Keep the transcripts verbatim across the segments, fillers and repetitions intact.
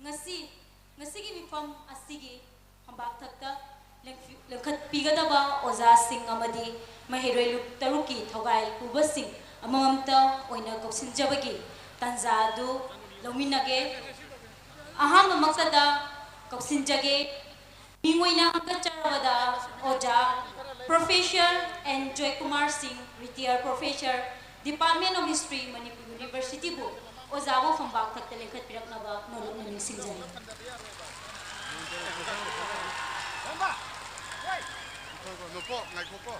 ꯉꯁꯤ, ꯉꯁꯤꯒꯤ ꯃꯤꯐꯝ ꯑꯁꯤꯒꯤ ꯐꯝꯕꯥꯛꯊꯛꯇ ꯂꯦꯡꯈꯠꯄꯤꯒꯗꯕ ꯑꯣꯖꯥꯁꯤꯡ ꯑꯃꯗꯤ ꯃꯍꯩꯔꯣꯏ ꯂꯨꯞ ꯇꯔꯨꯛꯀꯤ ꯊꯧꯒꯥꯏ ꯄꯨꯕꯁꯤꯡ ꯑꯃꯃꯝꯇ ꯑꯣꯏꯅ ꯀꯧꯁꯤꯟꯖꯕꯒꯤ ꯇꯥꯟꯖꯥ ꯑꯗꯨ ꯂꯧꯃꯤꯟꯅꯒꯦ꯫ ꯑꯍꯥꯟꯕꯃꯛꯇꯗ ꯀꯧꯁꯤꯟꯖꯒꯦ꯫ ꯃꯤꯡ ꯑꯣꯏꯅ ꯍꯪꯒꯠꯆꯔꯕꯗ ꯑꯣꯖꯥ Professor N ꯖꯣꯏꯀꯨꯃꯥꯔ ꯁꯤꯡ, Retired Professor, Department of History, Manipur University ꯕꯨ ꯑꯣꯖꯥꯕꯨ ꯐꯝꯕꯥꯛ ꯊꯛꯇ ꯂꯦꯡꯈꯠꯄꯤꯔꯛꯅꯕ ꯅꯣꯂꯨꯛꯅ ꯅꯤꯡꯁꯤꯡꯖꯔꯤ꯫ ꯅꯣꯄꯣ, ꯉꯥꯏꯈꯣꯀꯣ꯫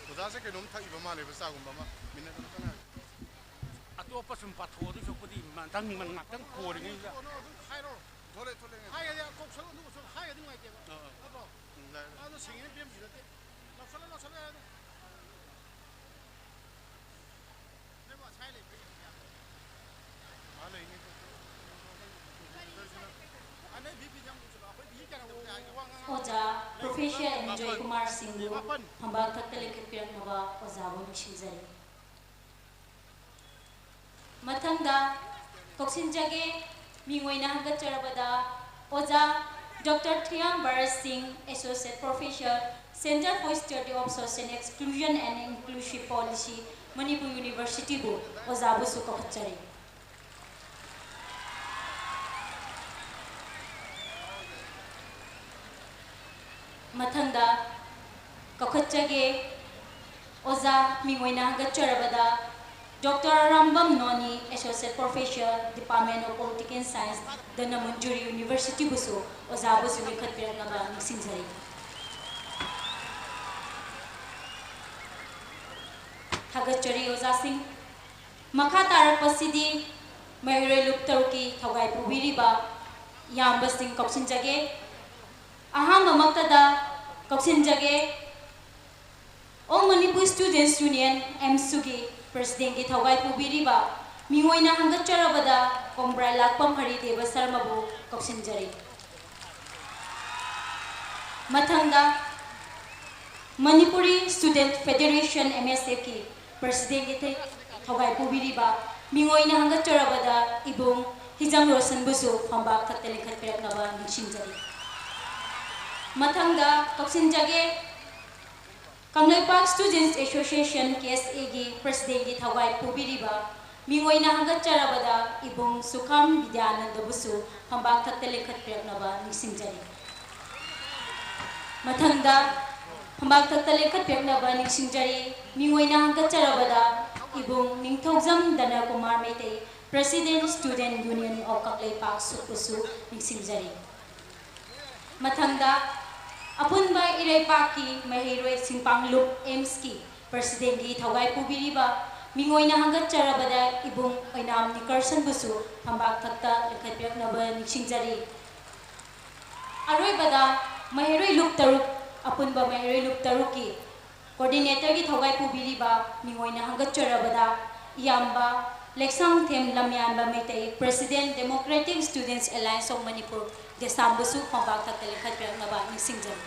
ꯑꯣꯖꯥꯁꯦ ꯀꯩꯅꯣꯝ ꯊꯛꯏꯕ ꯃꯥꯜꯂꯦꯕ, ꯆꯥꯒꯨꯝꯕ ꯑꯃ꯫ ꯃꯤꯅꯠ ꯑꯃꯇ ꯉꯥꯏꯌꯨ꯫ ꯑꯇꯣꯞꯄ ꯁꯨꯝ ꯄꯥꯊꯣꯛꯑꯗꯤ ꯁꯛꯄꯨꯗꯤ ꯃꯊꯪ ꯃꯟ ꯉꯥꯛꯇꯪ ꯀꯣꯔꯤꯉꯩꯗ꯫ ꯀꯣꯟꯅ ꯑꯗꯨꯝ ꯍꯥꯏꯔꯣ꯫ ꯊꯣꯛꯂꯛꯑꯦ, ꯊꯣꯛꯂꯛꯑꯦ꯫ ꯍꯥꯏꯔꯗꯤ ꯀꯣꯛ ꯁꯔꯨꯛ ꯑꯗꯨꯒ ꯁꯨꯝ ꯍꯥꯏꯔꯗꯤ ꯅꯨꯡꯉꯥꯏꯇꯦꯕ꯫ ꯑꯥ, ꯑꯥ꯫ ꯅꯠꯇ꯭ꯔꯣ? ꯎꯝ, ꯂꯩꯔꯦ꯫ ꯑꯗꯣ ꯁꯤꯡꯉꯤꯅ ꯄꯤꯔꯝꯈꯤꯗꯨ ꯅꯠꯇꯦ꯫ ꯂꯧꯁꯜꯂꯣ, ꯂꯧꯁꯜꯂꯣ ꯍꯥꯏꯔꯗꯤ꯫ ꯅꯣꯏꯕꯨ ꯑꯁꯥꯏ ꯂꯩꯕ꯭ꯔꯥ ꯌꯦꯡꯁꯤ ꯌꯥꯗ꯭ꯔꯣ? ꯃꯥ ꯂꯩꯅꯤ꯫ ꯑ, ꯅꯣꯏ ꯚꯤ ꯄꯤꯗꯤ ꯌꯥꯝ ꯎꯁꯤꯜꯂꯣ꯫ ꯑꯩꯈꯣꯏ ꯚꯤ ꯀꯌꯥꯅꯣ ꯎꯁꯤꯜꯂꯣ ꯍꯥꯏꯒꯦ? ꯋꯥ ꯉꯥꯡ ꯑꯣꯖꯥ Professor N ꯖꯣꯏꯀꯨꯃꯥꯔ ꯁꯤꯡꯕꯨ ꯐꯝꯕꯥꯛ ꯊꯛꯇ ꯂꯦꯡꯈꯠꯄꯤꯔꯛꯅꯕ ꯑꯣꯖꯥꯕꯨ ꯅꯤꯡꯁꯤꯡꯖꯔꯤ꯫ ꯃꯊꯪꯗ ꯀꯧꯁꯤꯟꯖꯒꯦ꯫ ꯃꯤꯡ ꯑꯣꯏꯅ ꯍꯪꯒꯠꯆꯔꯕꯗ ꯑꯣꯖꯥ Doctor ꯊꯨꯌꯥꯝ ꯚꯔꯠ ꯁꯤꯡ, Associate Professor, Center for Study of Social Exclusion and Inclusive Policy, Manipur University ꯕꯨ ꯑꯣꯖꯥꯕꯨꯁꯨ ꯀꯧꯈꯠꯆꯔꯤ꯫ ꯃꯊꯪꯗ ꯀꯧꯈꯠꯆꯒꯦ꯫ ꯑꯣꯖꯥ ꯃꯤꯡ ꯑꯣꯏꯅ ꯍꯪꯒꯠꯆꯔꯕꯗ Doctor ꯑꯔꯥꯝꯕꯝ ꯅꯣꯅꯤ, Associate Professor, Department of Political Science, Dhanamanjuri University ꯕꯨꯁꯨ ꯑꯣꯖꯥꯕꯨꯁꯨ ꯂꯦꯡꯈꯠꯄꯤꯔꯛꯅꯕ ꯅꯤꯡꯁꯤꯡꯖꯔꯤ꯫ ꯊꯥꯒꯠꯆꯔꯤ ꯑꯣꯖꯥꯁꯤꯡ꯫ ꯃꯈꯥ ꯇꯥꯔꯛꯄꯁꯤꯗꯤ ꯃꯍꯩꯔꯣꯏ ꯂꯨꯞ ꯇꯔꯨꯛꯀꯤ ꯊꯧꯒꯥꯏ ꯄꯨꯕꯤꯔꯤꯕ ꯏꯌꯥꯝꯕꯁꯤꯡ ꯀꯧꯁꯤꯟꯖꯒꯦ꯫ ꯑꯍꯥꯟꯕꯃꯛꯇꯗ ꯀꯧꯁꯤꯟꯖꯒꯦ꯫ All Manipur Students Union, ꯑꯦꯝꯁꯨꯒꯤ President ꯀꯤ ꯊꯧꯒꯥꯏ ꯄꯨꯕꯤꯔꯤꯕ ꯃꯤꯡ ꯑꯣꯏꯅ ꯍꯪꯒꯠꯆꯔꯕꯗ ꯀꯣꯡꯕ꯭ꯔꯥꯏ ꯂꯥꯛꯄꯝ ꯍꯔꯤꯗꯦꯕ ꯁꯔꯃꯕꯨ ꯀꯧꯁꯤꯟꯖꯔꯤ꯫ ꯃꯊꯪꯗ Manipuri Student Federation, ꯑꯦꯝ ꯑꯦꯁ ꯑꯦꯐ ꯀꯤ President ꯀꯤ ꯊꯧꯒꯥꯏ ꯄꯨꯕꯤꯔꯤꯕ ꯃꯤꯡ ꯑꯣꯏꯅ ꯍꯪꯒꯠꯆꯔꯕꯗ ꯏꯕꯨꯡ ꯍꯤꯖꯝ ꯔꯣꯁꯟꯕꯨꯁꯨ ꯐꯝꯕꯥꯛ ꯊꯛꯇ ꯂꯤꯡꯈꯠꯄꯤꯔꯛꯅꯕ ꯅꯤꯡꯁꯤꯡꯖꯔꯤ꯫ ꯃꯊꯪꯗ ꯀꯧꯁꯤꯟꯖꯒꯦ, Kangleipak Students Association, K S A ꯒꯤ President ꯀꯤ ꯊꯧꯒꯥꯏ ꯄꯨꯕꯤꯔꯤꯕ ꯃꯤꯡ ꯑꯣꯏꯅ ꯍꯪꯒꯠꯆꯔꯕꯗ ꯏꯕꯨꯡ ꯁꯨꯈꯥꯝ ꯕꯤꯗ꯭ꯌꯥꯅꯟꯗꯕꯨꯁꯨ ꯐꯝꯕꯥꯛ ꯊꯛꯇ ꯂꯤꯡꯈꯠꯄꯤꯔꯛꯅꯕ ꯅꯤꯡꯁꯤꯡꯖꯔꯤ꯫ ꯃꯊꯪꯗ ꯐꯝꯕꯥꯛ ꯊꯛꯇ ꯂꯦꯞꯈꯠꯄꯤꯔꯛꯅꯕ ꯅꯤꯡꯁꯤꯡꯖꯔꯤ꯫ ꯃꯤꯡ ꯑꯣꯏꯅ ꯍꯪꯒꯠꯆꯔꯕꯗ ꯏꯕꯨꯡ ꯅꯤꯡꯊꯧꯖꯝ ꯗꯅꯀꯨꯃꯥꯔ Meitei, President, Student Union of Kangleipak ꯁꯨꯛꯄꯨꯁꯨ ꯅꯤꯡꯁꯤꯡꯖꯔꯤ꯫ ꯃꯊꯪꯗ ꯑꯄꯨꯟꯕ ꯏꯔꯩꯄꯥꯛꯀꯤ ꯃꯍꯩꯔꯣꯏ ꯁꯤꯡꯄꯥꯡꯂꯨꯞ ꯑꯦꯝꯁꯀꯤ President ꯀꯤ ꯊꯧꯒꯥꯏ ꯄꯨꯕꯤꯔꯤꯕ ꯃꯤꯡ ꯑꯣꯏꯅ ꯍꯪꯒꯠꯆꯔꯕꯗ ꯏꯕꯨꯡ ꯑꯣꯏꯅꯥꯝ ꯅꯤꯀꯔꯁꯟꯕꯨꯁꯨ ꯐꯝꯕꯥꯛ ꯊꯛꯇ ꯂꯦꯞꯈꯠꯄꯤꯔꯛꯅꯕ ꯅꯤꯡꯁꯤꯡꯖꯔꯤ꯫ ꯑꯔꯣꯏꯕꯗ ꯃꯍꯩꯔꯣꯏ ꯂꯨꯞ ꯇꯔꯨꯛ, ꯑꯄꯨꯟꯕ ꯃꯍꯩꯔꯣꯏ ꯂꯨꯞ ꯇꯔꯨꯛꯀꯤ Coordinator ꯒꯤ ꯊꯧꯒꯥꯏ ꯄꯨꯕꯤꯔꯤꯕ ꯃꯤꯡ ꯑꯣꯏꯅ ꯍꯪꯒꯠꯆꯔꯕꯗ ꯏꯌꯥꯝꯕ Leishangthem ꯂꯝꯌꯥꯟꯕ Meitei, President, Democratic Students Alliance of Manipur, ꯗꯦꯁꯥꯝꯕꯨꯁꯨ ꯐꯝꯕꯥꯛ ꯊꯛꯇ ꯂꯦꯞꯈꯠꯄꯤꯔꯛꯅꯕ ꯅꯤꯡꯁꯤꯡꯖꯔꯤ꯫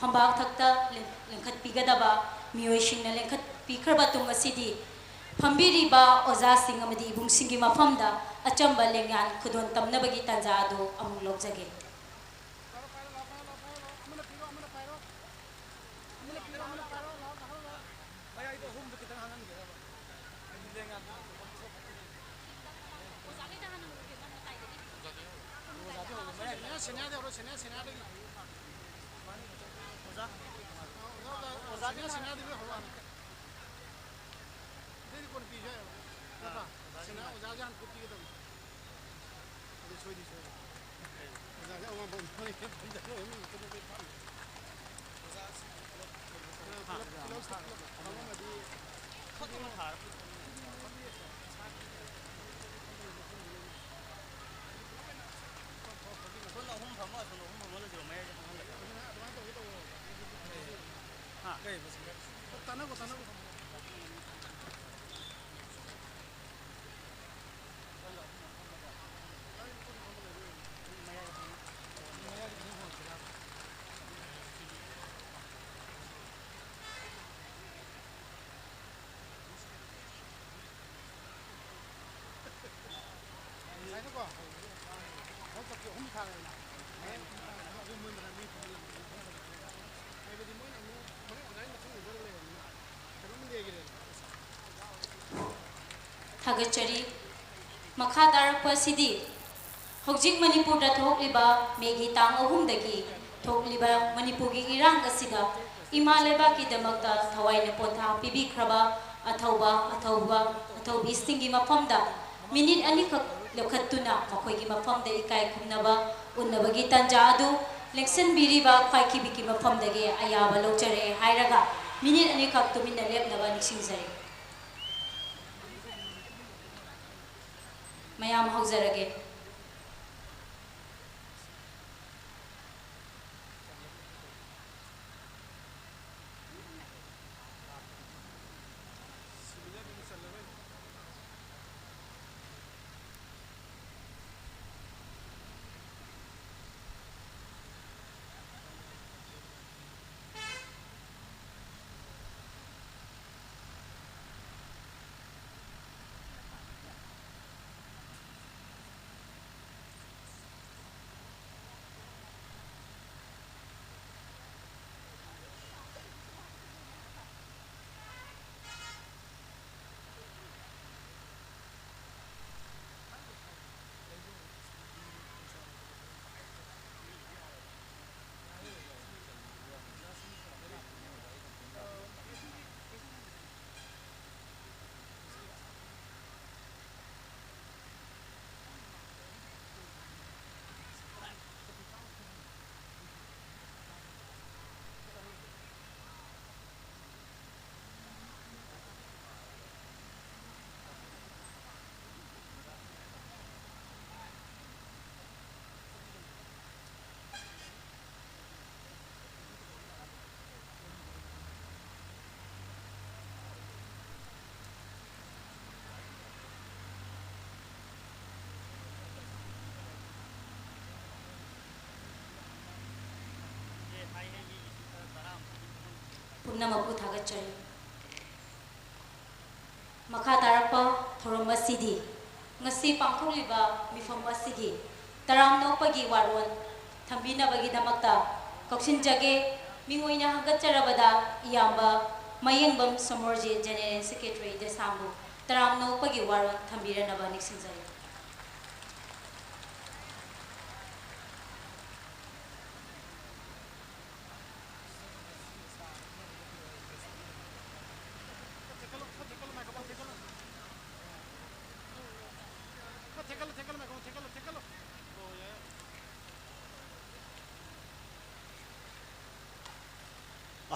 ꯐꯝꯕꯥꯛ ꯊꯛꯇ ꯂꯤꯡ-, ꯂꯤꯡꯈꯠꯄꯤꯒꯗꯕ ꯃꯤꯑꯣꯏꯁꯤꯡꯅ ꯂꯤꯡꯈꯠꯄꯤꯈ꯭ꯔꯕ ꯇꯨꯡ ꯑꯁꯤꯗꯤ ꯐꯝꯕꯤꯔꯤꯕ ꯑꯣꯖꯥꯁꯤꯡ ꯑꯃꯗꯤ ꯏꯕꯨꯡꯁꯤꯡꯒꯤ ꯃꯐꯝꯗ ꯑꯆꯝꯕ ꯂꯦꯡꯌꯥꯟ ꯈꯨꯗꯣꯟ ꯇꯝꯅꯕꯒꯤ ꯇꯥꯟꯖꯥ ꯑꯗꯨ ꯑꯃꯨꯛ ꯂꯧꯖꯒꯦ꯫ ꯃꯌꯥꯏꯗ ꯑꯍꯨꯝꯗꯨ ꯈꯤꯇꯪ ꯍꯥꯡꯍꯟꯒꯦꯔꯕ? ꯑꯩꯗꯤ ꯂꯦꯡꯌꯥꯟ ꯑꯣꯖꯥꯈꯩꯗ ꯍꯥꯟꯅ ꯍꯪꯉꯨꯒꯦ, ꯅꯪ ꯃꯇꯥꯏꯗꯒꯤ꯫ ꯑꯣꯖꯥꯗꯤ ꯍꯧꯔꯦ, ꯃꯌꯥꯏ꯫ ꯁꯦꯅꯤꯌꯔ, ꯁꯦꯅꯤꯌꯔꯗꯩ ꯍꯧꯔꯣ, ꯁꯦꯅꯤꯌꯔ, ꯁꯦꯅꯤꯌꯔꯗꯒꯤ꯫ ꯑꯣꯖꯥ꯫ ꯑꯣꯖꯥ, ꯑꯣꯖꯥ, ꯁꯦꯅꯤꯌꯔ, ꯁꯦꯅꯤꯌꯔꯗꯒꯤ ꯂꯣꯏ ꯍꯧꯔꯛꯑꯅꯤ꯫ ꯑꯇꯩꯗꯤ ꯀꯣꯟꯅ ꯄꯤꯁꯨ ꯌꯥꯏꯌꯦꯕ꯫ ꯅꯠꯇ꯭ꯔꯥ? ꯑꯣꯖꯥ, ꯁꯦꯅꯤꯌꯔ ꯑꯣꯖꯥꯁꯦ ꯍꯥꯟꯅ ꯀꯣꯛꯄꯤꯒꯗꯕꯅꯤ꯫ ꯑꯗꯨ ꯁꯣꯏꯗꯤ ꯁꯣꯏ꯫ ꯑꯣꯖꯥꯁꯦ ꯑꯋꯥꯡꯕ ꯑꯃ ꯐꯝꯃꯤ, ꯐꯝꯖꯜꯂꯣ, ꯃꯤ ꯄꯨꯟꯅ ꯂꯣꯏ ꯐꯝꯃꯤ꯫ ꯊꯥꯒꯠꯆꯔꯤ꯫ ꯃꯈꯥ ꯇꯥꯔꯛꯄ ꯑꯁꯤꯗꯤ ꯍꯧꯖꯤꯛ ꯃꯅꯤꯄꯨꯔꯗ ꯊꯣꯛꯂꯤꯕ ꯃꯦꯒꯤ ꯇꯥꯡ ꯑꯍꯨꯝꯗꯒꯤ ꯊꯣꯛꯂꯤꯕ ꯃꯅꯤꯄꯨꯔꯒꯤ ꯏꯔꯥꯡ ꯑꯁꯤꯗ ꯏꯃꯥ ꯂꯩꯕꯥꯛꯀꯤꯗꯃꯛꯇ ꯊꯋꯥꯏꯅ ꯄꯣꯟꯊꯥ ꯄꯤꯕꯤꯈ꯭ꯔꯕ ꯑꯊꯧꯕ, ꯑꯊꯧꯕ, ꯑꯊꯧꯕꯤꯁꯤꯡꯒꯤ ꯃꯐꯝꯗ ꯃꯤꯅꯤꯠ ꯑꯅꯤꯈꯛ ꯂꯧꯈꯠꯇꯨꯅ ꯃꯈꯣꯏꯒꯤ ꯃꯐꯝꯗ ꯏꯀꯥꯏ ꯈꯨꯝꯅꯕ ꯎꯠꯅꯕꯒꯤ ꯇꯥꯟꯖꯥ ꯑꯗꯨ ꯂꯦꯡꯁꯤꯟꯕꯤꯔꯤꯕ ꯈ꯭ꯋꯥꯏꯈꯤꯕꯤꯒꯤ ꯃꯐꯝꯗꯒꯤ ꯑꯌꯥꯕ ꯂꯧꯖꯔꯦ ꯍꯥꯏꯔꯒ ꯃꯤꯅꯤꯠ ꯑꯅꯤꯈꯛ ꯇꯨꯃꯤꯟꯅ ꯂꯦꯞꯅꯕ ꯅꯤꯡꯁꯤꯡꯖꯔꯤ꯫ ꯃꯌꯥꯝ ꯍꯧꯖꯔꯒꯦ꯫ ꯄꯨꯝꯅꯃꯛꯄꯨ ꯊꯥꯒꯠꯆꯔꯤ꯫ ꯃꯈꯥ ꯇꯥꯔꯛꯄ ꯊꯧꯔꯝ ꯑꯁꯤꯗꯤ ꯉꯁꯤ ꯄꯥꯡꯊꯣꯛꯂꯤꯕ ꯃꯤꯐꯝ ꯑꯁꯤꯒꯤ ꯇꯔꯥꯝꯅ ꯑꯣꯛꯄꯒꯤ ꯋꯥꯔꯣꯜ ꯊꯝꯕꯤꯅꯕꯒꯤꯗꯃꯛꯇ ꯀꯧꯁꯤꯟꯖꯒꯦ꯫ ꯃꯤꯡ ꯑꯣꯏꯅ ꯍꯪꯒꯠꯆꯔꯕꯗ ꯏꯌꯥꯝꯕ ꯃꯌꯦꯡꯕꯝ ꯁꯣꯃꯣꯔꯖꯤꯠ, General Secretary, ꯗꯦꯁꯥꯝꯕꯨ ꯇꯔꯥꯝꯅ ꯑꯣꯛꯄꯒꯤ ꯋꯥꯔꯣꯜ ꯊꯝꯕꯤꯔꯅꯕ ꯅꯤꯡꯁꯤꯡꯖꯔꯤ꯫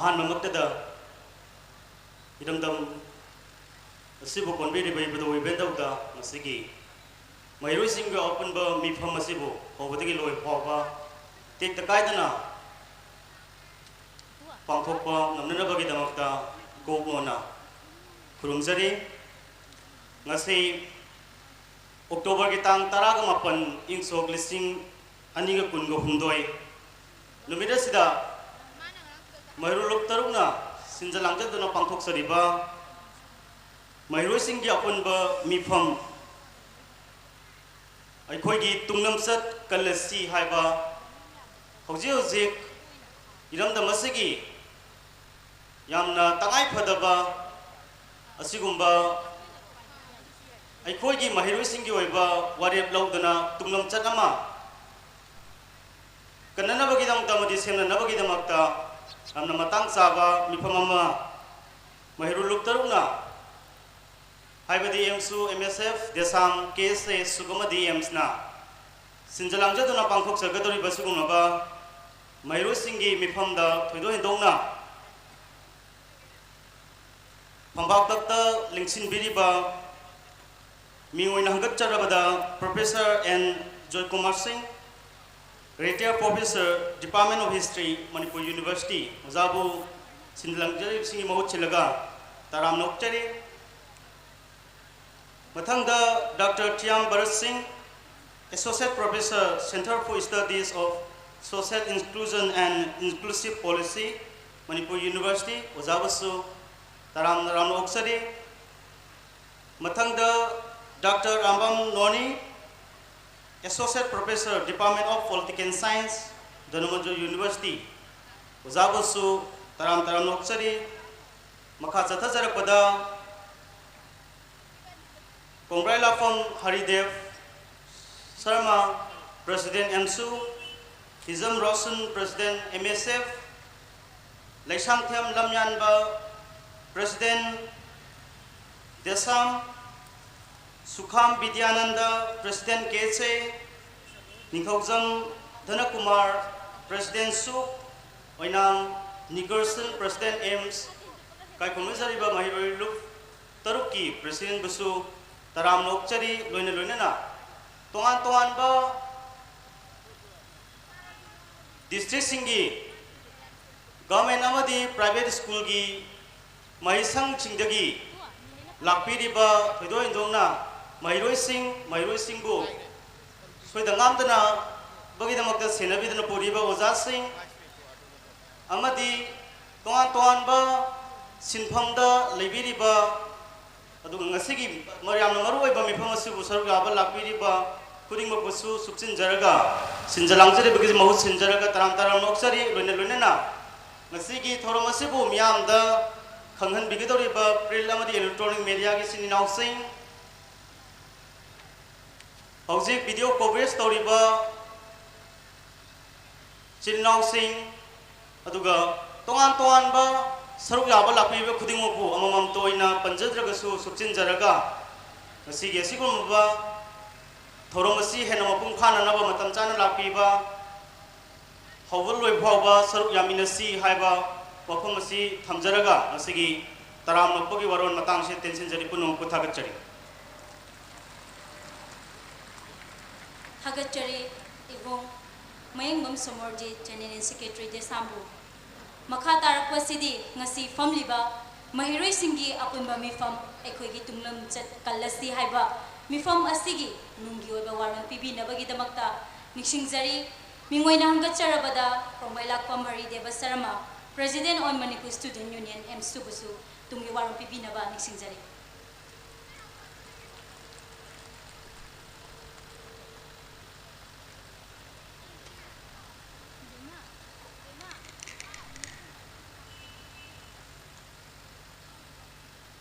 ꯑꯍꯥꯟꯕꯃꯛꯇꯗ ꯏꯔꯝꯗꯝ ꯑꯁꯤꯕꯨ ꯀꯣꯟꯕꯤꯔꯤꯕ ꯏꯕꯨꯙꯧ ꯏꯕꯦꯟꯗꯧꯗ ꯉꯁꯤꯒꯤ ꯃꯍꯩꯔꯣꯏꯁꯤꯡꯒꯤ ꯑꯄꯨꯟꯕ ꯃꯤꯐꯝ ꯑꯁꯤꯕꯨ ꯍꯧꯕꯗꯒꯤ ꯂꯣꯏ ꯐꯥꯎꯕ ꯇꯦꯛꯇ ꯀꯥꯏꯗꯅ ꯄꯥꯡꯊꯣꯛꯄ ꯉꯝꯅꯅꯕꯒꯤꯗꯃꯛꯇ ꯀꯣꯛ ꯅꯣꯟꯅ ꯈꯨꯔꯨꯝꯖꯔꯤ꯫ ꯉꯁꯤ ꯑꯣꯛꯇꯣꯕꯔꯒꯤ ꯇꯥꯡ ꯇꯔꯥꯒ ꯃꯥꯄꯟ, ꯏꯪ ꯁꯣꯛ ꯂꯤꯁꯤꯡ ꯑꯅꯤꯒ ꯀꯨꯟꯒ ꯍꯨꯝꯗꯣꯏ ꯅꯨꯃꯤꯠ ꯑꯁꯤꯗ ꯃꯍꯩꯔꯣꯏ ꯂꯨꯞ ꯇꯔꯨꯛꯅ ꯁꯤꯟꯖ ꯂꯥꯡꯖꯗꯨꯅ ꯄꯥꯡꯊꯣꯛꯆꯔꯤꯕ ꯃꯍꯩꯔꯣꯏꯁꯤꯡꯒꯤ ꯑꯄꯨꯟꯕ ꯃꯤꯐꯝ, ꯑꯩꯈꯣꯏꯒꯤ ꯇꯨꯡꯂꯝꯆꯠ ꯀꯜꯂꯁꯤ ꯍꯥꯏꯕ ꯍꯧꯖꯤꯛ ꯍꯧꯖꯤꯛ ꯏꯔꯝꯗꯝ ꯑꯁꯤꯒꯤ ꯌꯥꯝꯅ ꯇꯉꯥꯏ ꯐꯗꯕ ꯑꯁꯤꯒꯨꯝꯕ ꯑꯩꯈꯣꯏꯒꯤ ꯃꯍꯩꯔꯣꯏꯁꯤꯡꯒꯤ ꯑꯣꯏꯕ ꯋꯥꯔꯦꯞ ꯂꯧꯗꯨꯅ ꯇꯨꯡꯂꯝꯆꯠ ꯑꯃ ꯀꯟꯅꯅꯕꯒꯤꯗꯃꯛꯇ ꯑꯃꯗꯤ ꯁꯦꯝꯅꯅꯕꯒꯤꯗꯃꯛꯇ ꯌꯥꯝꯅ ꯃꯇꯥꯡ ꯆꯥꯕ ꯃꯤꯐꯝ ꯑꯃ ꯃꯍꯩꯔꯣꯏ ꯂꯨꯞ ꯇꯔꯨꯛꯅ ꯍꯥꯏꯕꯗꯤ ꯑꯦꯝꯁꯨ, ꯑꯦꯝ ꯑꯦꯁ ꯑꯦꯐ, ꯗꯦꯁꯥꯝ, ꯀꯦ ꯑꯦꯁ ꯑꯦ, ꯁꯨꯛ ꯑꯃꯗꯤ ꯑꯦꯝꯁꯅ ꯁꯤꯟꯖ ꯂꯥꯡꯖꯗꯨꯅ ꯄꯥꯡꯊꯣꯛꯆꯒꯗꯧꯔꯤꯕ ꯁꯤꯒꯨꯝꯂꯕ ꯃꯍꯩꯔꯣꯏꯁꯤꯡꯒꯤ ꯃꯤꯐꯝꯗ ꯊꯣꯏꯗꯣꯛ ꯍꯦꯟꯗꯣꯛꯅ ꯐꯝꯕꯥꯛꯇꯛꯇ ꯂꯦꯡꯁꯤꯟꯕꯤꯔꯤꯕ ꯃꯤꯡ ꯑꯣꯏꯅ ꯍꯪꯒꯠꯆꯔꯕꯗ Professor N ꯖꯣꯏꯀꯨꯃꯥꯔ ꯁꯤꯡ, Retired Professor, Department of History, Manipur University, ꯑꯣꯖꯥꯕꯨ ꯁꯤꯟꯖ ꯂꯥꯡꯖꯔꯤꯕꯁꯤꯡꯒꯤ ꯃꯍꯨꯠ ꯁꯤꯜꯂꯒ ꯇꯔꯥꯝꯅ ꯑꯣꯛꯆꯔꯤ꯫ ꯃꯊꯪꯗ ꯗꯥꯛꯇꯔ ꯊꯤꯌꯥꯝ ꯚꯔꯠ ꯁꯤꯡ, Associate Professor, Center for Studies of Social Inclusion and Inclusive Policy, Manipur University, ꯑꯣꯖꯥꯕꯨꯁꯨ ꯇꯔꯥꯝꯅ ꯇꯔꯥꯝꯅ ꯑꯣꯛꯆꯔꯤ꯫ ꯃꯊꯪꯗ ꯗꯥꯛꯇꯔ ꯔꯥꯝꯕꯝ ꯅꯣꯅꯤ, Associate Professor, Department of Political Science, ꯙꯅꯃꯟꯖꯨꯔ University, ꯑꯣꯖꯥꯕꯨꯁꯨ ꯇꯔꯥꯝ ꯇꯔꯥꯝꯅ ꯑꯣꯛꯆꯔꯤ꯫ ꯃꯈꯥ ꯆꯠꯊꯖꯔꯛꯄꯗ ꯀꯣꯡꯕ꯭ꯔꯩꯂꯥꯛꯄꯝ ꯍꯔꯤꯗꯦꯕ ꯁꯔꯃ, President ꯑꯦꯝꯁꯨ, ꯍꯤꯖꯝ ꯔꯣꯁꯟ, President ꯑꯦꯝ ꯑꯦꯁ F, Leishangthem ꯂꯝꯌꯥꯟꯕ, President ꯗꯦꯁꯥꯝ, ꯁꯨꯈꯥꯝ Bidyananda, President ꯀꯦ ꯑꯦꯁ ꯑꯦ, ꯅꯤꯡꯊꯧꯖꯝ ꯙꯅꯀꯨꯃꯥꯔ, President ꯁꯨꯛ, ꯑꯣꯏꯅꯥꯝ ꯅꯤꯒꯔꯁꯟ, President ꯑꯦꯝꯁ, ꯀꯥꯏꯈꯨꯝꯅꯖꯔꯤꯕ ꯃꯍꯩꯔꯣꯏ ꯂꯨꯞ ꯇꯔꯨꯛꯀꯤ Presidentꯕꯨꯁꯨ ꯇꯔꯥꯝꯅ ꯑꯣꯛꯆꯔꯤ꯫ ꯂꯣꯏꯅ ꯂꯣꯏꯅꯅ ꯇꯣꯉꯥꯟ ꯇꯣꯉꯥꯟꯕ districtꯁꯤꯡꯒꯤ government ꯑꯃꯗꯤ private schoolꯒꯤ ꯃꯍꯩꯁꯪꯁꯤꯡꯗꯒꯤ ꯂꯥꯛꯄꯤꯔꯤꯕ ꯊꯣꯏꯗꯣꯛ ꯍꯦꯟꯗꯣꯛꯅ ꯃꯍꯩꯔꯣꯏꯁꯤꯡ, ꯃꯍꯩꯔꯣꯏꯁꯤꯡꯕꯨ ꯁꯣꯏꯗ ꯉꯥꯝꯗꯅꯕꯒꯤꯗꯃꯛꯇ ꯁꯦꯟꯅꯕꯤꯗꯨꯅ ꯄꯨꯔꯤꯕ ꯑꯣꯖꯥꯁꯤꯡ ꯑꯃꯗꯤ ꯇꯣꯉꯥꯟ ꯇꯣꯉꯥꯟꯕ ꯁꯤꯟꯐꯝꯗ ꯂꯩꯕꯤꯔꯤꯕ, ꯑꯗꯨꯒ ꯉꯁꯤꯒꯤ ꯃꯔꯨ, ꯌꯥꯝꯅ ꯃꯔꯨ ꯑꯣꯏꯕ ꯃꯤꯐꯝ ꯑꯁꯤꯕꯨ ꯁꯔꯨꯛ ꯌꯥꯕ ꯂꯥꯛꯄꯤꯔꯤꯕ ꯈꯨꯗꯤꯡꯃꯛꯄꯨꯁꯨ ꯁꯨꯞꯆꯤꯟꯖꯔꯒ, ꯁꯤꯟꯖ ꯂꯥꯡꯖꯔꯤꯕꯒꯤ ꯃꯍꯨꯠ ꯁꯤꯟꯖꯔꯒ ꯇꯔꯥꯝ ꯇꯔꯥꯝꯅ ꯑꯣꯛꯆꯔꯤ꯫ ꯂꯣꯏꯅ ꯂꯣꯏꯅꯅ ꯉꯁꯤꯒꯤ ꯊꯧꯔꯝ ꯑꯁꯤꯕꯨ ꯃꯤꯌꯥꯝꯗ ꯈꯪꯍꯟꯕꯤꯒꯗꯧꯔꯤꯕ print ꯑꯃꯗꯤ electronic mediaꯒꯤ ꯏꯆꯤꯟ ꯏꯅꯥꯎꯁꯤꯡ, ꯍꯧꯖꯤꯛ video coverage ꯇꯧꯔꯤꯕ ꯏꯆꯤꯜ ꯏꯅꯥꯎꯁꯤꯡ, ꯑꯗꯨꯒ ꯇꯣꯉꯥꯟ ꯇꯣꯉꯥꯟꯕ ꯁꯔꯨꯛ ꯌꯥꯕ ꯂꯥꯛꯄꯤꯕ ꯈꯨꯗꯤꯡꯃꯛꯄꯨ ꯑꯃꯃꯝꯇ ꯑꯣꯏꯅ ꯄꯟꯖꯗ꯭ꯔꯒꯁꯨ ꯁꯨꯞꯆꯤꯟꯖꯔꯒ, ꯉꯁꯤꯒꯤ ꯑꯁꯤꯒꯨꯝꯂꯕ ꯊꯧꯔꯝ ꯑꯁꯤ ꯍꯦꯟꯅ ꯃꯄꯨꯡ ꯐꯥꯅꯅꯕ ꯃꯇꯝ ꯆꯥꯅ ꯂꯥꯛꯄꯤꯕ, ꯍꯧꯕ ꯂꯣꯏꯕ ꯐꯥꯎꯕ ꯁꯔꯨꯛ ꯌꯥꯃꯤꯟꯅꯁꯤ ꯍꯥꯏꯕ ꯋꯥꯐꯝ ꯑꯁꯤ ꯊꯝꯖꯔꯒ, ꯉꯁꯤꯒꯤ ꯇꯔꯥꯝꯅ ꯑꯣꯛꯄꯒꯤ ꯋꯥꯔꯣꯜ ꯃꯇꯥꯡꯁꯤꯗ ꯇꯦꯟꯁꯤꯟꯖꯔꯤ꯫ ꯄꯨꯝꯅꯃꯛꯄꯨ ꯊꯥꯒꯠꯆꯔꯤ꯫ ꯊꯥꯒꯠꯆꯔꯤ ꯏꯕꯨꯡ ꯃꯌꯦꯡꯕꯝ ꯁꯣꯃꯣꯔꯖꯤꯠ, General Secretary ꯗꯦꯁꯥꯝꯕꯨ꯫ ꯃꯈꯥ ꯇꯥꯔꯛꯄꯁꯤꯗꯤ ꯉꯁꯤ ꯐꯝꯂꯤꯕ ꯃꯍꯩꯔꯣꯏꯁꯤꯡꯒꯤ ꯑꯄꯨꯟꯕ ꯃꯤꯐꯝ, ꯑꯩꯈꯣꯏꯒꯤ ꯇꯨꯡꯂꯝꯆꯠ ꯀꯜꯂꯁꯤ ꯍꯥꯏꯕ ꯃꯤꯐꯝ ꯑꯁꯤꯒꯤ ꯅꯨꯡꯒꯤ ꯑꯣꯏꯕ ꯋꯥꯔꯣꯜ ꯄꯤꯕꯤꯅꯕꯒꯤꯗꯃꯛꯇ ꯅꯤꯡꯁꯤꯡꯖꯔꯤ꯫ ꯃꯤꯡ ꯑꯣꯏꯅ ꯍꯪꯒꯠꯆꯔꯕꯗ ꯀꯣꯡꯕ꯭ꯔꯩꯂꯥꯛꯄꯝ ꯍꯔꯤꯗꯦꯕ Sharma, President on Manipur Student Union, ꯑꯦꯝꯁꯨꯕꯨꯁꯨ ꯇꯨꯡꯒꯤ ꯋꯥꯔꯣꯜ ꯄꯤꯕꯤꯅꯕ ꯅꯤꯡꯁꯤꯡꯖꯔꯤ꯫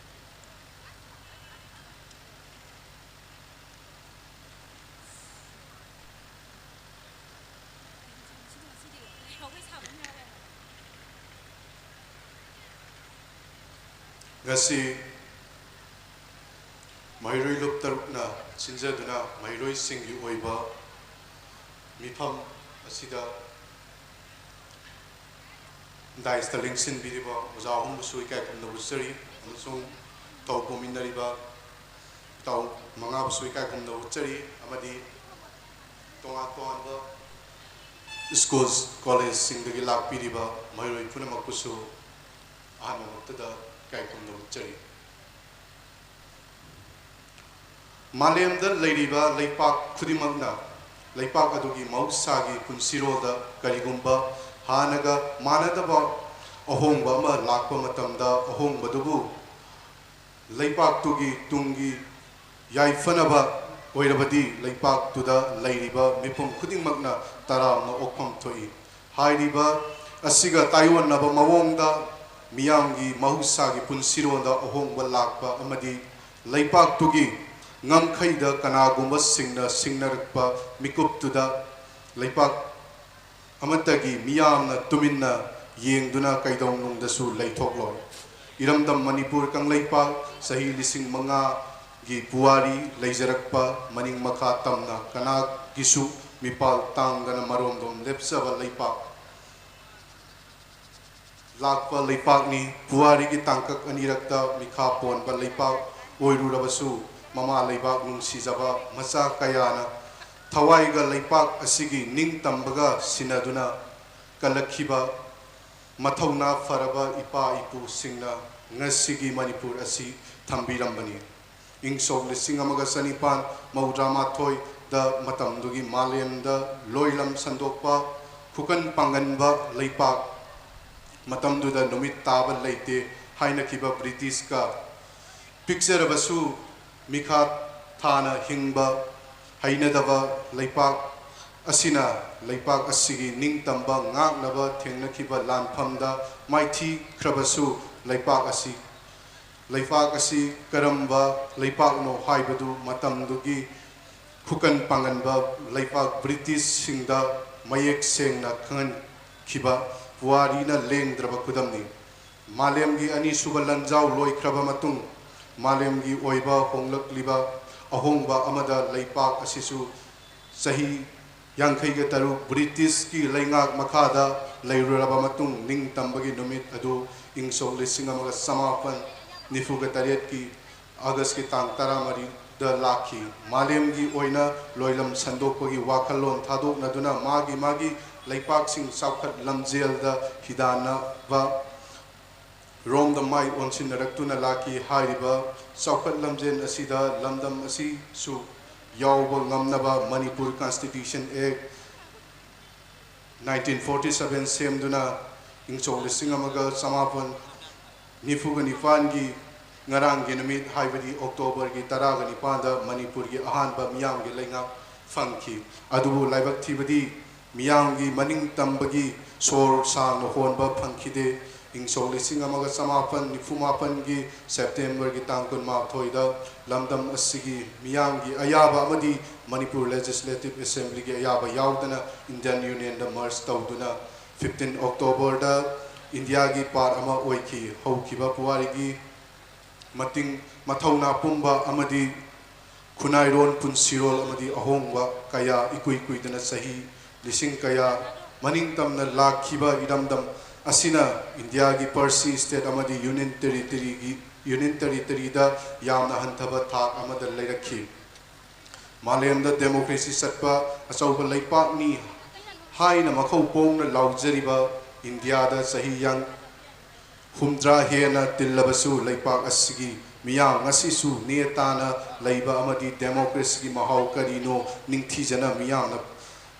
ꯉꯁꯤ ꯃꯍꯩꯔꯣꯏ ꯂꯨꯞ ꯇꯔꯨꯛꯅ ꯁꯤꯟꯖꯗꯨꯅ ꯃꯍꯩꯔꯣꯏꯁꯤꯡꯒꯤ ꯑꯣꯏꯕ ꯃꯤꯐꯝ ꯑꯁꯤꯗ ꯗꯥꯏꯁꯇ ꯂꯦꯡꯁꯤꯟꯕꯤꯔꯤꯕ ꯑꯣꯖꯥ ꯑꯍꯨꯝꯕꯨꯁꯨ ꯏꯀꯥꯏ ꯈꯨꯝꯅꯕ ꯎꯠꯆꯔꯤ, ꯑꯃꯁꯨꯡ ꯊꯧ ꯄꯨꯃꯤꯟꯅꯔꯤꯕ ꯏꯇꯥꯎ ꯃꯉꯥꯕꯨꯁꯨ ꯏꯀꯥꯏ ꯈꯨꯝꯅꯕ ꯎꯠꯆꯔꯤ, ꯑꯃꯗꯤ ꯇꯣꯉꯥꯟ ꯇꯣꯉꯥꯟꯕ ꯁ꯭ꯀꯨꯜ, ꯀꯣꯂꯦꯖꯁꯤꯡꯗꯒꯤ ꯂꯥꯛꯄꯤꯔꯤꯕ ꯃꯍꯩꯔꯣꯏ ꯄꯨꯝꯅꯃꯛꯄꯨꯁꯨ ꯑꯍꯥꯟꯕ ꯃꯛꯇꯗ ꯏꯀꯥꯏ ꯈꯨꯝꯅꯕ ꯎꯠꯆꯔꯤ꯫ ꯃꯥꯂꯦꯝꯗ ꯂꯩꯔꯤꯕ ꯂꯩꯄꯥꯛ ꯈꯨꯗꯤꯡꯃꯛꯅ ꯂꯩꯄꯥꯛ ꯑꯗꯨꯒꯤ ꯃꯍꯧꯁꯥꯒꯤ ꯄꯨꯟꯁꯤꯔꯣꯜꯗ ꯀꯔꯤꯒꯨꯝꯕ ꯍꯥꯟꯅꯒ ꯃꯥꯟꯅꯗꯕ ꯑꯍꯣꯡꯕ ꯑꯃ ꯂꯥꯛꯄ ꯃꯇꯝꯗ, ꯑꯍꯣꯡꯕꯗꯨꯕꯨ ꯂꯩꯄꯥꯛꯇꯨꯒꯤ ꯇꯨꯡꯒꯤ ꯌꯥꯏꯐꯅꯕ ꯑꯣꯏꯔꯕꯗꯤ, ꯂꯩꯄꯥꯛꯇꯨꯗ ꯂꯩꯔꯤꯕ ꯃꯤꯄꯨꯝ ꯈꯨꯗꯤꯡꯃꯛꯅ ꯇꯔꯥꯝꯅ ꯑꯣꯛꯐꯝ ꯊꯣꯛꯏ꯫ ꯍꯥꯏꯔꯤꯕ ꯑꯁꯤꯒ ꯇꯥꯏꯑꯣꯟꯅꯕ ꯃꯑꯣꯡꯗ ꯃꯤꯌꯥꯝꯒꯤ ꯃꯍꯧꯁꯥꯒꯤ ꯄꯨꯟꯁꯤꯔꯣꯜꯗ ꯑꯍꯣꯡꯕ ꯂꯥꯛꯄ ꯑꯃꯗꯤ ꯂꯩꯄꯥꯛꯇꯨꯒꯤ ꯉꯝꯈꯩꯗ ꯀꯅꯥꯒꯨꯝꯕꯁꯤꯡꯅ ꯁꯤꯡꯅꯔꯛꯄ ꯃꯤꯀꯨꯞꯇꯨꯗ ꯂꯩꯄꯥꯛ ꯑꯃꯠꯇꯒꯤ ꯃꯤꯌꯥꯝꯅ ꯇꯨꯃꯤꯟꯅ ꯌꯦꯡꯗꯨꯅ ꯀꯩꯗꯧꯅꯨꯡꯗꯁꯨ ꯂꯩꯊꯣꯛꯂꯣꯏ꯫ ꯏꯔꯝꯗꯝ ꯃꯅꯤꯄꯨꯔ ꯀꯪꯂꯩꯄꯥꯛ ꯆꯍꯤ ꯂꯤꯁꯤꯡ ꯃꯉꯥꯒꯤ ꯄꯨꯋꯥꯔꯤ ꯂꯩꯖꯔꯛꯄ ꯃꯅꯤꯡ ꯃꯈꯥ ꯇꯝꯅ ꯀꯅꯥꯒꯤꯁꯨ ꯃꯤꯄꯥꯜ ꯇꯥꯡꯗꯅ ꯃꯔꯣꯝꯗꯣꯝ ꯂꯦꯞꯆꯕ ꯂꯩꯄꯥꯛ ꯂꯥꯛꯄ ꯂꯩꯄꯥꯛꯅꯤ꯫ ꯄꯨꯋꯥꯔꯤꯒꯤ ꯇꯥꯡꯀꯛ ꯑꯅꯤꯔꯛꯇ ꯃꯤꯈꯥ ꯄꯣꯟꯕ ꯂꯩꯄꯥꯛ ꯑꯣꯏꯔꯨꯔꯕꯁꯨ, ꯃꯃꯥ ꯂꯩꯕꯥꯛ ꯅꯨꯡꯁꯤꯖꯕ ꯃꯆꯥ ꯀꯌꯥꯅ ꯊꯋꯥꯏꯒ ꯂꯩꯄꯥꯛ ꯑꯁꯤꯒꯤ ꯅꯤꯡꯇꯝꯕꯒ ꯁꯤꯟꯅꯗꯨꯅ ꯀꯜꯂꯛꯈꯤꯕ ꯃꯊꯧꯅꯥ ꯐꯔꯕ ꯏꯄꯥ ꯏꯄꯨꯁꯤꯡꯅ ꯉꯁꯤꯒꯤ ꯃꯅꯤꯄꯨꯔ ꯑꯁꯤ ꯊꯝꯕꯤꯔꯝꯕꯅꯤ꯫ ꯏꯪ ꯁꯣꯛ ꯂꯤꯁꯤꯡ ꯑꯃꯒ ꯆꯅꯤꯄꯥꯟ ꯃꯧꯗ꯭ꯔꯥ ꯃꯥꯊꯣꯏꯗ ꯃꯇꯝꯗꯨꯒꯤ ꯃꯥꯂꯦꯝꯗ ꯂꯣꯏꯂꯝ ꯁꯟꯗꯣꯛꯄ, ꯈꯨꯀꯟ ꯄꯥꯡꯒꯟꯕ ꯂꯩꯄꯥꯛ, ꯃꯇꯝꯗꯨꯗ ꯅꯨꯃꯤꯠ ꯇꯥꯕ ꯂꯩꯇꯦ ꯍꯥꯏꯅꯈꯤꯕ ꯕ꯭ꯔꯤꯇꯤꯁꯀ ꯄꯤꯛꯆꯔꯕꯁꯨ ꯃꯤꯈꯥ ꯊꯥꯅ ꯍꯤꯡꯕ ꯍꯩꯅꯗꯕ ꯂꯩꯄꯥꯛ ꯑꯁꯤꯅ ꯂꯩꯄꯥꯛ ꯑꯁꯤꯒꯤ ꯅꯤꯡꯇꯝꯕ ꯉꯥꯛꯅꯕ ꯊꯦꯡꯅꯈꯤꯕ ꯂꯥꯟꯐꯝꯗ ꯃꯥꯏꯊꯤꯈ꯭ꯔꯕꯁꯨ, ꯂꯩꯄꯥꯛ ꯑꯁꯤ, ꯂꯩꯄꯥꯛ ꯑꯁꯤ ꯀꯔꯝꯕ ꯂꯩꯄꯥꯛꯅꯣ ꯍꯥꯏꯕꯗꯨ ꯃꯇꯝꯗꯨꯒꯤ ꯈꯨꯀꯟ ꯄꯥꯡꯒꯟꯕ ꯂꯩꯄꯥꯛ ꯕ꯭ꯔꯤꯇꯤꯁꯁꯤꯡꯗ ꯃꯌꯦꯛ ꯁꯦꯡꯅ ꯈꯪꯍꯟꯈꯤꯕ ꯄꯨꯋꯥꯔꯤꯅ ꯂꯦꯡꯗ꯭ꯔꯕ ꯈꯨꯗꯝꯅꯤ꯫ ꯃꯥꯂꯦꯝꯒꯤ ꯑꯅꯤꯁꯨꯕ ꯂꯥꯟꯖꯥꯎ ꯂꯣꯏꯈ꯭ꯔꯕ ꯃꯇꯨꯡ, ꯃꯥꯂꯦꯝꯒꯤ ꯑꯣꯏꯕ ꯍꯣꯡꯂꯛꯂꯤꯕ ꯑꯍꯣꯡꯕ ꯑꯃꯗ ꯂꯩꯄꯥꯛ ꯑꯁꯤꯁꯨ ꯆꯍꯤ ꯌꯥꯡꯈꯩꯒ ꯇꯔꯨꯛ ꯕ꯭ꯔꯤꯇꯤꯁꯀꯤ ꯂꯩꯉꯥꯛ ꯃꯈꯥꯗ ꯂꯩꯔꯨꯔꯕ ꯃꯇꯨꯡ, ꯅꯤꯡꯇꯝꯕꯒꯤ ꯅꯨꯃꯤꯠ ꯑꯗꯨ ꯏꯪ ꯁꯣꯛ ꯂꯤꯁꯤꯡ ꯑꯃꯒ ꯆꯃꯥꯄꯟ ꯅꯤꯐꯨꯒ ꯇꯔꯦꯠꯀꯤ ꯑꯥꯒꯁꯀꯤ ꯇꯥꯡ ꯇꯔꯥꯃꯔꯤꯗ ꯂꯥꯛꯈꯤ꯫ ꯃꯥꯂꯦꯝꯒꯤ ꯑꯣꯏꯅ ꯂꯣꯏꯂꯝ ꯁꯟꯗꯣꯛꯄꯒꯤ ꯋꯥꯈꯜꯂꯣꯟ ꯊꯥꯗꯣꯛꯅꯗꯨꯅ ꯃꯥꯒꯤ ꯃꯥꯒꯤ ꯂꯩꯄꯥꯛꯁꯤꯡ ꯆꯥꯎꯈꯠ ꯂꯝꯖꯦꯜꯗ ꯍꯤꯗꯥꯟꯅꯕ ꯔꯣꯝꯗ ꯃꯥꯏ ꯑꯣꯟꯁꯤꯟꯅꯔꯛꯇꯨꯅ ꯂꯥꯛꯈꯤ꯫ ꯍꯥꯏꯔꯤꯕ ꯆꯥꯎꯈꯠ ꯂꯝꯖꯦꯜ ꯑꯁꯤꯗ ꯂꯝꯗꯝ ꯑꯁꯤꯁꯨ ꯌꯥꯎꯕ ꯉꯝꯅꯕ Manipur Constitution Act nineteen forty seven ꯁꯦꯝꯗꯨꯅ ꯏꯪ ꯁꯣꯛ ꯂꯤꯁꯤꯡ ꯑꯃꯒ ꯆꯃꯥꯄꯟ ꯅꯤꯐꯨꯒ ꯅꯤꯄꯥꯟꯒꯤ ꯉꯔꯥꯡꯒꯤ ꯅꯨꯃꯤꯠ, ꯍꯥꯏꯕꯗꯤ ꯑꯣꯛꯇꯣꯕꯔꯒꯤ ꯇꯔꯥꯒ ꯅꯤꯄꯥꯟꯗ ꯃꯅꯤꯄꯨꯔꯒꯤ ꯑꯍꯥꯟꯕ ꯃꯤꯌꯥꯝꯒꯤ ꯂꯩꯉꯥꯛ ꯐꯪꯈꯤ꯫ ꯑꯗꯨꯕꯨ ꯂꯥꯏꯕꯛ ꯊꯤꯕꯗꯤ ꯃꯤꯌꯥꯝꯒꯤ ꯃꯅꯤꯡ ꯇꯝꯕꯒꯤ ꯁꯣꯔ ꯁꯥꯡꯅ ꯍꯣꯟꯕ ꯐꯪꯈꯤꯗꯦ꯫ ꯏꯪ ꯁꯣꯛ ꯂꯤꯁꯤꯡ ꯑꯃꯒ ꯆꯃꯥꯄꯟ ꯅꯤꯐꯨ ꯃꯥꯄꯟꯒꯤ ꯁꯦꯞꯇꯦꯝꯕꯔꯒꯤ ꯇꯥꯡ ꯀꯨꯟꯃꯥꯊꯣꯏꯗ ꯂꯝꯗꯝ ꯑꯁꯤꯒꯤ ꯃꯤꯌꯥꯝꯒꯤ ꯑꯌꯥꯕ ꯑꯃꯗꯤ ꯃꯅꯤꯄꯨꯔ Legislative Assemblyꯒꯤ ꯑꯌꯥꯕ ꯌꯥꯎꯗꯅ Indian Unionꯗ merge ꯇꯧꯗꯨꯅ fifteen Octoberꯗ ꯏꯟꯗꯤꯌꯥꯒꯤ part ꯑꯃ ꯑꯣꯏꯈꯤ꯫ ꯍꯧꯈꯤꯕ ꯄꯨꯋꯥꯔꯤꯒꯤ ꯃꯇꯤꯡ ꯃꯊꯧꯅꯥ ꯄꯨꯝꯕ ꯑꯃꯗꯤ ꯈꯨꯟꯅꯥꯏꯔꯣꯟ ꯄꯨꯟꯁꯤꯔꯣꯜ ꯑꯃꯗꯤ ꯑꯍꯣꯡꯕ ꯀꯌꯥ ꯏꯀꯨꯏ ꯀꯨꯏꯗꯅ ꯆꯍꯤ ꯂꯤꯁꯤꯡ ꯀꯌꯥ ꯃꯅꯤꯡ ꯇꯝꯅ ꯂꯥꯛꯈꯤꯕ ꯏꯔꯝꯗꯝ ꯑꯁꯤꯅ ꯏꯟꯗꯤꯌꯥꯒꯤ Percy State ꯑꯃꯗꯤ Union Territoryꯒꯤ, Union Territoryꯗ ꯌꯥꯝꯅ ꯍꯟꯊꯕ ꯊꯥꯛ ꯑꯃꯗ ꯂꯩꯔꯛꯈꯤ꯫ ꯃꯥꯂꯦꯝꯗ democracy ꯆꯠꯄ ꯑꯆꯧꯕ ꯂꯩꯄꯥꯛꯅꯤ ꯍꯥꯏꯅ ꯃꯈꯧ ꯄꯣꯡꯅ ꯂꯥꯎꯖꯔꯤꯕ ꯏꯟꯗꯤꯌꯥꯗ ꯆꯍꯤ ꯌꯥꯡ-, ꯍꯨꯝꯗ꯭ꯔꯥ ꯍꯦꯟꯅ ꯇꯤꯜꯂꯕꯁꯨ ꯂꯩꯄꯥꯛ ꯑꯁꯤꯒꯤ ꯃꯤꯌꯥꯝ ꯉꯁꯤꯁꯨ ꯅꯦ ꯇꯥꯅ ꯂꯩꯕ ꯑꯃꯗꯤ democracyꯒꯤ ꯃꯍꯥꯎ ꯀꯔꯤꯅꯣ ꯅꯤꯡꯊꯤꯖꯅ ꯃꯤꯌꯥꯝꯅ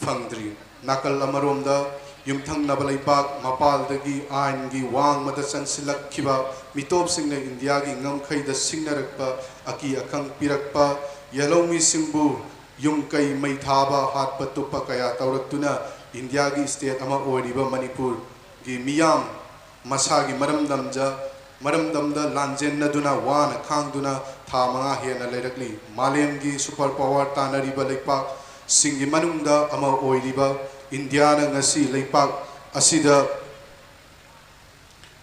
ꯐꯪꯗ꯭ꯔꯤ꯫ ꯅꯥꯀꯜ ꯑꯃꯔꯣꯝꯗ ꯌꯨꯝꯊꯪꯅꯕ ꯂꯩꯄꯥꯛ ꯃꯄꯥꯜꯗꯒꯤ ꯑꯥꯏꯟꯒꯤ ꯋꯥꯡꯃꯗ ꯆꯪꯁꯤꯜꯂꯛꯈꯤꯕ ꯃꯤꯇꯣꯞꯁꯤꯡꯅ ꯏꯟꯗꯤꯌꯥꯒꯤ ꯉꯝꯈꯩꯗ ꯁꯤꯡꯅꯔꯛꯄ, ꯑꯀꯤ ꯑꯈꯪ ꯄꯤꯔꯛꯄ, ꯌꯦꯜꯍꯧꯃꯤꯁꯤꯡꯕꯨ ꯌꯨꯝ ꯀꯩ ꯃꯩ ꯊꯥꯕ, ꯍꯥꯠꯄ ꯇꯨꯞꯄ ꯀꯌꯥ ꯇꯧꯔꯛꯇꯨꯅ ꯏꯟꯗꯤꯌꯥꯒꯤ state ꯑꯃ ꯑꯣꯏꯔꯤꯕ ꯃꯅꯤꯄꯨꯔꯒꯤ ꯃꯤꯌꯥꯝ ꯃꯁꯥꯒꯤ ꯃꯔꯝꯗꯝꯗ, ꯃꯔꯝꯗꯝꯗ ꯂꯥꯟꯖꯦꯟꯅꯗꯨꯅ ꯋꯥꯅ ꯈꯥꯡꯗꯨꯅ ꯊꯥ ꯃꯉꯥ ꯍꯦꯟꯅ ꯂꯩꯔꯛꯂꯤ꯫ ꯃꯥꯂꯦꯝꯒꯤ super power ꯇꯥꯟꯅꯔꯤꯕ ꯂꯩꯄꯥꯛꯁꯤꯡꯒꯤ ꯃꯅꯨꯡꯗ ꯑꯃ ꯑꯣꯏꯔꯤꯕ ꯏꯟꯗꯤꯌꯥꯅ ꯉꯁꯤ ꯂꯩꯄꯥꯛ ꯑꯁꯤꯗ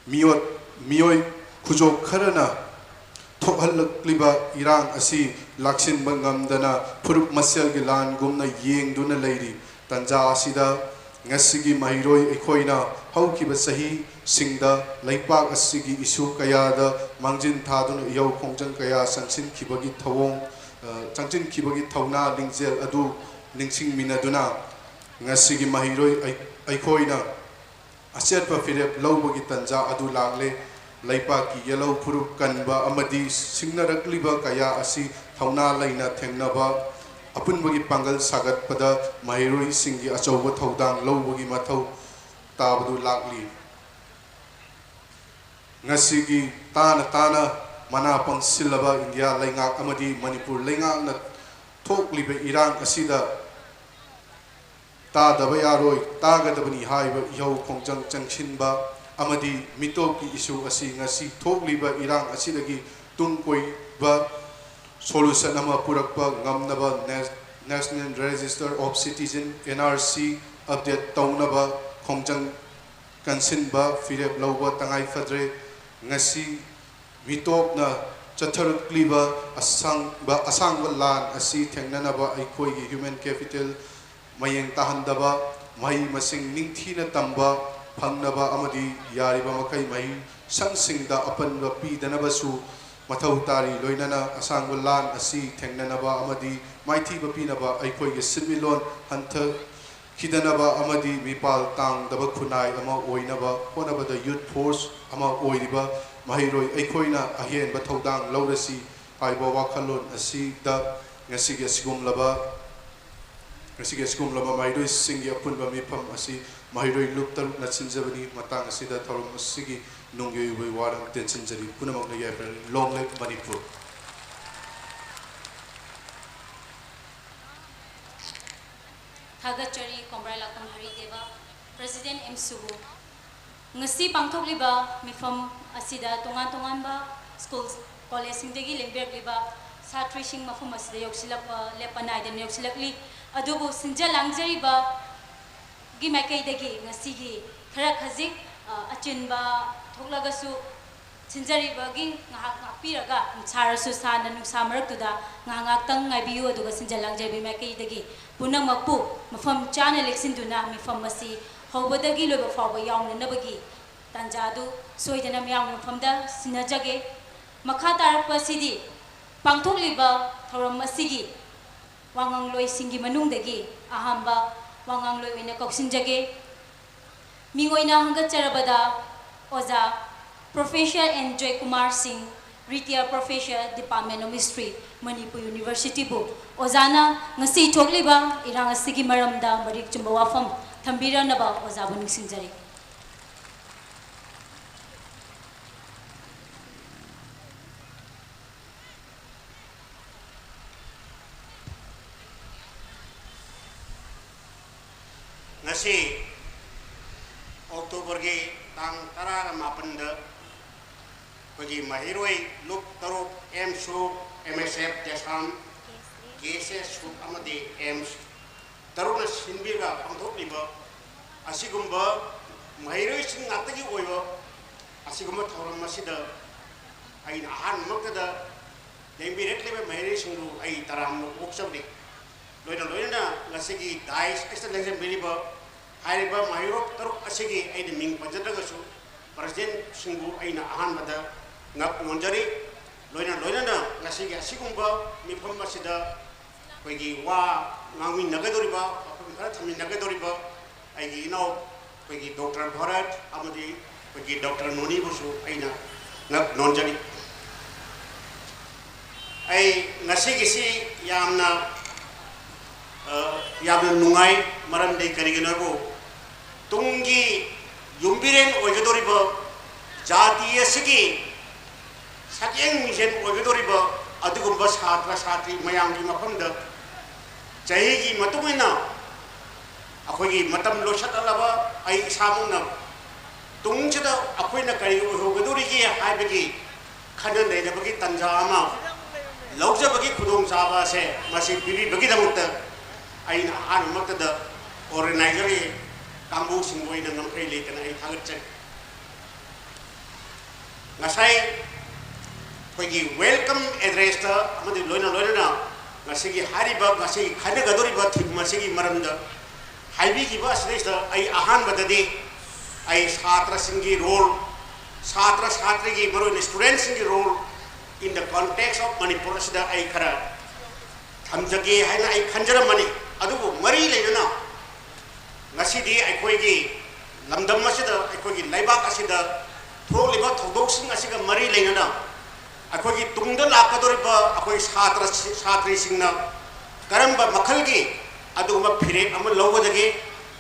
ꯃꯤꯑꯣꯠ ꯃꯤꯑꯣꯏ ꯈꯨꯖꯣꯞ ꯈꯔꯅ ꯊꯣꯛꯍꯜꯂꯛꯂꯤꯕ ꯏꯔꯥꯡ ꯑꯁꯤ ꯂꯥꯛꯁꯤꯟꯕ ꯉꯝꯗꯅ ꯐꯨꯔꯨꯞ ꯃꯁꯦꯜꯒꯤ ꯂꯥꯟꯒꯨꯝꯅ ꯌꯦꯡꯗꯨꯅ ꯂꯩꯔꯤ꯫ ꯇꯟꯖꯥ ꯑꯁꯤꯗ ꯉꯁꯤꯒꯤ ꯃꯍꯩꯔꯣꯏ ꯑꯩꯈꯣꯏꯅ ꯍꯧꯈꯤꯕ ꯆꯍꯤꯁꯤꯡꯗ ꯂꯩꯄꯥꯛ ꯑꯁꯤꯒꯤ ꯏꯁꯨ ꯀꯌꯥꯗ ꯃꯥꯡꯖꯤꯟ ꯊꯥꯗꯨꯅ ꯏꯍꯧ ꯈꯣꯡꯖꯪ ꯀꯌꯥ ꯆꯪꯁꯤꯟꯈꯤꯕꯒꯤ ꯊꯧꯑꯣꯡ, ꯑ, ꯆꯪꯁꯤꯟꯈꯤꯕꯒꯤ ꯊꯧꯅꯥ ꯂꯤꯡꯖꯦꯜ ꯑꯗꯨ ꯅꯤꯡꯁꯤꯡꯃꯤꯟꯅꯗꯨꯅ ꯉꯁꯤꯒꯤ ꯃꯍꯩꯔꯣꯏ ꯑꯩ-, ꯑꯩꯈꯣꯏꯅ ꯑꯆꯦꯠꯄ ꯐꯤꯔꯦꯞ ꯂꯧꯕꯒꯤ ꯇꯟꯖꯥ ꯑꯗꯨ ꯂꯥꯛꯂꯦ꯫ ꯂꯩꯄꯥꯛꯀꯤ ꯌꯦꯜꯍꯧ ꯐꯨꯔꯨꯞ ꯀꯟꯕ ꯑꯃꯗꯤ ꯁꯤꯡꯅꯔꯛꯂꯤꯕ ꯀꯌꯥ ꯑꯁꯤ ꯊꯧꯅꯥ ꯂꯩꯅ ꯊꯦꯡꯅꯕ ꯑꯄꯨꯟꯕꯒꯤ ꯄꯥꯡꯒꯜ ꯁꯥꯒꯠꯄꯗ ꯃꯍꯩꯔꯣꯏꯁꯤꯡꯒꯤ ꯑꯆꯧꯕ ꯊꯧꯗꯥꯡ ꯂꯧꯕꯒꯤ ꯃꯊꯧ ꯇꯥꯕꯗꯨ ꯂꯥꯛꯂꯤ꯫ ꯉꯁꯤꯒꯤ ꯇꯥꯅ ꯇꯥꯅ ꯃꯅꯥ ꯄꯪꯁꯤꯜꯂꯕ ꯏꯟꯗꯤꯌꯥ ꯂꯩꯉꯥꯛ ꯑꯃꯗꯤ ꯃꯅꯤꯄꯨꯔ ꯂꯩꯉꯥꯛꯅ ꯊꯣꯛꯂꯤꯕ ꯏꯔꯥꯡ ꯑꯁꯤꯗ ꯇꯥꯗꯕ ꯌꯥꯔꯣꯏ, ꯇꯥꯒꯗꯕꯅꯤ ꯍꯥꯏꯕ ꯏꯍꯧ ꯈꯣꯡꯖꯪ ꯆꯪꯁꯤꯟꯕ ꯑꯃꯗꯤ ꯃꯤꯇꯣꯞꯀꯤ ꯏꯁꯨ ꯑꯁꯤ ꯉꯁꯤ ꯊꯣꯛꯂꯤꯕ ꯏꯔꯥꯡ ꯑꯁꯤꯗꯒꯤ ꯇꯨꯡ ꯀꯣꯏꯕ solution ꯑꯃ ꯄꯨꯔꯛꯄ ꯉꯝꯅꯕ Nas-, National Register of Citizen, N R C, update ꯇꯧꯅꯕ ꯈꯣꯡꯖꯪ ꯀꯟꯁꯤꯟꯕ ꯐꯤꯔꯦꯞ ꯂꯧꯕ ꯇꯉꯥꯏ ꯐꯗ꯭ꯔꯦ꯫ ꯉꯁꯤ ꯃꯤꯇꯣꯞꯅ ꯆꯠꯊꯔꯛꯂꯤꯕ ꯑꯁꯥꯡꯕ, ꯑꯁꯥꯡꯕ ꯂꯥꯟ ꯑꯁꯤ ꯊꯦꯡꯅꯅꯕ ꯑꯩꯈꯣꯏꯒꯤ human capital ꯃꯌꯦꯡ ꯇꯥꯍꯟꯗꯕ, ꯃꯍꯩ ꯃꯁꯤꯡ ꯅꯤꯡꯊꯤꯅ ꯇꯝꯕ ꯐꯪꯅꯕ ꯑꯃꯗꯤ ꯌꯥꯔꯤꯕ ꯃꯈꯩ ꯃꯍꯩ ꯁꯪꯁꯤꯡꯗ ꯑꯄꯟꯕ ꯄꯤꯗꯅꯕꯁꯨ ꯃꯊꯧ ꯇꯥꯔꯤ꯫ ꯂꯣꯏꯅꯅ ꯑꯁꯥꯡꯕ ꯂꯥꯟ ꯑꯁꯤ ꯊꯦꯡꯅꯅꯕ ꯑꯃꯗꯤ ꯃꯥꯏꯊꯤꯕ ꯄꯤꯅꯕ ꯑꯩꯈꯣꯏꯒꯤ ꯁꯤꯟꯃꯤꯠꯂꯣꯟ ꯍꯟꯊ-, ꯈꯤꯗꯅꯕ ꯑꯃꯗꯤ ꯃꯤꯄꯥꯜ ꯇꯥꯡꯗꯕ ꯈꯨꯟꯅꯥꯏ ꯑꯃ ꯑꯣꯏꯅꯕ ꯍꯣꯠꯅꯕꯗ youth force ꯑꯃ ꯑꯣꯏꯔꯤꯕ ꯃꯍꯩꯔꯣꯏ ꯑꯩꯈꯣꯏꯅ ꯑꯍꯦꯟꯕ ꯊꯧꯗꯥꯡ ꯂꯧꯔꯁꯤ ꯍꯥꯏꯕ ꯋꯥꯈꯜꯂꯣꯟ ꯑꯁꯤꯗ ꯉꯁꯤꯒꯤ ꯑꯁꯤꯒꯨꯝꯂꯕ, ꯉꯁꯤꯒꯤ ꯑꯁꯤꯒꯨꯝꯂꯕ ꯃꯍꯩꯔꯣꯏꯁꯤꯡꯒꯤ ꯑꯄꯨꯟꯕ ꯃꯤꯐꯝ ꯑꯁꯤ ꯃꯍꯩꯔꯣꯏ ꯂꯨꯞ ꯇꯔꯨꯛꯅ ꯁꯤꯟꯖꯕꯅꯤ꯫ ꯃꯇꯥꯡ ꯑꯁꯤꯗ ꯊꯧꯔꯝ ꯑꯁꯤꯒꯤ ꯅꯨꯡꯒꯤ ꯑꯣꯏꯕ ꯋꯥꯔꯣꯜ ꯇꯦꯟꯁꯤꯟꯖꯔꯤ꯫ ꯄꯨꯝꯅꯃꯛꯅ ꯌꯥꯏꯐꯅ꯫ Long live Manipur. ꯊꯥꯒꯠꯆꯔꯤ ꯀꯣꯡꯕ꯭ꯔꯥꯏꯂꯥꯛꯄꯝ ꯍꯔꯤꯗꯦꯕ, President ꯑꯦꯝ ꯁꯨꯕꯨ꯫ ꯉꯁꯤ ꯄꯥꯡꯊꯣꯛꯂꯤꯕ ꯃꯤꯐꯝ ꯑꯁꯤꯗ ꯇꯣꯉꯥꯟ ꯇꯣꯉꯥꯟꯕ school, collegeꯁꯤꯡꯗꯒꯤ ꯂꯦꯡꯕꯤꯔꯛꯂꯤꯕ ꯁꯥꯇ꯭ꯔꯤꯁꯤꯡ ꯃꯐꯝ ꯑꯁꯤꯗ ꯌꯧꯁꯤꯜꯂꯛꯄ, ꯂꯦꯞꯄ ꯅꯥꯏꯗꯅ ꯌꯧꯁꯤꯜꯂꯛꯂꯤ꯫ ꯑꯗꯨꯕꯨ ꯁꯤꯟꯖ ꯂꯥꯡꯖꯔꯤꯕꯒꯤ ꯃꯥꯏꯀꯩꯗꯒꯤ ꯉꯁꯤꯒꯤ ꯈꯔ ꯈꯖꯤꯛ, ꯑ, ꯑꯆꯤꯟꯕ ꯊꯣꯛꯂꯒꯁꯨ ꯁꯤꯟꯖꯔꯤꯕꯒꯤ ꯉꯥꯏꯍꯥꯛ ꯉꯥꯛꯄꯤꯔꯒ, ꯁꯥꯔꯁꯨ ꯁꯥꯅ ꯅꯨꯡꯁꯥ ꯃꯔꯛꯇꯨꯗ ꯉꯥꯏꯍꯥꯛ ꯉꯥꯛꯇꯪ ꯉꯥꯏꯕꯤꯌꯨ꯫ ꯑꯗꯨꯒ ꯁꯤꯟꯖ ꯂꯥꯡꯖꯕꯤ ꯃꯥꯏꯀꯩꯗꯒꯤ ꯄꯨꯝꯅꯃꯛꯄꯨ ꯃꯐꯝ ꯆꯥꯅ ꯂꯦꯛꯁꯤꯟꯗꯨꯅ ꯃꯤꯐꯝ ꯑꯁꯤ ꯍꯧꯕꯗꯒꯤ ꯂꯣꯏꯕ ꯐꯥꯎꯕ ꯌꯥꯎꯅꯅꯕꯒꯤ ꯇꯥꯟꯖꯥ ꯑꯗꯨ ꯁꯣꯏꯗꯅ ꯃꯌꯥꯝꯒꯤ ꯃꯐꯝꯗ ꯁꯤꯟꯅꯖꯒꯦ꯫ ꯃꯈꯥ ꯇꯥꯔꯛꯄ ꯑꯁꯤꯗꯤ ꯄꯥꯡꯊꯣꯛꯂꯤꯕ ꯊꯧꯔꯝ ꯑꯁꯤꯒꯤ ꯋꯥꯉꯥꯡꯂꯣꯏꯁꯤꯡꯒꯤ ꯃꯅꯨꯡꯗꯒꯤ ꯑꯍꯥꯟꯕ ꯋꯥꯉꯥꯡꯂꯣꯏ ꯑꯣꯏꯅ ꯀꯧꯁꯤꯟꯖꯒꯦ꯫ ꯃꯤꯡ ꯑꯣꯏꯅ ꯍꯪꯒꯠꯆꯔꯕꯗ, ꯑꯣꯖꯥ Professor N ꯖꯣꯏꯀꯨꯃꯥꯔ ꯁꯤꯡ, Retired Professor, Department of History, Manipur University ꯕꯨ ꯑꯣꯖꯥꯅ ꯉꯁꯤ ꯊꯣꯛꯂꯤꯕ ꯏꯔꯥꯡ ꯑꯁꯤꯒꯤ ꯃꯔꯝꯗ ꯃꯔꯤꯛ ꯆꯨꯝꯕ ꯋꯥꯐꯝ ꯊꯝꯕꯤꯔꯛꯅꯕ ꯑꯣꯖꯥꯕꯨ ꯅꯤꯡꯁꯤꯡꯖꯔꯤ꯫ ꯉꯁꯤ October ꯒꯤ ꯇꯥꯡ ꯇꯔꯥꯒ ꯃꯥꯄꯟꯗ ꯑꯩꯈꯣꯏꯒꯤ ꯃꯍꯩꯔꯣꯏ ꯂꯨꯞ ꯇꯔꯨꯛ, ꯑꯦꯝꯁꯨ, ꯑꯦꯝ ꯑꯦꯁ ꯑꯦꯐ, ꯖꯦꯁꯥꯝ, ꯀꯦ ꯑꯦꯁ ꯑꯦꯁ ꯁꯨ ꯑꯃꯗꯤ ꯑꯦꯝꯁ ꯇꯔꯨꯛꯅ ꯁꯤꯟꯕꯤꯔꯒ ꯄꯥꯡꯊꯣꯛꯂꯤꯕ ꯑꯁꯤꯒꯨꯝꯕ ꯃꯍꯩꯔꯣꯏꯁꯤꯡ ꯉꯥꯛꯇꯒꯤ ꯑꯣꯏꯕ ꯑꯁꯤꯒꯨꯝꯕ ꯊꯧꯔꯝ ꯑꯁꯤꯗ ꯑꯩꯅ ꯑꯍꯥꯟꯕꯃꯛꯇꯗ ꯂꯦꯡꯕꯤꯔꯛꯂꯤꯕ ꯃꯍꯩꯔꯣꯏꯁꯤꯡꯕꯨ ꯑꯩ ꯇꯔꯥꯝꯅ ꯑꯣꯛꯆꯕꯅꯤ꯫ ꯂꯣꯏꯅ ꯂꯣꯏꯅꯅ ꯉꯁꯤꯒꯤ dais ꯑꯁꯤꯗ ꯂꯦꯡꯁꯤꯟꯕꯤꯔꯤꯕ ꯍꯥꯏꯔꯤꯕ ꯃꯍꯩꯔꯣꯏ ꯇꯔꯨꯛ ꯑꯁꯤꯒꯤ ꯑꯩꯅ ꯃꯤꯡ ꯄꯟꯖꯗ꯭ꯔꯒꯁꯨ, president ꯁꯤꯡꯕꯨ ꯑꯩꯅ ꯑꯍꯥꯟꯕꯗ ꯉꯛ ꯅꯣꯟꯖꯔꯤ꯫ ꯂꯣꯏꯅ ꯂꯣꯏꯅꯅ ꯉꯁꯤꯒꯤ ꯑꯁꯤꯒꯨꯝꯕ ꯃꯤꯐꯝ ꯑꯁꯤꯗ ꯑꯩꯈꯣꯏꯒꯤ ꯋꯥ ꯉꯥꯡꯃꯤꯟꯅꯒꯗꯧꯔꯤꯕ, ꯋꯥꯐꯝ ꯈꯔ ꯊꯝꯃꯤꯟꯅꯒꯗꯧꯔꯤꯕ ꯑꯩꯒꯤ ꯏꯅꯥꯎ ꯑꯩꯈꯣꯏꯒꯤ ꯗꯣꯛꯇꯔ ꯚꯥꯔꯠ ꯑꯃꯗꯤ ꯑꯩꯈꯣꯏꯒꯤ ꯗꯣꯛꯇꯔ ꯅꯣꯅꯤꯕꯨꯁꯨ ꯑꯩꯅ ꯉꯛ ꯅꯣꯟꯖꯔꯤ꯫ ꯑꯩ ꯉꯁꯤꯒꯤꯁꯤ ꯌꯥꯝꯅ, ꯑ, ꯌꯥꯝꯅ ꯅꯨꯡꯉꯥꯏ꯫ ꯃꯔꯝꯗꯤ ꯀꯔꯤꯒꯤꯅꯣ ꯍꯥꯏꯕꯨ, ꯇꯨꯡꯒꯤ ꯌꯨꯝꯕꯤꯔꯦꯟ ꯑꯣꯏꯒꯗꯧꯔꯤꯕ, ꯖꯥꯇꯤ ꯑꯁꯤꯒꯤ ꯁꯛꯌꯦꯡ ꯃꯤꯡꯖꯦꯜ ꯑꯣꯏꯒꯗꯧꯔꯤꯕ ꯑꯗꯨꯒꯨꯝꯕ ꯁꯥꯇ꯭ꯔ ꯁꯥꯇ꯭ꯔꯤ ꯃꯌꯥꯝꯒꯤ ꯃꯐꯝꯗ ꯆꯍꯤꯒꯤ ꯃꯇꯨꯡ ꯏꯟꯅ ꯑꯩꯈꯣꯏꯒꯤ ꯃꯇꯝ ꯂꯣꯏꯁꯤꯜꯂꯛꯂꯕ ꯑꯩ ꯏꯁꯥꯃꯛꯅ ꯇꯨꯡꯁꯤꯗ ꯑꯩꯈꯣꯏꯅ ꯀꯔꯤ ꯑꯣꯏꯍꯧꯒꯗꯧꯔꯤꯒꯦ ꯍꯥꯏꯕꯒꯤ ꯈꯟꯅ ꯅꯩꯅꯕꯒꯤ ꯇꯥꯟꯖꯥ ꯑꯃ ꯂꯧꯖꯕꯒꯤ ꯈꯨꯗꯣꯡꯆꯥꯕ ꯑꯁꯦ ꯃꯁꯤ ꯄꯤꯕꯤꯕꯒꯤꯗꯃꯛꯇ ꯑꯩꯅ ꯑꯍꯥꯟꯕꯃꯛꯇꯗ organizer ꯒꯤ ꯀꯥꯡꯕꯨꯁꯤꯡꯕꯨ ꯑꯩꯅ ꯉꯝꯈꯩ ꯂꯩꯇꯅ ꯑꯩ ꯊꯥꯒꯠꯆꯔꯤ꯫ ꯉꯁꯥꯏ ꯑꯩꯈꯣꯏꯒꯤ welcome addressꯇ ꯑꯃꯗꯤ ꯂꯣꯏꯅ ꯂꯣꯏꯅꯅ ꯉꯁꯤꯒꯤ ꯍꯥꯏꯔꯤꯕ, ꯉꯁꯤꯒꯤ ꯈꯟꯅꯒꯗꯧꯔꯤꯕ theme ꯑꯁꯤꯒꯤ ꯃꯔꯝꯗ ꯍꯥꯏꯕꯤꯈꯤꯕ ꯑꯁꯤꯗꯩꯁꯤꯗ ꯑꯩ ꯑꯍꯥꯟꯕꯗꯗꯤ ꯑꯩ ꯁꯥꯇ꯭ꯔꯁꯤꯡꯒꯤ role, ꯁꯥꯇ꯭ꯔ ꯁꯥꯇ꯭ꯔꯤꯒꯤ, ꯃꯔꯨꯑꯣꯏꯅ studentꯁꯤꯡꯒꯤ role in the context of Manipur ꯑꯁꯤꯗ ꯑꯩ ꯈꯔ ꯊꯝꯖꯒꯦ ꯍꯥꯏꯅ ꯑꯩ ꯈꯟꯖꯔꯝꯕꯅꯤ꯫ ꯑꯗꯨꯕꯨ ꯃꯔꯤ ꯂꯩꯅꯅ ꯉꯁꯤꯗꯤ ꯑꯩꯈꯣꯏꯒꯤ ꯂꯝꯗꯝ ꯑꯁꯤꯗ, ꯑꯩꯈꯣꯏꯒꯤ ꯂꯩꯕꯥꯛ ꯑꯁꯤꯗ ꯊꯣꯛꯂꯤꯕ ꯊꯧꯗꯣꯛꯁꯤꯡ ꯑꯁꯤꯒ ꯃꯔꯤ ꯂꯩꯅꯅ ꯑꯩꯈꯣꯏꯒꯤ ꯇꯨꯡꯗ ꯂꯥꯛꯀꯗꯧꯔꯤꯕ ꯑꯩꯈꯣꯏ ꯁꯥꯇ꯭ꯔ ꯁꯥꯇ꯭ꯔꯤꯁꯤꯡꯅ ꯀꯔꯝꯕ ꯃꯈꯜꯒꯤ ꯑꯗꯨꯒꯨꯝꯕ ꯐꯤꯔꯦꯞ ꯑꯃ ꯂꯧꯒꯗꯒꯦ,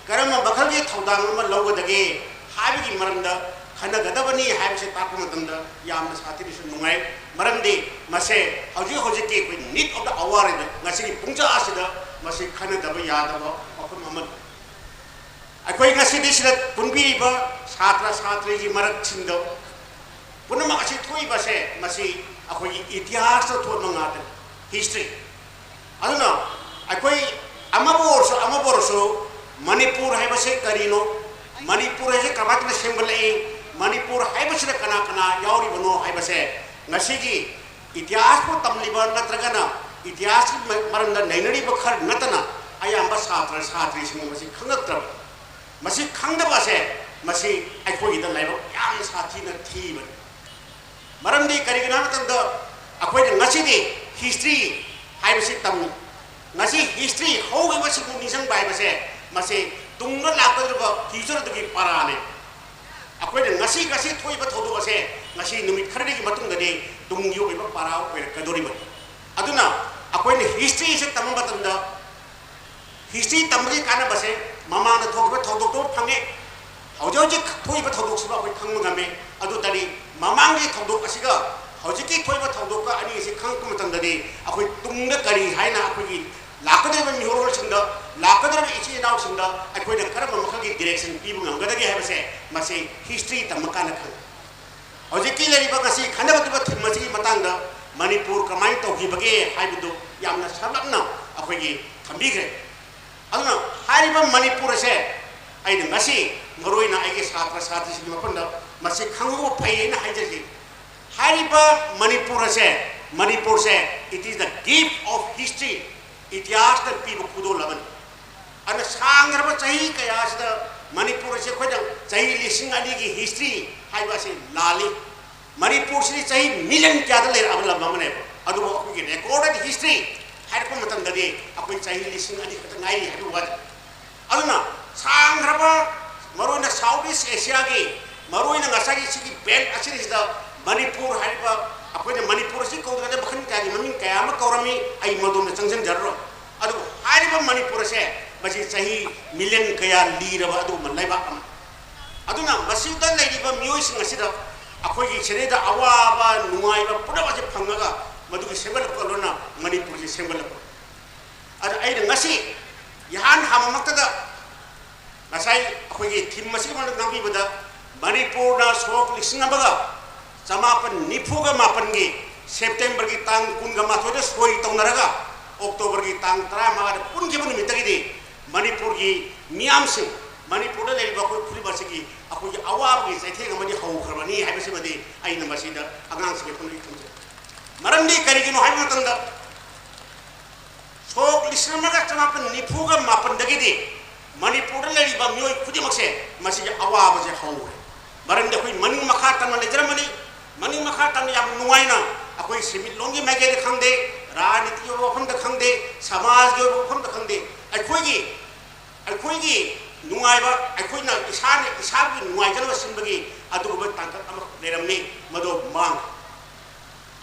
ꯀꯔꯝꯕ ꯃꯈꯜꯒꯤ ꯊꯧꯗꯥꯡ ꯑꯃ ꯂꯧꯒꯗꯒꯦ ꯍꯥꯏꯕꯒꯤ ꯃꯔꯝꯗ ꯈꯟꯅꯒꯗꯕꯅꯤ ꯍꯥꯏꯕꯁꯤ ꯇꯥꯛꯄ ꯃꯇꯝꯗ ꯌꯥꯝꯅ ꯁꯥꯊꯤꯅꯁꯨ ꯅꯨꯡꯉꯥꯏ꯫ ꯃꯔꯝꯗꯤ ꯃꯁꯦ ꯍꯧꯖꯤꯛ ꯍꯧꯖꯤꯛꯀꯤ ꯑꯩꯈꯣꯏ need of the hour ꯍꯥꯏꯅ ꯉꯁꯤꯒꯤ ꯄꯨꯡꯖꯥ ꯑꯁꯤꯗ ꯃꯁꯤ ꯈꯟꯅꯗꯕ ꯌꯥꯗꯕ ꯋꯥꯐꯝ ꯑꯃꯅꯤ꯫ ꯑꯩꯈꯣꯏ ꯉꯁꯤꯗꯤ ꯁꯤꯗ ꯄꯨꯟꯕꯤꯔꯤꯕ ꯁꯥꯇ꯭ꯔ ꯁꯥꯇ꯭ꯔꯤꯒꯤ ꯃꯔꯛꯁꯤꯡꯗ ꯄꯨꯝꯅꯃꯛ ꯑꯁꯤ ꯊꯣꯛꯏꯕꯁꯦ ꯃꯁꯤ ꯑꯩꯈꯣꯏꯒꯤ ꯏꯇꯤꯍꯥꯁꯇ ꯊꯣꯛꯄ ꯉꯥꯛꯇꯅꯤ, history꯫ ꯑꯗꯨꯅ ꯑꯩꯈꯣꯏ ꯑꯃꯕꯨ ꯑꯣꯏꯔꯁꯨ ꯑꯃꯕꯨ ꯑꯣꯏꯔꯁꯨ ꯃꯅꯤꯄꯨꯔ ꯍꯥꯏꯕꯁꯦ ꯀꯔꯤꯅꯣ, ꯃꯅꯤꯄꯨꯔ ꯍꯥꯏꯁꯦ ꯀꯃꯥꯏꯅ ꯁꯦꯝꯒꯠꯂꯛꯏ, ꯃꯅꯤꯄꯨꯔ ꯍꯥꯏꯕꯁꯤꯗ ꯀꯅꯥ ꯀꯅꯥ ꯌꯥꯎꯔꯤꯕꯅꯣ ꯍꯥꯏꯕꯁꯦ ꯉꯁꯤꯒꯤ ꯏꯇꯤꯍꯥꯁꯄꯨ ꯇꯝꯂꯤꯕ ꯅꯠꯇ꯭ꯔꯒꯅ ꯏꯇꯤꯍꯥꯁꯀꯤ ꯃ- ꯃꯔꯝꯗ ꯅꯩꯅꯔꯤꯕ ꯈꯔ ꯅꯠꯇꯅ ꯑꯌꯥꯝꯕ ꯁꯥꯇ꯭ꯔ ꯁꯥꯇ꯭ꯔꯤꯁꯤꯡꯅ ꯃꯁꯤ ꯈꯪꯉꯛꯇ꯭ꯔꯕ꯫ ꯃꯁꯤ ꯈꯪꯗꯕ ꯑꯁꯦ ꯃꯁꯤ ꯑꯩꯈꯣꯏꯒꯤꯗ ꯂꯥꯏꯕꯛ ꯌꯥꯝꯅ ꯁꯥꯊꯤꯅ ꯊꯤꯕꯅꯤ꯫ ꯃꯔꯝꯗꯤ ꯀꯔꯤꯒꯤꯅꯣ ꯍꯥꯏꯕ ꯃꯇꯝꯗ ꯑꯩꯈꯣꯏꯅ ꯉꯁꯤꯗꯤ history ꯍꯥꯏꯕꯁꯤ ꯇꯝꯃꯤ꯫ ꯉꯁꯤ history ꯍꯧꯈꯤꯕꯁꯤꯕꯨ ꯅꯤꯡꯁꯤꯡꯕ ꯍꯥꯏꯕꯁꯦ ꯃꯁꯤ ꯇꯨꯡꯗ ꯂꯥꯛꯀꯗꯧꯔꯤꯕ future ꯑꯗꯨꯒꯤ ꯄꯔꯥꯅꯦ꯫ ꯑꯩꯈꯣꯏꯅ ꯉꯁꯤ ꯉꯁꯤ ꯊꯣꯛꯏꯕ ꯊꯧꯗꯣꯛ ꯑꯁꯦ ꯉꯁꯤ ꯅꯨꯃꯤꯠ ꯈꯔꯅꯤꯒꯤ ꯃꯇꯨꯡꯗꯗꯤ ꯇꯨꯡꯒꯤ ꯑꯣꯏꯕ ꯄꯔꯥ ꯑꯣꯏꯔꯛꯀꯗꯧꯔꯤꯕꯅꯤ꯫ ꯑꯗꯨꯅ ꯑꯩꯈꯣꯏꯅ history ꯑꯁꯤ ꯇꯝꯕ ꯃꯇꯝꯗ history ꯇꯝꯕꯒꯤ ꯀꯥꯟꯅꯕꯁꯦ ꯃꯃꯥꯡꯗ ꯊꯣꯛꯈꯤꯕ ꯊꯧꯗꯣꯛꯇꯣ ꯐꯪꯉꯦ, ꯍꯧꯖꯤꯛ ꯍꯧꯖꯤꯛ ꯊꯣꯛꯏꯕ ꯊꯧꯗꯣꯛꯁꯤꯕꯨ ꯑꯩꯈꯣꯏ ꯈꯪꯕ ꯉꯝꯃꯦ꯫ ꯑꯗꯨ ꯇꯥꯔꯗꯤ ꯃꯃꯥꯡꯒꯤ ꯊꯧꯗꯣꯛ ꯑꯁꯤꯒ ꯍꯧꯖꯤꯛꯀꯤ ꯊꯣꯛꯏꯕ ꯊꯧꯗꯣꯛꯀ ꯑꯅꯤ ꯑꯁꯤ ꯈꯪꯉꯛꯄ ꯃꯇꯝꯗꯗꯤ ꯑꯩꯈꯣꯏ ꯇꯨꯡꯗ ꯀꯔꯤ ꯍꯥꯏꯅ ꯑꯩꯈꯣꯏꯒꯤ ꯂꯥꯛꯀꯗꯧꯔꯤꯕ ꯃꯤꯔꯣꯜꯁꯤꯡꯗ, ꯂꯥꯛꯀꯗꯧꯔꯤꯕ ꯏꯆꯤꯜ ꯏꯅꯥꯎꯁꯤꯡꯗ ꯑꯩꯈꯣꯏꯅ ꯀꯔꯝꯕ ꯃꯈꯜꯒꯤ direction ꯄꯤꯕ ꯉꯝꯒꯗꯒꯦ ꯍꯥꯏꯕꯁꯦ ꯃꯁꯤ history ꯇꯝꯃꯀꯥꯟꯗ ꯈꯪꯉꯤ꯫ ꯍꯧꯖꯤꯛꯀꯤ ꯂꯩꯔꯤꯕ ꯉꯁꯤ ꯈꯟꯅꯒꯗꯧꯔꯤꯕ theme ꯑꯁꯤꯒꯤ ꯃꯇꯥꯡꯗ ꯃꯅꯤꯄꯨꯔ ꯀꯃꯥꯏꯅ ꯇꯧꯈꯤꯕꯒꯦ ꯍꯥꯏꯕꯗꯨ ꯌꯥꯝꯅ ꯁꯝꯂꯞꯅ ꯑꯩꯈꯣꯏꯒꯤ ꯊꯝꯕꯤꯈ꯭ꯔꯦ꯫ ꯑꯗꯨꯅ ꯍꯥꯏꯔꯤꯕ ꯃꯅꯤꯄꯨꯔ ꯑꯁꯦ ꯑꯩꯅ ꯉꯁꯤ ꯃꯔꯨꯑꯣꯏꯅ ꯑꯩꯒꯤ ꯁꯥꯇ꯭ꯔ ꯁꯥꯇ꯭ꯔꯤꯁꯤꯡꯒꯤ ꯃꯐꯝꯗ ꯃꯁꯤ ꯈꯪꯍꯧꯕ ꯐꯩ ꯍꯥꯏꯅ ꯍꯥꯏꯖꯒꯦ꯫ ꯍꯥꯏꯔꯤꯕ ꯃꯅꯤꯄꯨꯔ ꯑꯁꯦ, ꯃꯅꯤꯄꯨꯔꯁꯦ, it is the gift of history, ꯏꯇꯤꯍꯥꯁꯅ ꯄꯤꯕ ꯈꯨꯗꯣꯜ ꯑꯃꯅꯤ꯫ ꯑꯗꯨꯅ ꯁꯥꯡꯈ꯭ꯔꯕ ꯆꯍꯤ ꯀꯌꯥꯁꯤꯗ ꯃꯅꯤꯄꯨꯔ ꯑꯁꯤ ꯑꯩꯈꯣꯏꯅ ꯆꯍꯤ ꯂꯤꯁꯤꯡ ꯑꯅꯤꯒꯤ ꯍꯤꯁꯇ꯭ꯔꯤ ꯍꯥꯏꯕ ꯑꯁꯤ ꯂꯥꯜꯂꯤ꯫ ꯃꯅꯤꯄꯨꯔꯁꯤꯗꯤ ꯆꯍꯤ ꯃꯤꯂꯤꯌꯟ ꯀꯌꯥꯗ ꯂꯩꯔꯛꯑꯕ ꯂꯝ ꯑꯃꯅꯦꯕ꯫ ꯑꯗꯨꯕꯨ ꯑꯩꯈꯣꯏꯒꯤ ꯔꯦꯀꯣꯔꯗꯦꯠ ꯍꯤꯁꯇ꯭ꯔꯤ ꯍꯥꯏꯔꯛꯄ ꯃꯇꯝꯗꯗꯤ ꯑꯩꯈꯣꯏ ꯆꯍꯤ ꯂꯤꯁꯤꯡ ꯑꯅꯤ ꯈꯛꯇ ꯉꯥꯏꯔꯤ ꯍꯥꯏꯕ ꯋꯥꯅꯤ꯫ ꯑꯗꯨꯅ ꯁꯥꯡꯈ꯭ꯔꯕ, ꯃꯔꯨꯑꯣꯏꯅ ꯁꯥꯎꯠ ꯏꯁ ꯑꯦꯁꯤꯌꯥꯒꯤ, ꯃꯔꯨꯑꯣꯏꯅ ꯉꯁꯥꯏꯒꯤ ꯁꯤꯒꯤ ꯕꯦꯜꯠ ꯑꯁꯤꯗꯩꯁꯤꯗ ꯃꯅꯤꯄꯨꯔ ꯍꯥꯏꯔꯤꯕ, ꯑꯩꯈꯣꯏꯅ ꯃꯅꯤꯄꯨꯔ ꯑꯁꯤ ꯀꯧꯗ꯭ꯔꯒꯗꯤ ꯃꯈꯜ ꯀꯌꯥꯒꯤ ꯃꯃꯤꯡ ꯀꯌꯥ ꯑꯃ ꯀꯧꯔꯝꯃꯤ, ꯑꯩ ꯃꯗꯣꯝꯗ ꯆꯪꯁꯤꯟꯖꯔꯔꯣꯏ꯫ ꯑꯗꯨꯕꯨ ꯍꯥꯏꯔꯤꯕ ꯃꯅꯤꯄꯨꯔ ꯑꯁꯦ ꯃꯁꯤ ꯆꯍꯤ ꯃꯤꯂꯤꯌꯟ ꯀꯌꯥ ꯂꯤꯔꯕ ꯑꯗꯨꯒꯨꯝꯕ ꯂꯩꯕꯥꯛ ꯑꯃꯅꯤ꯫ ꯑꯗꯨꯅ ꯃꯁꯤꯗ ꯂꯩꯔꯤꯕ ꯃꯤꯑꯣꯏꯁꯤꯡ ꯑꯁꯤꯗ ꯑꯩꯈꯣꯏꯒꯤ ꯁꯤꯗꯩꯗ ꯑꯋꯥꯕ ꯅꯨꯡꯉꯥꯏꯕ ꯄꯨꯝꯅꯃꯛ ꯑꯁꯤ ꯐꯪꯉꯒ ꯃꯗꯨꯒꯤ ꯁꯦꯝꯒꯠꯂꯛꯄ ꯂꯣꯟꯅ ꯃꯅꯤꯄꯨꯔꯁꯤ ꯁꯦꯝꯒꯠꯂꯛꯄ꯫ ꯑꯗ ꯑꯩꯅ ꯉꯁꯤ ꯏꯍꯥꯟ ꯍꯥꯟꯕꯃꯛꯇꯗ ꯉꯁꯥꯏ ꯑꯩꯈꯣꯏꯒꯤ ꯊꯤꯝ ꯑꯁꯤꯒꯤ ꯃꯔꯝꯗ ꯉꯥꯡꯕꯤꯕꯗ ꯃꯅꯤꯄꯨꯔꯅ ꯁꯣꯛ ꯂꯤꯁꯤꯡ ꯑꯃꯒ ꯆꯃꯥꯄꯟ ꯅꯤꯐꯨꯒ ꯃꯥꯄꯟꯒꯤ ꯁꯦꯞꯇꯦꯝꯕꯔꯒꯤ ꯇꯥꯡ ꯀꯨꯟꯒ ꯃꯥꯊꯣꯏꯗ ꯁꯣꯏ ꯇꯧꯅꯔꯒ ꯑꯣꯛꯇꯣꯕꯔꯒꯤ ꯇꯥꯡ ꯇꯔꯥꯃꯉꯥꯗ ꯄꯨꯟꯈꯤꯕ ꯅꯨꯃꯤꯠꯇꯒꯤꯗꯤ ꯃꯅꯤꯄꯨꯔꯒꯤ ꯃꯤꯌꯥꯝꯁꯤꯡ, ꯃꯅꯤꯄꯨꯔꯗ ꯂꯩꯔꯤꯕ ꯑꯩꯈꯣꯏ ꯐꯨꯔꯨꯞ ꯑꯁꯤꯒꯤ ꯑꯩꯈꯣꯏꯒꯤ ꯑꯋꯥꯕꯒꯤ ꯆꯩꯊꯦꯡ ꯑꯃꯗꯤ ꯍꯧꯈ꯭ꯔꯕꯅꯤ ꯍꯥꯏꯕꯁꯤꯃꯗꯤ ꯑꯩꯅ ꯃꯁꯤꯗ ꯑꯉꯥꯡꯁꯤꯡꯒꯤ ꯄꯨꯟꯅ ꯊꯝꯖꯩ꯫ ꯃꯔꯝꯗꯤ ꯀꯔꯤꯒꯤꯅꯣ ꯍꯥꯏꯕ ꯃꯇꯝꯗ ꯁꯣꯛ ꯂꯤꯁꯤꯡ ꯑꯃꯒ ꯆꯃꯥꯄꯟ ꯅꯤꯐꯨꯒ ꯃꯥꯄꯟꯗꯒꯤꯗꯤ ꯃꯅꯤꯄꯨꯔꯗ ꯂꯩꯔꯤꯕ ꯃꯤꯑꯣꯏ ꯈꯨꯗꯤꯡꯃꯛꯁꯦ ꯃꯁꯤꯒꯤ ꯑꯋꯥꯕꯁꯦ ꯍꯧꯈ꯭ꯔꯦ꯫ ꯃꯔꯝꯗꯤ ꯑꯩꯈꯣꯏ ꯃꯅꯤꯡ ꯃꯈꯥ ꯇꯝꯅ ꯂꯩꯖꯔꯝꯕꯅꯤ꯫ ꯃꯅꯤꯡ ꯃꯈꯥ ꯇꯝꯅ ꯌꯥꯝ ꯅꯨꯡꯉꯥꯏꯅ ꯑꯩꯈꯣꯏ ꯁꯦꯟꯃꯤꯠꯂꯣꯟꯒꯤ ꯃꯥꯏꯀꯩꯗ ꯈꯪꯗꯦ, ꯔꯥꯖꯅꯤꯇꯤꯒꯤ ꯑꯣꯏꯕ ꯋꯥꯐꯝꯗ ꯈꯪꯗꯦ, ꯁꯃꯥꯖꯒꯤ ꯑꯣꯏꯕ ꯋꯥꯐꯝꯗ ꯈꯪꯗꯦ, ꯑꯩꯈꯣꯏꯒꯤ, ꯑꯩꯈꯣꯏꯒꯤ ꯅꯨꯡꯉꯥꯏꯕ, ꯑꯩꯈꯣꯏꯅ ꯏꯁꯥꯅ ꯏꯁꯥꯒꯤ ꯅꯨꯡꯉꯥꯏꯖꯅꯕ ꯁꯤꯟꯕꯒꯤ ꯑꯗꯨꯒꯨꯝꯕ ꯇꯥꯡꯀꯛ ꯑꯃꯈꯛ ꯂꯩꯔꯝꯃꯤ, ꯃꯗꯨ ꯃꯥꯡꯈ꯭ꯔꯦ꯫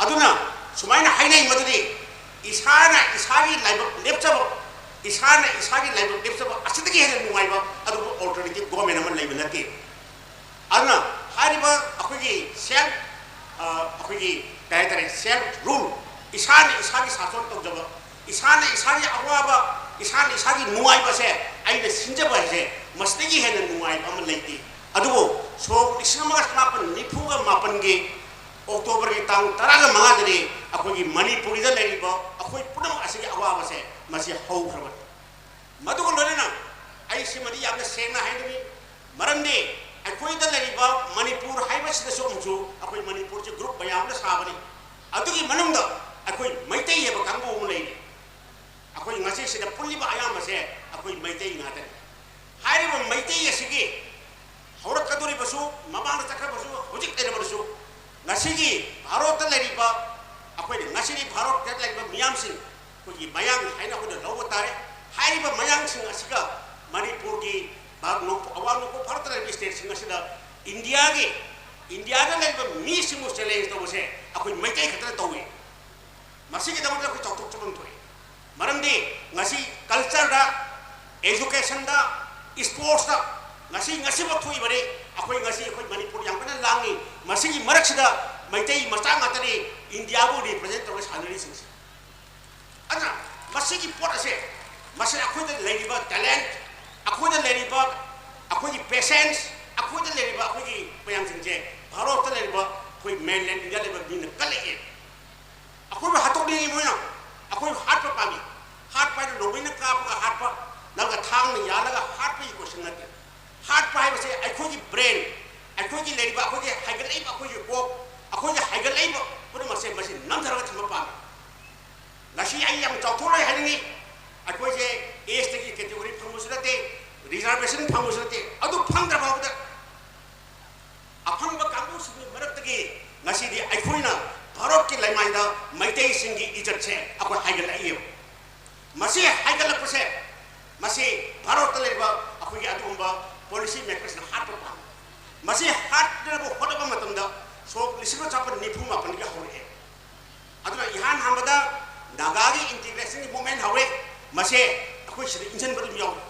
ꯑꯗꯨꯅ ꯁꯨꯃꯥꯏꯅ ꯍꯥꯏꯅꯩ ꯃꯗꯨꯗꯤ ꯏꯁꯥꯅ ꯏꯁꯥꯒꯤ ꯂꯥꯏꯕꯛ ꯂꯦꯞꯆꯕ, ꯏꯁꯥꯅ ꯏꯁꯥꯒꯤ ꯂꯥꯏꯕꯛ ꯂꯦꯞꯆꯕ ꯑꯁꯤꯗꯒꯤ ꯍꯦꯟꯅ ꯅꯨꯡꯉꯥꯏꯕ ꯑꯗꯨꯒꯨꯝꯕ ꯑꯣꯜꯇꯔꯅꯦꯇꯤꯞ ꯒꯣꯔꯃꯦꯟ ꯑꯃ ꯂꯩꯕ ꯅꯠꯇꯦ꯫ ꯑꯗꯨꯅ ꯍꯥꯏꯔꯤꯕ ꯑꯩꯈꯣꯏꯒꯤ ꯁꯦꯜꯐ, ꯑ, ꯑꯩꯈꯣꯏꯒꯤ ꯀꯩ ꯍꯥꯏꯇꯥꯔꯦ, ꯁꯦꯜꯐ ꯔꯨꯜ, ꯏꯁꯥꯅ ꯏꯁꯥꯒꯤ ꯁꯥꯁꯣꯟ ꯇꯧꯖꯕ, ꯏꯁꯥꯅ ꯏꯁꯥꯒꯤ ꯑꯋꯥꯕ, ꯏꯁꯥꯅ ꯏꯁꯥꯒꯤ ꯅꯨꯡꯉꯥꯏꯕꯁꯦ ꯑꯩꯅ ꯁꯤꯟꯖꯕ ꯍꯥꯏꯁꯦ ꯃꯁꯤꯗꯒꯤ ꯍꯦꯟꯅ ꯅꯨꯡꯉꯥꯏꯕ ꯑꯃ ꯂꯩꯇꯦ꯫ ꯑꯗꯨꯕꯨ ꯁꯣꯛ ꯂꯤꯁꯤꯡ ꯑꯃꯒ ꯆꯃꯥꯄꯟ ꯅꯤꯐꯨꯒ ꯃꯥꯄꯟꯒꯤ ꯑꯣꯛꯇꯣꯕꯔꯒꯤ ꯇꯥꯡ ꯇꯔꯥꯒ ꯃꯉꯥꯗꯅꯤ ꯑꯩꯈꯣꯏꯒꯤ ꯃꯅꯤꯄꯨꯔꯤꯗ ꯂꯩꯔꯤꯕ ꯑꯩꯈꯣꯏ ꯄꯨꯝꯅꯃꯛ ꯑꯁꯤꯒꯤ ꯑꯋꯥꯕꯁꯦ ꯃꯁꯤ ꯍꯧꯈ꯭ꯔꯕꯅꯤ꯫ ꯃꯗꯨꯒ ꯂꯣꯏꯅꯅ ꯑꯩ ꯁꯤꯃꯗꯤ ꯌꯥꯝꯅ ꯁꯦꯡꯅ ꯍꯥꯏꯅꯤꯡꯏ, ꯃꯔꯝꯗꯤ ꯑꯩꯈꯣꯏꯗ ꯂꯩꯔꯤꯕ ꯃꯅꯤꯄꯨꯔ ꯍꯥꯏꯕꯁꯤꯗꯁꯨ ꯑꯃꯨꯛꯁꯨ ꯑꯩꯈꯣꯏ ꯃꯅꯤꯄꯨꯔꯁꯤ ꯒ꯭ꯔꯨꯞ ꯃꯌꯥꯝꯅ ꯁꯥꯕꯅꯤ꯫ ꯑꯗꯨꯒꯤ ꯃꯅꯨꯡꯗ ꯑꯩꯈꯣꯏ ꯃꯩꯇꯩ ꯍꯥꯏꯕ ꯀꯥꯡꯕꯨ ꯑꯃ ꯂꯩꯔꯤ꯫ ꯑꯩꯈꯣꯏ ꯉꯁꯤꯁꯤꯗ ꯄꯨꯜꯂꯤꯕ ꯑꯌꯥꯝꯕꯁꯦ ꯑꯩꯈꯣꯏ ꯃꯩꯇꯩ ꯉꯥꯛꯇꯅꯤ꯫ ꯍꯥꯏꯔꯤꯕ ꯃꯩꯇꯩ ꯑꯁꯤꯒꯤ ꯍꯧꯔꯛꯀꯗꯧꯔꯤꯕꯁꯨ, ꯃꯃꯥꯡꯗ ꯆꯠꯈ꯭ꯔꯕꯁꯨ, ꯍꯧꯖꯤꯛ ꯂꯩꯔꯕꯁꯨ, ꯉꯁꯤꯒꯤ ꯚꯥꯔꯣꯠꯇ ꯂꯩꯔꯤꯕ, ꯑꯩꯈꯣꯏꯅ ꯉꯁꯤꯗꯤ ꯚꯥꯔꯣꯠꯇ ꯂꯩꯔꯤꯕ ꯃꯤꯌꯥꯝꯁꯤꯡ, ꯑꯩꯈꯣꯏꯒꯤ ꯃꯌꯥꯡ ꯍꯥꯏꯅ ꯑꯩꯈꯣꯏꯅ ꯂꯧꯕ ꯇꯥꯔꯦ꯫ ꯍꯥꯏꯔꯤꯕ ꯃꯌꯥꯡꯁꯤꯡ ꯑꯁꯤꯒ ꯃꯅꯤꯄꯨꯔꯒꯤ ꯚꯥꯔꯠ ꯅꯣꯡꯄꯣꯛ, ꯑꯋꯥꯡ ꯅꯣꯡꯄꯣꯛ ꯚꯥꯔꯠꯇ ꯂꯩꯔꯤꯕ ꯁ꯭ꯇꯦꯠꯁꯤꯡ ꯑꯁꯤꯗ ꯏꯟꯗꯤꯌꯥꯒꯤ, ꯏꯟꯗꯤꯌꯥꯗ ꯂꯩꯔꯤꯕ ꯃꯤꯁꯤꯡꯕꯨ ꯆꯦꯂꯦꯟꯖ ꯇꯧꯕꯁꯦ ꯑꯩꯈꯣꯏ ꯃꯩꯇꯩ ꯈꯛꯇꯅ ꯇꯧꯏ꯫ ꯃꯁꯤꯒꯤꯗꯃꯛꯇ ꯑꯩꯈꯣꯏ ꯆꯥꯎꯊꯣꯛꯆꯐꯝ ꯊꯣꯛꯏ꯫ ꯃꯔꯝꯗꯤ ꯉꯁꯤ ꯀꯜꯆꯔꯗ, ꯑꯦꯖꯨꯀꯦꯁꯟꯗ, ꯁ꯭ꯄꯣꯔꯠꯁꯇ ꯉꯁꯤ, ꯉꯁꯤꯃꯛ ꯊꯣꯛꯏꯕꯅꯤ꯫ ꯑꯩꯈꯣꯏ ꯉꯁꯤ ꯑꯩꯈꯣꯏ ꯃꯅꯤꯄꯨꯔ ꯌꯥꯝ ꯀꯟꯅ ꯂꯥꯡꯉꯤ꯫ ꯃꯁꯤꯒꯤ ꯃꯔꯛꯁꯤꯗ ꯃꯩꯇꯩ ꯃꯆꯥ ꯉꯥꯛꯇꯅꯤ ꯏꯟꯗꯤꯌꯥꯕꯨ ꯔꯤꯄ꯭ꯔꯖꯦꯟ ꯇꯧꯔꯒ ꯁꯥꯟꯅꯔꯤꯁꯤꯡꯁꯦ꯫ ꯑꯗꯨꯅ ꯃꯁꯤꯒꯤ ꯄꯣꯠ ꯑꯁꯦ, ꯃꯁꯤꯗ ꯑꯩꯈꯣꯏꯗ ꯂꯩꯔꯤꯕ ꯇꯦꯂꯦꯟꯠ, ꯑꯩꯈꯣꯏꯗ ꯂꯩꯔꯤꯕ ꯑꯩꯈꯣꯏꯒꯤ ꯄꯦꯁꯦꯟꯁ, ꯑꯩꯈꯣꯏꯗ ꯂꯩꯔꯤꯕ ꯑꯩꯈꯣꯏꯒꯤ ꯃꯌꯥꯝꯁꯤꯡꯁꯦ ꯚꯥꯔꯠꯇ ꯂꯩꯔꯤꯕ ꯑꯩꯈꯣꯏ ꯃꯦꯟꯂꯦꯟ ꯏꯟꯗꯤꯌꯥ ꯂꯩꯕ ꯃꯤꯅ ꯀꯜꯂꯛꯑꯦ꯫ ꯑꯩꯈꯣꯏꯕꯨ ꯍꯥꯠꯇꯣꯛꯅꯤꯡꯉꯤ ꯃꯣꯏꯅ꯫ ꯑꯩꯈꯣꯏꯕꯨ ꯍꯥꯠꯄ ꯄꯥꯝꯃꯤ꯫ ꯍꯥꯠꯄ ꯍꯥꯏꯅ ꯅꯣꯡꯃꯩꯅ ꯀꯥꯞꯄꯒ ꯍꯥꯠꯄ, ꯅꯪꯒ ꯊꯥꯡꯅ ꯌꯥꯜꯂꯒ ꯍꯥꯠꯄꯒꯤ ꯀꯣꯏꯁꯟ ꯅꯠꯇꯦ꯫ ꯍꯥꯠꯄ ꯍꯥꯏꯕꯁꯦ ꯑꯩꯈꯣꯏꯒꯤ ꯕ꯭ꯔꯦꯟ, ꯑꯩꯈꯣꯏꯒꯤ ꯂꯩꯔꯤꯕ, ꯑꯩꯈꯣꯏꯒꯤ ꯍꯥꯏꯒꯠꯂꯛꯏꯕ, ꯑꯩꯈꯣꯏꯒꯤ ꯀꯣꯛ, ꯑꯩꯈꯣꯏꯒꯤ ꯍꯥꯏꯒꯠꯂꯛꯏꯕ ꯄꯨꯝꯅꯃꯛꯁꯦ ꯃꯁꯤ ꯅꯝꯊꯔꯒ ꯊꯝꯕ ꯄꯥꯝꯃꯤ꯫ ꯉꯁꯤ ꯑꯩ ꯌꯥꯝ ꯆꯥꯎꯊꯣꯛꯅ ꯍꯥꯏꯅꯤꯡꯉꯤ, ꯑꯩꯈꯣꯏꯁꯦ ꯑꯦꯁꯇꯒꯤ ꯀꯦꯇꯦꯒꯣꯔꯤ ꯐꯪꯕꯁꯨ ꯅꯠꯇꯦ, ꯔꯤꯖꯥꯔꯕꯦꯁꯟ ꯐꯪꯕꯁꯨ ꯅꯠꯇꯦ꯫ ꯑꯗꯨ ꯐꯪꯗ꯭ꯔ ꯐꯥꯎꯕꯗ ꯑꯐꯪꯕ ꯀꯥꯡꯕꯨꯁꯤꯡꯒꯤ ꯃꯔꯛꯇꯒꯤ ꯉꯁꯤꯗꯤ ꯑꯩꯈꯣꯏꯅ ꯚꯥꯔꯠꯀꯤ ꯂꯩꯃꯥꯏꯗ ꯃꯩꯇꯩꯁꯤꯡꯒꯤ ꯏꯖꯠꯁꯦ ꯑꯩꯈꯣꯏ ꯍꯥꯏꯒꯠꯂꯛꯏꯕ꯫ ꯃꯁꯤ ꯍꯥꯏꯒꯠꯂꯛꯄꯁꯦ, ꯃꯁꯤ ꯚꯥꯔꯠꯇ ꯂꯩꯔꯤꯕ ꯑꯩꯈꯣꯏꯒꯤ ꯑꯗꯨꯒꯨꯝꯕ ꯄꯣꯂꯤꯁꯤ ꯃꯦꯀꯔꯁꯤꯡꯅ ꯍꯥꯠꯄ ꯄꯥꯝꯃꯤ꯫ ꯃꯁꯤ ꯍꯥꯠꯅꯕ ꯍꯣꯠꯅꯕ ꯃꯇꯝꯗ ꯁꯣꯛ ꯂꯤꯁꯤꯡ ꯑꯃ ꯆꯥꯝꯃꯥꯄꯟ ꯅꯤꯐꯨ ꯃꯥꯄꯟꯒꯤ ꯍꯧꯔꯛꯑꯦ꯫ ꯑꯗꯨꯅ ꯏꯍꯥꯟ ꯍꯥꯟꯕꯗ ꯅꯥꯒꯥꯒꯤ ꯏꯟꯇꯤꯒ꯭ꯔꯦꯁꯟꯒꯤ ꯃꯨꯞꯃꯦꯟ ꯍꯧꯔꯦ꯫ ꯃꯁꯦ ꯑꯩꯈꯣꯏ ꯁꯤꯗ ꯏꯟꯁꯤꯟꯕ ꯑꯗꯨꯝ ꯌꯥꯎꯔꯤ꯫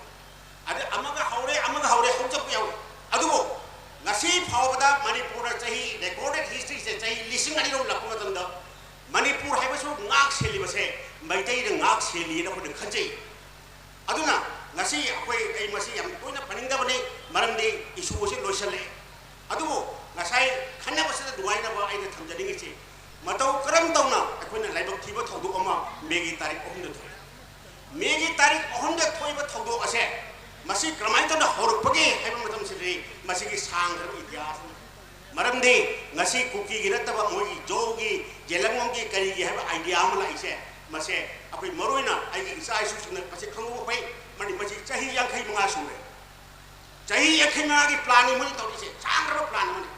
ꯑꯗ ꯑꯃꯒ ꯍꯧꯔꯦ, ꯑꯃꯒ ꯍꯧꯔꯦ, ꯍꯧꯖꯤꯛ ꯌꯥꯎꯔꯤ꯫ ꯑꯗꯨꯕꯨ ꯉꯁꯤ ꯐꯥꯎꯕꯗ ꯃꯅꯤꯄꯨꯔꯗ ꯆꯍꯤ, ꯔꯦꯀꯣꯔꯗꯦꯠ ꯍꯤꯁꯇ꯭ꯔꯤꯁꯦ ꯆꯍꯤ ꯂꯤꯁꯤꯡ ꯑꯅꯤꯔꯣꯝ ꯂꯥꯛꯄ ꯃꯇꯝꯗ ꯃꯅꯤꯄꯨꯔ ꯍꯥꯏꯕꯁꯨ ꯉꯥꯛ ꯁꯦꯜꯂꯤꯕꯁꯦ ꯃꯩꯇꯩꯅ ꯉꯥꯛ ꯁꯦꯜꯂꯤꯅ ꯑꯩꯈꯣꯏꯅ ꯈꯟꯖꯩ꯫ ꯑꯗꯨꯅ ꯉꯁꯤ ꯑꯩꯈꯣꯏ, ꯑꯩ ꯃꯁꯤ ꯌꯥꯝ ꯇꯣꯏꯅ ꯄꯟꯅꯤꯡꯗꯕꯅꯤ, ꯃꯔꯝꯗꯤ ꯏꯁꯨ ꯑꯁꯤ ꯂꯣꯏꯁꯤꯜꯂꯛꯑꯦ꯫ ꯑꯗꯨꯕꯨ ꯉꯁꯥꯏ ꯈꯟꯅꯕꯁꯤꯗ ꯅꯨꯡꯉꯥꯏꯅꯕ ꯑꯩꯅ ꯊꯝꯖꯅꯤꯡꯉꯤꯁꯤ, ꯃꯇꯧ ꯀꯔꯝ ꯇꯧꯅ ꯑꯩꯈꯣꯏꯅ ꯂꯥꯏꯕꯛ ꯊꯤꯕ ꯊꯧꯗꯣꯛ ꯑꯃ ꯃꯦꯒꯤ ꯇꯥꯔꯤꯛ ꯑꯍꯨꯝꯗ ꯊꯣꯛꯏ꯫ ꯃꯦꯒꯤ ꯇꯥꯔꯤꯛ ꯑꯍꯨꯝꯗ ꯊꯣꯛꯏꯕ ꯊꯧꯗꯣꯛ ꯑꯁꯦ ꯃꯁꯤ ꯀꯔꯝꯍꯥꯏꯅ ꯇꯧꯅ ꯍꯧꯔꯛꯄꯒꯦ ꯍꯥꯏꯕ ꯃꯇꯝꯁꯤꯗꯗꯤ ꯃꯁꯤꯒꯤ ꯁꯥꯡꯈ꯭ꯔꯕ ꯏꯇꯤꯍꯥꯁꯅꯤ꯫ ꯃꯔꯝꯗꯤ ꯉꯁꯤ ꯀꯨꯀꯤꯒꯤ ꯅꯠꯇꯕ ꯃꯣꯏꯒꯤ ꯖꯣꯒꯤ, ꯖꯦꯂꯪꯂꯣꯡꯒꯤ, ꯀꯔꯤꯒꯤ ꯍꯥꯏꯕ ꯑꯥꯏꯗꯤꯌꯥ ꯑꯃ ꯂꯥꯛꯏꯁꯦ, ꯃꯁꯦ ꯑꯩꯈꯣꯏ ꯃꯔꯨꯑꯣꯏꯅ ꯑꯩꯒꯤ ꯏꯆꯥ ꯏꯁꯨꯁꯤꯡꯅ ꯃꯁꯤ ꯈꯪꯍꯧꯕ ꯐꯩ꯫ ꯃꯔꯝꯗꯤ ꯃꯁꯤ ꯆꯍꯤ ꯌꯥꯡꯈꯩ ꯃꯉꯥ ꯁꯨꯔꯦ꯫ ꯆꯍꯤ ꯌꯥꯡꯈꯩ ꯃꯉꯥꯒꯤ ꯄ꯭ꯂꯥꯟꯅꯤ ꯃꯣꯏꯅ ꯇꯧꯔꯤꯁꯦ, ꯁꯥꯡꯈ꯭ꯔꯕ ꯄ꯭ꯂꯥꯟ ꯑꯃꯅꯤ꯫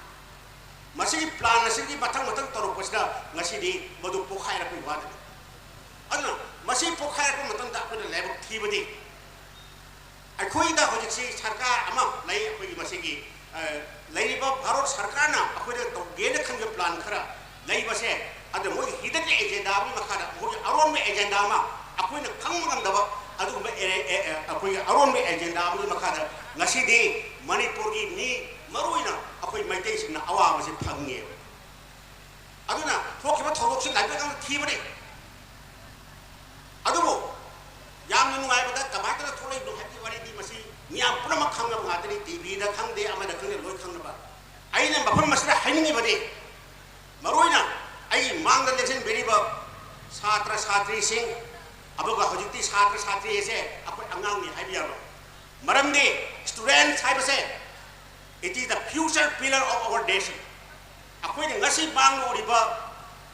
ꯃꯁꯤꯒꯤ ꯄ꯭ꯂꯥꯟ ꯑꯁꯤꯒꯤ ꯃꯊꯪ ꯃꯊꯪ ꯇꯧꯔꯛꯄꯁꯤꯗ ꯉꯁꯤꯗꯤ ꯃꯗꯨ ꯄꯣꯛꯈꯥꯏꯔꯛꯄꯒꯤ ꯋꯥꯗꯅꯤ꯫ ꯑꯗꯨꯅ ꯃꯁꯤ ꯄꯣꯛꯈꯥꯏꯔꯛꯄ ꯃꯇꯝꯗ ꯑꯩꯈꯣꯏꯅ ꯂꯥꯏꯕꯛ ꯊꯤꯕꯗꯤ ꯑꯩꯈꯣꯏꯗ ꯍꯧꯖꯤꯛꯁꯤ ꯁꯔꯀꯥꯔ ꯑꯃ ꯂꯩ꯫ ꯑꯩꯈꯣꯏꯒꯤ ꯃꯁꯤꯒꯤ, ꯑ, ꯂꯩꯔꯤꯕ ꯚꯥꯔꯠ ꯁꯔꯀꯥꯔꯅ ꯑꯩꯈꯣꯏꯗ ꯇꯧꯒꯦꯅ ꯈꯟꯕ ꯄ꯭ꯂꯥꯟ ꯈꯔ ꯂꯩꯕꯁꯦ, ꯑꯗ ꯃꯣꯏꯒꯤ ꯍꯤꯗꯟ ꯑꯦꯖꯦꯟꯗꯥ ꯑꯃꯒꯤ ꯃꯈꯥꯗ, ꯃꯣꯏꯒꯤ ꯑꯔꯣꯟꯕ ꯑꯦꯖꯦꯟꯗꯥ ꯑꯃ, ꯑꯩꯈꯣꯏꯅ ꯈꯪꯕ ꯉꯝꯗꯕ ꯑꯗꯨꯒꯨꯝꯕ ꯑꯦ-, ꯑꯦ-, ꯑꯦ-, ꯑꯩꯈꯣꯏꯒꯤ ꯑꯔꯣꯟꯕ ꯑꯦꯖꯦꯟꯗꯥ ꯑꯃꯒꯤ ꯃꯈꯥꯗ ꯉꯁꯤꯗꯤ ꯃꯅꯤꯄꯨꯔꯒꯤ ꯃꯤ, ꯃꯔꯨꯑꯣꯏꯅ ꯑꯩꯈꯣꯏ ꯃꯩꯇꯩꯁꯤꯡꯅ ꯑꯋꯥꯕꯁꯦ ꯐꯪꯉꯦꯕ꯫ ꯑꯗꯨꯅ ꯊꯣꯛꯈꯤꯕ ꯊꯧꯗꯣꯛꯁꯤ ꯂꯥꯏꯕꯛ ꯌꯥꯝꯅ ꯊꯤꯕꯅꯤ꯫ ꯑꯗꯨꯕꯨ ꯌꯥꯝꯅ ꯅꯨꯡꯉꯥꯏꯕꯗ ꯀꯃꯥꯏꯅ ꯇꯧꯅ ꯊꯣꯛꯂꯛꯏꯕꯅꯣ ꯍꯥꯏꯕꯒꯤ ꯋꯥꯔꯤꯗꯤ ꯃꯁꯤ ꯃꯤꯌꯥꯝ ꯄꯨꯝꯅꯃꯛ ꯈꯪꯅꯕ ꯉꯥꯛꯇꯅꯤ, ꯇꯤ ꯚꯤꯗ ꯈꯪꯗꯦ, ꯑꯃꯗ ꯈꯪꯗꯦ, ꯂꯣꯏ ꯈꯪꯅꯕ꯫ ꯑꯩꯅ ꯃꯐꯝ ꯑꯁꯤꯗ ꯍꯥꯏꯅꯤꯡꯉꯤꯕꯗꯤ, ꯃꯔꯨꯑꯣꯏꯅ ꯑꯩꯒꯤ ꯃꯥꯡꯗ ꯂꯦꯡꯁꯤꯟꯕꯤꯔꯤꯕ ꯁꯥꯇ꯭ꯔ ꯁꯥꯇ꯭ꯔꯤꯁꯤꯡ, ꯑꯗꯨꯒ ꯍꯧꯖꯤꯛꯇꯤ ꯁꯥꯇ꯭ꯔ ꯁꯥꯇ꯭ꯔꯤ ꯑꯁꯦ ꯑꯩꯈꯣꯏ ꯑꯉꯥꯡꯅꯤ ꯍꯥꯏꯕ ꯌꯥꯔꯣꯏ꯫ ꯃꯔꯝꯗꯤ students ꯍꯥꯏꯕꯁꯦ, it is the future pillar of our nation꯫ ꯑꯩꯈꯣꯏꯅ ꯉꯁꯤ ꯃꯥꯡꯂꯨꯔꯤꯕ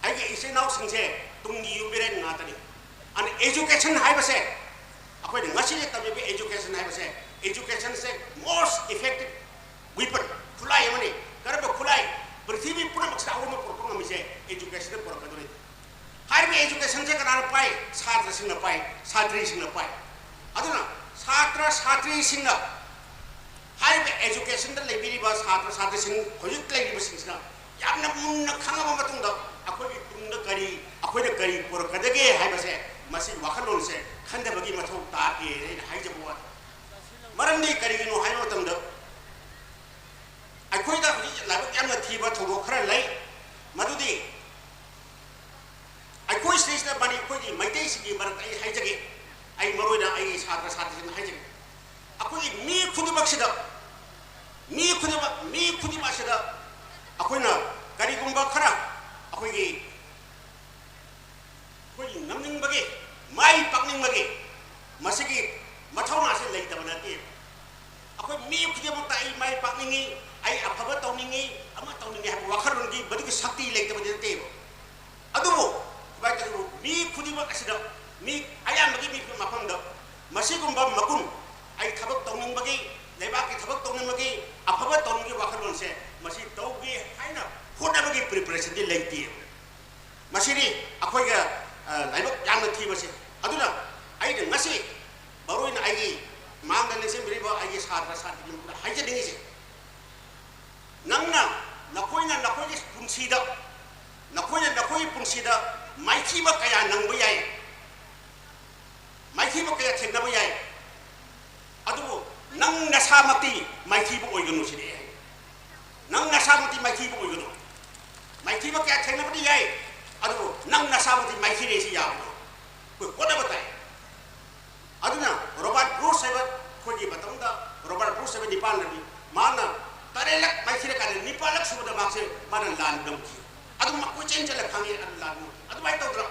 ꯑꯩꯒꯤ ꯏꯆꯤꯟ ꯏꯅꯥꯎꯁꯤꯡꯁꯦ ꯇꯨꯡꯒꯤ ꯌꯨꯝꯕꯤꯔꯦꯟ ꯉꯥꯛꯇꯅꯤ꯫ And education ꯍꯥꯏꯕꯁꯦ, ꯑꯩꯈꯣꯏꯅ ꯉꯁꯤꯗꯤ ꯇꯝꯃꯤꯕ education ꯍꯥꯏꯕꯁꯦ, educationꯁꯦ most effective weapon, ꯈꯨꯠꯂꯥꯏ ꯑꯃꯅꯤ꯫ ꯀꯔꯝꯕ ꯈꯨꯠꯂꯥꯏ? ꯄ꯭ꯔꯤꯊꯤꯕꯤ ꯄꯨꯝꯅꯃꯛꯁꯤꯗ ꯑꯑꯣꯟꯕ ꯄꯨꯔꯛꯄ ꯉꯝꯃꯤꯁꯦ educationꯅ ꯄꯨꯔꯛꯀꯗꯧꯔꯤꯅꯤ꯫ ꯍꯥꯏꯔꯤꯕ educationꯁꯦ ꯀꯅꯥꯅ ꯄꯥꯏ? ꯁꯥꯇ꯭ꯔꯁꯤꯡꯅ ꯄꯥꯏ, ꯁꯥꯇ꯭ꯔꯤꯁꯤꯡꯅ ꯄꯥꯏ꯫ ꯑꯗꯨꯅ ꯁꯥꯇ꯭ꯔ ꯁꯥꯇ꯭ꯔꯤꯁꯤꯡꯅ ꯍꯥꯏꯔꯤꯕ educationꯗ ꯂꯩꯕꯤꯔꯤꯕ ꯁꯥꯇ꯭ꯔ ꯁꯥꯇ꯭ꯔꯤꯁꯤꯡ ꯍꯧꯖꯤꯛ ꯂꯩꯔꯤꯕꯁꯤꯡꯁꯤꯅ ꯌꯥꯝꯅ ꯃꯨꯟꯅ ꯈꯪꯉꯕ ꯃꯇꯨꯡꯗ ꯑꯩꯈꯣꯏꯒꯤ ꯇꯨꯡꯗ ꯀꯔꯤ, ꯑꯩꯈꯣꯏꯅ ꯀꯔꯤ ꯄꯨꯔꯛꯀꯗꯒꯦ ꯍꯥꯏꯕꯁꯦ, ꯃꯁꯤꯒꯤ ꯋꯥꯈꯜꯂꯣꯟꯁꯦ ꯈꯟꯊꯕꯒꯤ ꯃꯊꯧ ꯇꯥꯗꯦꯅ ꯑꯩꯅ ꯍꯥꯏꯖꯕ ꯋꯥꯅꯤ꯫ ꯃꯔꯝꯗꯤ ꯀꯔꯤꯒꯤꯅꯣ ꯍꯥꯏꯕ ꯃꯇꯝꯗ, ꯑꯩꯈꯣꯏꯗ ꯍꯧꯖꯤꯛ ꯂꯥꯏꯕꯛ ꯌꯥꯝꯅ ꯊꯤꯕ ꯊꯧꯗꯣꯛ ꯈꯔ ꯂꯩ꯫ ꯃꯗꯨꯗꯤ ꯑꯩꯈꯣꯏ ꯁꯤꯗꯩꯁꯤꯗ ꯃꯅꯤ-, ꯑꯩꯈꯣꯏꯒꯤ ꯃꯩꯇꯩꯁꯤꯡꯒꯤ ꯃꯔꯛꯇ ꯑꯩ ꯍꯥꯏꯖꯒꯦ, ꯑꯩ ꯃꯔꯨꯑꯣꯏꯅ ꯑꯩꯒꯤ ꯁꯥꯇ꯭ꯔ ꯁꯥꯇ꯭ꯔꯤꯁꯤꯡꯗ ꯍꯥꯏꯖꯒꯦ, ꯑꯩꯈꯣꯏꯒꯤ ꯃꯤ ꯈꯨꯗꯤꯡꯃꯛꯁꯤꯗ, ꯃꯤ ꯈꯨꯗꯤꯡꯃꯛ, ꯃꯤ ꯈꯨꯗꯤꯡꯃꯛ ꯑꯁꯤꯗ ꯑꯩꯈꯣꯏꯅ ꯀꯔꯤꯒꯨꯝꯕ ꯈꯔ ꯑꯩꯈꯣꯏꯒꯤ, ꯑꯩꯈꯣꯏꯒꯤ ꯉꯝꯅꯤꯡꯕꯒꯤ, ꯃꯥꯏ ꯄꯥꯛꯅꯤꯡꯕꯒꯤ ꯃꯁꯤꯒꯤ ꯃꯊꯧꯅꯥꯁꯤ ꯂꯩꯇꯕ ꯅꯠꯇꯦ꯫ ꯁꯛꯇꯤ ꯂꯩꯇꯕꯗꯤ ꯅꯠꯇꯦꯕ꯫ ꯑꯗꯨꯕꯨ ꯀꯃꯥꯏꯅ ꯇꯧꯔꯤꯕ ꯃꯤ ꯈꯨꯗꯤꯡꯃꯛ ꯑꯁꯤꯗ, ꯃꯤ ꯑꯌꯥꯝꯕꯒꯤ ꯃꯤ ꯃꯐꯝꯗ ꯃꯁꯤꯒꯨꯝꯕ ꯃꯒꯨꯟ, ꯑꯩ ꯊꯕꯛ ꯇꯧꯅꯤꯡꯕꯒꯤ, ꯂꯩꯕꯥꯛꯀꯤ ꯊꯕꯛ ꯇꯧꯅꯤꯡꯕꯒꯤ, ꯑꯐꯕ ꯇꯧꯅꯤꯡꯕꯒꯤ ꯋꯥꯈꯜꯂꯣꯟꯁꯦ ꯃꯁꯤ ꯇꯧꯒꯦ ꯍꯥꯏꯅ ꯍꯣꯠꯅꯕꯒꯤ ꯄ꯭ꯔꯤꯄꯦꯔꯦꯁꯟꯗꯤ ꯂꯩꯇꯦ꯫ ꯃꯁꯤꯗꯤ ꯑꯩꯈꯣꯏꯒ ꯂꯥꯏꯕꯛ ꯌꯥꯝꯅ ꯊꯤꯕꯁꯦ꯫ ꯑꯗꯨꯅ ꯑꯩꯅ ꯉꯁꯤ ꯃꯔꯨꯑꯣꯏꯅ ꯑꯩꯒꯤ ꯃꯥꯡꯗ ꯂꯦꯡꯁꯤꯟꯕꯤꯔꯤꯕ ꯑꯩꯒꯤ ꯁꯥꯇ꯭ꯔ ꯁꯥꯇ꯭ꯔꯤꯁꯤꯡꯗ ꯍꯥꯏꯖꯅꯤꯡꯉꯤꯁꯦ, ꯅꯪꯅ, ꯅꯈꯣꯏꯅ ꯅꯈꯣꯏꯒꯤ ꯄꯨꯟꯁꯤꯗ, ꯅꯈꯣꯏꯅ ꯅꯈꯣꯏꯒꯤ ꯄꯨꯟꯁꯤꯗ ꯃꯥꯏꯊꯤꯕ ꯀꯌꯥ ꯅꯪꯕ ꯌꯥꯏ, ꯃꯥꯏꯊꯤꯕ ꯀꯌꯥ ꯊꯦꯡꯅꯕ ꯌꯥꯏ꯫ ꯑꯗꯨꯕꯨ ꯅꯪ ꯅꯁꯥꯃꯛꯇꯤ ꯃꯥꯏꯊꯤꯕ ꯑꯣꯏꯒꯅꯨ ꯁꯤꯅꯤ ꯑꯩ ꯍꯥꯏꯅꯤꯡꯕ꯫ ꯅꯪ ꯅꯁꯥꯃꯛꯇꯤ ꯃꯥꯏꯊꯤꯕ ꯑꯣꯏꯒꯅꯨ꯫ ꯃꯥꯏꯊꯤꯕ ꯀꯌꯥ ꯊꯦꯡꯅꯕꯗꯤ ꯌꯥꯏ, ꯑꯗꯨꯕꯨ ꯅꯪ ꯅꯁꯥꯃꯛꯇꯤ ꯃꯥꯏꯊꯤꯔꯦ ꯁꯤ ꯌꯥꯕꯅꯣ? ꯑꯩꯈꯣꯏ ꯍꯣꯠꯅꯕ ꯇꯥꯏ꯫ ꯑꯗꯨꯅ ꯔꯣꯕꯥꯔꯠ ꯕ꯭ꯔꯨꯁ ꯍꯥꯏꯕ, ꯑꯩꯈꯣꯏꯒꯤ ꯃꯇꯝꯗ ꯔꯣꯕꯥꯔꯠ ꯕ꯭ꯔꯨꯁ ꯍꯥꯏꯕ ꯅꯤꯄꯥꯟ ꯂꯩꯔꯝꯃꯤ꯫ ꯃꯥꯅ ꯇꯔꯦꯠꯂꯛ ꯃꯥꯏꯊꯤꯔꯀꯥꯟꯗ ꯅꯤꯄꯥꯜꯂꯛ ꯁꯨꯕꯗ ꯃꯍꯥꯛꯁꯦ, ꯃꯥꯅ ꯂꯥꯟ ꯉꯝꯈꯤ꯫ ꯑꯗꯨꯝ ꯃꯈꯣꯏ ꯆꯦꯟ ꯆꯠꯂ ꯈꯪꯉꯤ ꯑꯗꯨ ꯂꯥꯟ ꯉꯝꯈꯤ꯫ ꯑꯗꯨꯃꯥꯏꯅ ꯇꯧꯗꯅ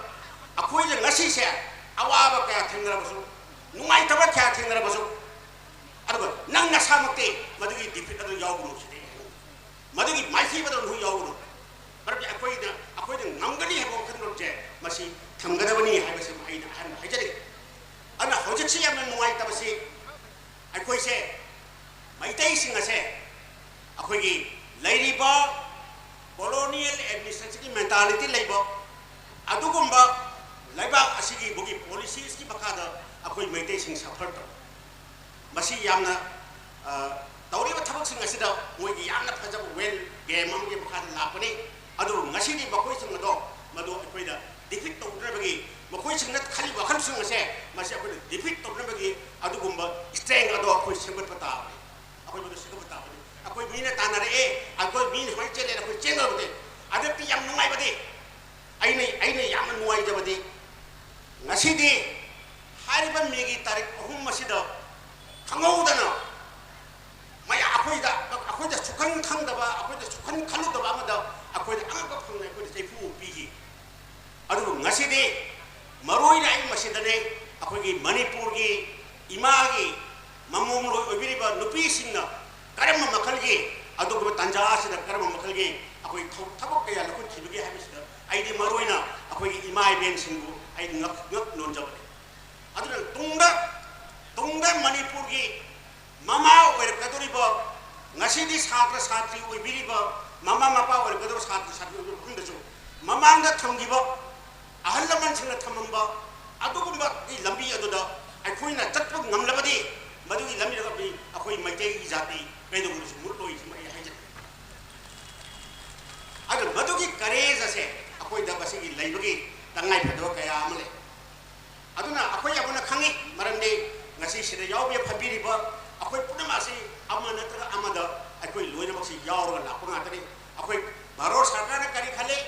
ꯑꯩꯈꯣꯏꯅ ꯉꯁꯤꯁꯦ ꯑꯋꯥꯕ ꯀꯌꯥ ꯊꯦꯡꯅꯔꯕꯁꯨ, ꯅꯨꯡꯉꯥꯏꯇꯕ ꯀꯌꯥ ꯊꯦꯡꯅꯔꯕꯁꯨ, ꯑꯗꯨꯒ ꯅꯪ ꯅꯁꯥꯃꯛꯇꯤ ꯃꯗꯨꯒꯤ ꯗꯤꯐꯤꯠ ꯑꯗꯨ ꯌꯥꯎꯒꯅꯨ ꯁꯤꯅꯤ ꯑꯩ ꯍꯥꯏꯅꯤꯡꯕ꯫ ꯃꯗꯨꯒꯤ ꯃꯥꯏꯊꯤꯕꯗ ꯅꯈꯣꯏ ꯌꯥꯎꯒꯅꯨ꯫ ꯃꯔꯝꯗꯤ ꯑꯩꯈꯣꯏꯅ, ꯑꯩꯈꯣꯏꯅ ꯉꯝꯒꯅꯤ ꯍꯥꯏꯕ ꯋꯥꯈꯜꯂꯣꯟꯁꯦ ꯃꯁꯤ ꯊꯝꯒꯗꯕꯅꯤ ꯍꯥꯏꯕꯁꯤ ꯑꯩꯅ ꯑꯍꯥꯟꯕ ꯍꯥꯏꯖꯅꯤꯡꯉꯤ꯫ ꯑꯗꯨꯅ ꯍꯧꯖꯤꯛꯁꯤ ꯌꯥꯝꯅ ꯅꯨꯡꯉꯥꯏꯇꯕꯁꯤ, ꯑꯩꯈꯣꯏꯁꯦ, ꯃꯩꯇꯩꯁꯤꯡ ꯑꯁꯦ, ꯑꯩꯈꯣꯏꯒꯤ ꯂꯩꯔꯤꯕ colonial administrationꯒꯤ mentality ꯂꯩꯕ ꯑꯗꯨꯒꯨꯝꯕ ꯂꯩꯕꯥꯛ ꯑꯁꯤꯒꯤ ꯃꯣꯏꯒꯤ policies ꯀꯤ ꯃꯈꯥꯗ ꯑꯩꯈꯣꯏ ꯃꯩꯇꯩꯁꯤꯡ suffer ꯇꯧꯏ꯫ ꯃꯁꯤ ꯌꯥꯝꯅ, ꯑ, ꯇꯧꯔꯤꯕ ꯊꯕꯛꯁꯤꯡ ꯑꯁꯤꯗ ꯃꯣꯏꯒꯤ ꯌꯥꯝꯅ ꯐꯖꯕ well game ꯑꯃꯒꯤ ꯃꯈꯥꯗ ꯂꯥꯛꯄꯅꯤ꯫ ꯑꯗꯨꯕꯨ ꯉꯁꯤꯗꯤ ꯃꯈꯣꯏꯁꯤꯡ ꯑꯗꯣ, ꯃꯗꯨ ꯑꯩꯈꯣꯏꯗ defeat ꯇꯧꯗꯅꯕꯒꯤ, ꯃꯈꯣꯏꯁꯤꯡꯅ ꯈꯜꯂꯤꯕ ꯋꯥꯈꯜꯁꯤꯡ ꯑꯁꯦ, ꯃꯁꯤ ꯑꯩꯈꯣꯏꯅ defeat ꯇꯧꯅꯕꯒꯤ ꯑꯗꯨꯒꯨꯝꯕ strength ꯑꯗꯣ ꯑꯩꯈꯣꯏ ꯁꯦꯝꯒꯠꯄ ꯇꯥꯕꯅꯤ꯫ ꯑꯩꯈꯣꯏ ꯃꯗꯨ ꯁꯦꯝꯒꯠꯄ ꯇꯥꯕꯅꯤ꯫ ꯑꯩꯈꯣꯏ ꯃꯤꯅ ꯇꯥꯟꯅꯔꯛꯑꯦ, ꯑꯩꯈꯣꯏ ꯃꯤꯅ ꯁꯨꯃꯥꯏꯅ ꯆꯦꯜꯂꯦꯅ ꯑꯩꯈꯣꯏ ꯆꯦꯟꯒꯗꯕ ꯅꯠꯇꯦ꯫ ꯍꯟꯗꯛꯇꯤ ꯌꯥꯝ ꯅꯨꯡꯉꯥꯏꯕꯗꯤ, ꯑꯩꯅ, ꯑꯩꯅ ꯌꯥꯝꯅ ꯅꯨꯡꯉꯥꯏꯖꯕꯗꯤ, ꯉꯁꯤꯗꯤ ꯍꯥꯏꯔꯤꯕ ꯃꯦꯒꯤ ꯇꯥꯔꯤꯛ ꯑꯍꯨꯝ ꯑꯁꯤꯗ ꯈꯪꯍꯧꯗꯅ ꯃꯌꯥꯝ ꯑꯩꯈꯣꯏꯗ, ꯑꯩꯈꯣꯏꯗ ꯁꯨꯛꯈꯟ ꯈꯪꯗꯕ, ꯑꯩꯈꯣꯏꯗ ꯁꯨꯛꯈꯟ ꯈꯜꯂꯨꯗꯕ ꯑꯃꯗ ꯑꯩꯈꯣꯏꯗ ꯑꯉꯛꯄ ꯐꯪꯅ ꯑꯩꯈꯣꯏꯗ ꯆꯩꯐꯨ ꯑꯃ ꯄꯤꯈꯤ꯫ ꯑꯗꯨꯕꯨ ꯉꯁꯤꯗꯤ ꯃꯔꯨꯑꯣꯏꯅ ꯑꯩ ꯃꯁꯤꯗꯅꯤ, ꯑꯩꯈꯣꯏꯒꯤ ꯃꯅꯤꯄꯨꯔꯒꯤ ꯏꯃꯥꯒꯤ ꯃꯃꯣꯝꯂꯣꯏ ꯑꯣꯏꯕꯤꯔꯤꯕ ꯅꯨꯄꯤꯁꯤꯡꯅ ꯀꯔꯝꯕ ꯃꯈꯜꯒꯤ, ꯑꯗꯨꯒꯨꯝꯕ ꯇꯥꯟꯖꯥ ꯑꯁꯤꯗ ꯀꯔꯝꯕ ꯃꯈꯜꯒꯤ ꯑꯩꯈꯣꯏ ꯊꯧ- ꯊꯕꯛ ꯀꯌꯥ ꯂꯧꯈꯠꯈꯤꯕꯒꯦ ꯍꯥꯏꯕꯁꯤꯗ ꯑꯩꯗꯤ ꯃꯔꯨ ꯑꯣꯏꯅ ꯑꯩꯈꯣꯏꯒꯤ ꯏꯃꯥ ꯏꯕꯦꯟꯁꯤꯡꯕꯨ ꯑꯩ ꯉꯛ ꯉꯛ ꯅꯣꯟꯖꯕꯅꯤ꯫ ꯑꯗꯨꯅ ꯇꯨꯡꯗ ꯇꯨꯡꯗ ꯃꯅꯤꯄꯨꯔꯒꯤ ꯃꯃꯥ ꯑꯣꯏꯔꯛꯀꯗꯧꯔꯤꯕ, ꯉꯁꯤꯗꯤ ꯁꯥꯇ꯭ꯔ ꯁꯥꯇ꯭ꯔꯤ ꯑꯣꯏꯕꯤꯔꯤꯕ ꯃꯃꯥ ꯃꯄꯥ ꯑꯣꯏꯔꯛꯀꯗꯧꯔꯤꯕ ꯁꯥꯇ꯭ꯔ ꯁꯥꯇ꯭ꯔꯤ ꯑꯣꯏꯕ ꯃꯐꯝꯗꯁꯨ ꯃꯃꯥꯡꯗ ꯊꯝꯈꯤꯕ ꯑꯍꯜ ꯂꯃꯟꯁꯤꯡꯅ ꯊꯝꯃꯝꯕ ꯑꯗꯨꯒꯨꯝꯕꯒꯤ ꯂꯝꯕꯤ ꯑꯗꯨꯗ ꯑꯩꯈꯣꯏꯅ ꯆꯠꯄ ꯉꯝꯂꯕꯗꯤ ꯃꯗꯨꯒꯤ ꯂꯝꯕꯤꯗ ꯑꯩꯈꯣꯏ ꯃꯩꯇꯩꯒꯤ ꯖꯥꯇꯤ ꯀꯩꯗꯧꯕꯗꯁꯨ ꯃꯨꯠꯂꯣꯏꯁꯤꯃ ꯑꯩ ꯍꯥꯏꯖꯅꯤꯡꯏ꯫ ꯑꯗꯨ ꯃꯗꯨꯒꯤ ꯀꯔꯦꯖ ꯑꯁꯦ ꯑꯩꯈꯣꯏꯗ ꯃꯁꯤꯒꯤ ꯂꯩꯕꯒꯤ ꯇꯉꯥꯏ ꯐꯗꯕ ꯀꯌꯥ ꯑꯃ ꯂꯩ꯫ ꯑꯗꯨꯅ ꯑꯩꯈꯣꯏ ꯑꯃꯅ ꯈꯪꯉꯤ, ꯃꯔꯝꯗꯤ ꯉꯁꯤ ꯁꯤꯗ ꯌꯥꯎꯕ ꯐꯝꯕꯤꯔꯤꯕ ꯑꯩꯈꯣꯏ ꯄꯨꯝꯅꯃꯛ ꯑꯁꯤ ꯑꯃ ꯅꯠꯇ꯭ꯔꯒ ꯑꯃꯗ ꯑꯩꯈꯣꯏ ꯂꯣꯏꯅꯃꯛꯁꯤ ꯌꯥꯎꯔꯒ ꯂꯥꯛꯄ ꯉꯥꯛꯇꯅꯤ꯫ ꯑꯩꯈꯣꯏ ꯚꯥꯔꯠ ꯁꯔꯀꯥꯔꯅ ꯀꯔꯤ ꯈꯜꯂꯤ,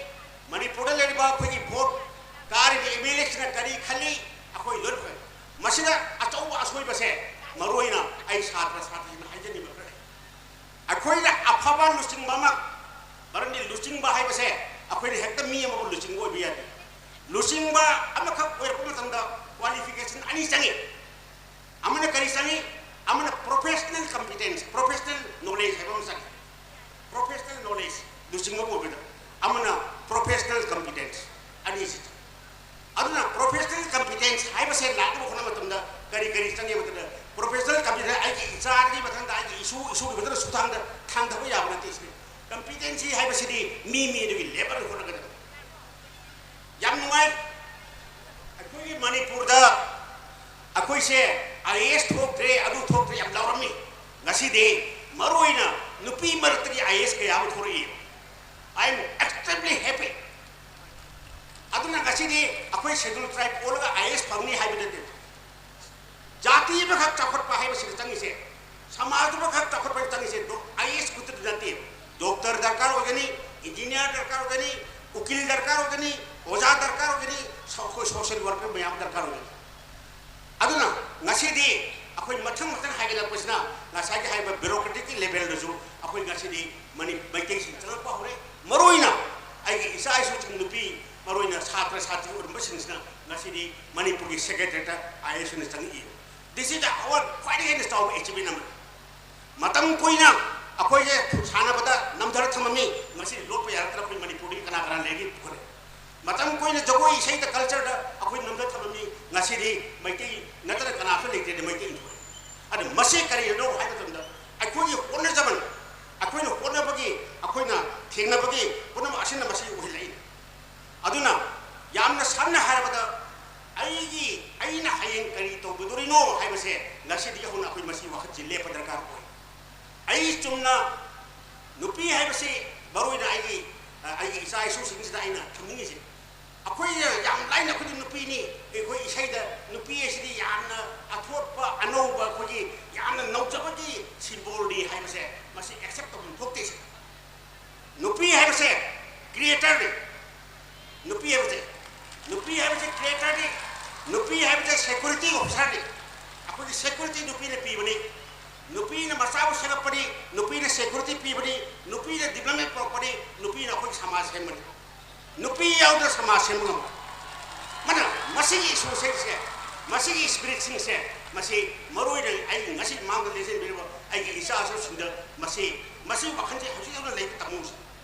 ꯃꯅꯤꯄꯨꯔꯗ ꯂꯩꯔꯤꯕ ꯑꯩꯈꯣꯏꯒꯤ ꯚꯣꯠ ꯀꯥꯔꯤꯕ ꯑꯦꯝ ꯑꯦꯜ ꯑꯦꯁꯤꯅ ꯀꯔꯤ ꯈꯜꯂꯤ, ꯑꯩꯈꯣꯏ ꯂꯣꯏꯅ ꯈꯪꯉꯤ꯫ ꯃꯁꯤꯗ ꯑꯆꯧꯕ ꯑꯁꯣꯏꯕꯁꯦ ꯃꯔꯨꯑꯣꯏꯅ ꯑꯩ ꯁꯥꯇ꯭ꯔ ꯁꯥꯇ꯭ꯔꯁꯤꯡꯅ ꯍꯥꯏꯖꯅꯤꯡꯕ ꯈꯔ ꯂꯩ꯫ ꯑꯩꯈꯣꯏꯅ ꯑꯐꯕ ꯂꯨꯆꯤꯡꯕ ꯑꯃ, ꯃꯔꯝꯗꯤ ꯂꯨꯆꯤꯡꯕ ꯍꯥꯏꯕꯁꯦ ꯑꯩꯈꯣꯏꯅ ꯍꯦꯛꯇ ꯃꯤ ꯑꯃꯕꯨ ꯂꯨꯆꯤꯡꯕ ꯑꯣꯏꯕ ꯌꯥꯗꯦ꯫ ꯂꯨꯆꯤꯡꯕ ꯑꯃꯈꯛ ꯑꯣꯏꯔꯛꯄ ꯃꯇꯝꯗ qualification ꯑꯅꯤ ꯆꯪꯉꯤ꯫ ꯑꯃꯅ ꯀꯔꯤ ꯆꯪꯉꯤ? ꯑꯃꯅ professional competence, professional knowledge ꯍꯥꯏꯕ ꯑꯃ ꯆꯪꯉꯤ꯫ Professional knowledge, ꯂꯨꯆꯤꯡꯕ ꯑꯃ ꯑꯣꯏꯕꯗ꯫ ꯑꯃꯅ professional competence, ꯑꯅꯤꯁꯤ ꯆꯪꯉꯤ꯫ ꯑꯗꯨꯅ professional competence ꯍꯥꯏꯕꯁꯦ ꯂꯥꯛꯅꯕ ꯍꯣꯠꯅꯕ ꯃꯇꯝꯗ ꯀꯔꯤ ꯀꯔꯤ ꯆꯪꯉꯤ ꯍꯥꯏꯕ ꯃꯇꯝꯗ, professional competence ꯑꯩꯒꯤ ꯏꯆꯥꯒꯤ ꯃꯊꯪꯗ, ꯑꯩꯒꯤ ꯏꯁꯨ, ꯏꯁꯨꯒꯤ ꯃꯊꯪꯗ ꯁꯨꯊꯥꯡꯗ ꯊꯥꯡꯊꯕ ꯌꯥꯕ ꯅꯠꯇꯦ꯫ ꯁꯤꯅꯤ competency ꯍꯥꯏꯕꯁꯤꯗꯤ ꯃꯤ ꯃꯤ ꯑꯗꯨꯒꯤ level ꯍꯣꯠꯅꯒꯗꯕ꯫ ꯌꯥꯝ ꯅꯨꯡꯉꯥꯏ꯫ ꯑꯩꯈꯣꯏꯒꯤ ꯃꯅꯤꯄꯨꯔꯗ ꯑꯩꯈꯣꯏꯁꯦ ꯑꯥꯏ ꯑꯦ ꯑꯦꯁ ꯊꯣꯛꯇ꯭ꯔꯦ, ꯑꯗꯨ ꯊꯣꯛꯇ꯭ꯔꯦ ꯌꯥꯝ ꯂꯥꯎꯔꯝꯃꯤ꯫ ꯉꯁꯤꯗꯤ ꯃꯔꯨꯑꯣꯏꯅ ꯅꯨꯄꯤ ꯃꯔꯛꯇꯒꯤ ꯑꯥꯏ ꯑꯦ ꯑꯦꯁ ꯀꯌꯥ ꯑꯃ ꯊꯣꯔꯛꯏ꯫ I am extremely happy꯫ ꯑꯗꯨꯅ ꯉꯁꯤꯗꯤ ꯑꯩꯈꯣꯏ schedule tribe ꯑꯣꯜꯂꯒ ꯑꯥꯏ ꯑꯦ ꯑꯦꯁ ꯐꯪꯅꯤ ꯍꯥꯏꯕ ꯅꯠꯇꯦ꯫ ꯖꯥꯇꯤ ꯑꯃꯈꯛ ꯆꯥꯎꯈꯠꯄ ꯍꯥꯏꯕꯁꯤꯗ ꯆꯪꯉꯤꯁꯦ, ꯁꯃꯥꯖ ꯑꯃꯈꯛ ꯆꯥꯎꯈꯠꯄꯗ ꯆꯪꯉꯤꯁꯦ ꯑꯥꯏ ꯑꯦ ꯑꯦꯁ ꯈꯛꯇꯗꯤ ꯅꯠꯇꯦ꯫ ꯗꯣꯛꯇꯔ ꯗꯔꯀꯥꯔ ꯑꯣꯏꯒꯅꯤ, ꯏꯟꯖꯤꯅꯤꯌꯥꯔ ꯗꯔꯀꯥꯔ ꯑꯣꯏꯒꯅꯤ, ꯎꯀꯤꯜ ꯗꯔꯀꯥꯔ ꯑꯣꯏꯒꯅꯤ, ꯑꯣꯖꯥ ꯗꯔꯀꯥꯔ ꯑꯣꯏꯒꯅꯤ, ꯁꯣ-, ꯑꯩꯈꯣꯏ ꯁꯣꯁꯤꯌꯦꯜ ꯋꯥꯔꯀꯔ ꯃꯌꯥꯝ ꯗꯔꯀꯥꯔ ꯑꯣꯏꯒꯅꯤ꯫ ꯑꯗꯨꯅ ꯉꯁꯤꯗꯤ ꯑꯩꯈꯣꯏ ꯃꯊꯪ ꯃꯊꯪ ꯍꯥꯏꯒꯠꯂꯛꯄꯁꯤꯅ ꯉꯁꯥꯏꯒꯤ ꯍꯥꯏꯔꯤꯕ bureaucraticꯀꯤ levelꯗꯁꯨ ꯑꯩꯈꯣꯏ ꯉꯁꯤꯗꯤ ꯃꯅꯤ-, ꯃꯩꯇꯩꯁꯤꯡ ꯆꯪꯂꯛꯄ ꯍꯧꯔꯦ꯫ ꯃꯔꯨꯑꯣꯏꯅ ꯑꯩꯒꯤ ꯏꯆꯥ ꯏꯁꯨꯁꯤꯡ, ꯅꯨꯄꯤ, ꯃꯔꯨꯑꯣꯏꯅ ꯁꯥꯇ꯭ꯔ ꯁꯥꯇ꯭ꯔꯤ ꯑꯣꯏꯔꯝꯕꯁꯤꯡꯁꯤꯅ ꯉꯁꯤꯗꯤ ꯃꯅꯤꯄꯨꯔꯒꯤ secretariatꯇ ꯑꯥꯏ ꯑꯦ ꯑꯦꯁ ꯑꯣꯏꯅ ꯆꯪꯉꯛꯏ꯫ This is our ꯈ꯭ꯋꯥꯏꯗꯒꯤ ꯍꯦꯟꯅ ꯆꯥꯎꯕ achievement ꯑꯃꯅꯤ꯫ ꯃꯇꯝ ꯀꯨꯏꯅ ꯑꯩꯈꯣꯏꯁꯦ ꯁꯥꯟꯅꯕꯗ ꯅꯝꯊꯔ ꯊꯝꯃꯝꯃꯤ꯫ ꯉꯁꯤꯗꯤ ꯂꯣꯠꯄ ꯌꯥꯔꯛꯇ꯭ꯔꯥ? ꯑꯩꯈꯣꯏ ꯃꯅꯤꯄꯨꯔꯗꯒꯤ ꯀꯅꯥ ꯀꯅꯥ ꯂꯩꯒꯦ ꯄꯨꯈꯠꯂꯦ꯫ ꯃꯇꯝ ꯀꯨꯏꯅ ꯖꯒꯣꯏ ꯏꯁꯩꯗ, ꯀꯜꯆꯔꯗ ꯑꯩꯈꯣꯏ ꯅꯝꯊꯔ ꯊꯝꯃꯝꯃꯤ꯫ ꯉꯁꯤꯗꯤ ꯃꯩꯇꯩ ꯅꯠꯇꯅ ꯀꯅꯥꯁꯨ ꯂꯩꯇ꯭ꯔꯦꯅ ꯃꯩꯇꯩ ꯏꯟꯊꯣꯛꯑꯦ꯫ ꯑꯗꯨ ꯃꯁꯤ ꯀꯔꯤꯅꯣ ꯍꯥꯏꯕ ꯃꯇꯝꯗ, ꯑꯩꯈꯣꯏꯒꯤ ꯍꯣꯠꯅꯖꯃꯟ, ꯑꯩꯈꯣꯏꯅ ꯍꯣꯠꯅꯕꯒꯤ, ꯑꯩꯈꯣꯏꯅ ꯊꯦꯡꯅꯕꯒꯤ ꯄꯨꯝꯅꯃꯛ ꯑꯁꯤꯅ ꯃꯁꯤ ꯑꯣꯏꯍꯜꯂꯛꯏꯅꯤ꯫ ꯑꯗꯨꯅ ꯌꯥꯝꯅ ꯁꯝꯅ ꯍꯥꯏꯔꯕꯗ, ꯑꯩꯒꯤ, ꯑꯩꯅ ꯍꯌꯦꯡ ꯀꯔꯤ ꯇꯧꯒꯗꯣꯔꯤꯅꯣ ꯍꯥꯏꯕꯁꯦ ꯉꯁꯤꯗꯒꯤ ꯍꯧꯅ ꯑꯩꯈꯣꯏ ꯃꯁꯤ ꯋꯥꯈꯜꯁꯤ ꯂꯦꯞꯄ ꯗꯔꯀꯥꯔ ꯑꯣꯏ꯫ ꯑꯩ ꯆꯨꯝꯅ ꯅꯨꯄꯤ ꯍꯥꯏꯕꯁꯤ, ꯃꯔꯨꯑꯣꯏꯅ ꯑꯩꯒꯤ, ꯑ, ꯑꯩꯒꯤ ꯏꯆꯥ ꯏꯁꯨꯁꯤꯡꯁꯤꯗ ꯑꯩꯅ ꯊꯝꯅꯤꯡꯉꯤꯁꯦ, ꯑꯩꯈꯣꯏꯅ ꯌꯥꯝ ꯂꯥꯏꯅ ꯑꯩꯈꯣꯏꯗꯤ ꯅꯨꯄꯤꯅꯤ, ꯑꯩꯈꯣꯏ ꯏꯁꯩꯗ ꯅꯨꯄꯤ ꯑꯁꯤꯗꯤ ꯌꯥꯝꯅ ꯑꯊꯣꯠꯄ, ꯑꯅꯧꯕ, ꯑꯩꯈꯣꯏꯒꯤ ꯌꯥꯝꯅ ꯅꯧꯖꯕꯒꯤ ꯁꯤꯝꯕꯣꯜꯅꯤ ꯍꯥꯏꯕꯁꯦ ꯃꯁꯤ ꯑꯦꯛꯁꯦꯞ ꯇꯧꯐꯝ ꯊꯣꯛꯇꯦ꯫ ꯁꯤ ꯅꯨꯄꯤ ꯍꯥꯏꯕꯁꯦ ꯀ꯭ꯔꯤꯌꯦꯇꯔꯅꯤ꯫ ꯅꯨꯄꯤ ꯍꯥꯏꯕꯁꯦ, ꯅꯨꯄꯤ ꯍꯥꯏꯕꯁꯦ ꯀ꯭ꯔꯤꯌꯦꯇꯔꯅꯤ꯫ ꯅꯨꯄꯤ ꯍꯥꯏꯕꯁꯦ ꯁꯦꯀ꯭ꯌꯨꯔꯤꯇꯤ ꯑꯣꯐꯤꯁꯥꯔꯅꯤ꯫ ꯑꯩꯈꯣꯏꯒꯤ ꯁꯦꯀ꯭ꯌꯨꯔꯤꯇꯤ ꯅꯨꯄꯤꯅ ꯄꯤꯕꯅꯤ꯫ ꯅꯨꯄꯤꯅ ꯃꯆꯥꯕꯨ ꯁꯦꯝꯃꯛꯄꯅꯤ꯫ ꯅꯨꯄꯤꯅ ꯁꯦꯀ꯭ꯌꯨꯔꯤꯇꯤ ꯄꯤꯕꯅꯤ꯫ ꯅꯨꯄꯤꯅ ꯗꯤꯕ꯭ꯂꯞꯃꯦꯟ ꯄꯨꯔꯛꯄꯅꯤ꯫ ꯅꯨꯄꯤꯅ ꯑꯩꯈꯣꯏꯒꯤ ꯁꯃꯥꯖ ꯁꯦꯝꯕꯅꯤ꯫ ꯅꯨꯄꯤ ꯌꯥꯎꯗꯅ ꯁꯃꯥꯖ ꯁꯦꯝꯕ ꯉꯝꯃꯣꯏ꯫ ꯃꯥꯅ ꯃꯁꯤꯒꯤ ꯏꯁꯨꯁꯤꯡꯁꯦ, ꯃꯁꯤꯒꯤ ꯏꯁꯄꯤꯔꯤꯠꯁꯤꯡꯁꯦ, ꯃꯁꯤ ꯃꯔꯨꯑꯣꯏꯅ ꯑꯩ ꯉꯁꯤ ꯃꯥꯡꯗ ꯂꯦꯡꯁꯤꯟꯕꯤꯔꯤꯕ ꯑꯩꯒꯤ ꯏꯆꯥ ꯏꯁꯨꯁꯤꯡꯗ ꯃꯁꯤ, ꯃꯁꯤ ꯋꯥꯈꯜꯁꯦ ꯍꯧꯖꯤꯛ ꯍꯧꯖꯤꯛ ꯂꯩꯕ ꯇꯝꯃꯨꯁꯤ꯫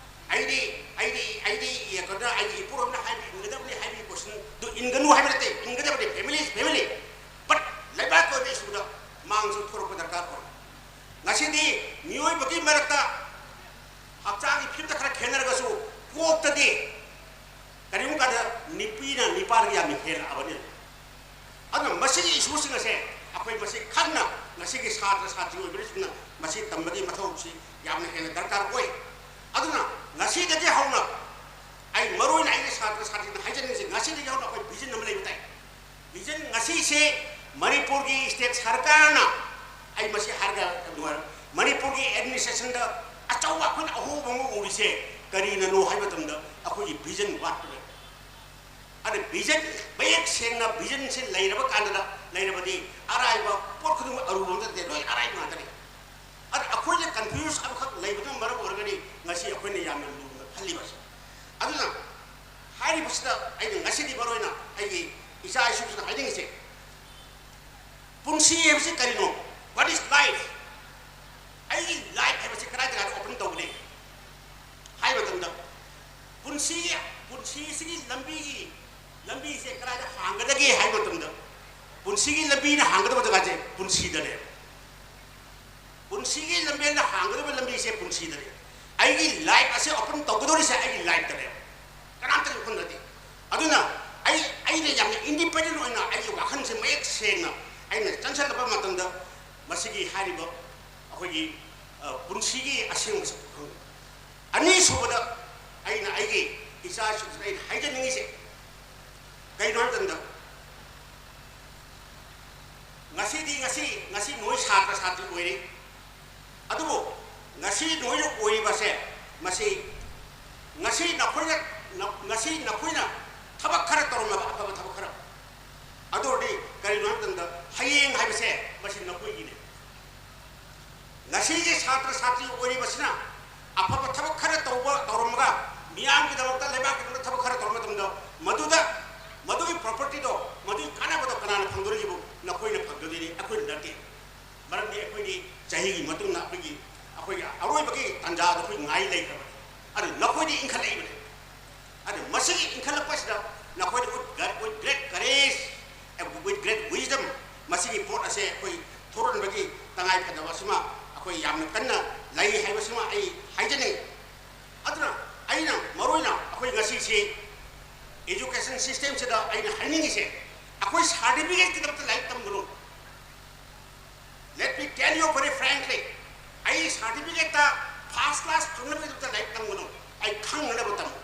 ꯑꯩꯗꯤ, ꯑꯩꯗꯤ, ꯑꯩꯗꯤ ꯌꯦꯡꯉꯛꯀꯗ꯭ꯔꯥ, ꯑꯩꯒꯤ ꯏꯄꯨꯔꯣꯝꯅ ꯍꯥꯏꯕ ꯏꯟꯒꯗꯕꯅꯤ ꯍꯥꯏꯕꯒꯤ ꯀꯣꯏꯁꯟꯗꯨ ꯏꯟꯒꯅꯨ ꯍꯥꯏꯕ ꯅꯠꯇꯦ, ꯏꯟꯒꯗꯕꯅꯤ, family is family, but ꯂꯩꯕꯥꯛꯀꯤ ꯑꯣꯏꯕ ꯏꯁꯨꯗ ꯃꯥꯡꯁꯨ ꯊꯣꯔꯛꯄ ꯗꯔꯀꯥꯔ ꯑꯣꯏ꯫ ꯉꯁꯤꯗꯤ ꯃꯤꯑꯣꯏꯕꯒꯤ ꯃꯔꯛꯇ ꯍꯛꯆꯥꯡꯒꯤ ꯐꯤꯕꯝꯗ ꯈꯔ ꯈꯦꯠꯅꯔꯒꯁꯨ ꯀꯣꯛꯇꯗꯤ ꯀꯔꯤꯒꯨꯝꯕ ꯀꯥꯟꯗ ꯅꯨꯄꯤꯅ ꯅꯨꯄꯥꯗꯒꯤ ꯌꯥꯝꯅ ꯍꯦꯜꯂꯛꯑꯕꯅꯤ꯫ ꯑꯗꯨꯅ ꯃꯁꯤꯒꯤ ꯏꯁꯨꯁꯤꯡ ꯑꯁꯦ ꯑꯩꯈꯣꯏ ꯃꯁꯤ ꯈꯟꯅ ꯉꯁꯤꯒꯤ ꯁꯥꯇ꯭ꯔ ꯁꯥꯇ꯭ꯔꯤ ꯑꯣꯏꯕꯁꯤꯡꯅ ꯃꯁꯤ ꯇꯝꯕꯒꯤ ꯃꯊꯧꯁꯤ ꯌꯥꯝꯅ ꯍꯦꯟꯅ ꯗꯔꯀꯥꯔ ꯑꯣꯏ꯫ ꯑꯗꯨꯅ ꯉꯁꯤꯗꯒꯤ ꯍꯧꯅ ꯑꯩ ꯃꯔꯨꯑꯣꯏꯅ ꯑꯩꯒꯤ ꯁꯥꯇ꯭ꯔ ꯁꯥꯇ꯭ꯔꯤꯗ ꯍꯥꯏꯖꯅꯤꯡꯉꯤꯁꯦ, ꯉꯁꯤꯗꯒꯤ ꯍꯧꯅ ꯑꯩꯈꯣꯏ ꯚꯤꯖꯟ ꯑꯃ ꯂꯩꯕ ꯇꯥꯏ꯫ ꯚꯤꯖꯟ ꯉꯁꯤꯁꯦ ꯃꯅꯤꯄꯨꯔꯒꯤ ꯁ꯭ꯇꯦꯠ ꯁꯔꯀꯥꯔꯅ, ꯑꯩ ꯃꯁꯤ ꯍꯥꯏꯔꯒ ꯅꯨꯡꯉꯥꯏꯔꯣꯏ, ꯃꯅꯤꯄꯨꯔꯒꯤ ꯑꯦꯗꯃꯤꯅꯤꯁꯇ꯭ꯔꯦꯁꯟꯗ ꯑꯆꯧꯕ ꯑꯩꯈꯣꯏꯅ ꯑꯍꯣꯡꯕ ꯑꯃ ꯎꯔꯤꯁꯦ ꯀꯔꯤꯅꯅꯣ ꯍꯥꯏꯕ ꯃꯇꯝꯗ ꯑꯩꯈꯣꯏꯒꯤ ꯚꯤꯖꯟ ꯋꯥꯠꯄꯅꯦ꯫ ꯑꯗ ꯚꯤꯖꯟ ꯃꯌꯦꯛ ꯁꯦꯡꯅ ꯚꯤꯖꯟꯁꯦ ꯂꯩꯔꯕ ꯀꯥꯟꯗ, ꯂꯩꯔꯕꯗꯤ ꯑꯔꯥꯏꯕ ꯄꯣꯠ ꯈꯨꯗꯤꯡꯃꯛ ꯑꯔꯨꯕ ꯑꯃꯠꯇ ꯅꯠꯇꯦ, ꯂꯣꯏ ꯑꯔꯥꯏꯕ ꯉꯥꯛꯇꯅꯤ꯫ ꯑꯗ ꯑꯩꯈꯣꯏꯅ ꯀꯟꯐ꯭ꯌꯨꯁ ꯑꯃꯈꯛ ꯂꯩꯕꯗꯨꯅ ꯃꯔꯝ ꯑꯣꯏꯔꯒꯗꯤ ꯉꯁꯤ ꯑꯩꯈꯣꯏꯅ ꯌꯥꯝꯅ ꯂꯨꯅ ꯈꯜꯂꯤꯕ ꯑꯁꯤ꯫ ꯑꯗꯨꯅ ꯍꯥꯏꯔꯤꯕꯁꯤꯗ ꯑꯩꯅ ꯉꯁꯤꯗꯤ ꯃꯔꯨꯑꯣꯏꯅ ꯑꯩꯒꯤ ꯏꯆꯥ ꯏꯁꯨꯁꯤꯡꯗ ꯍꯥꯏꯅꯤꯡꯉꯤꯁꯦ, ꯄꯨꯟꯁꯤ ꯍꯥꯏꯕꯁꯤ ꯀꯔꯤꯅꯣ? What is life? ꯑꯩꯒꯤ ꯂꯥꯏꯐ ꯍꯥꯏꯕꯁꯤ ꯀꯗꯥꯏ ꯖꯒꯥꯗ ꯑꯣꯄꯟ ꯇꯧꯒꯅꯤ ꯍꯥꯏꯕ ꯃꯇꯝꯗ, ꯄꯨꯟꯁꯤ, ꯄꯨꯟꯁꯤꯁꯤꯒꯤ ꯂꯝꯕꯤꯒꯤ, ꯂꯝꯕꯤꯁꯦ ꯀꯗꯥꯏꯗ ꯍꯥꯡꯒꯗꯒꯦ ꯍꯥꯏꯕ ꯃꯇꯝꯗ, ꯄꯨꯟꯁꯤꯒꯤ ꯂꯝꯕꯤꯅ ꯍꯥꯡꯒꯗꯕ ꯖꯒꯥꯁꯦ ꯄꯨꯟꯁꯤꯗꯅꯦꯕ꯫ ꯄꯨꯟꯁꯤꯒꯤ ꯂꯝꯕꯦꯜꯗ ꯍꯥꯡꯒꯗꯕ ꯂꯝꯕꯤꯁꯦ ꯄꯨꯟꯁꯤꯗꯅꯦ꯫ ꯑꯩꯒꯤ ꯂꯥꯏꯐ ꯑꯁꯦ ꯑꯣꯄꯟ ꯇꯧꯒꯗꯧꯔꯤꯁꯦ ꯑꯩꯒꯤ ꯂꯥꯏꯐꯇꯅꯦꯕ, ꯀꯅꯥꯝꯇꯒꯤ ꯋꯥꯈꯜ ꯅꯠꯇꯦ꯫ ꯑꯗꯨꯅ ꯑꯩ, ꯑꯩꯅ ꯌꯥꯝꯅ ꯏꯟꯗꯤꯄꯦꯟꯗꯦꯟ ꯑꯣꯏꯅ ꯑꯩꯒꯤ ꯋꯥꯈꯜꯁꯦ ꯃꯌꯦꯛ ꯁꯦꯡꯅ ꯑꯩꯅ ꯆꯪꯁꯜꯂꯛꯄ ꯃꯇꯝꯗ, ꯃꯁꯤꯒꯤ ꯍꯥꯏꯔꯤꯕ ꯑꯩꯈꯣꯏꯒꯤ, ꯑ, ꯄꯨꯟꯁꯤꯒꯤ ꯑꯁꯦꯡꯕ ꯁꯛꯇꯝ ꯈꯪꯉꯤ꯫ ꯑꯅꯤꯁꯨꯕꯗ, ꯑꯩꯅ ꯑꯩꯒꯤ ꯏꯆꯥ ꯏꯁꯨꯁꯤꯗ ꯑꯩꯅ ꯍꯥꯏꯖꯅꯤꯡꯉꯤꯁꯦ ꯀꯩꯅꯣ ꯍꯥꯏꯕ ꯃꯇꯝꯗ, ꯉꯁꯤꯗꯤ, ꯉꯁꯤ, ꯉꯁꯤ ꯅꯣꯏ ꯁꯥꯇ꯭ꯔ ꯁꯥꯇ꯭ꯔꯤ ꯑꯣꯏꯔꯤ꯫ ꯑꯗꯨꯕꯨ ꯉꯁꯤ ꯅꯣꯏꯅ ꯑꯣꯏꯔꯤꯕꯁꯦ, ꯃꯁꯤ ꯉꯁꯤ ꯅꯈꯣꯏꯅ, ꯉꯁꯤ ꯅꯈꯣꯏꯅ ꯊꯕꯛ ꯈꯔ ꯇꯧꯔꯝꯃꯕ, ꯑꯐꯕ ꯊꯕꯛ ꯈꯔ, ꯑꯗꯨ ꯑꯣꯏꯔꯗꯤ ꯀꯔꯤꯅꯣ ꯍꯥꯏꯕ ꯃꯇꯝꯗ, ꯍꯌꯦꯡ ꯍꯥꯏꯕꯁꯦ ꯃꯁꯤ ꯅꯈꯣꯏꯒꯤꯅꯦ꯫ ꯉꯁꯤꯒꯤ ꯁꯥꯇ꯭ꯔ ꯁꯥꯇ꯭ꯔꯤ ꯑꯣꯏꯔꯤꯕꯁꯤꯅ ꯑꯐꯕ ꯊꯕꯛ ꯈꯔ ꯇꯧꯕ, ꯇꯧꯔꯝꯃꯒ, ꯃꯤꯌꯥꯝꯒꯤꯗꯃꯛꯇ, ꯂꯩꯕꯥꯛꯀꯤꯗꯃꯛꯇ ꯊꯕꯛ ꯈꯔ ꯇꯧꯔꯕ ꯃꯇꯝꯗ, ꯃꯗꯨꯗ, ꯃꯗꯨꯒꯤ ꯄ꯭ꯔꯣꯄꯔꯇꯤꯗꯣ, ꯃꯗꯨꯒꯤ ꯀꯥꯟꯅꯕꯗꯣ ꯀꯅꯥꯅ ꯐꯪꯗꯣꯔꯤꯕꯣ? ꯅꯈꯣꯏꯅ ꯐꯪꯗꯣꯔꯤꯅꯤ, ꯑꯩꯈꯣꯏꯅ ꯅꯠꯇꯦ꯫ ꯃꯔꯝꯗꯤ ꯑꯩꯈꯣꯏꯗꯤ ꯆꯍꯤꯒꯤ ꯃꯇꯨꯡꯗ ꯑꯩꯈꯣꯏꯒꯤ, ꯑꯩꯈꯣꯏꯒꯤ ꯑꯔꯣꯏꯕꯒꯤ ꯇꯥꯟꯖꯥꯗꯣ ꯑꯩꯈꯣꯏ ꯉꯥꯏ ꯂꯩꯈ꯭ꯔꯕꯅꯤ꯫ ꯑꯗꯨ ꯅꯈꯣꯏꯗꯤ ꯏꯟꯈꯠꯂꯛꯏꯕꯅꯤ꯫ ꯑꯗꯨ ꯃꯁꯤꯒꯤ ꯏꯟꯈꯠꯂꯛꯄꯁꯤꯗ ꯅꯈꯣꯏꯗ with great, with great courage and with great wisdom, ꯃꯁꯤꯒꯤ ꯄꯣꯠ ꯑꯁꯦ ꯑꯩꯈꯣꯏ ꯊꯣꯔꯛꯅꯕꯒꯤ ꯇꯉꯥꯏ ꯐꯗꯕ ꯑꯁꯤꯃ ꯑꯩꯈꯣꯏ ꯌꯥꯝꯅ ꯀꯟꯅ ꯂꯩ ꯍꯥꯏꯕꯁꯤꯃ ꯑꯩ ꯍꯥꯏꯖꯅꯤꯡꯏ꯫ ꯑꯗꯨꯅ ꯑꯩꯅ ꯃꯔꯨꯑꯣꯏꯅ ꯑꯩꯈꯣꯏ ꯉꯁꯤꯁꯤ education system ꯁꯤꯗ ꯑꯩꯅ ꯍꯥꯏꯅꯤꯡꯉꯤꯁꯦ, ꯑꯩꯈꯣꯏ certificate ꯀꯤꯗꯃꯛꯇ ꯂꯥꯏꯔꯤꯛ ꯇꯝꯒꯅꯨ꯫ Let me tell you very frankly, ꯑꯩ certificate ꯇ first class ꯐꯪꯅꯕꯒꯤꯗꯃꯛꯇ ꯂꯥꯏꯔꯤꯛ ꯇꯝꯒꯅꯨ, ꯑꯩ ꯈꯪꯅꯅꯕ ꯇꯝꯃꯨ꯫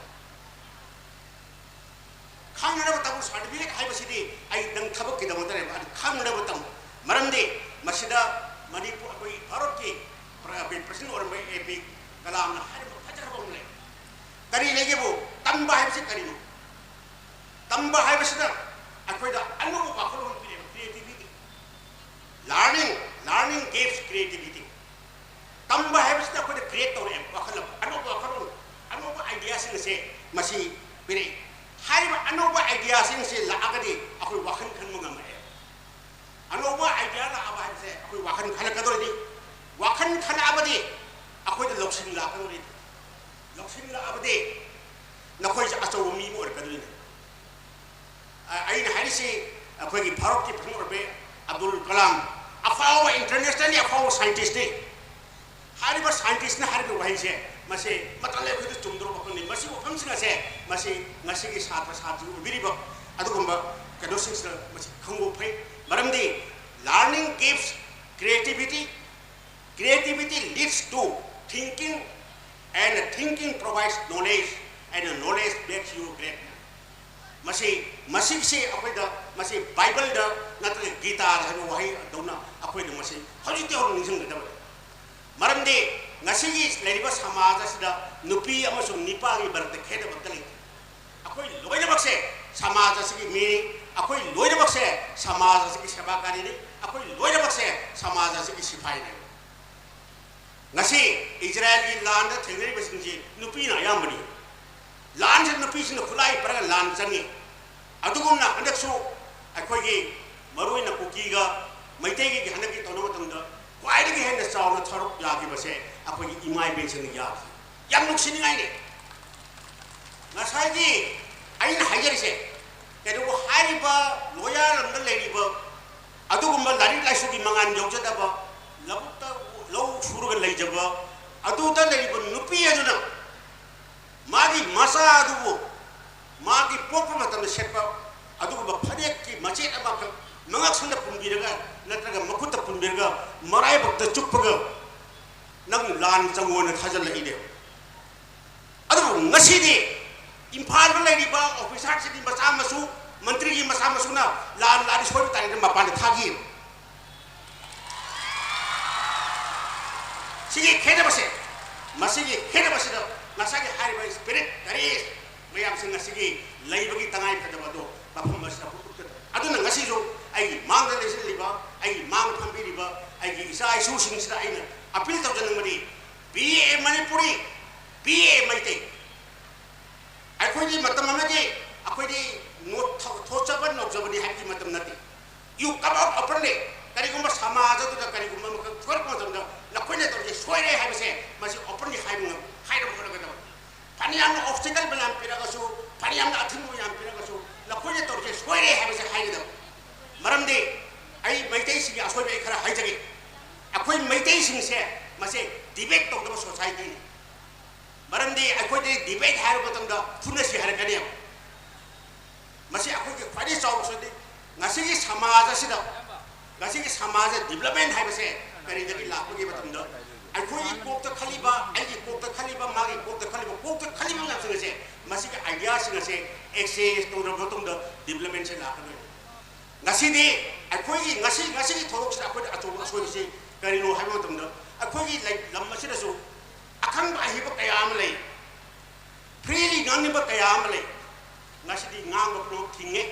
ꯈꯪꯅꯅꯕ ꯇꯝꯃꯨ꯫ Certificate ꯍꯥꯏꯕꯁꯤꯗꯤ ꯑꯩ ꯅꯪ ꯊꯕꯛꯀꯤꯗꯃꯛꯇꯅꯦꯕ, ꯑꯗꯨ ꯈꯪꯅꯅꯕ ꯇꯝꯃꯨ꯫ ꯃꯔꯝꯗꯤ ꯃꯁꯤꯗ ꯃꯅꯤꯄꯨꯔ, ꯑꯩꯈꯣꯏ ꯚꯥꯔꯠꯀꯤ ꯄ꯭ꯔ-, ꯑꯩꯈꯣꯏ president ꯑꯣꯏꯔꯝꯕ ꯑꯦ ꯄꯤ ꯀꯂꯥꯝꯅ ꯍꯥꯏꯔꯝꯕ ꯐꯖꯈ꯭ꯔꯕ ꯑꯃ ꯂꯩ꯫ ꯀꯔꯤ ꯂꯩꯒꯦꯕꯨ? ꯇꯝꯕ ꯍꯥꯏꯕꯁꯤ ꯀꯔꯤꯅꯣ? ꯇꯝꯕ ꯍꯥꯏꯕꯁꯤꯅ ꯑꯩꯈꯣꯏꯗ ꯑꯅꯧꯕ ꯋꯥꯈꯜꯂꯣꯟ ꯄꯤꯔꯛꯑꯦꯕ, creativity꯫ Learning, learning gives creativity꯫ ꯇꯝꯕ ꯍꯥꯏꯕꯁꯤꯅ ꯑꯩꯈꯣꯏꯗ create ꯇꯧꯔꯛꯑꯦꯕ, ꯋꯥꯈꯜ ꯑꯃ, ꯑꯅꯧꯕ ꯋꯥꯈꯜꯂꯣꯟ, ꯑꯅꯧꯕ idea ꯁꯤꯡ ꯑꯁꯦ ꯃꯁꯤ ꯄꯤꯔꯛꯏ꯫ ꯍꯥꯏꯔꯤꯕ ꯑꯅꯧꯕ idea ꯁꯤꯡꯁꯦ ꯂꯥꯛꯑꯒꯗꯤ ꯑꯩꯈꯣꯏ ꯋꯥꯈꯜ ꯈꯟꯕ ꯉꯝꯃꯛꯑꯦ꯫ ꯑꯅꯧꯕ idea ꯂꯥꯛꯑꯕ ꯍꯥꯏꯕꯁꯦ ꯑꯩꯈꯣꯏ ꯋꯥꯈꯜ ꯈꯜꯂꯛꯀꯗꯧꯔꯤꯅꯤ꯫ ꯋꯥꯈꯜ ꯈꯜꯂꯛꯑꯕꯗꯤ ꯑꯩꯈꯣꯏꯗ ꯂꯧꯁꯤꯡ ꯂꯥꯛꯀꯗꯧꯔꯤꯅꯤ꯫ ꯂꯧꯁꯤꯡ ꯂꯥꯛꯑꯕꯗꯤ ꯅꯈꯣꯏꯁꯦ ꯑꯆꯧꯕ ꯃꯤ ꯑꯃ ꯑꯣꯏꯔꯛꯀꯗꯣꯏꯅꯤ꯫ ꯑ, ꯑꯩꯅ ꯍꯥꯏꯔꯤꯁꯤ ꯑꯩꯈꯣꯏꯒꯤ ꯚꯥꯔꯠꯀꯤ ꯄ꯭ꯔꯊꯃ ꯑꯣꯏꯔꯛꯄ ꯑꯕꯗꯨꯜ ꯀꯂꯥꯝ, ꯑꯐꯥꯎꯕ, internationally ꯑꯐꯥꯎꯕ scientistꯅꯤ꯫ ꯍꯥꯏꯔꯤꯕ scientistꯅ ꯍꯥꯏꯔꯤꯕ ꯋꯥꯍꯩꯁꯦ, ꯃꯁꯤ ꯃꯇꯝ ꯂꯩꯕꯗ ꯆꯨꯝꯗ꯭ꯔꯣ ꯈꯪꯗꯦ꯫ ꯃꯁꯤꯒꯤ ꯋꯥꯐꯝꯁꯤꯡ ꯑꯁꯦ ꯃꯁꯤ ꯉꯁꯤꯒꯤ ꯁꯥꯇ꯭ꯔ ꯁꯥꯇ꯭ꯔꯤ ꯑꯣꯏꯕꯤꯔꯤꯕ ꯑꯗꯨꯒꯨꯝꯕ ꯀꯩꯅꯣꯁꯤꯡꯁꯤꯗ ꯃꯁꯤ ꯈꯪꯕ ꯐꯩ꯫ ꯃꯔꯝꯗꯤ learning gives creativity, creativity leads to thinking, and thinking provides knowledge, and knowledge makes you great. ꯃꯁꯤ, ꯃꯁꯤꯁꯤ ꯑꯩꯈꯣꯏꯗ, ꯃꯁꯤ ꯕꯥꯏꯕꯜꯗ ꯅꯠꯇ꯭ꯔꯒ ꯒꯤꯇꯥꯗ ꯍꯥꯏꯕ ꯋꯥꯍꯩ ꯗꯧꯅ ꯑꯩꯈꯣꯏꯅ ꯃꯁꯤ ꯍꯧꯖꯤꯛꯇꯤ ꯍꯧꯅ ꯅꯤꯡꯁꯤꯡꯒꯗꯕꯅꯤ꯫ ꯃꯔꯝꯗꯤ ꯉꯁꯤꯒꯤ ꯂꯩꯔꯤꯕ ꯁꯃꯥꯖ ꯑꯁꯤꯗ ꯅꯨꯄꯤ ꯑꯃꯁꯨꯡ ꯅꯨꯄꯥꯒꯤ ꯃꯔꯛꯇ ꯈꯦꯠꯅꯕ ꯑꯝꯇ ꯂꯩꯇꯦ꯫ ꯑꯩꯈꯣꯏ ꯂꯣꯏꯅꯃꯛꯁꯦ ꯁꯃꯥꯖ ꯑꯁꯤꯒꯤ ꯃꯤꯅꯤ꯫ ꯑꯩꯈꯣꯏ ꯂꯣꯏꯅꯃꯛꯁꯦ ꯁꯃꯥꯖ ꯑꯁꯤꯒꯤ ꯁꯦꯕꯥꯀꯥꯔꯤꯅꯤ꯫ ꯑꯩꯈꯣꯏ ꯂꯣꯏꯅꯃꯛꯁꯦ ꯁꯃꯥꯖ ꯑꯁꯤꯒꯤ ꯁꯤꯐꯥꯏꯅꯤ꯫ ꯉꯁꯤ ꯏꯖꯔꯥꯌꯦꯜꯒꯤ ꯂꯥꯟꯗ ꯊꯦꯡꯅꯔꯤꯕꯁꯤꯡꯁꯤ ꯅꯨꯄꯤꯅ ꯑꯌꯥꯝꯕꯅꯤ꯫ ꯂꯥꯟꯁꯤꯗ ꯅꯨꯄꯤꯁꯤꯡꯅ ꯈꯨꯠꯂꯥꯏ ꯄꯥꯏꯔꯒ ꯂꯥꯟ ꯆꯪꯉꯤ꯫ ꯑꯗꯨꯒꯨꯝꯅ ꯍꯟꯗꯛꯁꯨ ꯑꯩꯈꯣꯏꯒꯤ ꯃꯔꯨꯑꯣꯏꯅ ꯀꯨꯀꯤꯒ ꯃꯩꯇꯩꯒꯤ ꯍꯟꯗꯛꯀꯤ ꯇꯧꯅꯕ ꯃꯇꯝꯗ ꯈ꯭ꯋꯥꯏꯗꯒꯤ ꯍꯦꯟꯅ ꯆꯥꯎꯅ ꯁꯔꯨꯛ ꯌꯥꯈꯤꯕꯁꯦ ꯑꯩꯈꯣꯏꯒꯤ ꯏꯃꯥ ꯏꯕꯦꯟꯁꯤꯡꯅ ꯌꯥꯈꯤ꯫ ꯌꯥꯝ ꯅꯨꯡꯁꯤꯅꯤꯡꯉꯥꯏꯅꯤ꯫ ꯉꯁꯥꯏꯒꯤ ꯑꯩꯅ ꯍꯥꯏꯖꯔꯤꯁꯦ, ꯀꯩꯅꯣ, ꯍꯥꯏꯔꯤꯕ ꯂꯣꯌꯥ ꯂꯝꯗ ꯂꯩꯔꯤꯕ ꯑꯗꯨꯒꯨꯝꯕ ꯂꯥꯏꯔꯤꯛ ꯂꯥꯏꯁꯨꯒꯤ ꯃꯉꯥꯜ ꯌꯧꯖꯗꯕ, ꯂꯧꯕꯨꯛꯇ ꯂꯧ ꯁꯨꯔꯒ ꯂꯩꯖꯕ ꯑꯗꯨꯗ ꯂꯩꯔꯤꯕ ꯅꯨꯄꯤ ꯑꯗꯨꯅ ꯃꯥꯒꯤ ꯃꯆꯥ ꯑꯗꯨꯕꯨ ꯃꯥꯒꯤ ꯄꯣꯛꯄ ꯃꯇꯝꯗ ꯁꯦꯠꯄ ꯑꯗꯨꯒꯨꯝꯕ ꯐꯅꯦꯛꯀꯤ ꯃꯆꯦꯠ ꯑꯃꯈꯛ ꯃꯉꯛꯁꯝꯗ ꯄꯨꯟꯕꯤꯔꯒ ꯅꯠꯇ꯭ꯔꯒ ꯃꯈꯨꯠꯇ ꯄꯨꯟꯕꯤꯔꯒ ꯃꯔꯥꯏꯕꯛꯇ ꯆꯨꯞꯄꯒ ꯅꯪ ꯂꯥꯟ ꯆꯪꯉꯣꯅ ꯊꯥꯖꯤꯜꯂꯛꯏꯅꯦ꯫ ꯑꯗꯨꯕꯨ ꯉꯁꯤꯗꯤ ꯏꯝꯐꯥꯜꯗ ꯂꯩꯔꯤꯕ officerꯁꯤꯡꯒꯤ ꯃꯆꯥ ꯃꯁꯨ, ꯃꯟꯇ꯭ꯔꯤꯒꯤ ꯃꯆꯥ ꯃꯁꯨꯅ ꯂꯥꯟ ꯂꯥꯟꯅꯤ ꯁꯣꯏꯕ ꯇꯥꯔꯦꯅ ꯃꯄꯥꯟꯗ ꯊꯥꯈꯤ꯫ ꯁꯤꯒꯤ ꯈꯦꯠꯅꯕꯁꯦ, ꯃꯁꯤꯒꯤ ꯈꯦꯠꯅꯕꯁꯤꯗ ꯉꯁꯥꯏꯒꯤ ꯍꯥꯏꯔꯤꯕ spirit, courage ꯃꯌꯥꯝꯁꯤꯡ ꯑꯁꯤꯒꯤ ꯂꯩꯕꯒꯤ ꯇꯉꯥꯏ ꯐꯗꯕ ꯑꯗꯣ ꯃꯐꯝ ꯑꯁꯤꯗ ꯑꯩꯈꯣꯏ ꯎꯠꯀꯗꯕ꯫ ꯑꯗꯨꯅ ꯉꯁꯤꯁꯨ ꯑꯩꯒꯤ ꯃꯥꯡꯗ ꯂꯩꯁꯤꯜꯂꯤꯕ, ꯑꯩꯒꯤ ꯃꯥꯡꯗ ꯐꯝꯕꯤꯔꯤꯕ ꯑꯩꯒꯤ ꯏꯆꯥ ꯏꯁꯨꯁꯤꯡꯁꯤꯗ ꯑꯩꯅ appeal ꯇꯧꯖꯅꯤꯡꯕꯗꯤ, be a Manipuri, be a Meitei꯫ ꯑꯩꯈꯣꯏꯗꯤ ꯃꯇꯝ ꯑꯃꯗꯤ ꯑꯩꯈꯣꯏꯗꯤ ꯅꯣꯠ-, ꯊꯣꯠꯆꯕ ꯅꯧꯖꯕꯅꯤ ꯍꯥꯏꯕꯒꯤ ꯃꯇꯝ ꯅꯠꯇꯦ꯫ You come out openly꯫ ꯀꯔꯤꯒꯨꯝꯕ ꯁꯃꯥꯖ ꯑꯗꯨꯗ ꯀꯔꯤꯒꯨꯝꯕ ꯑꯃꯈꯛ ꯊꯣꯛꯂꯛꯄ ꯃꯇꯝꯗ ꯁꯣꯏꯔꯦ ꯍꯥꯏꯕꯁꯦ ꯃꯁꯤ openly ꯍꯥꯏꯕ ꯉꯝ ꯍꯥꯏꯔꯝꯒꯗꯕ꯫ ꯐꯅꯌꯥꯝꯅ obstacle ꯃꯌꯥꯝ ꯄꯤꯔꯛꯑꯁꯨ, ꯐꯅꯌꯥꯝꯅ ꯑꯊꯤꯡꯕ ꯃꯌꯥꯝ ꯄꯤꯔꯛꯑꯁꯨ, ꯅꯈꯣꯏꯅ ꯇꯧꯔꯤꯁꯦ ꯁꯣꯏꯔꯦ ꯍꯥꯏꯕꯁꯦ ꯍꯥꯏꯒꯗꯕ꯫ ꯃꯔꯝꯗꯤ ꯑꯩ ꯃꯩꯇꯩꯁꯤꯡꯒꯤ ꯑꯁꯣꯏꯕ ꯑꯩ ꯈꯔ ꯍꯥꯏꯖꯒꯦ꯫ ꯑꯩꯈꯣꯏ ꯃꯩꯇꯩꯁꯤꯡꯁꯦ ꯃꯁꯦ debate ꯇꯧꯗꯕ societyꯅꯤ꯫ ꯃꯔꯝꯗꯤ ꯑꯩꯈꯣꯏꯗꯤ debate ꯍꯥꯏꯕ ꯃꯇꯝꯗ ꯐꯨꯅꯁꯤ ꯍꯥꯏꯔꯛꯀꯅꯦꯕ꯫ ꯃꯁꯤ ꯑꯩꯈꯣꯏꯒꯤ ꯈ꯭ꯋꯥꯏꯗꯒꯤ ꯆꯥꯎꯕ ꯁꯣꯏꯗꯤ꯫ ꯉꯁꯤꯒꯤ ꯁꯃꯥꯖ ꯑꯁꯤꯗ, ꯉꯁꯤꯒꯤ ꯁꯃꯥꯖ development ꯍꯥꯏꯕꯁꯦ ꯀꯔꯤꯗꯒꯤ ꯂꯥꯛꯄꯒꯦ ꯃꯇꯝꯗ, ꯑꯩꯈꯣꯏꯒꯤ ꯀꯣꯛꯇ ꯈꯜꯂꯤꯕ, ꯑꯩꯒꯤ ꯀꯣꯛꯇ ꯈꯜꯂꯤꯕ, ꯃꯥꯒꯤ ꯀꯣꯛꯇ ꯈꯜꯂꯤꯕ, ꯀꯣꯛꯇ ꯈꯜꯂꯤꯕ ꯃꯌꯥꯝꯁꯤꯡ ꯑꯁꯦ, ꯃꯁꯤꯒꯤ ideaꯁꯤꯡ ꯑꯁꯦ exchange ꯇꯧꯔꯕ ꯃꯇꯨꯡꯗ developmentꯁꯦ ꯂꯥꯛꯀꯗꯣꯏꯅꯤ꯫ ꯉꯁꯤꯗꯤ ꯑꯩꯈꯣꯏꯒꯤ, ꯉꯁꯤ, ꯉꯁꯤꯒꯤ ꯊꯧꯗꯣꯛꯁꯤꯗ ꯑꯩꯈꯣꯏꯗ ꯑꯆꯧꯕ ꯑꯁꯣꯏꯕꯁꯤ ꯀꯔꯤꯅꯣ ꯍꯥꯏꯕ ꯃꯇꯝꯗ, ꯑꯩꯈꯣꯏꯒꯤ ꯂꯩ-, ꯂꯝ ꯑꯁꯤꯗꯁꯨ ꯑꯈꯪꯕ ꯑꯍꯩꯕ ꯀꯌꯥ ꯑꯃ ꯂꯩ, freely ꯉꯥꯡꯅꯤꯡꯕ ꯀꯌꯥ ꯑꯃ ꯂꯩ꯫ ꯉꯁꯤꯗꯤ ꯉꯥꯡꯕ ꯄꯨꯝꯅꯃꯛ ꯊꯤꯡꯉꯦ꯫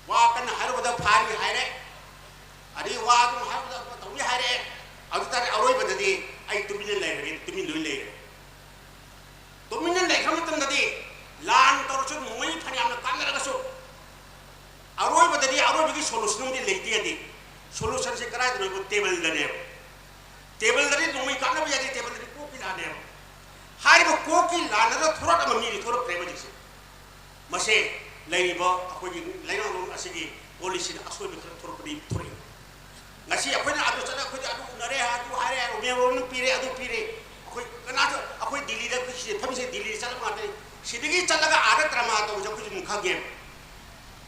ꯋꯥ ꯀꯟꯅ ꯍꯥꯏꯔꯨꯕꯗ ꯐꯥꯔꯤ ꯍꯥꯏꯔꯦ, ꯑꯗꯩ ꯋꯥ ꯑꯗꯨꯝ ꯍꯥꯏꯔꯨꯕꯗ ꯇꯧꯅꯤ ꯍꯥꯏꯔꯦ꯫ ꯑꯗꯨ ꯇꯥꯔꯗꯤ ꯑꯔꯣꯏꯕꯗꯗꯤ ꯑꯩ ꯇꯨꯃꯤꯟꯅ ꯂꯩꯔꯒꯦ, ꯇꯨꯃꯤꯟ ꯂꯣꯏ ꯂꯩꯔꯦ꯫ ꯇꯨꯃꯤꯟꯅ ꯂꯩꯈ꯭ꯔ ꯃꯇꯝꯗꯗꯤ ꯂꯥꯟ ꯇꯧꯔꯁꯨ, ꯅꯣꯡꯃꯩ ꯐꯅꯌꯥꯝꯅ ꯀꯥꯞꯅꯔꯒꯁꯨ, ꯑꯔꯣꯏꯕꯗꯗꯤ ꯑꯔꯣꯏꯕꯒꯤ solution ꯑꯃꯗꯤ ꯂꯩꯇꯦ꯫ ꯍꯥꯏꯗꯤ solutionꯁꯦ ꯀꯗꯥꯏꯗꯅꯣ ꯍꯥꯏꯕꯨ tableꯗꯅꯦꯕ꯫ Tableꯗꯗꯤ ꯅꯣꯡꯃꯩ ꯀꯥꯞꯅꯕ ꯌꯥꯗꯦ, tableꯗꯗꯤ ꯀꯣꯛꯀꯤ ꯂꯥꯟꯅꯦꯕ꯫ ꯍꯥꯏꯔꯤꯕ ꯀꯣꯛꯀꯤ ꯂꯥꯟ ꯑꯗꯨ ꯊꯣꯔꯛꯅꯕ ꯃꯤꯗꯤ ꯊꯣꯔꯛꯇ꯭ꯔꯦꯕ ꯍꯧꯖꯤꯛꯁꯦ꯫ ꯃꯁꯦ ꯂꯩꯔꯤꯕ ꯑꯩꯈꯣꯏꯒꯤ ꯂꯩꯉꯥꯛꯂꯣꯟ ꯑꯁꯤꯒꯤ policyꯗ ꯑꯁꯣꯏꯕ ꯈꯔ ꯊꯣꯔꯛꯄꯗꯤ ꯊꯣꯔꯛꯏ꯫ ꯉꯁꯤ ꯑꯩꯈꯣꯏꯅ ꯑꯗꯨ ꯆꯠꯂꯦ, ꯑꯩꯈꯣꯏꯗꯤ ꯑꯗꯨ ꯎꯅꯔꯦ, ꯑꯗꯨ ꯍꯥꯏꯔꯦ, memorandum ꯄꯤꯔꯦ, ꯑꯗꯨ ꯄꯤꯔꯦ꯫ ꯑꯩꯈꯣꯏ ꯀꯅꯥꯁꯨ, ꯑꯩꯈꯣꯏ ꯗꯤꯜꯂꯤꯗ, ꯑꯩꯈꯣꯏ ꯁꯤꯗ ꯐꯝꯃꯤꯁꯦ ꯗꯤꯜꯂꯤꯗ ꯆꯠꯂꯕ ꯉꯥꯛꯇꯅꯤ꯫ ꯁꯤꯗꯒꯤ ꯆꯠꯂꯒ ꯑꯥꯗ drama ꯇꯧꯕꯁꯦ ꯑꯩꯈꯣꯏꯁꯨ ꯑꯗꯨꯝ ꯈꯪꯉꯦꯕ꯫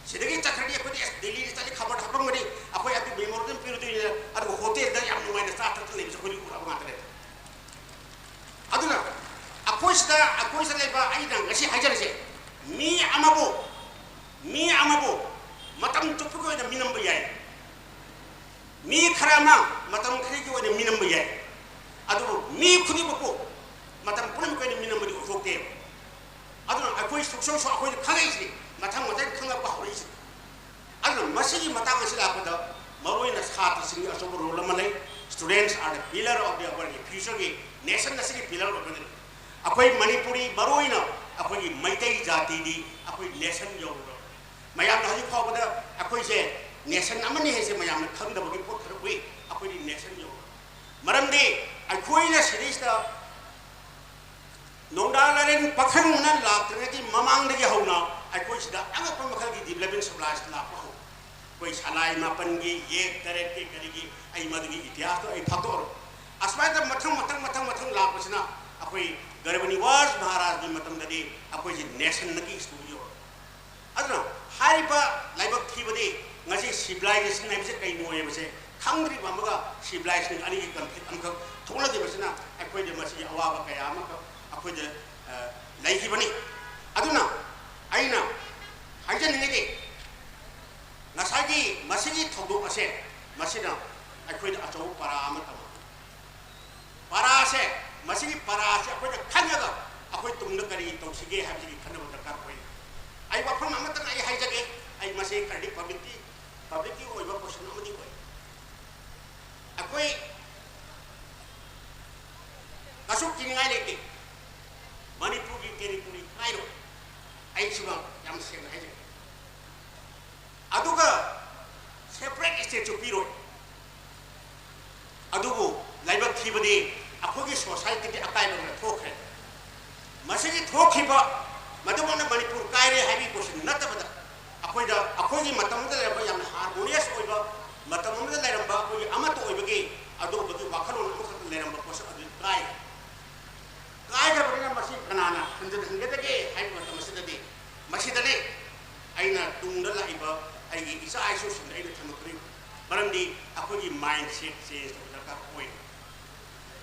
ꯁꯤꯗꯒꯤ ꯆꯠꯈ꯭ꯔꯗꯤ ꯑꯩꯈꯣꯏꯗꯤ ꯑꯁ ꯗꯤꯜꯂꯤꯗ ꯆꯠꯂꯤ ꯈꯕꯔꯗ ꯍꯥꯞꯄꯝꯒꯅꯤ, ꯑꯩꯈꯣꯏ ꯑꯗꯨ memorandum ꯄꯤꯔꯨꯗꯣꯏꯅꯤ, ꯑꯗꯨꯒ hotelꯗ ꯌꯥꯝ ꯅꯨꯡꯉꯥꯏꯅ ꯆꯥ ꯊꯛꯇꯅ ꯂꯩꯕꯁꯦ ꯑꯩꯈꯣꯏꯗꯤ ꯎꯔꯕ ꯉꯥꯛꯇꯅꯦ꯫ ꯑꯗꯨꯅ ꯑꯩꯈꯣꯏ ꯁꯤꯗ, ꯑꯩꯈꯣꯏ ꯁꯤꯗ ꯂꯩꯕ, ꯑꯩꯅ ꯉꯁꯤ ꯍꯥꯏꯖꯔꯤꯁꯦ, ꯃꯤ ꯑꯃꯕꯨ, ꯃꯤ ꯑꯃꯕꯨ ꯃꯇꯝ ꯆꯨꯞꯄꯒꯤ ꯑꯣꯏꯅ ꯃꯤꯅꯝꯕ ꯌꯥꯏ꯫ ꯃꯤ ꯈꯔ ꯑꯃ ꯃꯇꯝ ꯈꯔꯒꯤ ꯑꯣꯏꯅ ꯃꯤꯅꯝꯕ ꯌꯥꯏ꯫ ꯑꯗꯨꯕꯨ ꯃꯤ ꯈꯨꯗꯤꯡꯃꯛꯄꯨ ꯃꯇꯝ ꯄꯨꯝꯅꯃꯛꯀꯤ ꯑꯣꯏꯅ ꯃꯤꯅꯝꯕꯗꯤ ꯑꯣꯏꯊꯣꯛꯇꯦꯕ꯫ ꯑꯗꯨꯅ ꯑꯩꯈꯣꯏ ꯁꯨꯛꯁꯣꯏ ꯁꯣꯏ ꯑꯩꯈꯣꯏꯅ ꯈꯪꯉꯛꯏꯁꯤꯅꯤ, ꯃꯊꯪ ꯃꯊꯪ ꯈꯪꯉꯛꯄ ꯍꯧꯔꯛꯏꯁꯤꯅꯤ꯫ ꯑꯗꯨꯅ ꯃꯁꯤꯒꯤ ꯃꯇꯥꯡ ꯑꯁꯤ ꯂꯥꯛꯄꯗ ꯃꯔꯨꯑꯣꯏꯅ ꯁꯥꯇ꯭ꯔꯁꯤꯡꯒꯤ ꯑꯆꯧꯕ role ꯑꯃ ꯂꯩ꯫ Students are the pillar of the our futureꯒꯤ nation ꯑꯁꯤꯒꯤ pillar ꯑꯣꯏꯕꯅꯤ꯫ ꯑꯩꯈꯣꯏ ꯃꯅꯤꯄꯨꯔꯤ, ꯃꯔꯨꯑꯣꯏꯅ ꯑꯩꯈꯣꯏꯒꯤ ꯃꯩꯇꯩ ꯖꯥꯇꯤꯗꯤ ꯑꯩꯈꯣꯏ nation ꯌꯧꯔꯨꯔꯕꯅꯤ꯫ ꯃꯌꯥꯝꯅ ꯍꯧꯖꯤꯛ ꯐꯥꯎꯕꯗ ꯑꯩꯈꯣꯏꯁꯦ nation ꯑꯃꯅꯤ ꯍꯥꯏꯁꯦ ꯃꯌꯥꯝꯅ ꯈꯪꯗꯕꯒꯤ ꯄꯣꯠ ꯈꯔ ꯎꯏ꯫ ꯑꯩꯈꯣꯏꯗꯤ nation ꯌꯧꯔꯨꯔꯕꯅꯤ꯫ ꯃꯔꯝꯗꯤ ꯑꯩꯈꯣꯏꯅ ꯁꯤꯗꯩꯁꯤꯗ ꯅꯣꯡꯗꯥ ꯂꯥꯏꯔꯦꯟ ꯄꯥꯈꯪꯅ ꯂꯥꯛꯇ꯭ꯔꯤꯉꯩꯒꯤ ꯃꯃꯥꯡꯗꯒꯤ ꯍꯧꯅ ꯑꯩꯈꯣꯏ ꯁꯤꯗ ꯑꯉꯛꯄ ꯃꯈꯜꯒꯤ development civilization ꯂꯥꯛꯄ ꯍꯧꯏ꯫ ꯑꯩꯈꯣꯏ ꯁꯂꯥꯏ ꯃꯥꯄꯟꯒꯤ, ꯌꯦꯛ ꯇꯔꯦꯠꯀꯤ, ꯀꯔꯤꯒꯤ, ꯑꯩ ꯃꯗꯨꯒꯤ ꯏꯇꯤꯍꯥꯁꯇꯣ ꯑꯩ ꯐꯥꯛꯇꯣꯛꯑꯔꯣꯏ꯫ ꯑꯁꯨꯃꯥꯏꯅ ꯃꯊꯪ ꯃꯊꯪ ꯃꯊꯪ ꯃꯊꯪ ꯂꯥꯛꯄꯁꯤꯅ ꯑꯩꯈꯣꯏ ꯒꯔꯚꯅꯤꯋꯥꯖ ꯃꯍꯥꯔꯥꯖꯒꯤ ꯃꯇꯝꯗꯗꯤ ꯑꯩꯈꯣꯏꯁꯤ nationꯒꯤ ꯁ꯭ꯇꯦꯇꯁ ꯌꯧꯔꯦ꯫ ꯑꯗꯨꯅ ꯍꯥꯏꯔꯤꯕ ꯂꯥꯏꯕꯛ ꯊꯤꯕꯗꯤ ꯉꯁꯤ civilization ꯍꯥꯏꯕꯁꯦ ꯀꯩꯅꯣ ꯍꯥꯏꯕꯁꯦ ꯈꯪꯗ꯭ꯔꯤꯕ ꯑꯃꯒ civilization ꯑꯅꯤꯒꯤ conflict ꯑꯃꯈꯛ ꯊꯣꯛꯅꯈꯤꯕꯁꯤꯅ ꯑꯩꯈꯣꯏꯗ ꯃꯁꯤꯒꯤ ꯑꯋꯥꯕ ꯀꯌꯥ ꯑꯃꯈꯛ ꯑꯩꯈꯣꯏꯗ, ꯑ, ꯂꯩꯈꯤꯕꯅꯤ꯫ ꯑꯗꯨꯅ ꯑꯩꯅ ꯍꯥꯏꯖꯅꯤꯡꯉꯤꯗꯤ ꯉꯁꯥꯏꯒꯤ ꯃꯁꯤꯒꯤ ꯊꯧꯗꯣꯛ ꯑꯁꯦ ꯃꯁꯤꯅ ꯑꯩꯈꯣꯏꯗ ꯑꯆꯧꯕ ꯄꯔꯥ ꯑꯃ ꯇꯝꯃꯤ꯫ ꯄꯔꯥꯁꯦ, ꯃꯁꯤꯒꯤ ꯄꯔꯥꯁꯦ ꯑꯩꯈꯣꯏꯅ ꯈꯪꯉꯒ ꯑꯩꯈꯣꯏ ꯇꯨꯡꯗ ꯀꯔꯤ ꯇꯧꯁꯤꯒꯦ ꯍꯥꯏꯕꯁꯤꯒꯤ ꯈꯟꯅꯕ ꯗꯔꯀꯥꯔ ꯑꯣꯏ꯫ ꯑꯩ ꯋꯥꯐꯝ ꯑꯃꯇꯪ ꯑꯩ ꯍꯥꯏꯖꯒꯦ, ꯑꯩ ꯃꯁꯤ ꯈꯔꯗꯤ publicꯀꯤ, publicꯀꯤ ꯑꯣꯏꯕ question ꯑꯃꯗꯤ ꯑꯣꯏ꯫ ꯑꯩꯈꯣꯏ ꯀꯩꯁꯨ ꯀꯤꯅꯤꯡꯉꯥꯏ ꯂꯩꯇꯦ, ꯃꯅꯤꯄꯨꯔꯒꯤ territory ꯀꯥꯏꯔꯣꯏ꯫ ꯑꯩ ꯁꯤꯃ ꯌꯥꯝ ꯁꯦꯡꯅ ꯍꯥꯏꯖꯒꯦ꯫ ꯑꯗꯨꯒ separate stateꯁꯨ ꯄꯤꯔꯣꯏ꯫ ꯑꯗꯨꯕꯨ ꯂꯥꯏꯕꯛ ꯊꯤꯕꯗꯤ ꯑꯩꯈꯣꯏꯒꯤ societyꯗꯤ ꯑꯀꯥꯏꯕ ꯑꯃ ꯊꯣꯛꯈ꯭ꯔꯦ꯫ ꯃꯁꯤꯒꯤ ꯊꯣꯛꯈꯤꯕ ꯃꯗꯨꯃꯛꯅ ꯃꯅꯤꯄꯨꯔ ꯀꯥꯏꯔꯦ ꯍꯥꯏꯕꯒꯤ question ꯅꯠꯇꯕꯗ, ꯑꯩꯈꯣꯏꯗ, ꯑꯩꯈꯣꯏꯒꯤ ꯃꯇꯝ ꯑꯃꯗ ꯂꯩꯔꯝꯕ ꯌꯥꯝꯅ harmonious ꯑꯣꯏꯕ, ꯃꯇꯝ ꯑꯃꯗ ꯂꯩꯔꯝꯕ ꯑꯩꯈꯣꯏꯒꯤ ꯑꯃꯠꯇ ꯑꯣꯏꯕꯒꯤ ꯑꯗꯨꯒꯨꯝꯕꯒꯤ ꯋꯥꯈꯜꯂꯣꯟ ꯑꯃꯈꯛꯇ ꯂꯩꯔꯝꯕ ꯄꯣꯠꯁꯛ ꯑꯗꯨ ꯀꯥꯏꯔꯦ꯫ ꯀꯥꯏꯈ꯭ꯔꯕꯅꯤꯅ ꯃꯁꯤ ꯀꯅꯥꯅ ꯍꯟꯖꯤꯟꯍꯟꯒꯗꯒꯦ ꯍꯥꯏꯕ ꯃꯇꯝ ꯑꯁꯤꯗꯗꯤ, ꯃꯁꯤꯗꯅꯦ ꯑꯩꯅ ꯇꯨꯡꯗ ꯂꯥꯛꯏꯕ ꯑꯩꯒꯤ ꯏꯆꯥ ꯏꯁꯨꯁꯤꯡꯗ ꯑꯩꯅ ꯊꯝꯃꯛꯀꯗꯣꯏꯅꯤ꯫ ꯃꯔꯝꯗꯤ ꯑꯩꯈꯣꯏꯒꯤ mindset change ꯇꯧꯕ ꯗꯔꯀꯥꯔ ꯑꯣꯏ꯫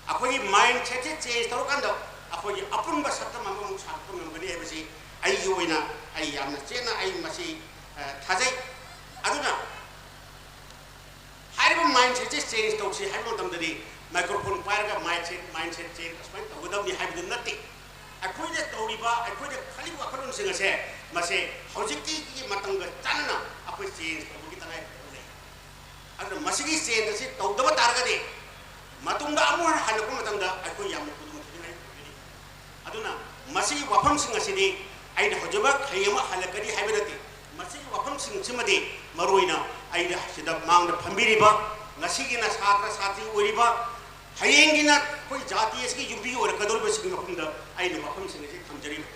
ꯑꯩꯈꯣꯏꯒꯤ mindsetꯁꯦ change ꯇꯧꯔꯀꯥꯟꯗ ꯑꯩꯈꯣꯏꯒꯤ ꯑꯄꯨꯟꯕ ꯁꯛꯇꯝ ꯑꯃꯃꯨꯛ ꯁꯥꯒꯠꯄ ꯉꯝꯒꯅꯤ ꯍꯥꯏꯕꯁꯤ ꯑꯩꯒꯤ ꯑꯣꯏꯅ ꯑꯩ ꯌꯥꯝꯅ ꯆꯦꯠꯅ ꯑꯩ ꯃꯁꯤ, ꯑ, ꯊꯥꯖꯩ꯫ ꯑꯗꯨꯅ ꯍꯥꯏꯔꯤꯕ mindsetꯁꯦ change ꯇꯧꯁꯤ ꯍꯥꯏꯕ ꯃꯇꯝꯗꯗꯤ microphone ꯄꯥꯏꯔꯒ mindset, mindset change ꯑꯁꯨꯃꯥꯏꯅ ꯇꯧꯒꯗꯕꯅꯤ ꯍꯥꯏꯕꯗꯨ ꯅꯠꯇꯦ꯫ ꯑꯩꯈꯣꯏꯅ ꯇꯧꯔꯤꯕ, ꯑꯩꯈꯣꯏꯅ ꯈꯜꯂꯤꯕ ꯋꯥꯈꯜꯂꯣꯟꯁꯤꯡ ꯑꯁꯦ ꯃꯁꯦ ꯍꯧꯖꯤꯛꯀꯤ ꯃꯇꯝꯒ ꯆꯥꯟꯅꯅ ꯑꯩꯈꯣꯏ change ꯇꯧꯕꯒꯤ ꯇꯉꯥꯏ ꯐꯗꯕ ꯂꯩ꯫ ꯑꯗꯨꯅ ꯃꯁꯤꯒꯤ change ꯑꯁꯤ ꯇꯧꯗꯕ ꯇꯥꯔꯒꯗꯤ ꯃꯇꯨꯡꯗ ꯑꯃꯨꯛ ꯍꯟꯅ ꯍꯜꯂꯛꯄ ꯃꯇꯝꯗ ꯑꯩꯈꯣꯏ ꯌꯥꯝꯅ ꯈꯨꯗꯣꯡ ꯊꯤꯅꯤꯡꯉꯥꯏ ꯑꯣꯏꯒꯅꯤ꯫ ꯑꯗꯨꯅ ꯃꯁꯤꯒꯤ ꯋꯥꯐꯝꯁꯤꯡ ꯑꯁꯤꯗꯤ ꯑꯩꯅ ꯍꯧꯖꯤꯛꯃꯛ ꯍꯌꯦꯡꯃꯛ ꯍꯜꯂꯛꯀꯅꯤ ꯍꯥꯏꯕ ꯅꯠꯇꯦ꯫ ꯃꯁꯤꯒꯤ ꯋꯥꯐꯝꯁꯤꯡꯁꯤꯃꯗꯤ ꯃꯔꯨꯑꯣꯏꯅ ꯑꯩꯅ ꯁꯤꯗ ꯃꯥꯡꯗ ꯐꯝꯕꯤꯔꯤꯕ, ꯉꯁꯤꯒꯤꯅ ꯁꯥꯇ꯭ꯔ ꯁꯥꯇ꯭ꯔꯤ ꯑꯣꯏꯔꯤꯕ, ꯍꯌꯦꯡꯒꯤꯅ ꯑꯩꯈꯣꯏ ꯖꯥꯇꯤ ꯑꯁꯤꯒꯤ ꯌꯨꯝꯕꯤ ꯑꯣꯏꯔꯛꯀꯗꯧꯔꯤꯕꯁꯤꯡꯒꯤ ꯃꯐꯝꯗ ꯑꯩꯅ ꯋꯥꯐꯝꯁꯤꯡ ꯑꯁꯤ ꯊꯝꯖꯔꯤꯕ꯫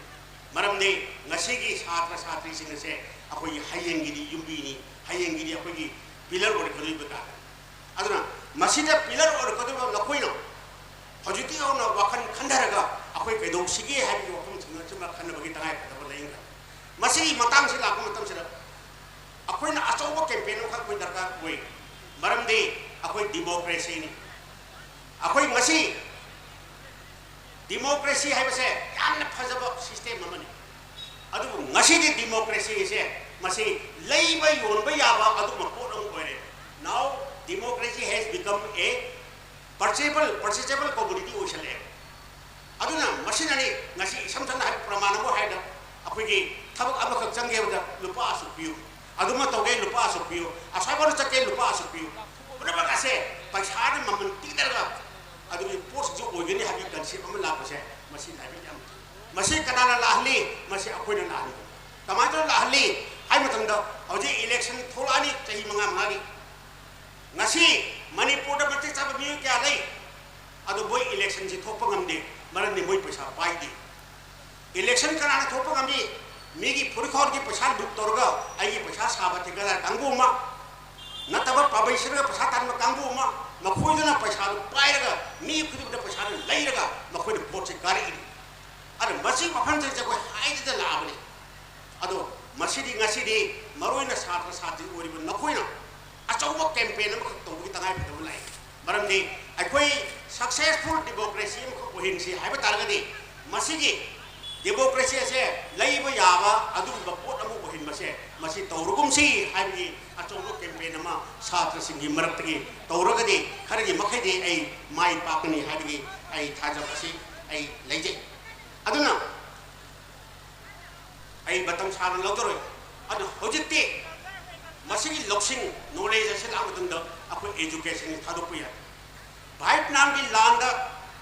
ꯃꯔꯝꯗꯤ ꯉꯁꯤꯒꯤ ꯁꯥꯇ꯭ꯔ ꯁꯥꯇ꯭ꯔꯤꯁꯤꯡ ꯑꯁꯦ ꯑꯩꯈꯣꯏꯒꯤ ꯍꯌꯦꯡꯒꯤꯗꯤ ꯌꯨꯝꯕꯤꯅꯤ, ꯍꯌꯦꯡꯒꯤꯗꯤ ꯑꯩꯈꯣꯏꯒꯤ ꯄꯤꯂꯔ ꯑꯣꯏꯔꯛꯀꯗꯧꯔꯤꯕ ꯇꯥꯔꯦ꯫ ꯑꯗꯨꯅ ꯃꯁꯤꯗ ꯄꯤꯂꯔ ꯑꯣꯏꯔꯛꯀꯗꯧꯔꯤꯕ ꯅꯈꯣꯏꯅ ꯍꯧꯖꯤꯛꯇꯤ ꯍꯧꯅ ꯋꯥꯈꯜ ꯈꯟꯊꯔꯒ ꯑꯩꯈꯣꯏ ꯀꯩꯗꯧꯁꯤꯒꯦ ꯍꯥꯏꯕꯒꯤ ꯋꯥꯐꯝꯁꯤꯡ ꯑꯁꯤꯃ ꯈꯟꯅꯕꯒꯤ ꯇꯉꯥꯏꯐꯗꯕ ꯂꯩ꯫ ꯃꯁꯤꯒꯤ ꯃꯇꯥꯡꯁꯤ ꯂꯥꯛꯄ ꯃꯇꯝꯁꯤꯗ ꯑꯩꯈꯣꯏꯅ ꯑꯆꯧꯕ ꯀꯦꯝꯄꯦꯟ ꯑꯃꯈꯛ ꯑꯩꯈꯣꯏ ꯗꯔꯀꯥꯔ ꯑꯣꯏ꯫ ꯃꯔꯝꯗꯤ ꯑꯩꯈꯣꯏ ꯗꯤꯃꯣꯀ꯭ꯔꯦꯁꯤꯅꯤ꯫ ꯑꯩꯈꯣꯏ ꯉꯁꯤ ꯗꯤꯃꯣꯀ꯭ꯔꯦꯁꯤ ꯍꯥꯏꯕꯁꯦ ꯌꯥꯝꯅ ꯐꯖꯕ ꯁꯤꯁꯇꯦꯝ ꯑꯃꯅꯤ꯫ ꯑꯗꯨꯕꯨ ꯉꯁꯤꯗꯤ ꯗꯤꯃꯣꯀ꯭ꯔꯦꯁꯤꯁꯦ ꯃꯁꯤ ꯂꯩꯕ ꯌꯣꯟꯕ ꯌꯥꯕ ꯑꯗꯨꯒꯨꯝꯕ ꯄꯣꯠ ꯑꯃ ꯑꯣꯏꯔꯦ꯫ Now democracy has become a purchasable, purchasable commodity ꯑꯣꯏꯁꯜꯂꯛꯑꯦ꯫ ꯑꯗꯨꯅ ꯃꯁꯤꯅꯅꯤ ꯉꯁꯤ ꯏꯁꯝ ꯁꯝꯅ ꯍꯥꯏꯕ ꯄ꯭ꯔꯃꯥꯟ ꯑꯃ ꯍꯥꯏꯗ ꯑꯩꯈꯣꯏꯒꯤ ꯊꯕꯛ ꯑꯃꯈꯛ ꯆꯪꯒꯦ ꯍꯥꯏꯕꯗ ꯂꯨꯄꯥ ꯑꯁꯨꯛ ꯄꯤꯌꯨ, ꯑꯗꯨꯃ ꯇꯧꯒꯦ ꯂꯨꯄꯥ ꯑꯁꯨꯛ ꯄꯤꯌꯨ, ꯑꯁ꯭ꯋꯥꯏꯐꯥꯎꯗ ꯆꯠꯀꯦ ꯂꯨꯄꯥ ꯑꯁꯨꯛ ꯄꯤꯌꯨ, ꯄꯨꯝꯅꯃꯛ ꯑꯁꯦ ꯄꯩꯁꯥꯅ ꯃꯃꯜ ꯄꯤꯗꯔꯒ ꯑꯗꯨꯒꯤ ꯄꯣꯠꯁꯤꯡꯁꯨ ꯑꯣꯏꯒꯅꯤ ꯍꯥꯏꯕꯒꯤ ꯀꯟꯁꯦꯞ ꯑꯃ ꯂꯥꯛꯄꯁꯦ ꯃꯁꯤ ꯂꯥꯏꯕꯛ ꯌꯥꯝ ꯊꯤ꯫ ꯃꯁꯤ ꯀꯅꯥꯅ ꯂꯥꯛꯍꯜꯂꯤ? ꯃꯁꯤ ꯑꯩꯈꯣꯏꯅ ꯂꯥꯛꯍꯜꯂꯤ꯫ ꯀꯃꯥꯏꯅ ꯇꯧꯔ ꯂꯥꯛꯍꯜꯂꯤ ꯍꯥꯏ ꯃꯇꯝꯗ ꯍꯧꯖꯤꯛ ꯏꯂꯦꯛꯁꯟ ꯊꯣꯛꯂꯛꯑꯅꯤ ꯆꯍꯤ ꯃꯉꯥ ꯃꯉꯥꯒꯤ꯫ ꯉꯁꯤ ꯃꯅꯤꯄꯨꯔꯗ ꯃꯇꯤꯛ ꯆꯥꯕ ꯃꯤꯑꯣꯏ ꯀꯌꯥ ꯂꯩ? ꯑꯗꯣ ꯃꯣꯏ ꯏꯂꯦꯛꯁꯟꯁꯤ ꯊꯣꯛꯄ ꯉꯝꯗꯦ, ꯃꯔꯝꯗꯤ ꯃꯣꯏ ꯄꯩꯁꯥ ꯄꯥꯏꯗꯦ꯫ ꯏꯂꯦꯛꯁꯟ ꯀꯅꯥꯅ ꯊꯣꯛꯄ ꯉꯝꯃꯤ? ꯃꯤꯒꯤ ꯐꯨꯔꯤꯠꯈꯥꯎꯒꯤ ꯄꯩꯁꯥ ꯂꯨꯠ ꯇꯧꯔꯒ ꯑꯩꯒꯤ ꯄꯩꯁꯥ ꯁꯥꯕ ꯊꯤꯀꯥꯗꯥꯔ ꯀꯥꯡꯕꯨ ꯑꯃ, ꯅꯠꯇꯕ ꯄꯥꯕ꯭ꯂꯤꯁꯔꯒ ꯄꯩꯁꯥ ꯇꯥꯟꯕ ꯀꯥꯡꯕꯨ ꯑꯃ, ꯃꯈꯣꯏꯗꯨꯅ ꯄꯩꯁꯥꯗꯨ ꯄꯥꯏꯔꯒ ꯃꯤ ꯈꯨꯗꯤꯡꯃꯛꯇ ꯄꯩꯁꯥꯗꯨ ꯂꯩꯔꯒ ꯃꯈꯣꯏꯅ ꯚꯣꯠꯁꯦ ꯀꯥꯔꯛꯏꯅꯤ꯫ ꯑꯗꯨꯅ ꯃꯁꯤ ꯋꯥꯐꯝꯁꯤꯡꯁꯦ ꯑꯩꯈꯣꯏ ꯍꯥꯏꯗꯅ ꯂꯥꯛꯑꯕꯅꯤ꯫ ꯑꯗꯣ ꯃꯁꯤꯗꯤ ꯉꯁꯤꯗꯤ ꯃꯔꯨꯑꯣꯏꯅ ꯁꯥꯇ꯭ꯔ ꯁꯥꯇ꯭ꯔꯤ ꯑꯣꯏꯔꯤꯕ ꯅꯈꯣꯏꯅ ꯑꯆꯧꯕ ꯀꯦꯝꯄꯦꯟ ꯑꯃꯈꯛ ꯇꯧꯕꯒꯤ ꯇꯉꯥꯏꯐꯗꯕ ꯂꯥꯛꯏ꯫ ꯃꯔꯝꯗꯤ ꯑꯩꯈꯣꯏ ꯁꯛꯁꯦꯁꯐꯨꯜ ꯗꯤꯃꯣꯀ꯭ꯔꯦꯁꯤ ꯑꯃꯈꯛ ꯑꯣꯏꯍꯟꯁꯤ ꯍꯥꯏꯕ ꯇꯥꯔꯒꯗꯤ ꯃꯁꯤꯒꯤ ꯗꯦꯃꯣꯀ꯭ꯔꯦꯁꯤ ꯑꯁꯦ ꯂꯩꯕ ꯌꯥꯕ ꯑꯗꯨꯒꯨꯝꯕ ꯄꯣꯠ ꯑꯃ ꯑꯣꯏꯍꯟꯕꯁꯦ ꯃꯁꯤ ꯇꯧꯔꯒꯨꯝꯁꯤ ꯍꯥꯏꯕꯒꯤ ꯑꯆꯧꯕ ꯀꯦꯝꯄꯦꯟ ꯑꯃ ꯁꯥꯇ꯭ꯔꯁꯤꯡꯒꯤ ꯃꯔꯛꯇꯒꯤ ꯇꯧꯔꯒꯗꯤ ꯈꯔꯒꯤ ꯃꯈꯩꯗꯤ ꯑꯩ ꯃꯥꯏ ꯄꯥꯛꯀꯅꯤ ꯍꯥꯏꯕꯒꯤ ꯑꯩ ꯊꯥꯖꯕ ꯑꯁꯤ ꯑꯩ ꯂꯩꯖꯩ꯫ ꯑꯗꯨꯅ ꯑꯩ ꯃꯇꯝ ꯁꯥꯡꯅ ꯂꯧꯖꯔꯣꯏ꯫ ꯑꯗꯨ ꯍꯧꯖꯤꯛꯇꯤ ꯃꯁꯤꯒꯤ ꯂꯧꯁꯤꯡ ꯅꯣꯂꯦꯖ ꯑꯁꯤ ꯂꯥꯛꯄ ꯃꯇꯝꯗ ꯑꯩꯈꯣꯏ ꯑꯦꯖꯨꯀꯦꯁꯟ ꯊꯥꯗꯣꯛꯄ ꯌꯥꯏ꯫ ꯚꯥꯏꯠꯅꯥꯝꯒꯤ ꯂꯥꯟꯗ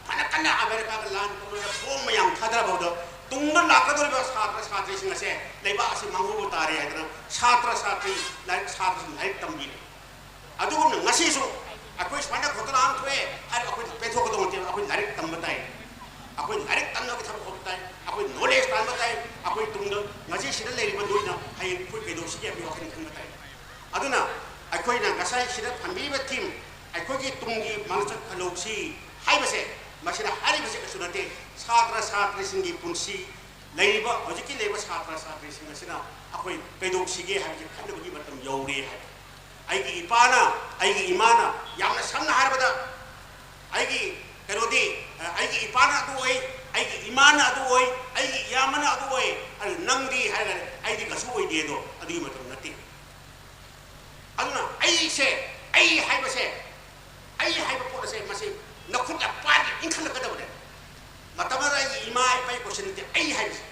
ꯐꯅ ꯀꯟꯅ ꯑꯃꯦꯔꯤꯀꯥꯒ ꯂꯥꯟ ꯇꯧꯅꯔꯒ ꯕꯣꯝ ꯃꯌꯥꯝ ꯊꯥꯗꯔꯐꯥꯎꯗ ꯇꯨꯡꯗ ꯂꯥꯛꯀꯗꯧꯔꯤꯕ ꯁꯥꯇ꯭ꯔ ꯁꯥꯇ꯭ꯔꯤꯁꯤꯡ ꯑꯁꯦ ꯂꯩꯕꯥꯛ ꯑꯁꯤ ꯃꯥꯡꯍꯧꯕ ꯇꯥꯔꯦ ꯍꯥꯏꯗꯅ ꯁꯥꯇ꯭ꯔ ꯁꯥꯇ꯭ꯔꯤ ꯂꯥꯏꯔꯤꯛ ꯁꯥꯇ꯭ꯔꯁꯤꯡ ꯂꯥꯏꯔꯤꯛ ꯇꯝꯕꯤꯔꯦ꯫ ꯑꯗꯨꯒꯨꯝꯅ ꯉꯁꯤꯁꯨ ꯑꯩꯈꯣꯏ ꯁꯨꯃꯥꯏꯅ ꯈꯣꯠꯇꯅ ꯑꯃ ꯊꯣꯛꯑꯦ ꯍꯥꯏꯔꯒ ꯑꯩꯈꯣꯏ ꯄꯦꯟꯊꯣꯛꯀꯗꯧꯕ ꯅꯠꯇꯦ꯫ ꯑꯩꯈꯣꯏ ꯂꯥꯏꯔꯤꯛ ꯇꯝꯕ ꯇꯥꯏ, ꯑꯩꯈꯣꯏ ꯂꯥꯏꯔꯤꯛ ꯇꯝꯅꯕꯒꯤ ꯊꯕꯛ ꯍꯣꯠꯄ ꯇꯥꯏ, ꯑꯩꯈꯣꯏ ꯅꯣꯂꯦꯖ ꯇꯥꯟꯕ ꯇꯥꯏ꯫ ꯑꯩꯈꯣꯏ ꯇꯨꯡꯗ ꯉꯁꯤ ꯁꯤꯗ ꯂꯩꯔꯤꯕ ꯅꯣꯏꯅ ꯍꯌꯦꯡ ꯑꯩꯈꯣꯏ ꯀꯩꯗꯧꯁꯤꯒꯦ ꯍꯥꯏꯕꯒꯤ ꯋꯥꯈꯜ ꯈꯟꯕ ꯇꯥꯏ꯫ ꯑꯗꯨꯅ ꯑꯩꯈꯣꯏꯅ ꯉꯁꯥꯏ ꯁꯤꯗ ꯊꯝꯕꯤꯔꯤꯕ ꯊꯤꯝ, ꯑꯩꯈꯣꯏꯒꯤ ꯇꯨꯡꯒꯤ ꯃꯥꯡꯆꯠ ꯈꯜꯍꯧꯁꯤ ꯍꯥꯏꯕꯁꯦ, ꯃꯁꯤꯅ ꯍꯥꯏꯔꯤꯕꯁꯦ ꯀꯩꯁꯨ ꯅꯠꯇꯦ꯫ ꯁꯥꯇ꯭ꯔ ꯁꯥꯇ꯭ꯔꯤꯁꯤꯡꯒꯤ ꯄꯨꯟꯁꯤ, ꯂꯩꯔꯤꯕ, ꯍꯧꯖꯤꯛꯀꯤ ꯂꯩꯔꯤꯕ ꯁꯥꯇ꯭ꯔ ꯁꯥꯇ꯭ꯔꯤꯁꯤꯡ ꯑꯁꯤꯅ ꯑꯩꯈꯣꯏ ꯀꯩꯗꯧꯁꯤꯒꯦ ꯍꯥꯏꯕꯁꯤ ꯈꯟꯅꯕꯒꯤ ꯃꯇꯝ ꯌꯧꯔꯦ ꯍꯥꯏ꯫ ꯑꯩꯒꯤ ꯏꯄꯥꯅ, ꯑꯩꯒꯤ ꯏꯃꯥꯅ, ꯌꯥꯝꯅ ꯁꯝꯅ ꯍꯥꯏꯔꯕꯗ, ꯑꯩꯒꯤ ꯀꯩꯅꯣꯗꯤ, ꯑ, ꯑꯩꯒꯤ ꯏꯄꯥꯅ ꯑꯗꯨ ꯑꯣꯏ, ꯑꯩꯒꯤ ꯏꯃꯥꯅ ꯑꯗꯨ ꯑꯣꯏ, ꯑꯩꯒꯤ ꯏꯌꯥꯝꯕꯅ ꯑꯗꯨ ꯑꯣꯏ, ꯑꯗꯨ ꯅꯪꯗꯤ ꯍꯥꯏꯔꯒ ꯑꯩꯗꯤ ꯀꯩꯁꯨ ꯑꯣꯏꯗꯦ꯫ ꯑꯗꯣ ꯑꯗꯨꯒꯤ ꯃꯇꯝ ꯅꯠꯇꯦ꯫ ꯑꯗꯨꯅ ꯑꯩꯁꯦ, ꯑꯩ ꯍꯥꯏꯕꯁꯦ, ꯑꯩ ꯍꯥꯏꯕ ꯄꯣꯠ ꯑꯁꯦ ꯃꯁꯤ ꯅꯈꯨꯠꯅ ꯄꯥꯏꯔꯒ ꯏꯟꯈꯠꯂꯛꯀꯗꯕꯅꯦ꯫ ꯃꯇꯝ ꯑꯃꯗ ꯑꯩꯒꯤ ꯏꯃꯥ ꯏꯄꯥꯒꯤ ꯀꯣꯏꯁꯟ ꯅꯠꯇꯦ, ꯑꯩ ꯍꯥꯏꯕꯁꯦ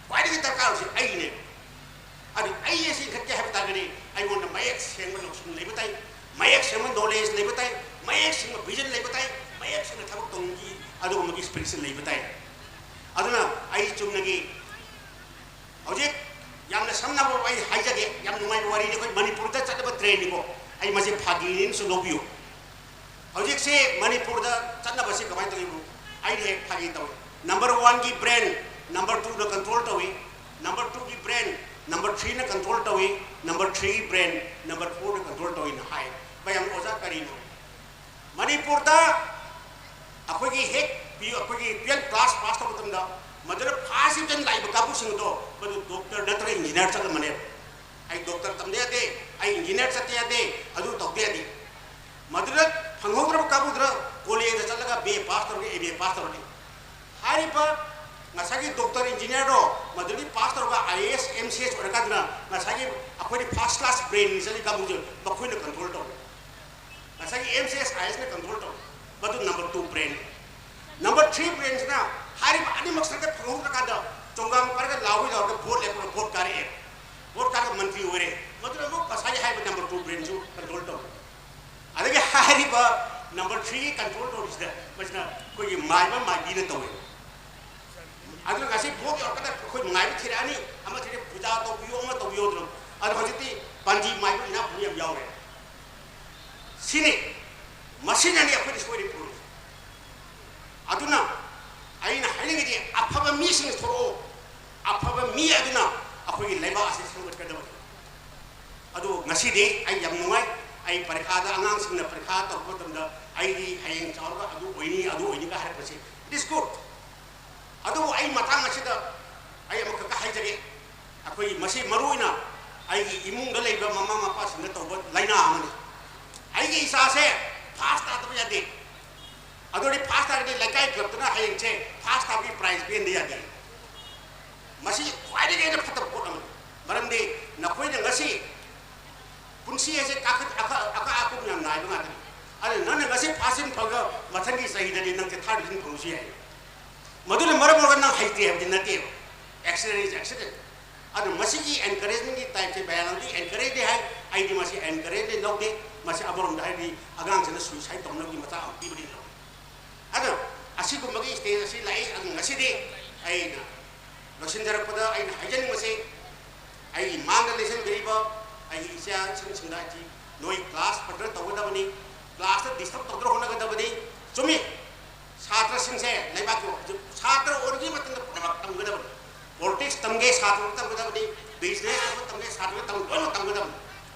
ꯈ꯭ꯋꯥꯏꯗꯒꯤ ꯗꯔꯀꯥꯔ ꯑꯣꯏꯁꯦ ꯑꯩꯅꯦ꯫ ꯑꯗꯨ ꯑꯩ ꯑꯁꯤ ꯏꯟꯈꯠꯀꯦ ꯍꯥꯏꯕ ꯇꯥꯔꯒꯗꯤ ꯑꯩꯉꯣꯟꯗ ꯃꯌꯦꯛ ꯁꯦꯡꯕ ꯂꯧꯁꯤꯡ ꯂꯩꯕ ꯇꯥꯏ, ꯃꯌꯦꯛ ꯁꯦꯡꯕ ꯅꯣꯂꯦꯖ ꯂꯩꯕ ꯇꯥꯏ, ꯃꯌꯦꯛ ꯁꯦꯡꯕ ꯚꯤꯖꯟ ꯂꯩꯕ ꯇꯥꯏ, ꯃꯌꯦꯛ ꯁꯦꯡꯅ ꯊꯕꯛ ꯇꯧꯅꯤꯡꯒꯤ ꯑꯗꯨꯒꯨꯝꯕꯒꯤ ꯏꯁꯄꯤꯔꯤꯠꯁꯦ ꯂꯩꯕ ꯇꯥꯏ꯫ ꯑꯗꯨꯅ ꯑꯩ ꯆꯨꯝꯅꯒꯤ ꯍꯧꯖꯤꯛ ꯌꯥꯝꯅ ꯁꯝꯅꯕ ꯑꯩ ꯍꯥꯏꯖꯒꯦ, ꯌꯥꯝ ꯅꯨꯡꯉꯥꯏꯕ ꯋꯥꯔꯤꯅꯤ꯫ ꯑꯩꯈꯣꯏ ꯃꯅꯤꯄꯨꯔꯗ ꯆꯠꯅꯕ ꯇ꯭ꯔꯦꯟꯅꯤꯀꯣ, ꯑꯩ ꯃꯁꯤ ꯐꯥꯒꯤꯅꯤꯅꯁꯨ ꯂꯧꯕꯤꯌꯨ꯫ ꯍꯧꯖꯤꯛꯁꯦ ꯃꯅꯤꯄꯨꯔꯗ ꯆꯠꯅꯕꯁꯤ ꯀꯃꯥꯏꯅ ꯇꯧꯔꯤꯕꯅꯣ? ꯑꯩꯅ ꯍꯦꯛ ꯐꯥꯒꯤ ꯇꯧꯏ꯫ ꯅꯝꯕꯔ ꯋꯥꯟꯒꯤ ꯕ꯭ꯔꯦꯟ ꯅꯝꯕꯔ ꯇꯨꯅ ꯀꯟꯇ꯭ꯔꯣꯜ ꯇꯧꯏ, ꯅꯝꯕꯔ ꯇꯨꯒꯤ ꯕ꯭ꯔꯦꯟ ꯅꯝꯕꯔ ꯊ꯭ꯔꯤꯅ ꯀꯟꯇ꯭ꯔꯣꯜ ꯇꯧꯏ, ꯅꯝꯕꯔ ꯊ꯭ꯔꯤꯒꯤ ꯕ꯭ꯔꯦꯟ ꯅꯝꯕꯔ ꯐꯣꯔꯅ ꯀꯟꯇ꯭ꯔꯣꯜ ꯇꯧꯏꯅ ꯍꯥꯏ꯫ ꯃꯌꯥꯝ ꯑꯣꯖꯥ ꯀꯔꯤꯅꯣ? ꯃꯅꯤꯄꯨꯔꯗ ꯑꯩꯈꯣꯏꯒꯤ ꯍꯦꯛ ꯄꯤ-, ꯑꯩꯈꯣꯏꯒꯤ ꯇꯨꯌꯦꯜꯐ ꯀ꯭ꯂꯥꯁ ꯄꯥꯁ ꯇꯧꯕ ꯃꯇꯝꯗ ꯃꯗꯨꯗ ꯐꯥꯔꯁ ꯗꯤꯕꯤꯖꯟ ꯂꯥꯛꯏꯕ ꯀꯥꯡꯕꯨꯁꯤꯡ ꯑꯗꯣ ꯃꯗꯨ ꯗꯣꯛꯇꯔ ꯅꯠꯇ꯭ꯔꯒ ꯏꯟꯖꯤꯅꯤꯌꯥꯔ ꯆꯠꯂꯝꯕꯅꯦ꯫ ꯑꯩ ꯗꯣꯛꯇꯔ ꯇꯝꯗ ꯌꯥꯗꯦ, ꯑꯩ ꯏꯟꯖꯤꯅꯤꯌꯥꯔ ꯆꯠꯇ ꯌꯥꯗꯦ, ꯑꯗꯨ ꯇꯧꯗ ꯌꯥꯗꯦ꯫ ꯃꯗꯨꯗ ꯐꯪꯍꯧꯗ꯭ꯔꯕ ꯀꯥꯡꯕꯨꯗꯨꯅ ꯀꯣꯂꯦꯖꯗ ꯆꯠꯂꯒ ꯕꯤ ꯑꯦ ꯄꯥꯁ ꯇꯧꯔꯅꯤ, ꯑꯦꯝ ꯑꯦ ꯄꯥꯁ ꯇꯧꯔꯅꯤ꯫ ꯍꯥꯏꯔꯤꯕ ꯉꯁꯥꯏꯒꯤ ꯗꯣꯛꯇꯔ ꯏꯟꯖꯤꯅꯤꯌꯥꯔꯗꯣ ꯃꯗꯨꯗꯒꯤ ꯄꯥꯁ ꯇꯧꯔꯒ I A S, M C S ꯑꯣꯏꯔꯀꯥꯟꯗꯨꯗ ꯉꯁꯥꯏꯒꯤ ꯑꯩꯈꯣꯏꯗꯤ ꯐꯥꯔꯁ ꯀ꯭ꯂꯥꯁ ꯕ꯭ꯔꯦꯟ ꯆꯠꯂꯤ ꯀꯥꯡꯕꯨꯁꯦ ꯃꯈꯣꯏꯅ ꯀꯟꯇ꯭ꯔꯣꯜ ꯇꯧꯔꯦ꯫ ꯉꯁꯥꯏꯒꯤ ꯑꯦꯝ ꯁꯤ ꯑꯦꯁ, ꯑꯥꯏ ꯑꯦꯁꯅ ꯀꯟꯇ꯭ꯔꯣꯜ ꯇꯧꯔꯦ꯫ ꯃꯗꯨ number two brain. Number three ꯕ꯭ꯔꯦꯟꯁꯤꯅ ꯍꯥꯏꯔꯤꯕ ꯑꯅꯤꯃꯛ ꯁꯔꯨꯛꯇ ꯐꯪꯍꯧꯗ꯭ꯔꯀꯥꯟꯗ ꯆꯣꯡꯒꯥꯡ ꯄꯥꯏꯔꯒ ꯂꯥꯎꯏ ꯂꯥꯎꯔꯒ ꯚꯣꯠ ꯂꯦꯞꯄꯒ ꯚꯣꯠ ꯀꯥꯔꯛꯑꯦ꯫ ꯚꯣꯠ ꯀꯥꯔꯒ ꯃꯟꯇ꯭ꯔꯤ ꯑꯣꯏꯔꯦ꯫ ꯃꯗꯨꯅ ꯑꯃꯨꯛ ꯉꯁꯥꯏꯒꯤ ꯍꯥꯏꯔꯤꯕ ꯅꯝꯕꯔ ꯇꯨ ꯕ꯭ꯔꯦꯟꯁꯨ ꯀꯟꯇ꯭ꯔꯣꯜ ꯇꯧꯔꯦ꯫ ꯑꯗꯒꯤ ꯍꯥꯏꯔꯤꯕ ꯅꯝꯕꯔ ꯊ꯭ꯔꯤꯒꯤ ꯀꯟꯇ꯭ꯔꯣꯜ ꯇꯧꯔꯤꯁꯤꯗ ꯃꯁꯤꯅ ꯑꯩꯈꯣꯏꯒꯤ ꯃꯥꯏꯕ ꯃꯥꯏꯕꯤꯅ ꯇꯧꯋꯦ꯫ ꯑꯗꯨꯅ ꯉꯁꯤ ꯚꯣꯠ ꯌꯧꯔꯛꯄꯗ ꯑꯩꯈꯣꯏ ꯃꯥꯏꯕ ꯊꯤꯔꯛꯑꯅꯤ, ꯑꯃ ꯊꯤꯔꯛꯑꯦ, ꯄꯨꯖꯥ ꯇꯧꯕꯤꯌꯣ, ꯑꯃ ꯇꯧꯕꯤꯌꯣ ꯑꯗꯨꯅ꯫ ꯑꯗꯣ ꯍꯧꯖꯤꯛꯇꯤ ꯄꯥꯟꯖꯤ ꯃꯥꯏꯕ ꯏꯅꯥꯛ ꯈꯨꯟꯕ ꯌꯥꯝ ꯌꯥꯎꯔꯦ꯫ ꯁꯤꯅꯤ꯫ ꯃꯁꯤꯅꯅꯤ ꯑꯩꯈꯣꯏꯗ ꯁꯣꯏꯔꯤꯕ ꯄꯣꯠꯁꯦ꯫ ꯑꯗꯨꯅ ꯑꯩꯅ ꯍꯥꯏꯅꯤꯡꯉꯤꯗꯤ, ꯑꯐꯕ ꯃꯤꯁꯤꯡ ꯊꯣꯛꯂꯛꯑꯣ꯫ ꯑꯐꯕ ꯃꯤ ꯑꯗꯨꯅ ꯑꯩꯈꯣꯏꯒꯤ ꯂꯩꯕꯥꯛ ꯑꯁꯤ ꯁꯦꯝꯒꯠꯀꯗꯕꯅꯤ꯫ ꯑꯗꯨ ꯉꯁꯤꯗꯤ ꯑꯩ ꯌꯥꯝ ꯅꯨꯡꯉꯥꯏ꯫ ꯑꯩ ꯄꯔꯤꯈꯥꯗ, ꯑꯉꯥꯡꯁꯤꯡꯅ ꯄꯔꯤꯈꯥ ꯇꯧꯔꯛꯄ ꯃꯇꯝꯗ ꯑꯩꯗꯤ ꯍꯌꯦꯡ ꯆꯥꯎꯔꯒ ꯑꯗꯨ ꯑꯣꯏꯅꯤ, ꯑꯗꯨ ꯑꯣꯏꯅꯤꯒ ꯍꯥꯏꯔꯛꯄꯁꯦ, it is good꯫ ꯑꯗꯨꯕꯨ ꯑꯩ ꯃꯇꯥꯡ ꯑꯁꯤꯗ ꯑꯩ ꯑꯃꯈꯛꯀ ꯍꯥꯏꯖꯒꯦ꯫ ꯑꯩꯈꯣꯏ ꯃꯁꯤ ꯃꯔꯨ ꯑꯣꯏꯅ ꯑꯩꯒꯤ ꯏꯃꯨꯡꯗ ꯂꯩꯕ ꯃꯃꯥ ꯃꯄꯥꯁꯤꯡꯅ ꯇꯧꯕ ꯂꯥꯏꯅꯥ ꯑꯃꯅꯤ꯫ ꯑꯩꯒꯤ ꯏꯆꯥꯁꯦ ꯐꯥꯁ ꯇꯥꯗꯕ ꯌꯥꯗꯦ꯫ ꯑꯗꯨꯗꯤ ꯐꯥꯁ ꯇꯥꯔꯒꯗꯤ ꯂꯩꯀꯥꯏ ꯀ꯭ꯂꯕꯇꯅ ꯍꯌꯦꯡꯁꯦ ꯐꯥꯁ ꯇꯥꯕꯒꯤ ꯄ꯭ꯔꯥꯏꯖ ꯄꯤꯍꯟꯕ ꯌꯥꯗꯦ꯫ ꯃꯁꯤ ꯈ꯭ꯋꯥꯏꯗꯒꯤ ꯍꯦꯟꯅ ꯐꯠꯇꯕ ꯄꯣꯠ ꯑꯃꯅꯤ꯫ ꯃꯔꯝꯗꯤ ꯅꯈꯣꯏꯅ ꯉꯁꯤ ꯄꯨꯟꯁꯤ ꯍꯥꯏꯁꯦ ꯀꯥꯈꯠ ꯑꯀꯥ ꯑꯀꯥ ꯑꯀꯨꯝ ꯌꯥꯝ ꯅꯥꯏꯕ ꯉꯥꯛꯇꯅꯤ꯫ ꯑꯗꯨꯅ ꯅꯪꯅ ꯉꯁꯤ ꯐꯥꯁ ꯗꯤꯕꯤꯖꯟ ꯐꯪꯉꯒ ꯃꯊꯪꯒꯤ ꯆꯍꯤꯗꯗꯤ ꯅꯪꯁꯦ ꯊꯥꯔꯠ ꯗꯤꯕꯤꯖꯟ ꯐꯪꯕꯁꯨ ꯌꯥꯏ꯫ ꯃꯗꯨꯅ ꯃꯔꯝ ꯑꯣꯏꯔꯒ ꯅꯪ ꯍꯩꯇꯦ ꯍꯥꯏꯕꯗꯤ ꯅꯠꯇꯦꯕ꯫ ꯑꯦꯛꯁꯤꯗꯦꯟ ꯏꯁ ꯑꯦꯛꯁꯤꯗꯦꯟ꯫ ꯑꯗꯨ ꯃꯁꯤꯒꯤ ꯑꯦꯟꯀꯔꯦꯖꯃꯦꯟꯒꯤ ꯇꯥꯏꯞꯁꯦ ꯃꯌꯥꯝꯗꯤ ꯑꯦꯟꯀꯔꯦꯖꯇꯤ ꯍꯥꯏ, ꯑꯩꯗꯤ ꯃꯁꯤ ꯑꯦꯟꯀꯔꯦꯖꯇꯤ ꯂꯧꯗꯦ꯫ ꯃꯁꯤ ꯑꯃꯔꯣꯝꯗ ꯍꯥꯏꯔꯗꯤ ꯑꯉꯥꯡꯁꯤꯅ ꯁꯨꯏꯁꯥꯏꯠ ꯇꯧꯅꯕꯒꯤ ꯃꯆꯥꯛ ꯑꯃ ꯄꯤꯕꯅꯤ ꯂꯧꯗꯦ꯫ ꯑꯗꯣ ꯑꯁꯤꯒꯨꯝꯕꯒꯤ ꯁ꯭ꯇꯦꯖ ꯑꯁꯤ ꯂꯥꯛꯏ꯫ ꯑꯗꯨ ꯉꯁꯤꯗꯤ ꯑꯩꯅ ꯂꯣꯏꯁꯤꯟꯖꯔꯛꯄꯗ ꯑꯩꯅ ꯍꯥꯏꯖꯅꯤꯡꯕꯁꯤ, ꯑꯩꯒꯤ ꯃꯥꯡꯗ ꯂꯦꯡꯁꯤꯟꯕꯤꯔꯤꯕ ꯑꯩꯒꯤ ꯏꯆꯥꯁꯤꯡꯁꯤꯡꯗ ꯑꯩꯗꯤ ꯅꯣꯏ ꯀ꯭ꯂꯥꯁ ꯐꯖꯅ ꯇꯧꯒꯗꯕꯅꯤ, ꯀ꯭ꯂꯥꯁꯇ ꯗꯤꯁꯇꯔꯕ ꯇꯧꯗꯅ ꯍꯣꯠꯅꯒꯗꯕꯅꯤ꯫ ꯆꯨꯝꯃꯤ, ꯁꯥꯇ꯭ꯔꯁꯤꯡꯁꯦ ꯂꯩꯕꯥꯛꯀꯤ ꯍꯧꯖꯤꯛ ꯁꯥꯇ꯭ꯔ ꯑꯣꯏꯔꯤꯉꯩ ꯃꯇꯝꯗ ꯄꯨꯝꯅꯃꯛ ꯇꯝꯒꯗꯕꯅꯤ꯫ ꯄꯣꯂꯤꯇꯤꯛꯁ ꯇꯝꯒꯦ ꯁꯥꯇ꯭ꯔ ꯇꯝꯒꯗꯕꯅꯤ, ꯕꯤꯖꯤꯅꯦꯁ ꯇꯝꯕ ꯇꯝꯒꯦ ꯁꯥꯇ꯭ꯔ ꯇꯝ ꯂꯣꯏꯅꯃꯛ ꯇꯝꯒꯗꯕꯅꯤ꯫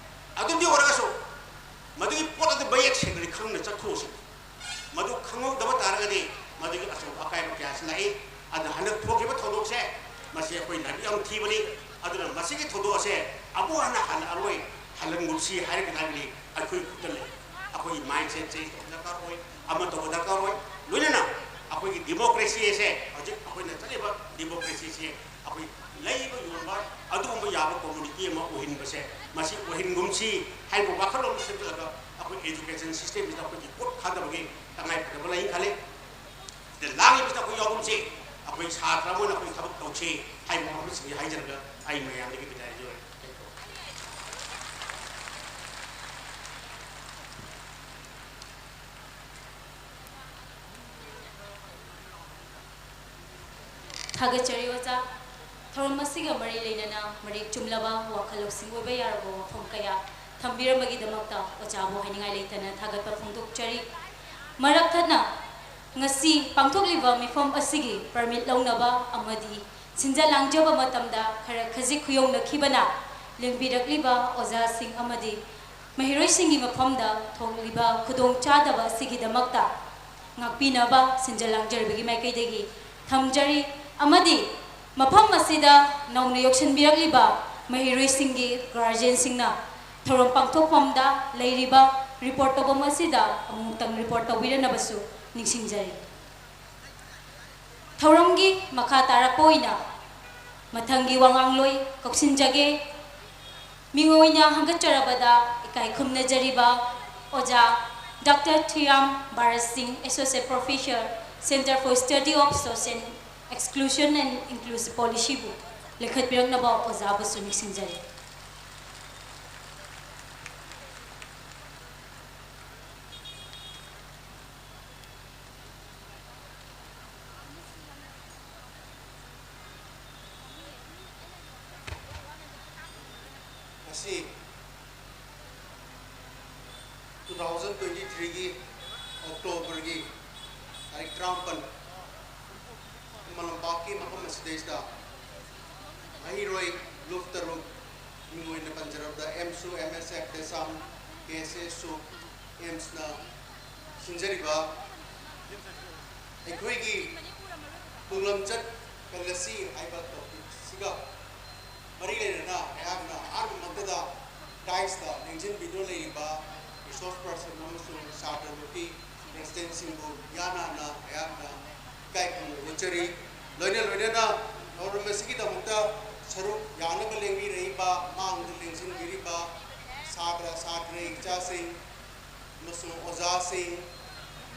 ꯑꯗꯨꯗꯤ ꯑꯣꯏꯔꯒꯁꯨ ꯃꯗꯨꯒꯤ ꯄꯣꯠ ꯑꯗꯨ ꯃꯌꯦꯛ ꯁꯦꯡꯅꯗꯤ ꯈꯪꯅ ꯆꯠꯊꯣꯛꯎꯁꯤ꯫ ꯃꯗꯨ ꯈꯪꯍꯧꯗꯕ ꯇꯥꯔꯒꯗꯤ ꯃꯗꯨꯒꯤ ꯑꯆꯧꯕ ꯑꯀꯥꯏꯕ ꯀꯌꯥꯁꯤ ꯂꯥꯛꯏ꯫ ꯑꯗꯨꯅ ꯍꯟꯗꯛ ꯊꯣꯛꯈꯤꯕ ꯊꯧꯗꯣꯛꯁꯦ, ꯃꯁꯤ ꯑꯩꯈꯣꯏ ꯂꯥꯏꯕꯛ ꯌꯥꯝ ꯊꯤꯕꯅꯤ꯫ ꯑꯗꯨꯅ ꯃꯁꯤꯒꯤ ꯊꯧꯗꯣꯛ ꯑꯁꯦ ꯑꯃꯨꯛ ꯍꯟꯅ ꯍꯜꯂꯛꯑꯔꯣꯏ, ꯍꯜꯍꯟꯒꯨꯝꯁꯤ ꯍꯥꯏꯔꯒ ꯍꯥꯏꯕꯗꯤ ꯑꯩꯈꯣꯏ ꯈꯨꯠꯇ ꯂꯩ꯫ ꯑꯩꯈꯣꯏꯒꯤ ꯃꯥꯏꯟꯁꯦꯠ ꯆꯦꯟꯖ ꯇꯧꯕ ꯗꯔꯀꯥꯔ ꯑꯣꯏ, ꯑꯃ ꯇꯧꯕ ꯗꯔꯀꯥꯔ ꯑꯣꯏ꯫ ꯂꯣꯏꯅꯅ ꯑꯩꯈꯣꯏꯒꯤ ꯗꯤꯃꯣꯀ꯭ꯔꯦꯁꯤ ꯑꯁꯦ, ꯍꯧꯖꯤꯛ ꯑꯩꯈꯣꯏꯅ ꯆꯠꯂꯤꯕ ꯗꯤꯃꯣꯀ꯭ꯔꯦꯁꯤꯁꯦ ꯑꯩꯈꯣꯏ ꯂꯩꯕ ꯌꯣꯟꯕ ꯑꯗꯨꯒꯨꯝꯕ ꯌꯥꯕ ꯀꯝꯃꯨꯅꯤꯇꯤ ꯑꯃ ꯑꯣꯏꯍꯟꯕꯁꯦ, ꯃꯁꯤ ꯑꯣꯏꯍꯟꯒꯨꯝꯁꯤ ꯍꯥꯏꯕ ꯋꯥꯈꯜꯂꯣꯟ ꯁꯦꯝꯒꯠꯂꯒ ꯑꯩꯈꯣꯏ ꯑꯦꯖꯨꯀꯦꯁꯟ ꯁꯤꯁꯇꯦꯝꯁꯤꯗ ꯑꯩꯈꯣꯏꯒꯤ ꯄꯣꯠ ꯊꯥꯗꯕꯒꯤ ꯇꯉꯥꯏ ꯐꯗꯕ ꯂꯩ ꯈꯜꯂꯤ꯫ ꯁꯤꯗ ꯂꯥꯡꯉꯤꯕꯁꯤꯗ ꯑꯩꯈꯣꯏ ꯌꯥꯎꯒꯨꯝꯁꯤ, ꯑꯩꯈꯣꯏ ꯁꯥꯇ꯭ꯔ ꯑꯃ ꯑꯣꯏꯅ ꯑꯩꯈꯣꯏ ꯊꯕꯛ ꯇꯧꯁꯤ ꯍꯥꯏꯕ ꯋꯥꯐꯝꯁꯤꯡꯁꯤ ꯍꯥꯏꯖꯔꯒ ꯑꯩ ꯃꯌꯥꯝꯗꯒꯤ ꯕꯤꯗꯥꯏ ꯂꯧꯔꯦ꯫ ꯊꯥꯒꯠꯆꯔꯤ ꯑꯣꯖꯥ꯫ ꯊꯧꯔꯝ ꯑꯁꯤꯒ ꯃꯔꯤ ꯂꯩꯅꯅ ꯃꯔꯤꯛ ꯆꯨꯝꯂꯕ ꯋꯥꯈꯜ ꯂꯧꯁꯤꯡ ꯑꯣꯏꯕ ꯌꯥꯔꯕ ꯋꯥꯐꯝ ꯀꯌꯥ ꯊꯝꯕꯤꯔꯝꯕꯒꯤꯗꯃꯛꯇ ꯑꯣꯖꯥꯕꯨ ꯍꯥꯏꯅꯤꯡꯉꯥꯏ ꯂꯩꯇꯅ ꯊꯥꯒꯠꯄ ꯐꯣꯡꯗꯣꯛꯆꯔꯤ꯫ ꯃꯔꯛ ꯊꯠꯅ ꯉꯁꯤ ꯄꯥꯡꯊꯣꯛꯂꯤꯕ ꯃꯤꯐꯝ ꯑꯁꯤꯒꯤ ꯄꯔꯃꯤꯠ ꯂꯧꯅꯕ ꯑꯃꯗꯤ ꯁꯤꯟꯖ ꯂꯥꯡꯖꯕ ꯃꯇꯝꯗ ꯈꯔ ꯈꯖꯤꯛ ꯈꯨꯌꯧꯅꯈꯤꯕꯅ ꯂꯦꯡꯕꯤꯔꯛꯂꯤꯕ ꯑꯣꯖꯥꯁꯤꯡ ꯑꯃꯗꯤ ꯃꯍꯩꯔꯣꯏꯁꯤꯡꯒꯤ ꯃꯐꯝꯗ ꯊꯣꯛꯂꯤꯕ ꯈꯨꯗꯣꯡꯆꯥꯗꯕ ꯑꯁꯤꯒꯤꯗꯃꯛꯇ ꯉꯥꯛꯄꯤꯅꯕ ꯁꯤꯟꯖ ꯂꯥꯡꯖꯔꯕꯒꯤ ꯃꯥꯏꯀꯩꯗꯒꯤ ꯊꯝꯖꯔꯤ꯫ ꯑꯃꯗꯤ ꯃꯐꯝ ꯑꯁꯤꯗ ꯅꯧꯅ ꯌꯧꯁꯤꯟꯕꯤꯔꯛꯂꯤꯕ ꯃꯍꯩꯔꯣꯏꯁꯤꯡꯒꯤ ꯒꯥꯔꯖꯤꯌꯟꯁꯤꯡꯅ ꯊꯧꯔꯝ ꯄꯥꯡꯊꯣꯛꯐꯝꯗ ꯂꯩꯔꯤꯕ ꯔꯤꯄꯣꯔꯠ ꯇꯧꯐꯝ ꯑꯁꯤꯗ ꯑꯃꯨꯛꯇꯪ ꯔꯤꯄꯣꯔꯠ ꯇꯧꯕꯤꯔꯅꯕꯁꯨ ꯅꯤꯡꯁꯤꯡꯖꯔꯤ꯫ ꯊꯧꯔꯝꯒꯤ ꯃꯈꯥ ꯇꯥꯔꯛꯄ ꯑꯣꯏꯅ ꯃꯊꯪꯒꯤ ꯋꯥꯉꯥꯡꯂꯣꯏ ꯀꯧꯁꯤꯟꯖꯒꯦ꯫ ꯃꯤꯡ ꯑꯣꯏꯅ ꯍꯪꯒꯠꯆꯔꯕꯗ ꯏꯀꯥꯏ ꯈꯨꯝꯅꯖꯔꯤꯕ ꯑꯣꯖꯥ ꯗꯥꯛꯇꯔ ꯊꯨꯏꯔꯥꯝ ꯚꯥꯔꯠ ꯁꯤꯡ, Associate Professor, Center for Study of Social Exclusion and Inclusive Policy ꯕꯨ ꯂꯦꯡꯈꯠꯄꯤꯔꯛꯅꯕ ꯑꯣꯖꯥꯕꯨꯁꯨ ꯅꯤꯡꯁꯤꯡꯖꯔꯤ꯫ ꯉꯁꯤ two thousand twenty three ꯒꯤ ꯑꯣꯛꯇꯣꯕꯔꯒꯤ ꯇꯥꯔꯤꯛ ꯇꯔꯥꯃꯥꯄꯟ, ꯈꯨꯃꯟ ꯂꯝꯄꯥꯛꯀꯤ ꯃꯐꯝ ꯑꯁꯤꯗꯩꯁꯤꯗ ꯃꯍꯩꯔꯣꯏ ꯂꯨꯞ ꯇꯔꯨꯛ, ꯃꯤꯡ ꯑꯣꯏꯅ ꯄꯟꯖꯔꯕꯗ ꯑꯦꯝꯁꯨ, ꯑꯦꯝ ꯑꯦꯁ ꯑꯦꯐ, ꯇꯦꯁꯥꯝ, ꯀꯦ ꯑꯦꯁ ꯑꯦꯁ ꯁꯨ, ꯑꯦꯝꯁꯅ ꯁꯤꯟꯖꯔꯤꯕ ꯑꯩꯈꯣꯏꯒꯤ ꯇꯨꯡꯂꯝꯆꯠ ꯀꯜꯂꯁꯤ ꯍꯥꯏꯕ ꯇꯣꯄꯤꯛꯁꯤꯒ ꯃꯔꯤ ꯂꯩꯅꯅ ꯑꯩꯍꯥꯛꯅ ꯑꯍꯥꯟꯕꯃꯛꯇꯗ ꯗꯥꯏꯁꯇ ꯂꯦꯡꯁꯤꯟꯕꯤꯗꯨꯅ ꯂꯩꯔꯤꯕ ꯔꯤꯁꯣꯔꯁ ꯄꯔꯁꯟ ꯑꯃꯁꯨꯡ ꯁꯥꯇ꯭ꯔ ꯅꯨꯄꯤ ꯄ꯭ꯔꯦꯁꯤꯗꯦꯟꯁꯤꯡꯕꯨ ꯏꯍꯥꯟ ꯍꯥꯟꯅ ꯑꯩꯍꯥꯛꯅ ꯏꯀꯥꯏ ꯈꯨꯝꯅꯕ ꯎꯠꯆꯔꯤ꯫ ꯂꯣꯏꯅ ꯂꯣꯏꯅꯅ ꯊꯧꯔꯝ ꯑꯁꯤꯒꯤꯗꯃꯛꯇ ꯁꯔꯨꯛ ꯌꯥꯅꯕ ꯂꯦꯡꯕꯤꯔꯛꯏꯕ, ꯃꯥꯡꯗ ꯂꯦꯡꯁꯤꯟꯕꯤꯔꯤꯕ ꯁꯥꯇ꯭ꯔ ꯁꯥꯇ꯭ꯔꯤ ꯏꯆꯥꯁꯤꯡ ꯑꯃꯁꯨꯡ ꯑꯣꯖꯥꯁꯤꯡ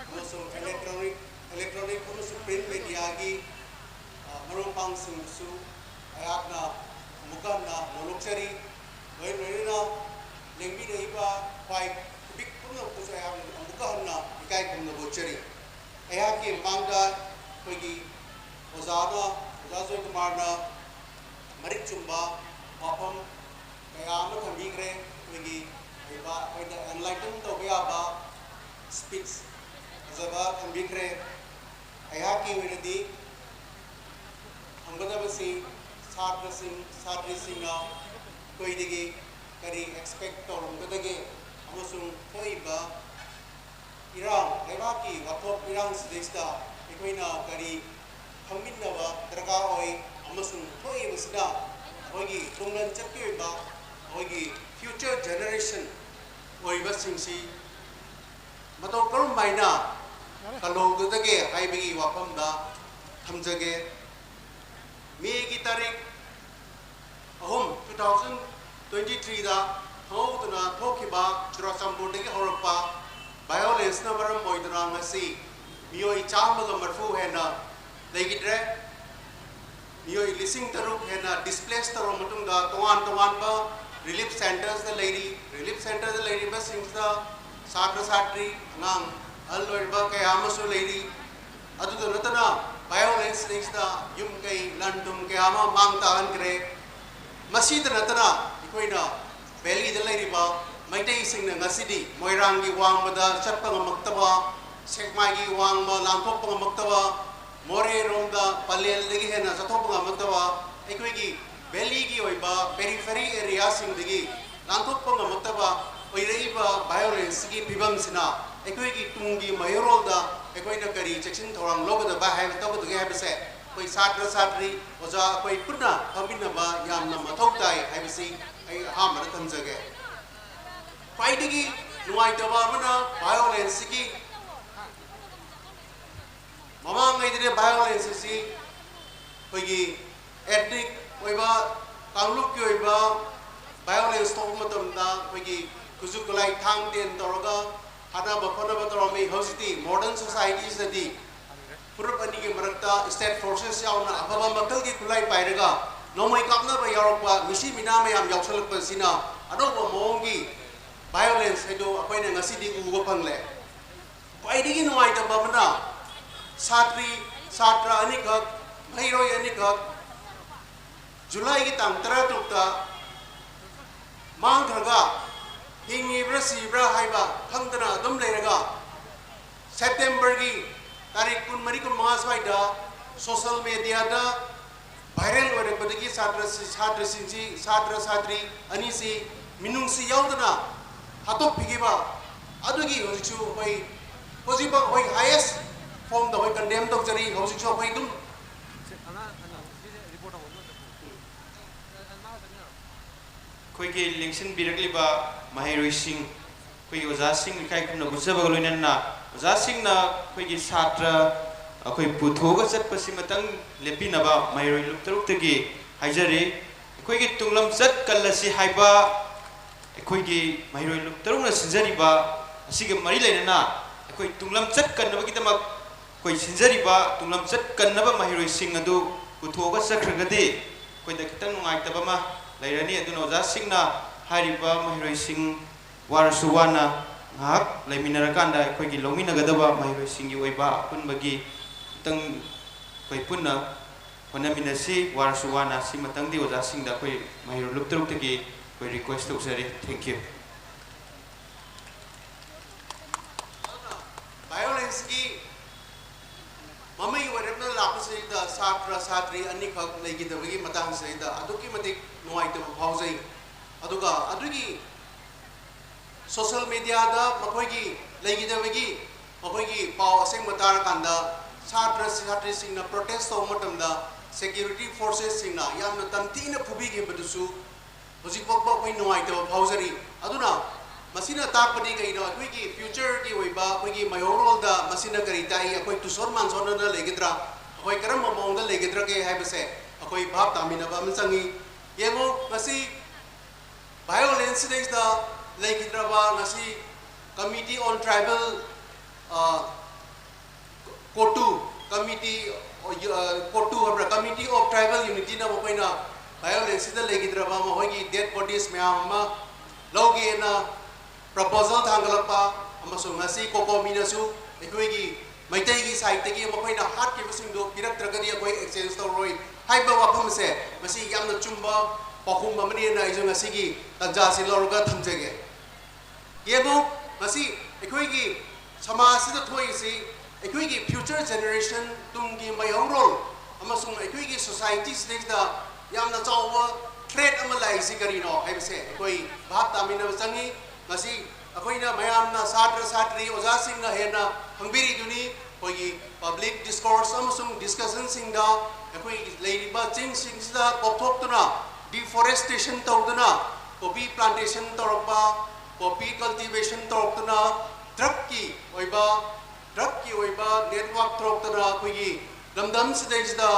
ꯑꯃꯁꯨꯡ electronic, electronic ꯑꯃꯁꯨꯡ print media ꯒꯤ, ꯑ, ꯃꯔꯨꯞ ꯃꯄꯥꯡꯁꯤꯡꯕꯨꯁꯨ ꯑꯩꯍꯥꯛꯅ ꯑꯃꯨꯛꯀ ꯍꯟꯅ ꯅꯣꯂꯣꯛꯆꯔꯤ꯫ ꯂꯣꯏ ꯂꯣꯏꯅꯅ ꯂꯦꯡꯕꯤꯔꯛꯏꯕ ꯈ꯭ꯋꯥꯏ ꯈꯨꯗꯤꯛ ꯄꯨꯝꯅꯃꯛꯄꯨꯁꯨ ꯑꯩꯍꯥꯛꯅ ꯑꯃꯨꯛꯀ ꯍꯟꯅ ꯏꯀꯥꯏ ꯈꯨꯝꯅꯕ ꯎꯠꯆꯔꯤ꯫ ꯑꯩꯍꯥꯛꯀꯤ ꯃꯃꯥꯡꯗ ꯑꯩꯈꯣꯏꯒꯤ ꯑꯣꯖꯥꯅ, ꯑꯣꯖꯥ ꯖꯣꯏꯀꯨꯃꯥꯔꯅ ꯃꯔꯤꯛ ꯆꯨꯝꯕ ꯋꯥꯐꯝ ꯀꯌꯥ ꯑꯃ ꯊꯝꯕꯤꯈ꯭ꯔꯦ꯫ ꯑꯩꯈꯣꯏꯒꯤ ꯑꯣꯏꯕ ꯑꯩꯈꯣꯏꯗ ꯑꯦꯟꯂꯥꯏꯇꯟ ꯇꯧꯕ ꯌꯥꯕ ꯁ꯭ꯄꯤꯆ ꯐꯖꯕ ꯊꯝꯕꯤꯈ꯭ꯔꯦ꯫ ꯑꯩꯍꯥꯛꯀꯤ ꯑꯣꯏꯅꯗꯤ ꯍꯪꯒꯗꯕꯁꯤ ꯁꯥꯇ꯭ꯔꯁꯤꯡ ꯁꯥꯇ꯭ꯔꯤꯁꯤꯡꯅ ꯑꯩꯈꯣꯏꯗꯒꯤ ꯀꯔꯤ ꯑꯦꯛꯁꯄꯦꯛ ꯇꯧꯔꯝꯒꯗꯒꯦ ꯑꯃꯁꯨꯡ ꯊꯣꯛꯏꯕ ꯏꯔꯥꯡ ꯂꯩꯕꯥꯛꯀꯤ ꯋꯥꯊꯣꯛ ꯏꯔꯥꯡꯁꯤꯗꯩꯁꯤꯗ ꯑꯩꯈꯣꯏꯅ ꯀꯔꯤ ꯈꯪꯃꯤꯟꯅꯕ ꯗꯔꯀꯥꯔ ꯑꯣꯏ ꯑꯃꯁꯨꯡ ꯊꯣꯛꯏꯕꯁꯤꯅ ꯑꯩꯈꯣꯏꯒꯤ ꯇꯨꯡꯂꯟ ꯆꯠꯀꯤ ꯑꯣꯏꯕ ꯑꯩꯈꯣꯏꯒꯤ ꯐ꯭ꯌꯨꯆꯔ ꯖꯦꯅꯦꯔꯦꯁꯟ ꯑꯣꯏꯕꯁꯤꯡꯁꯤ ꯃꯇꯧ ꯀꯔꯝ ꯍꯥꯏꯅ ꯀꯜꯍꯧꯒꯗꯒꯦ ꯍꯥꯏꯕꯒꯤ ꯋꯥꯐꯝꯗ ꯊꯝꯖꯒꯦ꯫ ꯃꯦꯒꯤ ꯇꯥꯔꯤꯛ ꯑꯍꯨꯝ, two thousand twenty three ꯗ ꯈꯪꯍꯧꯗꯅ ꯊꯣꯛꯈꯤꯕ ꯆꯨꯔꯥꯆꯥꯟꯄꯨꯔꯗꯒꯤ ꯍꯧꯔꯛꯄ ꯚꯥꯏꯑꯣꯂꯦꯟꯁꯅ ꯃꯔꯝ ꯑꯣꯏꯗꯨꯅ ꯉꯁꯤ ꯃꯤꯑꯣꯏ ꯆꯥꯝꯃꯒ ꯃꯔꯤꯐꯨ ꯍꯦꯟꯅ ꯂꯩꯈꯤꯗ꯭ꯔꯦ꯫ ꯃꯤꯑꯣꯏ ꯂꯤꯁꯤꯡ ꯇꯔꯨꯛ ꯍꯦꯟꯅ ꯗꯤꯁꯄ꯭ꯂꯦꯁ ꯇꯧꯔꯕ ꯃꯇꯨꯡꯗ ꯇꯣꯉꯥꯟ ꯇꯣꯉꯥꯟꯕ ꯔꯤꯂꯤꯐ ꯁꯦꯟꯇꯔꯁꯇ ꯂꯩꯔꯤ꯫ ꯔꯤꯂꯤꯐ ꯁꯦꯟꯇꯔꯗ ꯂꯩꯔꯤꯕꯁꯤꯡꯁꯤꯗ ꯁꯥꯇ꯭ꯔ ꯁꯥꯇ꯭ꯔꯤ, ꯑꯉꯥꯡ, ꯑꯍꯜ ꯑꯣꯏꯔꯕ ꯀꯌꯥ ꯑꯃꯁꯨ ꯂꯩꯔꯤ꯫ ꯑꯗꯨꯗ ꯅꯠꯇꯅ ꯚꯥꯏꯑꯣꯂꯦꯟꯁꯁꯤꯡꯁꯤꯗ ꯌꯨꯝ ꯀꯩ ꯂꯟ ꯊꯨꯝ ꯀꯌꯥ ꯑꯃ ꯃꯥꯡ ꯇꯥꯛꯍꯟꯈ꯭ꯔꯦ꯫ ꯃꯁꯤꯗ ꯅꯠꯇꯅ ꯑꯩꯈꯣꯏꯅ ꯚꯦꯂꯤꯗ ꯂꯩꯔꯤꯕ ꯃꯩꯇꯩꯁꯤꯡꯅ ꯉꯁꯤꯗꯤ ꯃꯣꯏꯔꯥꯡꯒꯤ ꯋꯥꯡꯃꯗ ꯆꯠꯄ ꯉꯝꯃꯛꯇꯕ, ꯁꯦꯛꯃꯥꯏꯒꯤ ꯋꯥꯡꯃ ꯂꯥꯟꯊꯣꯛꯄ ꯉꯝꯃꯛꯇꯕ, ꯃꯣꯔꯦꯔꯣꯝꯗ ꯄꯂꯦꯜꯗꯒꯤ ꯍꯦꯟꯅ ꯆꯠꯊꯣꯛꯄ ꯉꯝꯃꯛꯇꯕ, ꯑꯩꯈꯣꯏꯒꯤ ꯚꯦꯂꯤꯒꯤ ꯑꯣꯏꯕ ꯄꯦꯔꯤꯐꯦꯔꯤ ꯑꯦꯔꯤꯌꯥꯁꯤꯡꯗꯒꯤ ꯂꯥꯟꯊꯣꯛꯄ ꯉꯝꯃꯛꯇꯕ ꯑꯣꯏꯔꯛꯏꯕ ꯚꯥꯏꯑꯣꯂꯦꯟꯁꯀꯤ ꯐꯤꯕꯝꯁꯤꯅ ꯑꯩꯈꯣꯏꯒꯤ ꯇꯨꯡꯒꯤ ꯃꯩꯍꯧꯔꯣꯜꯗ ꯑꯩꯈꯣꯏꯅ ꯀꯔꯤ ꯆꯦꯛꯁꯤꯟ ꯊꯧꯔꯥꯡ ꯂꯧꯒꯗꯕ ꯍꯥꯏꯕ ꯇꯧꯒꯗꯒꯦ ꯍꯥꯏꯕꯁꯦ ꯑꯩꯈꯣꯏ ꯁꯥꯇ꯭ꯔ ꯁꯥꯇ꯭ꯔꯤ, ꯑꯣꯖꯥ ꯑꯩꯈꯣꯏ ꯄꯨꯟꯅ ꯐꯝꯃꯤꯟꯅꯕ ꯌꯥꯝꯅ ꯃꯊꯧ ꯇꯥꯏ ꯍꯥꯏꯕꯁꯤ ꯑꯩ ꯑꯍꯥꯟꯕꯗ ꯊꯝꯖꯒꯦ꯫ ꯈ꯭ꯋꯥꯏꯗꯒꯤ ꯅꯨꯡꯉꯥꯏꯇꯕ ꯑꯃꯅ ꯚꯥꯏꯑꯣꯂꯦꯟꯁꯁꯤꯒꯤ ꯃꯃꯥꯡꯉꯩꯗꯗꯤ ꯚꯥꯏꯑꯣꯂꯦꯟꯁ ꯑꯁꯤ ꯑꯩꯈꯣꯏꯒꯤ ꯑꯦꯊꯅꯤꯛ ꯑꯣꯏꯕ, ꯀꯥꯡꯂꯨꯞꯀꯤ ꯑꯣꯏꯕ ꯚꯥꯏꯑꯣꯂꯦꯟꯁ ꯊꯣꯛꯄ ꯃꯇꯝꯗ ꯑꯩꯈꯣꯏꯒꯤ ꯈꯨꯠꯁꯨ ꯈꯨꯠꯂꯥꯏ ꯊꯥꯡ ꯇꯦꯟ ꯇꯧꯔꯒ ꯍꯥꯠꯅꯕ ꯈꯣꯠꯅꯕ ꯇꯧꯔꯝꯃꯤ꯫ ꯍꯧꯖꯤꯛꯇꯤ ꯃꯣꯗꯔꯟ ꯁꯣꯁꯥꯏꯇꯤꯁꯤꯗꯗꯤ ꯐꯨꯔꯨꯞ ꯑꯅꯤꯒꯤ ꯃꯔꯛꯇ ꯁ꯭ꯇꯦꯠ ꯐꯣꯔꯁꯦꯁ ꯌꯥꯎꯅ ꯑꯐꯕ ꯃꯈꯜꯒꯤ ꯈꯨꯠꯂꯥꯏ ꯄꯥꯏꯔꯒ ꯅꯣꯡꯃꯩ ꯀꯥꯞꯅꯕ ꯌꯥꯎꯔꯛꯄ, ꯃꯤꯁꯤ ꯃꯤꯅꯥ ꯃꯌꯥꯝ ꯌꯥꯎꯁꯜꯂꯛꯄꯁꯤꯅ ꯑꯅꯧꯕ ꯃꯑꯣꯡꯒꯤ ꯚꯥꯏꯑꯣꯂꯦꯟꯁ ꯍꯥꯏꯗꯣ ꯑꯩꯈꯣꯏꯅ ꯉꯁꯤꯗꯤ ꯎꯕ ꯐꯪꯂꯦ꯫ ꯈ꯭ꯋꯥꯏꯗꯒꯤ ꯅꯨꯡꯉꯥꯏꯇꯕ ꯑꯃꯅ ꯁꯥꯇ꯭ꯔꯤ, ꯁꯥꯇ꯭ꯔ ꯑꯅꯤꯈꯛ, ꯃꯍꯩꯔꯣꯏ ꯑꯅꯤꯈꯛ ꯖꯨꯂꯥꯏꯒꯤ ꯇꯥꯡ ꯇꯔꯥꯇꯔꯨꯛꯇ ꯃꯥꯡꯈ꯭ꯔꯒ ꯍꯤꯡꯉꯤꯕ꯭ꯔꯥ ꯁꯤꯕ꯭ꯔꯥ ꯍꯥꯏꯕ ꯈꯪꯗꯅ ꯑꯗꯨꯝ ꯂꯩꯔꯒ, ꯁꯦꯞꯇꯦꯝꯕꯔꯒꯤ ꯇꯥꯔꯤꯛ ꯀꯨꯟꯃꯔꯤ ꯀꯨꯟꯃꯉꯥ ꯁ꯭ꯋꯥꯏꯗ ꯁꯣꯁꯦꯜ ꯃꯦꯗꯤꯌꯥꯗ ꯚꯥꯏꯔꯦꯜ ꯑꯣꯏꯔꯛꯄꯗꯒꯤ ꯁꯥꯇ꯭ꯔꯁꯤ ꯁꯥꯇ꯭ꯔꯁꯤꯡꯁꯤ ꯁꯥꯇ꯭ꯔ ꯁꯥꯇ꯭ꯔꯤ ꯑꯅꯤꯁꯤ ꯃꯤꯅꯨꯡꯁꯤ ꯌꯥꯎꯗꯅ ꯍꯥꯠꯇꯣꯛꯄꯤꯈꯤꯕ ꯑꯗꯨꯒꯤ ꯍꯧꯖꯤꯛꯁꯨ ꯑꯩꯈꯣꯏ ꯍꯧꯖꯤꯛꯐꯥꯎ ꯑꯩꯈꯣꯏ ꯍꯥꯏꯌꯦꯁ ꯐꯣꯝꯗ ꯑꯩꯈꯣꯏ ꯀꯟꯗꯦꯝ ꯇꯧꯖꯔꯤ꯫ ꯍꯧꯖꯤꯛꯁꯨ ꯑꯩꯈꯣꯏ ꯑꯗꯨꯝ ꯑꯩꯈꯣꯏꯒꯤ ꯂꯦꯡꯁꯤꯟꯕꯤꯔꯛꯂꯤꯕ ꯃꯍꯩꯔꯣꯏꯁꯤꯡ, ꯑꯩꯈꯣꯏꯒꯤ ꯑꯣꯖꯥꯁꯤꯡ ꯏꯀꯥꯏ ꯈꯨꯝꯅꯕ ꯎꯠꯆꯕꯒ ꯂꯣꯏꯅꯅ ꯑꯣꯖꯥꯁꯤꯡꯅ ꯑꯩꯈꯣꯏꯒꯤ ꯁꯥꯇ꯭ꯔ ꯑꯩꯈꯣꯏ ꯄꯨꯊꯣꯛꯑꯒ ꯆꯠꯄꯁꯤꯃꯇꯪ ꯂꯦꯞꯄꯤꯅꯕ ꯃꯍꯩꯔꯣꯏ ꯂꯨꯞ ꯇꯔꯨꯛꯇꯒꯤ ꯍꯥꯏꯖꯔꯤ꯫ ꯑꯩꯈꯣꯏꯒꯤ ꯇꯨꯡꯂꯝꯆꯠ ꯀꯜꯂꯁꯤ ꯍꯥꯏꯕ ꯑꯩꯈꯣꯏꯒꯤ ꯃꯍꯩꯔꯣꯏ ꯂꯨꯞ ꯇꯔꯨꯛꯅ ꯁꯤꯟꯖꯔꯤꯕ ꯑꯁꯤꯒ ꯃꯔꯤ ꯂꯩꯅꯅ ꯑꯩꯈꯣꯏ ꯇꯨꯡꯂꯝꯆꯠ ꯀꯟꯅꯕꯒꯤꯗꯃꯛ ꯑꯩꯈꯣꯏ ꯁꯤꯟꯖꯔꯤꯕ ꯇꯨꯡꯂꯝꯆꯠ ꯀꯟꯅꯕ ꯃꯍꯩꯔꯣꯏꯁꯤꯡ ꯑꯗꯨ ꯄꯨꯊꯣꯛꯑꯒ ꯆꯠꯈ꯭ꯔꯒꯗꯤ ꯑꯩꯈꯣꯏꯗ ꯈꯤꯇꯪ ꯅꯨꯡꯉꯥꯏꯇꯕ ꯑꯃ ꯂꯩꯔꯅꯤ꯫ ꯑꯗꯨꯅ ꯑꯣꯖꯥꯁꯤꯡꯅ ꯍꯥꯏꯔꯤꯕ ꯃꯍꯩꯔꯣꯏꯁꯤꯡ ꯋꯥꯔꯁꯨ ꯋꯥꯅ ꯉꯥꯏꯍꯥꯛ ꯂꯩꯃꯤꯟꯅꯔꯀꯥꯟꯗ ꯑꯩꯈꯣꯏꯒꯤ ꯂꯧꯃꯤꯟꯅꯒꯗꯕ ꯃꯍꯩꯔꯣꯏꯁꯤꯡꯒꯤ ꯑꯣꯏꯕ ꯑꯄꯨꯟꯕꯒꯤ ꯈꯤꯇꯪ ꯑꯩꯈꯣꯏ ꯄꯨꯟꯅ ꯍꯣꯠꯅꯃꯤꯟꯅꯁꯤ꯫ ꯋꯥꯔꯁꯨ ꯋꯥꯅ ꯁꯤꯃꯇꯪꯗꯤ ꯑꯣꯖꯥꯁꯤꯡꯗ ꯑꯩꯈꯣꯏ ꯃꯍꯩꯔꯣꯏ ꯂꯨꯞ ꯇꯔꯨꯛꯇꯒꯤ ꯑꯩꯈꯣꯏ ꯔꯤꯀ꯭ꯋꯦꯁ ꯇꯧꯖꯔꯤ꯫ Thank you꯫ ꯚꯥꯏꯑꯣꯂꯦꯟꯁꯀꯤ ꯃꯃꯩ ꯑꯣꯏꯔꯞꯅ ꯂꯥꯛꯄꯁꯤꯗ ꯁꯥꯇ꯭ꯔ ꯁꯥꯇ꯭ꯔꯤ ꯑꯅꯤꯈꯛ ꯂꯩꯈꯤꯗꯕꯒꯤ ꯃꯇꯥꯡꯁꯤꯗꯩꯗ ꯑꯗꯨꯛꯀꯤ ꯃꯇꯤꯛ ꯅꯨꯡꯉꯥꯏꯇꯕ ꯐꯥꯎꯖꯩ꯫ ꯑꯗꯨꯒ ꯑꯗꯨꯒꯤ ꯁꯣꯁꯦꯜ ꯃꯦꯗꯤꯌꯥꯗ ꯃꯈꯣꯏꯒꯤ ꯂꯩꯈꯤꯗꯕꯒꯤ ꯃꯈꯣꯏꯒꯤ ꯄꯥꯎ ꯑꯁꯦꯡꯕ ꯇꯥꯔꯀꯥꯟꯗ ꯁꯥꯇ꯭ꯔ ꯁꯥꯇ꯭ꯔꯤꯁꯤꯡꯅ ꯄ꯭ꯔꯣꯇꯦꯁ ꯇꯧꯕ ꯃꯇꯝꯗ ꯁꯦꯀ꯭ꯌꯨꯔꯤꯇꯤ ꯐꯣꯔꯁꯦꯁꯁꯤꯡꯅ ꯌꯥꯝꯅ ꯇꯝꯊꯤꯅ ꯐꯨꯕꯤꯈꯤꯕꯗꯨꯁꯨ ꯍꯧꯖꯤꯛ ꯐꯥꯎꯕ ꯑꯩꯈꯣꯏ ꯅꯨꯡꯉꯥꯏꯇꯕ ꯐꯥꯎꯖꯔꯤ꯫ ꯑꯗꯨꯅ ꯃꯁꯤꯅ ꯇꯥꯛꯄꯗꯤ ꯀꯩꯅꯣ? ꯑꯩꯈꯣꯏꯒꯤ ꯐ꯭ꯌꯨꯆꯔꯒꯤ ꯑꯣꯏꯕ ꯑꯩꯈꯣꯏꯒꯤ ꯃꯩꯍꯧꯔꯣꯜꯗ ꯃꯁꯤꯅ ꯀꯔꯤ ꯇꯥꯛꯏ? ꯑꯩꯈꯣꯏ ꯇꯨꯁꯣꯟ ꯃꯥꯟꯁꯣꯟꯅꯅ ꯂꯩꯒꯗ꯭ꯔꯥ? ꯑꯩꯈꯣꯏ ꯀꯔꯝꯕ ꯃꯑꯣꯡꯗ ꯂꯩꯒꯗ꯭ꯔꯒꯦ ꯍꯥꯏꯕꯁꯦ ꯑꯩꯈꯣꯏ ꯚꯥꯞ ꯇꯥꯃꯤꯟꯅꯕ ꯑꯃ ꯆꯪꯉꯤ꯫ ꯌꯦꯡꯉꯣ, ꯉꯁꯤ ꯚꯥꯏꯑꯣꯂꯦꯟꯁꯁꯤꯗꯩꯁꯤꯗ ꯂꯩꯈꯤꯗ꯭ꯔꯕ ꯉꯁꯤ Committee on Tribal, ꯑ, ꯀꯣꯇꯨ ꯀꯃꯤꯇꯤ, ꯑ, ꯀꯣꯇꯨ ꯍꯥꯏꯕ꯭ꯔꯥ, Committee of Tribal Unityꯅ ꯃꯈꯣꯏꯅ ꯚꯥꯏꯑꯣꯂꯦꯟꯁꯁꯤꯗ ꯂꯩꯈꯤꯗ꯭ꯔꯕ ꯃꯈꯣꯏꯒꯤ ꯗꯦꯠ ꯕꯣꯗꯤꯁ ꯃꯌꯥꯝ ꯑꯃ ꯂꯧꯒꯦꯅ ꯄ꯭ꯔꯄꯣꯖꯦꯜ ꯊꯥꯡꯒꯠꯂꯛꯄ ꯑꯃꯁꯨꯡ ꯉꯁꯤ ꯀꯣꯀꯣꯃꯤꯅꯁꯨ ꯑꯩꯈꯣꯏꯒꯤ ꯃꯩꯇꯩꯒꯤ ꯁꯥꯏꯠꯇꯒꯤ ꯃꯈꯣꯏꯅ ꯍꯥꯠꯈꯤꯕꯁꯤꯡꯗꯨ ꯄꯤꯔꯛꯇ꯭ꯔꯒꯗꯤ ꯑꯩꯈꯣꯏ ꯑꯦꯛꯁꯆꯦꯟꯖ ꯇꯧꯔꯣꯏ ꯍꯥꯏꯕ ꯋꯥꯐꯝ ꯑꯁꯦ ꯃꯁꯤ ꯌꯥꯝꯅ ꯆꯨꯝꯕ ꯄꯥꯎꯈꯨꯝ ꯑꯃꯅꯤꯅ ꯑꯩꯁꯨ ꯉꯁꯤꯒꯤ ꯇꯥꯟꯖꯥꯁꯤ ꯂꯧꯔꯒ ꯊꯝꯖꯒꯦ꯫ ꯌꯦꯡꯉꯨ, ꯉꯁꯤ ꯑꯩꯈꯣꯏꯒꯤ ꯁꯃꯥꯖꯁꯤꯗ ꯊꯣꯛꯏꯁꯤ ꯑꯩꯈꯣꯏꯒꯤ future generation, ꯇꯨꯡꯒꯤ ꯃꯩꯍꯧꯔꯣꯜ ꯑꯃꯁꯨꯡ ꯑꯩꯈꯣꯏꯒꯤ society ꯁꯤꯗꯩꯁꯤꯗ ꯌꯥꯝꯅ ꯆꯥꯎꯕ threat ꯑꯃ ꯂꯥꯛꯏꯁꯤ ꯀꯔꯤꯅꯣ ꯍꯥꯏꯕꯁꯦ ꯑꯩꯈꯣꯏ ꯚꯥꯞ ꯇꯥꯃꯤꯟꯅꯕ ꯆꯪꯉꯤ꯫ ꯉꯁꯤ ꯑꯩꯈꯣꯏꯅ ꯃꯌꯥꯝꯅ, ꯁꯥꯇ꯭ꯔ ꯁꯥꯇ꯭ꯔꯤ ꯑꯣꯖꯥꯁꯤꯡꯅ ꯍꯦꯟꯅ ꯈꯪꯕꯤꯔꯤꯗꯨꯅꯤ, ꯑꯩꯈꯣꯏꯒꯤ public discourse ꯑꯃꯁꯨꯡ discussion ꯁꯤꯡꯗ ꯑꯩꯈꯣꯏꯒꯤ ꯂꯩꯔꯤꯕ ꯆꯤꯡꯁꯤꯡꯁꯤꯗ ꯀꯣꯛꯊꯣꯛꯇꯨꯅ deforestation ꯇꯧꯗꯨꯅ poppy plantation ꯇꯧꯔꯛꯄ, poppy cultivation ꯇꯧꯔꯛꯇꯨꯅ drug ꯀꯤ ꯑꯣꯏꯕ drug ꯀꯤ ꯑꯣꯏꯕ network ꯊꯣꯛꯇꯅ ꯑꯩꯈꯣꯏꯒꯤ ꯂꯝꯗꯝꯁꯤꯗꯩꯁꯤꯗ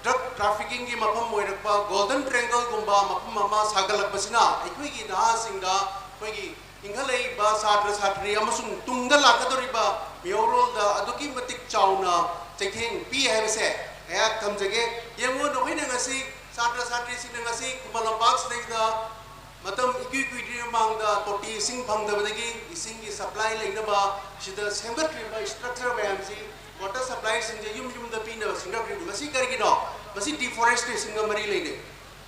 drug trafficking ꯒꯤ ꯃꯐꯝ ꯑꯣꯏꯔꯛꯄ Golden Triangle ꯒꯨꯝꯕ ꯃꯐꯝ ꯑꯃ ꯁꯥꯒꯠꯂꯛꯄꯁꯤꯅ ꯑꯩꯈꯣꯏꯒꯤ ꯅꯍꯥꯁꯤꯡꯗ, ꯑꯩꯈꯣꯏꯒꯤ ꯏꯟꯈꯠꯂꯛꯏꯕ ꯁꯥꯇ꯭ꯔ ꯁꯥꯇ꯭ꯔꯤ ꯑꯃꯁꯨꯡ ꯇꯨꯡꯗ ꯂꯥꯛꯀꯗꯧꯔꯤꯕ ꯃꯤꯍꯧꯔꯣꯜꯗ ꯑꯗꯨꯛꯀꯤ ꯃꯇꯤꯛ ꯆꯥꯎꯅ ꯆꯩꯊꯦꯡ ꯄꯤ ꯍꯥꯏꯕꯁꯦ ꯑꯩꯍꯥꯛ ꯊꯝꯖꯒꯦ꯫ ꯌꯦꯡꯉꯨ, ꯅꯈꯣꯏꯅ ꯉꯁꯤ, ꯁꯥꯇ꯭ꯔ ꯁꯥꯇ꯭ꯔꯤꯁꯤꯡꯅ ꯉꯁꯤ ꯈꯨꯃꯟ ꯂꯝꯄꯥꯛꯁꯤꯗꯩꯗ ꯃꯇꯝ ꯏꯀꯨꯏ ꯀꯨꯏꯗ꯭ꯔꯤ ꯃꯃꯥꯡꯗ ꯇꯣꯇꯤ ꯏꯁꯤꯡ ꯐꯪꯗꯕꯗꯒꯤ ꯏꯁꯤꯡꯒꯤ supply ꯂꯩꯅꯕ ꯁꯤꯗ ꯁꯦꯝꯒꯠꯈ꯭ꯔꯤꯕ structure ꯃꯌꯥꯝꯁꯤ, water supply ꯁꯤꯡꯁꯦ ꯌꯨꯝ ꯌꯨꯝꯗ ꯄꯤꯅꯕ ꯁꯦꯝꯒꯠꯈ꯭ꯔꯤꯕ, ꯃꯁꯤ ꯀꯔꯤꯒꯤꯅꯣ? ꯃꯁꯤ deforestation ꯒ ꯃꯔꯤ ꯂꯩꯅꯩ꯫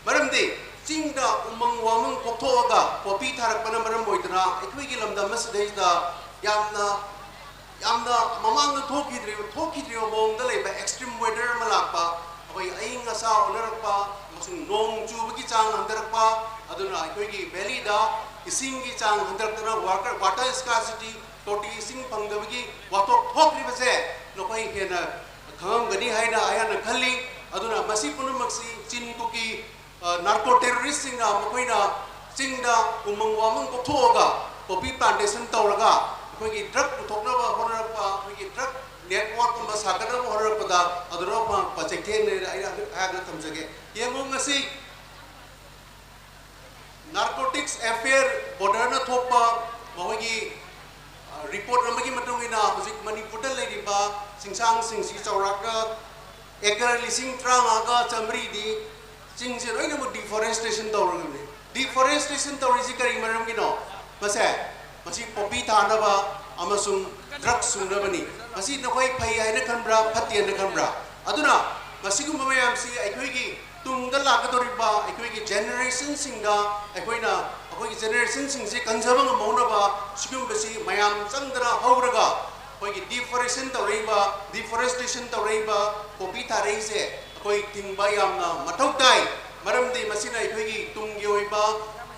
ꯃꯔꯝꯗꯤ ꯆꯤꯡꯗ ꯎꯃꯪ ꯋꯥꯃꯪ ꯀꯣꯛꯊꯣꯛꯑꯒ poppy ꯊꯥꯔꯛꯄꯅ ꯃꯔꯝ ꯑꯣꯏꯗꯨꯅ ꯑꯩꯈꯣꯏꯒꯤ ꯂꯝꯗꯝ ꯑꯁꯤꯗꯩꯁꯤꯗ ꯌꯥꯝꯅ, ꯌꯥꯝꯅ ꯃꯃꯥꯡꯗ ꯊꯣꯛꯈꯤꯗ꯭ꯔꯤꯕ, ꯊꯣꯛꯈꯤꯗ꯭ꯔꯤꯕ ꯃꯑꯣꯡꯗ ꯂꯩꯕ extreme weather ꯑꯃ ꯂꯥꯛꯄ, ꯑꯩꯈꯣꯏ ꯑꯏꯪ ꯑꯁꯥ ꯑꯣꯟꯅꯔꯛꯄ ꯑꯃꯁꯨꯡ ꯅꯣꯡ ꯆꯨꯕꯒꯤ ꯆꯥꯡ ꯍꯟꯊꯔꯛꯄ, ꯑꯗꯨꯅ ꯑꯩꯈꯣꯏꯒꯤ valley ꯗ ꯏꯁꯤꯡꯒꯤ ꯆꯥꯡ ꯍꯟꯊꯔꯛꯇꯅ water, water scarcity, ꯇꯣꯇꯤ ꯏꯁꯤꯡ ꯐꯪꯗꯕꯒꯤ ꯋꯥꯊꯣꯛ ꯊꯣꯛꯂꯤꯕꯁꯦ ꯅꯈꯣꯏ ꯍꯦꯟꯅ ꯈꯪꯉꯝꯒꯅꯤ ꯍꯥꯏꯅ ꯑꯩꯍꯥꯛꯅ ꯈꯜꯂꯤ꯫ ꯑꯗꯨꯅ ꯃꯁꯤ ꯄꯨꯝꯅꯃꯛꯁꯤ ꯆꯤꯟ ꯀꯨꯀꯤ, ꯑ, narco terrorist ꯁꯤꯡꯅ ꯃꯈꯣꯏꯅ ꯆꯤꯡꯗ ꯎꯃꯪ ꯋꯥꯃꯪ ꯀꯣꯛꯊꯣꯛꯑꯒ poppy plantation ꯇꯧꯔꯒ ꯑꯩꯈꯣꯏꯒꯤ drug ꯄꯨꯊꯣꯛꯅꯕ ꯍꯣꯠꯅꯔꯛꯄ, ꯑꯩꯈꯣꯏꯒꯤ drug network ꯑꯃ ꯁꯥꯒꯠꯅꯕ ꯍꯣꯠꯅꯔꯛꯄꯗ ꯑꯗꯨꯅ ꯐꯪꯉꯛꯄ ꯆꯩꯊꯦꯡꯅꯦꯅ ꯑꯩꯅ ꯑꯩꯍꯥꯛꯅ ꯊꯝꯖꯒꯦ꯫ ꯌꯦꯡꯉꯨ, ꯉꯁꯤ Narcotics Affair Border ꯅ ꯊꯣꯛꯄ ꯃꯈꯣꯏꯒꯤ, ꯑ, report ꯑꯃꯒꯤ ꯃꯇꯨꯡ ꯏꯟꯅ ꯍꯧꯖꯤꯛ ꯃꯅꯤꯄꯨꯔꯗ ꯂꯩꯔꯤꯕ ꯆꯤꯡꯁꯥꯡꯁꯤꯡꯁꯤ ꯆꯥꯎꯔꯥꯛꯅ acre ꯂꯤꯁꯤꯡ ꯇꯔꯥꯃꯉꯥꯒ ꯆꯥꯃꯔꯤꯗꯤ ꯆꯤꯡꯁꯦ ꯂꯣꯏꯅꯃꯛ deforestation ꯇꯧꯔꯕꯅꯤ꯫ Deforestation ꯇꯧꯔꯤꯁꯤ ꯀꯔꯤ ꯃꯔꯝꯒꯤꯅꯣ? ꯃꯁꯦ, ꯃꯁꯤ poppy ꯊꯥꯅꯕ ꯑꯃꯁꯨꯡ drug ꯁꯨꯡꯅꯕꯅꯤ꯫ ꯃꯁꯤ ꯅꯈꯣꯏ ꯐꯩ ꯍꯥꯏꯅ ꯈꯟꯕ꯭ꯔꯥ, ꯐꯠꯇꯦ ꯍꯥꯏꯅ ꯈꯟꯕ꯭ꯔꯥ? ꯑꯗꯨꯅ ꯃꯁꯤꯒꯨꯝꯕ ꯃꯌꯥꯝꯁꯤ ꯑꯩꯈꯣꯏꯒꯤ ꯇꯨꯡꯗ ꯂꯥꯛꯀꯗꯧꯔꯤꯕ ꯑꯩꯈꯣꯏꯒꯤ generation ꯁꯤꯡꯗ ꯑꯩꯈꯣꯏꯅ ꯑꯩꯈꯣꯏꯒꯤ ꯖꯦꯅꯦꯔꯦꯁꯟꯁꯤꯡꯁꯤ ꯀꯟꯖꯕ ꯉꯝꯍꯧꯅꯕ ꯁꯤꯒꯨꯝꯕꯁꯤ ꯃꯌꯥꯝ ꯆꯪꯗꯅ ꯍꯧꯔꯒ ꯑꯩꯈꯣꯏꯒꯤ ꯗꯤꯐꯣꯔꯦꯁꯟ ꯇꯧꯔꯛꯏꯕ, ꯗꯤꯐꯣꯔꯦꯁꯇꯦꯁꯟ ꯇꯧꯔꯛꯏꯕ, ꯄꯣꯄꯤ ꯊꯥꯔꯛꯏꯁꯦ ꯑꯩꯈꯣꯏ ꯊꯤꯡꯕ ꯌꯥꯝꯅ ꯃꯊꯧ ꯇꯥꯏ꯫ ꯃꯔꯝꯗꯤ ꯃꯁꯤꯅ ꯑꯩꯈꯣꯏꯒꯤ ꯇꯨꯡꯒꯤ ꯑꯣꯏꯕ,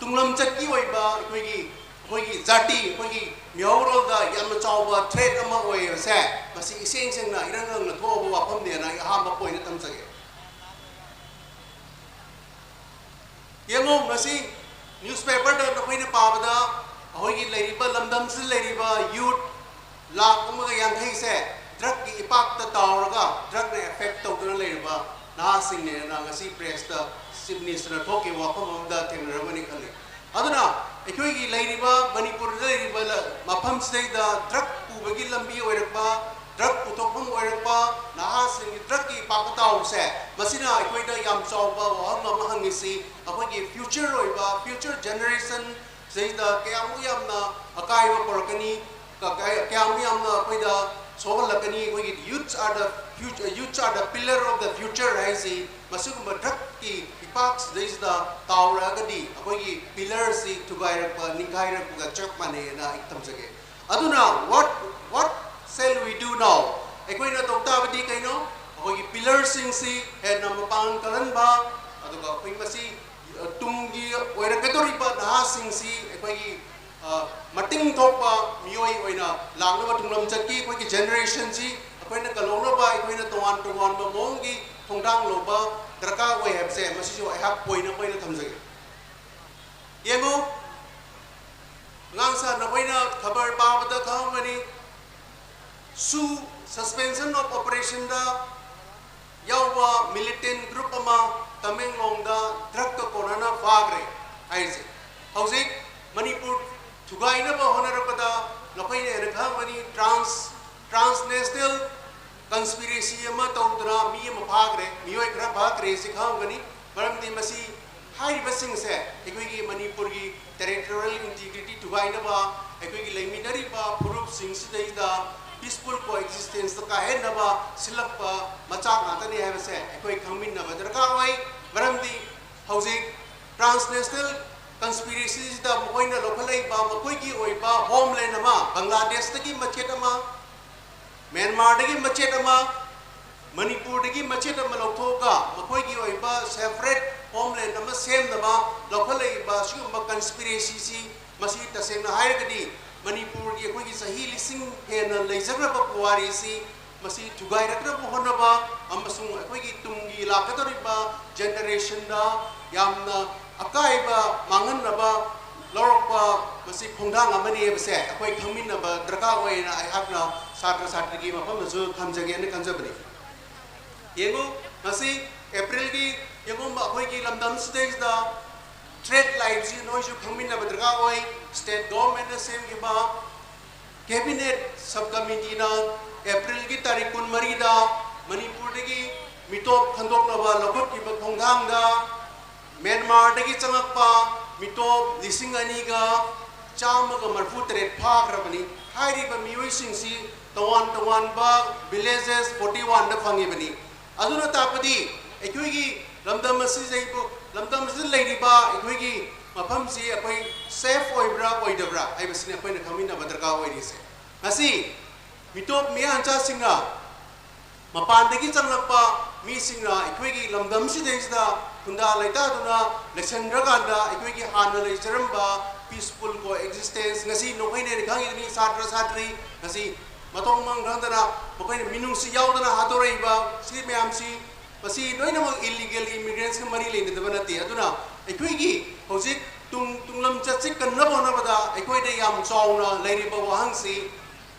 ꯇꯨꯡꯂꯝꯆꯠꯀꯤ ꯑꯣꯏꯕ ꯑꯩꯈꯣꯏꯒꯤ, ꯑꯩꯈꯣꯏꯒꯤ ꯖꯥꯇꯤ, ꯑꯩꯈꯣꯏꯒꯤ ꯃꯤꯍꯧꯔꯣꯜꯗ ꯌꯥꯝꯅ ꯆꯥꯎꯕ ꯊ꯭ꯔꯦꯠ ꯑꯃ ꯑꯣꯏꯔꯤꯕꯁꯦ ꯃꯁꯤ ꯏꯁꯦꯡ ꯁꯦꯡꯅ ꯏꯔꯪ ꯂꯪꯅ ꯊꯣꯛꯑꯕ ꯋꯥꯐꯝꯅꯦꯅ ꯑꯩ ꯑꯍꯥꯟꯕ ꯄꯣꯏꯟꯗ ꯊꯝꯖꯒꯦ꯫ ꯌꯦꯡꯉꯣ, ꯉꯁꯤ ꯅ꯭ꯌꯨꯁꯄꯦꯄꯔꯗ ꯅꯈꯣꯏꯅ ꯄꯥꯕꯗ ꯑꯩꯈꯣꯏꯒꯤ ꯂꯩꯔꯤꯕ ꯂꯝꯗꯝꯁꯤꯗ ꯂꯩꯔꯤꯕ ꯌꯨꯠ ꯂꯥꯈ ꯑꯃꯒ ꯌꯥꯡꯈꯩꯁꯦ ꯗ꯭ꯔꯒꯀꯤ ꯏꯄꯥꯛꯇ ꯇꯥꯎꯔꯒ ꯗ꯭ꯔꯒꯅ ꯑꯦꯐꯦꯛ ꯇꯧꯗꯨꯅ ꯂꯩꯔꯤꯕ ꯅꯍꯥꯁꯤꯡꯅꯦꯅ ꯉꯁꯤ ꯄ꯭ꯔꯦꯁꯇ ꯆꯤꯐ ꯃꯤꯅꯤꯁꯇꯔꯅ ꯊꯣꯛꯈꯤꯕ ꯋꯥꯐꯝ ꯑꯃꯗ ꯊꯦꯡꯅꯔꯝꯒꯅꯤ ꯈꯜꯂꯤ꯫ ꯑꯗꯨꯅ ꯑꯩꯈꯣꯏꯒꯤ ꯂꯩꯔꯤꯕ ꯃꯅꯤꯄꯨꯔꯗ ꯂꯩꯔꯤꯕ ꯂ-, ꯃꯐꯝꯁꯤꯗꯩꯗ ꯗ꯭ꯔꯒ ꯄꯨꯕꯒꯤ ꯂꯝꯕꯤ ꯑꯣꯏꯔꯛꯄ, ꯗ꯭ꯔꯒ ꯄꯨꯊꯣꯛꯐꯝ ꯑꯣꯏꯔꯛꯄ ꯅꯍꯥꯁꯤꯡꯒꯤ ꯗ꯭ꯔꯒꯀꯤ ꯏꯄꯥꯛꯇ ꯇꯥꯎꯕꯁꯦ, ꯃꯁꯤꯅ ꯑꯩꯈꯣꯏꯗ ꯌꯥꯝ ꯆꯥꯎꯕ ꯋꯥꯍꯪ ꯑꯃ ꯍꯪꯉꯤꯁꯤ꯫ ꯑꯩꯈꯣꯏꯒꯤ ꯐ꯭ꯌꯨꯆꯔ ꯑꯣꯏꯕ, ꯐ꯭ꯌꯨꯆꯔ ꯖꯦꯅꯦꯔꯦꯁꯟ ꯁꯤꯗꯩꯗ ꯀꯌꯥꯃꯨꯛ ꯌꯥꯝꯅ ꯑꯀꯥꯏꯕ ꯄꯨꯔꯛꯀꯅꯤ, ꯀ-, ꯀ-, ꯀꯌꯥꯃꯨꯛ ꯌꯥꯝꯅ ꯑꯩꯈꯣꯏꯗ ꯁꯣꯛꯍꯜꯂꯛꯀꯅꯤ꯫ ꯑꯩꯈꯣꯏꯒꯤ youths are the future, youths are the pillar of the future ꯍꯥꯏꯁꯤ ꯃꯁꯤꯒꯨꯝꯕ ꯗ꯭ꯔꯒꯀꯤ ꯏꯄꯥꯛꯁꯤꯗꯩꯁꯤꯗ ꯇꯥꯎꯔꯛꯑꯒꯗꯤ ꯑꯩꯈꯣꯏꯒꯤ ꯄꯤꯂꯔꯁꯤ ꯊꯨꯒꯥꯏꯔꯛꯄ, ꯅꯤꯡꯈꯥꯏꯔꯛꯄꯒ ꯆꯞ ꯃꯥꯟꯅꯩꯅ ꯑꯩ ꯊꯝꯖꯒꯦ꯫ ꯑꯗꯨꯅ what, what shall we do now? ꯑꯩꯈꯣꯏꯅ ꯇꯧ ꯇꯥꯕꯗꯤ ꯀꯩꯅꯣ? ꯑꯩꯈꯣꯏꯒꯤ ꯄꯤꯂꯔꯁꯤꯡꯁꯤ ꯍꯦꯟꯅ ꯃꯄꯥꯡꯒꯜ ꯀꯜꯍꯟꯕ, ꯑꯗꯨꯒ ꯑꯩꯈꯣꯏ ꯃꯁꯤ ꯇꯨꯡꯒꯤ ꯑꯣꯏꯔꯛꯀꯗꯧꯔꯤꯕ ꯅꯍꯥꯁꯤꯡꯁꯤ ꯑꯩꯈꯣꯏꯒꯤ, ꯑ, ꯃꯇꯤꯡ ꯊꯣꯛꯄ ꯃꯤꯑꯣꯏ ꯑꯣꯏꯅ ꯂꯥꯛꯅꯕ ꯇꯨꯡꯂꯝꯆꯠꯀꯤ ꯑꯩꯈꯣꯏꯒꯤ ꯖꯦꯅꯦꯔꯦꯁꯟꯁꯤ ꯑꯩꯈꯣꯏꯅ ꯀꯜꯍꯧꯅꯕ ꯑꯩꯈꯣꯏꯅ ꯇꯣꯉꯥꯟ ꯇꯣꯉꯥꯟꯕ ꯃꯑꯣꯡꯒꯤ ꯊꯣꯡꯗꯥꯡ ꯂꯧꯕ ꯗꯔꯀꯥꯔ ꯑꯣꯏ ꯍꯥꯏꯕꯁꯦ ꯃꯁꯤꯁꯨ ꯑꯩꯍꯥꯛ ꯄꯣꯏꯟ ꯑꯃ ꯑꯣꯏꯅ ꯊꯝꯖꯒꯦ꯫ ꯌꯦꯡꯉꯨ, ꯑꯉꯥꯡ ꯁꯥ ꯅꯈꯣꯏꯅ ꯈꯕꯔ ꯄꯥꯕꯗ ꯈꯪꯉꯝꯒꯅꯤ, ꯁꯨ suspension of operationꯗ ꯌꯥꯎꯕ militant group ꯑꯃ ꯇꯃꯦꯡꯂꯣꯡꯗ ꯗ꯭ꯔꯒꯀ ꯀꯣꯟꯅꯅ ꯐꯥꯈ꯭ꯔꯦ ꯍꯥꯏꯔꯤꯁꯦ꯫ ꯍꯧꯖꯤꯛ ꯃꯅꯤꯄꯨꯔ ꯊꯨꯒꯥꯏꯅꯕ ꯍꯣꯠꯅꯔꯛꯄꯗ ꯅꯈꯣꯏꯅ ꯍꯦꯟꯅ ꯈꯪꯉꯝꯒꯅꯤ, ꯇ꯭ꯔꯥꯟꯁ ꯇ꯭ꯔꯥꯟꯁꯅꯦꯁꯅꯦꯜ ꯀꯟꯁꯄꯤꯔꯦꯁꯤ ꯑꯃ ꯇꯧꯗꯨꯅ ꯃꯤ ꯑꯃ ꯐꯥꯈ꯭ꯔꯦ, ꯃꯤꯑꯣꯏ ꯈꯔ ꯐꯥꯈ꯭ꯔꯦ ꯁꯤ ꯈꯪꯉꯝꯒꯅꯤ꯫ ꯃꯔꯝꯗꯤ ꯃꯁꯤ ꯍꯥꯏꯔꯤꯕꯁꯤꯡꯁꯦ ꯑꯩꯈꯣꯏꯒꯤ ꯃꯅꯤꯄꯨꯔꯒꯤ ꯇꯦꯔꯤꯇꯣꯔꯤꯌꯦꯜ ꯏꯟꯇꯤꯒ꯭ꯔꯤꯇꯤ ꯊꯨꯒꯥꯏꯅꯕ, ꯑꯩꯈꯣꯏꯒꯤ ꯂꯩꯃꯤꯟꯅꯔꯤꯕ ꯐꯨꯔꯨꯞꯁꯤꯡꯁꯤꯗꯩꯗ ꯄꯤꯁꯐꯨꯜ ꯀꯣ ꯑꯦꯛꯖꯤꯁꯇꯦꯟꯁꯇ ꯀꯥꯏꯍꯟꯅꯕ ꯁꯤꯜꯂꯛꯄ ꯃꯆꯥꯛ ꯉꯥꯛꯇꯅꯤ ꯍꯥꯏꯕꯁꯦ ꯑꯩꯈꯣꯏ ꯈꯪꯃꯤꯟꯅꯕ ꯗꯔꯀꯥꯔ ꯑꯣꯏ꯫ ꯃꯔꯝꯗꯤ ꯍꯧꯖꯤꯛ ꯇ꯭ꯔꯥꯟꯁꯅꯦꯁꯅꯦꯜ ꯀꯟꯁꯄꯤꯔꯦꯁꯤꯁꯤꯗ ꯃꯈꯣꯏꯅ ꯂꯧꯈꯠꯂꯛꯏꯕ ꯃꯈꯣꯏꯒꯤ ꯑꯣꯏꯕ ꯍꯣꯝꯂꯦꯟ ꯑꯃ, ꯕꯪꯒ꯭ꯂꯥꯗꯦꯁꯇꯒꯤ ꯃꯆꯦꯠ ꯑꯃ, ꯃ꯭ꯌꯥꯟꯃꯥꯔꯗꯒꯤ ꯃꯆꯦꯠ ꯑꯃ, ꯃꯅꯤꯄꯨꯔꯗꯒꯤ ꯃꯆꯦꯠ ꯑꯃ ꯂꯧꯊꯣꯛꯑꯒ ꯃꯈꯣꯏꯒꯤ ꯑꯣꯏꯕ ꯁꯦꯄꯔꯦꯠ ꯍꯣꯝꯂꯦꯟ ꯑꯃ ꯁꯦꯝꯅꯕ ꯂꯧꯈꯠꯂꯛꯏꯕ ꯁꯤꯒꯨꯝꯕ ꯀꯟꯁꯄꯤꯔꯦꯁꯤꯁꯤ, ꯃꯁꯤ ꯇꯁꯦꯡꯅ ꯍꯥꯏꯔꯒꯗꯤ ꯃꯅꯤꯄꯨꯔꯒꯤ ꯑꯩꯈꯣꯏꯒꯤ ꯆꯍꯤ ꯂꯤꯁꯤꯡ ꯍꯦꯟꯅ ꯂꯩꯖꯈ꯭ꯔꯕ ꯄꯨꯋꯥꯔꯤꯁꯤ ꯃꯁꯤ ꯊꯨꯒꯥꯏꯔꯛꯅꯕ ꯍꯣꯠꯅꯕ ꯑꯃꯁꯨꯡ ꯑꯩꯈꯣꯏꯒꯤ ꯇꯨꯡꯒꯤ ꯂꯥꯛꯀꯗꯧꯔꯤꯕ ꯖꯦꯅꯦꯔꯦꯁꯟꯗ ꯌꯥꯝꯅ ꯑꯀꯥꯏꯕ ꯃꯥꯡꯍꯟꯅꯕ ꯂꯧꯔꯛꯄ ꯃꯁꯤ ꯈꯣꯡꯊꯥꯡ ꯑꯃꯅꯤ ꯍꯥꯏꯕꯁꯦ ꯑꯩꯈꯣꯏ ꯈꯪꯃꯤꯟꯅꯕ ꯗꯔꯀꯥꯔ ꯑꯣꯏꯅ ꯑꯩꯍꯥꯛꯅ ꯁꯥꯇ꯭ꯔ ꯁꯥꯇ꯭ꯔꯤꯒꯤ ꯃꯐꯝꯗꯁꯨ ꯊꯝꯖꯒꯦꯅ ꯈꯟꯖꯕꯅꯤ꯫ ꯌꯦꯡꯉꯨ, ꯉꯁꯤ ꯑꯦꯄ꯭ꯔꯤꯜꯒꯤ ꯌꯦꯡꯉꯨ ꯑꯩꯈꯣꯏꯒꯤ ꯂꯝꯗꯝꯁꯤꯗꯩꯁꯤꯗ ꯇ꯭ꯔꯦꯠ ꯂꯥꯏꯟꯁꯤ ꯅꯣꯏꯁꯨ ꯈꯪꯃꯤꯟꯅꯕ ꯗꯔꯀꯥꯔ ꯑꯣꯏ꯫ ꯁ꯭ꯇꯦꯠ ꯒꯣꯚꯔꯟꯃꯦꯟꯠꯅ ꯁꯦꯝꯈꯤꯕ ꯀꯦꯕꯤꯅꯦꯠ ꯁꯕ ꯀꯃꯤꯇꯤꯅ ꯑꯦꯄ꯭ꯔꯤꯜꯒꯤ ꯇꯥꯔꯤꯛ ꯀꯨꯟꯃꯔꯤꯗ ꯃꯅꯤꯄꯨꯔꯗꯒꯤ ꯃꯤꯇꯣꯞ ꯈꯟꯗꯣꯛꯅꯕ ꯂꯧꯈꯠꯈꯤꯕ ꯈꯣꯡꯊꯥꯡꯗ ꯃ꯭ꯌꯥꯟꯃꯥꯔꯗꯒꯤ ꯆꯪꯂꯛꯄ ꯃꯤꯇꯣꯞ ꯂꯤꯁꯤꯡ ꯑꯅꯤꯒ ꯆꯥꯝꯃꯒ ꯃꯔꯤꯐꯨ ꯇꯔꯦꯠ ꯐꯥꯈ꯭ꯔꯕꯅꯤ꯫ ꯍꯥꯏꯔꯤꯕ ꯃꯤꯑꯣꯏꯁꯤꯡꯁꯤ ꯇꯣꯉꯥꯟ ꯇꯣꯉꯥꯟꯕ ꯚꯤꯂꯦꯖꯦꯁ ꯐꯣꯔꯇꯤ ꯋꯥꯟꯗ ꯐꯪꯉꯤꯕꯅꯤ꯫ ꯑꯗꯨꯅ ꯇꯥꯛꯄꯗꯤ ꯑꯩꯈꯣꯏꯒꯤ ꯂꯝꯗꯝ ꯑꯁꯤꯗꯩꯕꯨ, ꯂꯝꯗꯝ ꯑꯁꯤꯗ ꯂꯩꯔꯤꯕ ꯑꯩꯈꯣꯏꯒꯤ ꯃꯐꯝꯁꯤ ꯑꯩꯈꯣꯏ ꯁꯦꯐ ꯑꯣꯏꯕ꯭ꯔꯥ ꯑꯣꯏꯗꯕ꯭ꯔꯥ ꯍꯥꯏꯕꯁꯤꯅꯤ ꯑꯩꯈꯣꯏꯅ ꯈꯪꯃꯤꯟꯅꯕ ꯗꯔꯀꯥꯔ ꯑꯣꯏꯔꯤꯁꯦ꯫ ꯉꯁꯤ ꯃꯤꯇꯣꯞ ꯃꯤꯌꯥꯟꯆꯥꯁꯤꯡꯅ, ꯃꯄꯥꯟꯗꯒꯤ ꯆꯪꯂꯛꯄ ꯃꯤꯁꯤꯡꯅ ꯑꯩꯈꯣꯏꯒꯤ ꯂꯝꯗꯝꯁꯤꯗꯩꯁꯤꯗ ꯈꯨꯟꯗꯥ ꯂꯩꯇꯥꯗꯨꯅ ꯂꯩꯁꯟꯈ꯭ꯔꯀꯥꯟꯗ ꯑꯩꯈꯣꯏꯒꯤ ꯍꯥꯟꯅ ꯂꯩꯖꯔꯝꯕ ꯄꯤꯁꯐꯨꯜ ꯀꯣ ꯑꯦꯛꯖꯤꯁꯇꯦꯟꯁ ꯉꯁꯤ ꯅꯈꯣꯏꯅ ꯍꯦꯟꯅ ꯈꯪꯉꯤꯗꯨꯅꯤ, ꯁꯥꯇ꯭ꯔ ꯁꯥꯇ꯭ꯔꯤ ꯉꯁꯤ ꯃꯊꯣꯡ ꯃꯔꯝ ꯈꯪꯗꯅ ꯃꯈꯣꯏꯅ ꯃꯤꯅꯨꯡꯁꯤ ꯌꯥꯎꯗꯅ ꯍꯥꯠꯇꯣꯔꯛꯏꯕ ꯁꯤ ꯃꯌꯥꯝꯁꯤ, ꯃꯁꯤ ꯂꯣꯏꯅꯃꯛ ꯏꯂꯤꯒꯦꯜ ꯏꯃꯤꯒ꯭ꯔꯦꯟꯁꯀ ꯃꯔꯤ ꯂꯩꯅꯗꯕ ꯅꯠꯇꯦ꯫ ꯑꯗꯨꯅ ꯑꯩꯈꯣꯏꯒꯤ ꯍꯧꯖꯤꯛ ꯇꯨꯡ ꯇꯨꯡꯂꯝ ꯆꯠꯁꯤ ꯀꯟꯅꯕ ꯍꯣꯠꯅꯕꯗ ꯑꯩꯈꯣꯏꯗ ꯌꯥꯝ ꯆꯥꯎꯅ ꯂꯩꯔꯤꯕ ꯋꯥꯍꯪꯁꯤ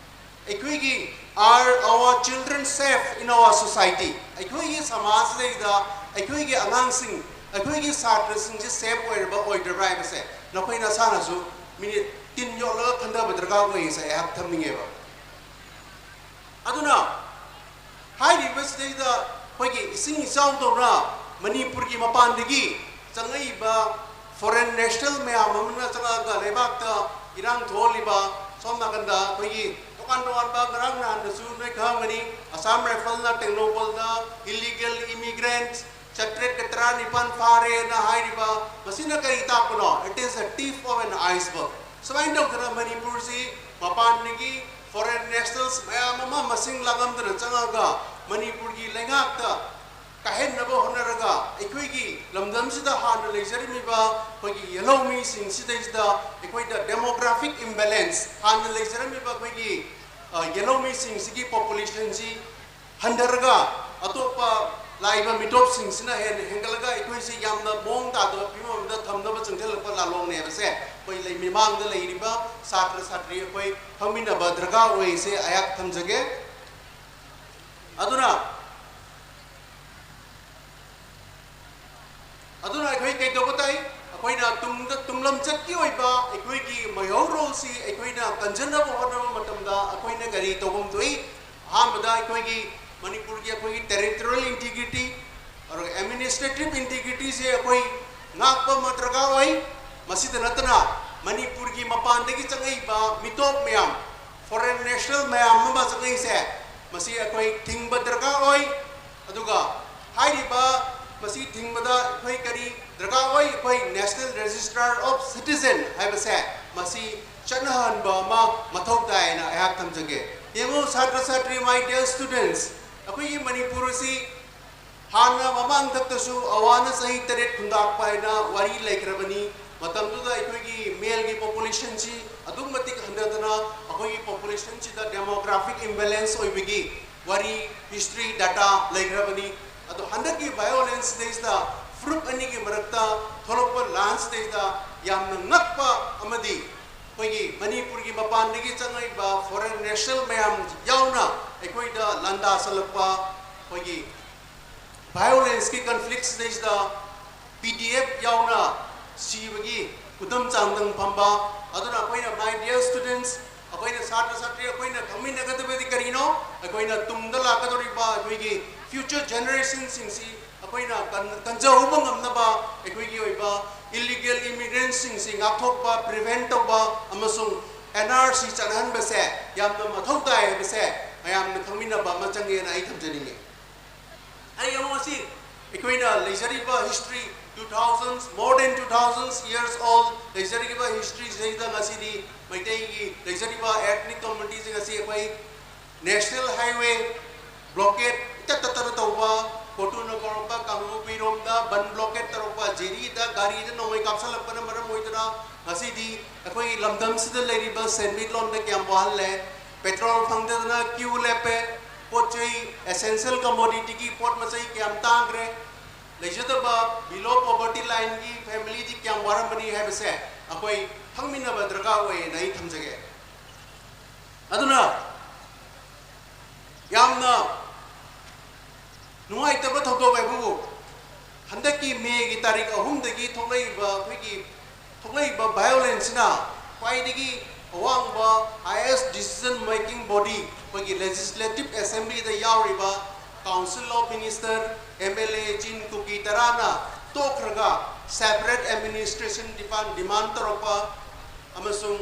ꯑꯩꯈꯣꯏꯒꯤ, are our children safe in our society? ꯑꯩꯈꯣꯏꯒꯤ ꯁꯃꯥꯖꯁꯤꯗꯩꯗ ꯑꯩꯈꯣꯏꯒꯤ ꯑꯉꯥꯡꯁꯤꯡ, ꯑꯩꯈꯣꯏꯒꯤ ꯁꯥꯇ꯭ꯔꯁꯤꯡꯁꯤ ꯁꯦꯐ ꯑꯣꯏꯔꯕ ꯑꯣꯏꯗ꯭ꯔꯕ꯭ꯔꯥ ꯍꯥꯏꯕꯁꯦ ꯅꯈꯣꯏ ꯅꯁꯥꯅꯁꯨ ꯃꯤꯅꯤꯠ ꯇꯤꯟ ꯌꯣꯠꯂꯒ ꯈꯟꯊꯕ ꯗꯔꯀꯥꯔ ꯑꯣꯏ ꯍꯥꯏꯁꯦ ꯑꯩꯍꯥꯛ ꯊꯝꯅꯤꯡꯉꯦꯕ꯫ ꯑꯗꯨꯅ ꯍꯥꯏꯔꯤꯕꯁꯤꯗꯩꯗ ꯑꯩꯈꯣꯏꯒꯤ ꯏꯁꯤꯡ ꯏꯆꯥꯎꯗꯧꯅ ꯃꯅꯤꯄꯨꯔꯒꯤ ꯃꯄꯥꯟꯗꯒꯤ ꯆꯪꯉꯛꯏꯕ ꯐꯣꯔꯦꯟ ꯅꯦꯁꯅꯦꯜ ꯃꯌꯥꯝ ꯑꯃꯅ ꯆꯪꯉꯛꯑꯒ ꯂꯩꯕꯥꯛꯇ ꯏꯔꯥꯡ ꯊꯣꯛꯍꯜꯂꯤꯕ, ꯁꯣꯝ ꯅꯥꯀꯟꯗ ꯑꯩꯈꯣꯏꯒꯤ ꯇꯣꯉꯥꯟ ꯇꯣꯉꯥꯟꯕ, ꯉꯔꯥꯡ ꯅꯍꯥꯟꯗꯁꯨ ꯅꯣꯏ ꯈꯪꯉꯝꯒꯅꯤ, ꯑꯁꯥꯝ ꯔꯥꯏꯐꯜꯅ ꯇꯦꯡꯅꯧꯄꯜꯗ ꯏꯂꯤꯒꯦꯜ ꯏꯃꯤꯒ꯭ꯔꯦꯟꯠ ꯆꯥꯇ꯭ꯔꯦꯠꯀ ꯇꯔꯥꯅꯤꯄꯥꯟ ꯐꯥꯔꯦꯅ ꯍꯥꯏꯔꯤꯕ, ꯃꯁꯤꯅ ꯀꯔꯤ ꯇꯥꯛꯄꯅꯣ? It is a tip of an iceberg. ꯁꯨꯃꯥꯏꯅ ꯇꯧꯗꯅ ꯃꯅꯤꯄꯨꯔꯁꯤ ꯃꯄꯥꯟꯗꯒꯤ foreign nationals ꯃꯌꯥꯝ ꯑꯃ ꯃꯁꯤꯡ ꯂꯥꯡꯉꯝꯗꯅ ꯆꯪꯉꯒ ꯃꯅꯤꯄꯨꯔꯒꯤ ꯂꯩꯉꯥꯛꯇ ꯀꯥꯏꯍꯟꯅꯕ ꯍꯣꯠꯅꯔꯒ, ꯑꯩꯈꯣꯏꯒꯤ ꯂꯝꯗꯝꯁꯤꯗ ꯍꯥꯟꯅ ꯂꯩꯖꯔꯝꯃꯤꯕ ꯑꯩꯈꯣꯏꯒꯤ ꯌꯦꯜꯍꯧꯃꯤꯁꯤꯡꯁꯤꯗꯩꯁꯤꯗ ꯑꯩꯈꯣꯏꯗ demographic imbalance, ꯍꯥꯟꯅ ꯂꯩꯖꯔꯝꯃꯤꯕ ꯑꯩꯈꯣꯏꯒꯤ, ꯑ, ꯌꯦꯜꯍꯧꯃꯤꯁꯤꯡꯁꯤꯒꯤ populationꯁꯤ ꯍꯟꯊꯔꯒ, ꯑꯇꯣꯞꯄ ꯂꯥꯛꯏꯕ ꯃꯤꯇꯣꯞꯁꯤꯡꯁꯤꯅ ꯍꯦꯟꯅ ꯍꯦꯟꯒꯠꯂꯒ ꯑꯩꯈꯣꯏꯁꯤ ꯌꯥꯝꯅ ꯃꯑꯣꯡ ꯇꯥꯗꯕ ꯐꯤꯕꯝ ꯑꯃꯗ ꯊꯝꯅꯕ ꯆꯪꯁꯤꯜꯂꯛꯄ ꯂꯥꯂꯣꯡꯅꯦ ꯍꯥꯏꯕꯁꯦ ꯑꯩꯈꯣꯏ ꯂꯩ-, ꯃꯤꯃꯥꯡꯗ ꯂꯩꯔꯤꯕ ꯁꯥꯇ꯭ꯔ ꯁꯥꯇ꯭ꯔꯤ ꯑꯩꯈꯣꯏ ꯈꯪꯃꯤꯟꯅꯕ ꯗꯔꯀꯥꯔ ꯑꯣꯏꯁꯦ ꯑꯩꯍꯥꯛ ꯊꯝꯖꯒꯦ꯫ ꯑꯗꯨꯅ, ꯑꯗꯨꯅ ꯑꯩꯈꯣꯏ ꯀꯩꯗꯧꯕ ꯇꯥꯏ? ꯑꯩꯈꯣꯏꯅ ꯇꯨꯡꯗ, ꯇꯨꯡꯂꯝꯆꯠꯀꯤ ꯑꯣꯏꯕ ꯑꯩꯈꯣꯏꯒꯤ ꯃꯩꯍꯧꯔꯣꯜꯁꯤ ꯑꯩꯈꯣꯏꯅ ꯀꯟꯖꯅꯕ ꯍꯣꯠꯅꯕ ꯃꯇꯝꯗ ꯑꯩꯈꯣꯏꯅ ꯀꯔꯤ ꯇꯧꯐꯝ ꯊꯣꯛꯏ? ꯑꯍꯥꯟꯕꯗ ꯑꯩꯈꯣꯏꯒꯤ ꯃꯅꯤꯄꯨꯔꯒꯤ ꯑꯩꯈꯣꯏꯒꯤ territorial integrity, ꯑꯗꯨꯒ administrative integrityꯁꯦ ꯑꯩꯈꯣꯏ ꯉꯥꯛꯄ ꯑꯃ ꯗꯔꯀꯥꯔ ꯑꯣꯏ꯫ ꯃꯁꯤꯗ ꯅꯠꯇꯅ ꯃꯅꯤꯄꯨꯔꯒꯤ ꯃꯄꯥꯟꯗꯒꯤ ꯆꯪꯉꯛꯏꯕ ꯃꯤꯇꯣꯞ ꯃꯌꯥꯝ, foreign national ꯃꯌꯥꯝ ꯑꯃ ꯆꯪꯉꯛꯏꯁꯦ, ꯃꯁꯤ ꯑꯩꯈꯣꯏ ꯊꯤꯡꯕ ꯗꯔꯀꯥꯔ ꯑꯣꯏ꯫ ꯑꯗꯨꯒ ꯍꯥꯏꯔꯤꯕ ꯃꯁꯤ ꯊꯤꯡꯕꯗ ꯑꯩꯈꯣꯏ ꯀꯔꯤ ꯗꯔꯀꯥꯔ ꯑꯣꯏ? ꯑꯩꯈꯣꯏ National Register of Citizen ꯍꯥꯏꯕꯁꯦ ꯃꯁꯤ ꯆꯠꯅꯍꯟꯕ ꯑꯃ ꯃꯊꯧ ꯇꯥꯏ ꯍꯥꯏꯅ ꯑꯩꯍꯥꯛ ꯊꯝꯖꯒꯦ꯫ ꯌꯦꯡꯉꯨ, ꯁꯥꯇ꯭ꯔ ꯁꯥꯇ꯭ꯔꯤ, my dear students, ꯑꯩꯈꯣꯏꯒꯤ ꯃꯅꯤꯄꯨꯔ ꯑꯁꯤ ꯍꯥꯟꯅ ꯃꯃꯥꯡꯊꯛꯇꯁꯨ ꯑꯋꯥꯅ ꯆꯍꯤ ꯇꯔꯦꯠ ꯈꯨꯟꯗꯥꯛꯄ ꯍꯥꯏꯅ ꯋꯥꯔꯤ ꯂꯩꯈ꯭ꯔꯕꯅꯤ꯫ ꯃꯇꯝꯗꯨꯗ ꯑꯩꯈꯣꯏꯒꯤ maleꯒꯤ populationꯁꯤ ꯑꯗꯨꯛ ꯃꯇꯤꯛ ꯍꯟꯊꯗꯅ ꯑꯩꯈꯣꯏꯒꯤ populationꯁꯤꯗ demographic imbalance ꯑꯣꯏꯕꯒꯤ ꯋꯥꯔꯤ, history, data ꯂꯩꯈ꯭ꯔꯕꯅꯤ꯫ ꯑꯗꯣ ꯍꯟꯗꯛꯀꯤ violenceꯁꯤꯗꯩꯁꯤꯗ ꯐꯨꯔꯨꯞ ꯑꯅꯤꯒꯤ ꯃꯔꯛꯇ ꯊꯣꯛꯂꯛꯄ ꯂꯥꯟꯁꯤꯗꯩꯁꯤꯗ ꯌꯥꯝꯅ ꯉꯛꯄ ꯑꯃꯗꯤ ꯑꯩꯈꯣꯏꯒꯤ ꯃꯅꯤꯄꯨꯔꯒꯤ ꯃꯄꯥꯟꯗꯒꯤ ꯆꯪꯉꯛꯏꯕ foreign national ꯃꯌꯥꯝ ꯌꯥꯎꯅ ꯑꯩꯈꯣꯏꯗ ꯂꯥꯟꯗꯥꯁꯜꯂꯛꯄ, ꯑꯩꯈꯣꯏꯒꯤ violenceꯀꯤ conflictꯁꯤꯗꯩꯁꯤꯗ PDF ꯌꯥꯎꯅ ꯁꯤꯕꯒꯤ ꯈꯨꯗꯝ ꯆꯥꯡꯗꯝ ꯐꯝꯕ꯫ ꯑꯗꯨꯅ ꯑꯩꯈꯣꯏꯅ, my dear students, ꯑꯩꯈꯣꯏꯅ ꯁꯥꯇ꯭ꯔ ꯁꯥꯇ꯭ꯔꯤ ꯑꯩꯈꯣꯏꯅ ꯈꯪꯃꯤꯟꯅꯒꯗꯕꯗꯤ ꯀꯔꯤꯅꯣ? ꯑꯩꯈꯣꯏꯅ ꯇꯨꯡꯗ ꯂꯥꯛꯀꯗꯧꯔꯤꯕ ꯑꯩꯈꯣꯏꯒꯤ future generationꯁꯤꯡꯁꯤ ꯑꯩꯈꯣꯏꯅ ꯀꯟ-, ꯀꯟꯖꯍꯧꯕ ꯉꯝꯅꯕ ꯑꯩꯈꯣꯏꯒꯤ ꯑꯣꯏꯕ illegal immigrantꯁꯤꯡꯁꯤ ꯉꯥꯛꯊꯣꯛꯄ, prevent ꯇꯧꯕ ꯑꯃꯁꯨꯡ NRC ꯆꯠꯍꯟꯕꯁꯦ ꯌꯥꯝꯅ ꯃꯊꯧ ꯇꯥꯏ ꯍꯥꯏꯕꯁꯦ ꯃꯌꯥꯝꯅ ꯈꯪꯃꯤꯟꯅꯕ ꯑꯃ ꯆꯪꯉꯦꯅ ꯑꯩ ꯊꯝꯖꯅꯤꯡꯉꯤ꯫ ꯑꯩ ꯑꯃꯨꯛ ꯉꯁꯤ ꯑꯩꯈꯣꯏꯅ ꯂꯩꯖꯔꯤꯕ history, two thousands, more than two thousand years old ꯂꯩꯖꯔꯤꯕ historyꯁꯤꯗ ꯉꯁꯤꯗꯤ ꯃꯩꯇꯩꯒꯤ ꯂꯩꯖꯔꯤꯕ ethnic communityꯁꯤꯡ ꯑꯁꯤ ꯑꯩꯈꯣꯏ national highway blockade ꯏꯇꯠ ꯇꯠꯇꯅ ꯇꯧꯕ, ꯀꯣꯇꯨꯅ ꯀꯧꯔꯛꯄ ꯀꯥꯡꯍꯧꯕꯤꯔꯣꯝꯗ ꯕꯟ blockade ꯇꯧꯔꯛꯄ, ꯖꯤꯔꯤꯗ ꯒꯥꯔꯤꯗ ꯅꯣꯡꯃꯩ ꯀꯥꯞꯁꯤꯜꯂꯛꯄꯅ ꯃꯔꯝ ꯑꯣꯏꯗꯨꯅ ꯉꯁꯤꯗꯤ ꯑꯩꯈꯣꯏꯒꯤ ꯂꯝꯗꯝꯁꯤꯗ ꯂꯩꯔꯤꯕ ꯁꯦꯟꯃꯤꯠꯂꯣꯟꯗ ꯀꯌꯥꯝ ꯋꯥꯍꯜꯂꯦ, petrol ꯐꯪꯗꯗꯅ queue ꯂꯦꯞꯄꯦ, ꯄꯣꯠ ꯆꯩ essential commodityꯒꯤ ꯄꯣꯠ ꯃꯆꯩ ꯀꯌꯥꯝ ꯇꯥꯡꯈ꯭ꯔꯦ, ꯂꯩꯖꯗꯕ below poverty lineꯒꯤ familyꯗꯤ ꯀꯌꯥꯝ ꯋꯥꯔꯝꯕꯅꯤ ꯍꯥꯏꯕꯁꯦ ꯑꯩꯈꯣꯏ ꯈꯪꯃꯤꯟꯅꯕ ꯗꯔꯀꯥꯔ ꯑꯣꯏꯌꯦꯅ ꯑꯩ ꯊꯝꯖꯒꯦ꯫ ꯑꯗꯨꯅ ꯌꯥꯝꯅ ꯅꯨꯡꯉꯥꯏꯇꯕ ꯊꯧꯗꯣꯛ ꯍꯥꯏꯕꯕꯨ ꯍꯟꯗꯛꯀꯤ ꯃꯦꯒꯤ ꯇꯥꯔꯤꯛ ꯑꯍꯨꯝꯗꯒꯤ ꯊꯣꯛꯂꯛꯏꯕ ꯑꯩꯈꯣꯏꯒꯤ ꯊꯣꯛꯂꯛꯏꯕ violenceꯁꯤꯅ ꯈ꯭ꯋꯥꯏꯗꯒꯤ ꯑꯋꯥꯡꯕ highest decision making body ꯑꯩꯈꯣꯏꯒꯤ legislative assemblyꯗ ꯌꯥꯎꯔꯤꯕ Council of Minister, MLA, ꯆꯤꯡ ꯀꯨꯀꯤ ꯇꯔꯥꯅ ꯇꯣꯛꯈ꯭ꯔꯒ separate administration demand ꯇꯧꯔꯛꯄ ꯑꯃꯁꯨꯡ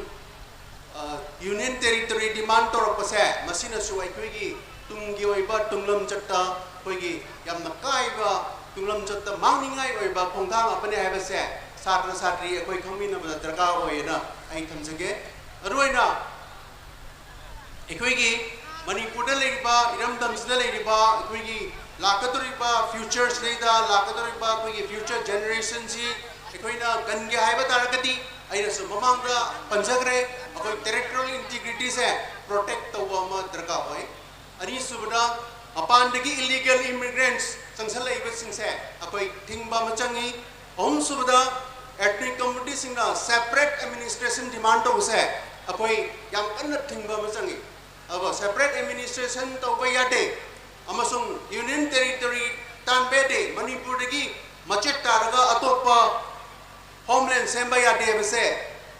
union territory demand ꯇꯧꯔꯛꯄꯁꯦ ꯃꯁꯤꯅꯁꯨ ꯑꯩꯈꯣꯏꯒꯤ ꯇꯨꯡꯒꯤ ꯑꯣꯏꯕ ꯇꯨꯡꯂꯝꯆꯠꯇ ꯑꯩꯈꯣꯏꯒꯤ ꯌꯥꯝꯅ ꯀꯥꯏꯕ ꯇꯨꯡꯂꯝꯆꯠꯇ ꯃꯥꯡꯅꯤꯡꯉꯥꯏ ꯑꯣꯏꯕ ꯈꯣꯡꯊꯥꯡ ꯑꯃꯅꯤ ꯍꯥꯏꯕꯁꯦ ꯁꯥꯇ꯭ꯔ ꯁꯥꯇ꯭ꯔꯤ ꯑꯩꯈꯣꯏ ꯈꯪꯃꯤꯟꯅꯕꯗ ꯗꯔꯀꯥꯔ ꯑꯣꯏꯌꯦꯅ ꯑꯩ ꯊꯝꯖꯒꯦ꯫ ꯃꯔꯨꯑꯣꯏꯅ ꯑꯩꯈꯣꯏꯒꯤ ꯃꯅꯤꯄꯨꯔꯗ ꯂꯩꯔꯤꯕ ꯏꯔꯝꯗꯝꯁꯤꯗ ꯂꯩꯔꯤꯕ ꯑꯩꯈꯣꯏꯒꯤ ꯂꯥꯛꯀꯗꯧꯔꯤꯕ futureꯁꯤꯗꯩꯗ ꯂꯥꯛꯀꯗꯧꯔꯤꯕ ꯑꯩꯈꯣꯏꯒꯤ future generationꯁꯤ ꯑꯩꯈꯣꯏꯅ ꯀꯟꯒꯦ ꯍꯥꯏꯕ ꯇꯥꯔꯒꯗꯤ ꯑꯩꯅꯁꯨ ꯃꯃꯥꯡꯗ ꯄꯟꯖꯈ꯭ꯔꯦ, ꯑꯩꯈꯣꯏ territorial integrityꯁꯦ protect ꯇꯧꯕ ꯑꯃ ꯗꯔꯀꯥꯔ ꯑꯣꯏ꯫ ꯑꯅꯤꯁꯨꯕꯗ ꯃꯄꯥꯟꯗꯒꯤ illegal immigrants ꯆꯪꯁꯜꯂꯛꯏꯕꯁꯤꯡꯁꯦ ꯑꯩꯈꯣꯏ ꯊꯤꯡꯕ ꯑꯃ ꯆꯪꯉꯤ꯫ ꯑꯍꯨꯝꯁꯨꯕꯗ ethnic communityꯁꯤꯡꯅ separate administration demand ꯇꯧꯕꯁꯦ ꯑꯩꯈꯣꯏ ꯌꯥꯝ ꯀꯟꯅ ꯊꯤꯡꯕ ꯑꯃ ꯆꯪꯉꯤ꯫ ꯑꯗꯨꯒ separate administration ꯇꯧꯕ ꯌꯥꯗꯦ ꯑꯃꯁꯨꯡ union territory ꯇꯥꯟꯕ ꯌꯥꯗꯦ꯫ ꯃꯅꯤꯄꯨꯔꯗꯒꯤ ꯃꯆꯦꯠ ꯇꯥꯔꯒ ꯑꯇꯣꯞꯄ homeland ꯁꯦꯝꯕ ꯌꯥꯗꯦ ꯍꯥꯏꯕꯁꯦ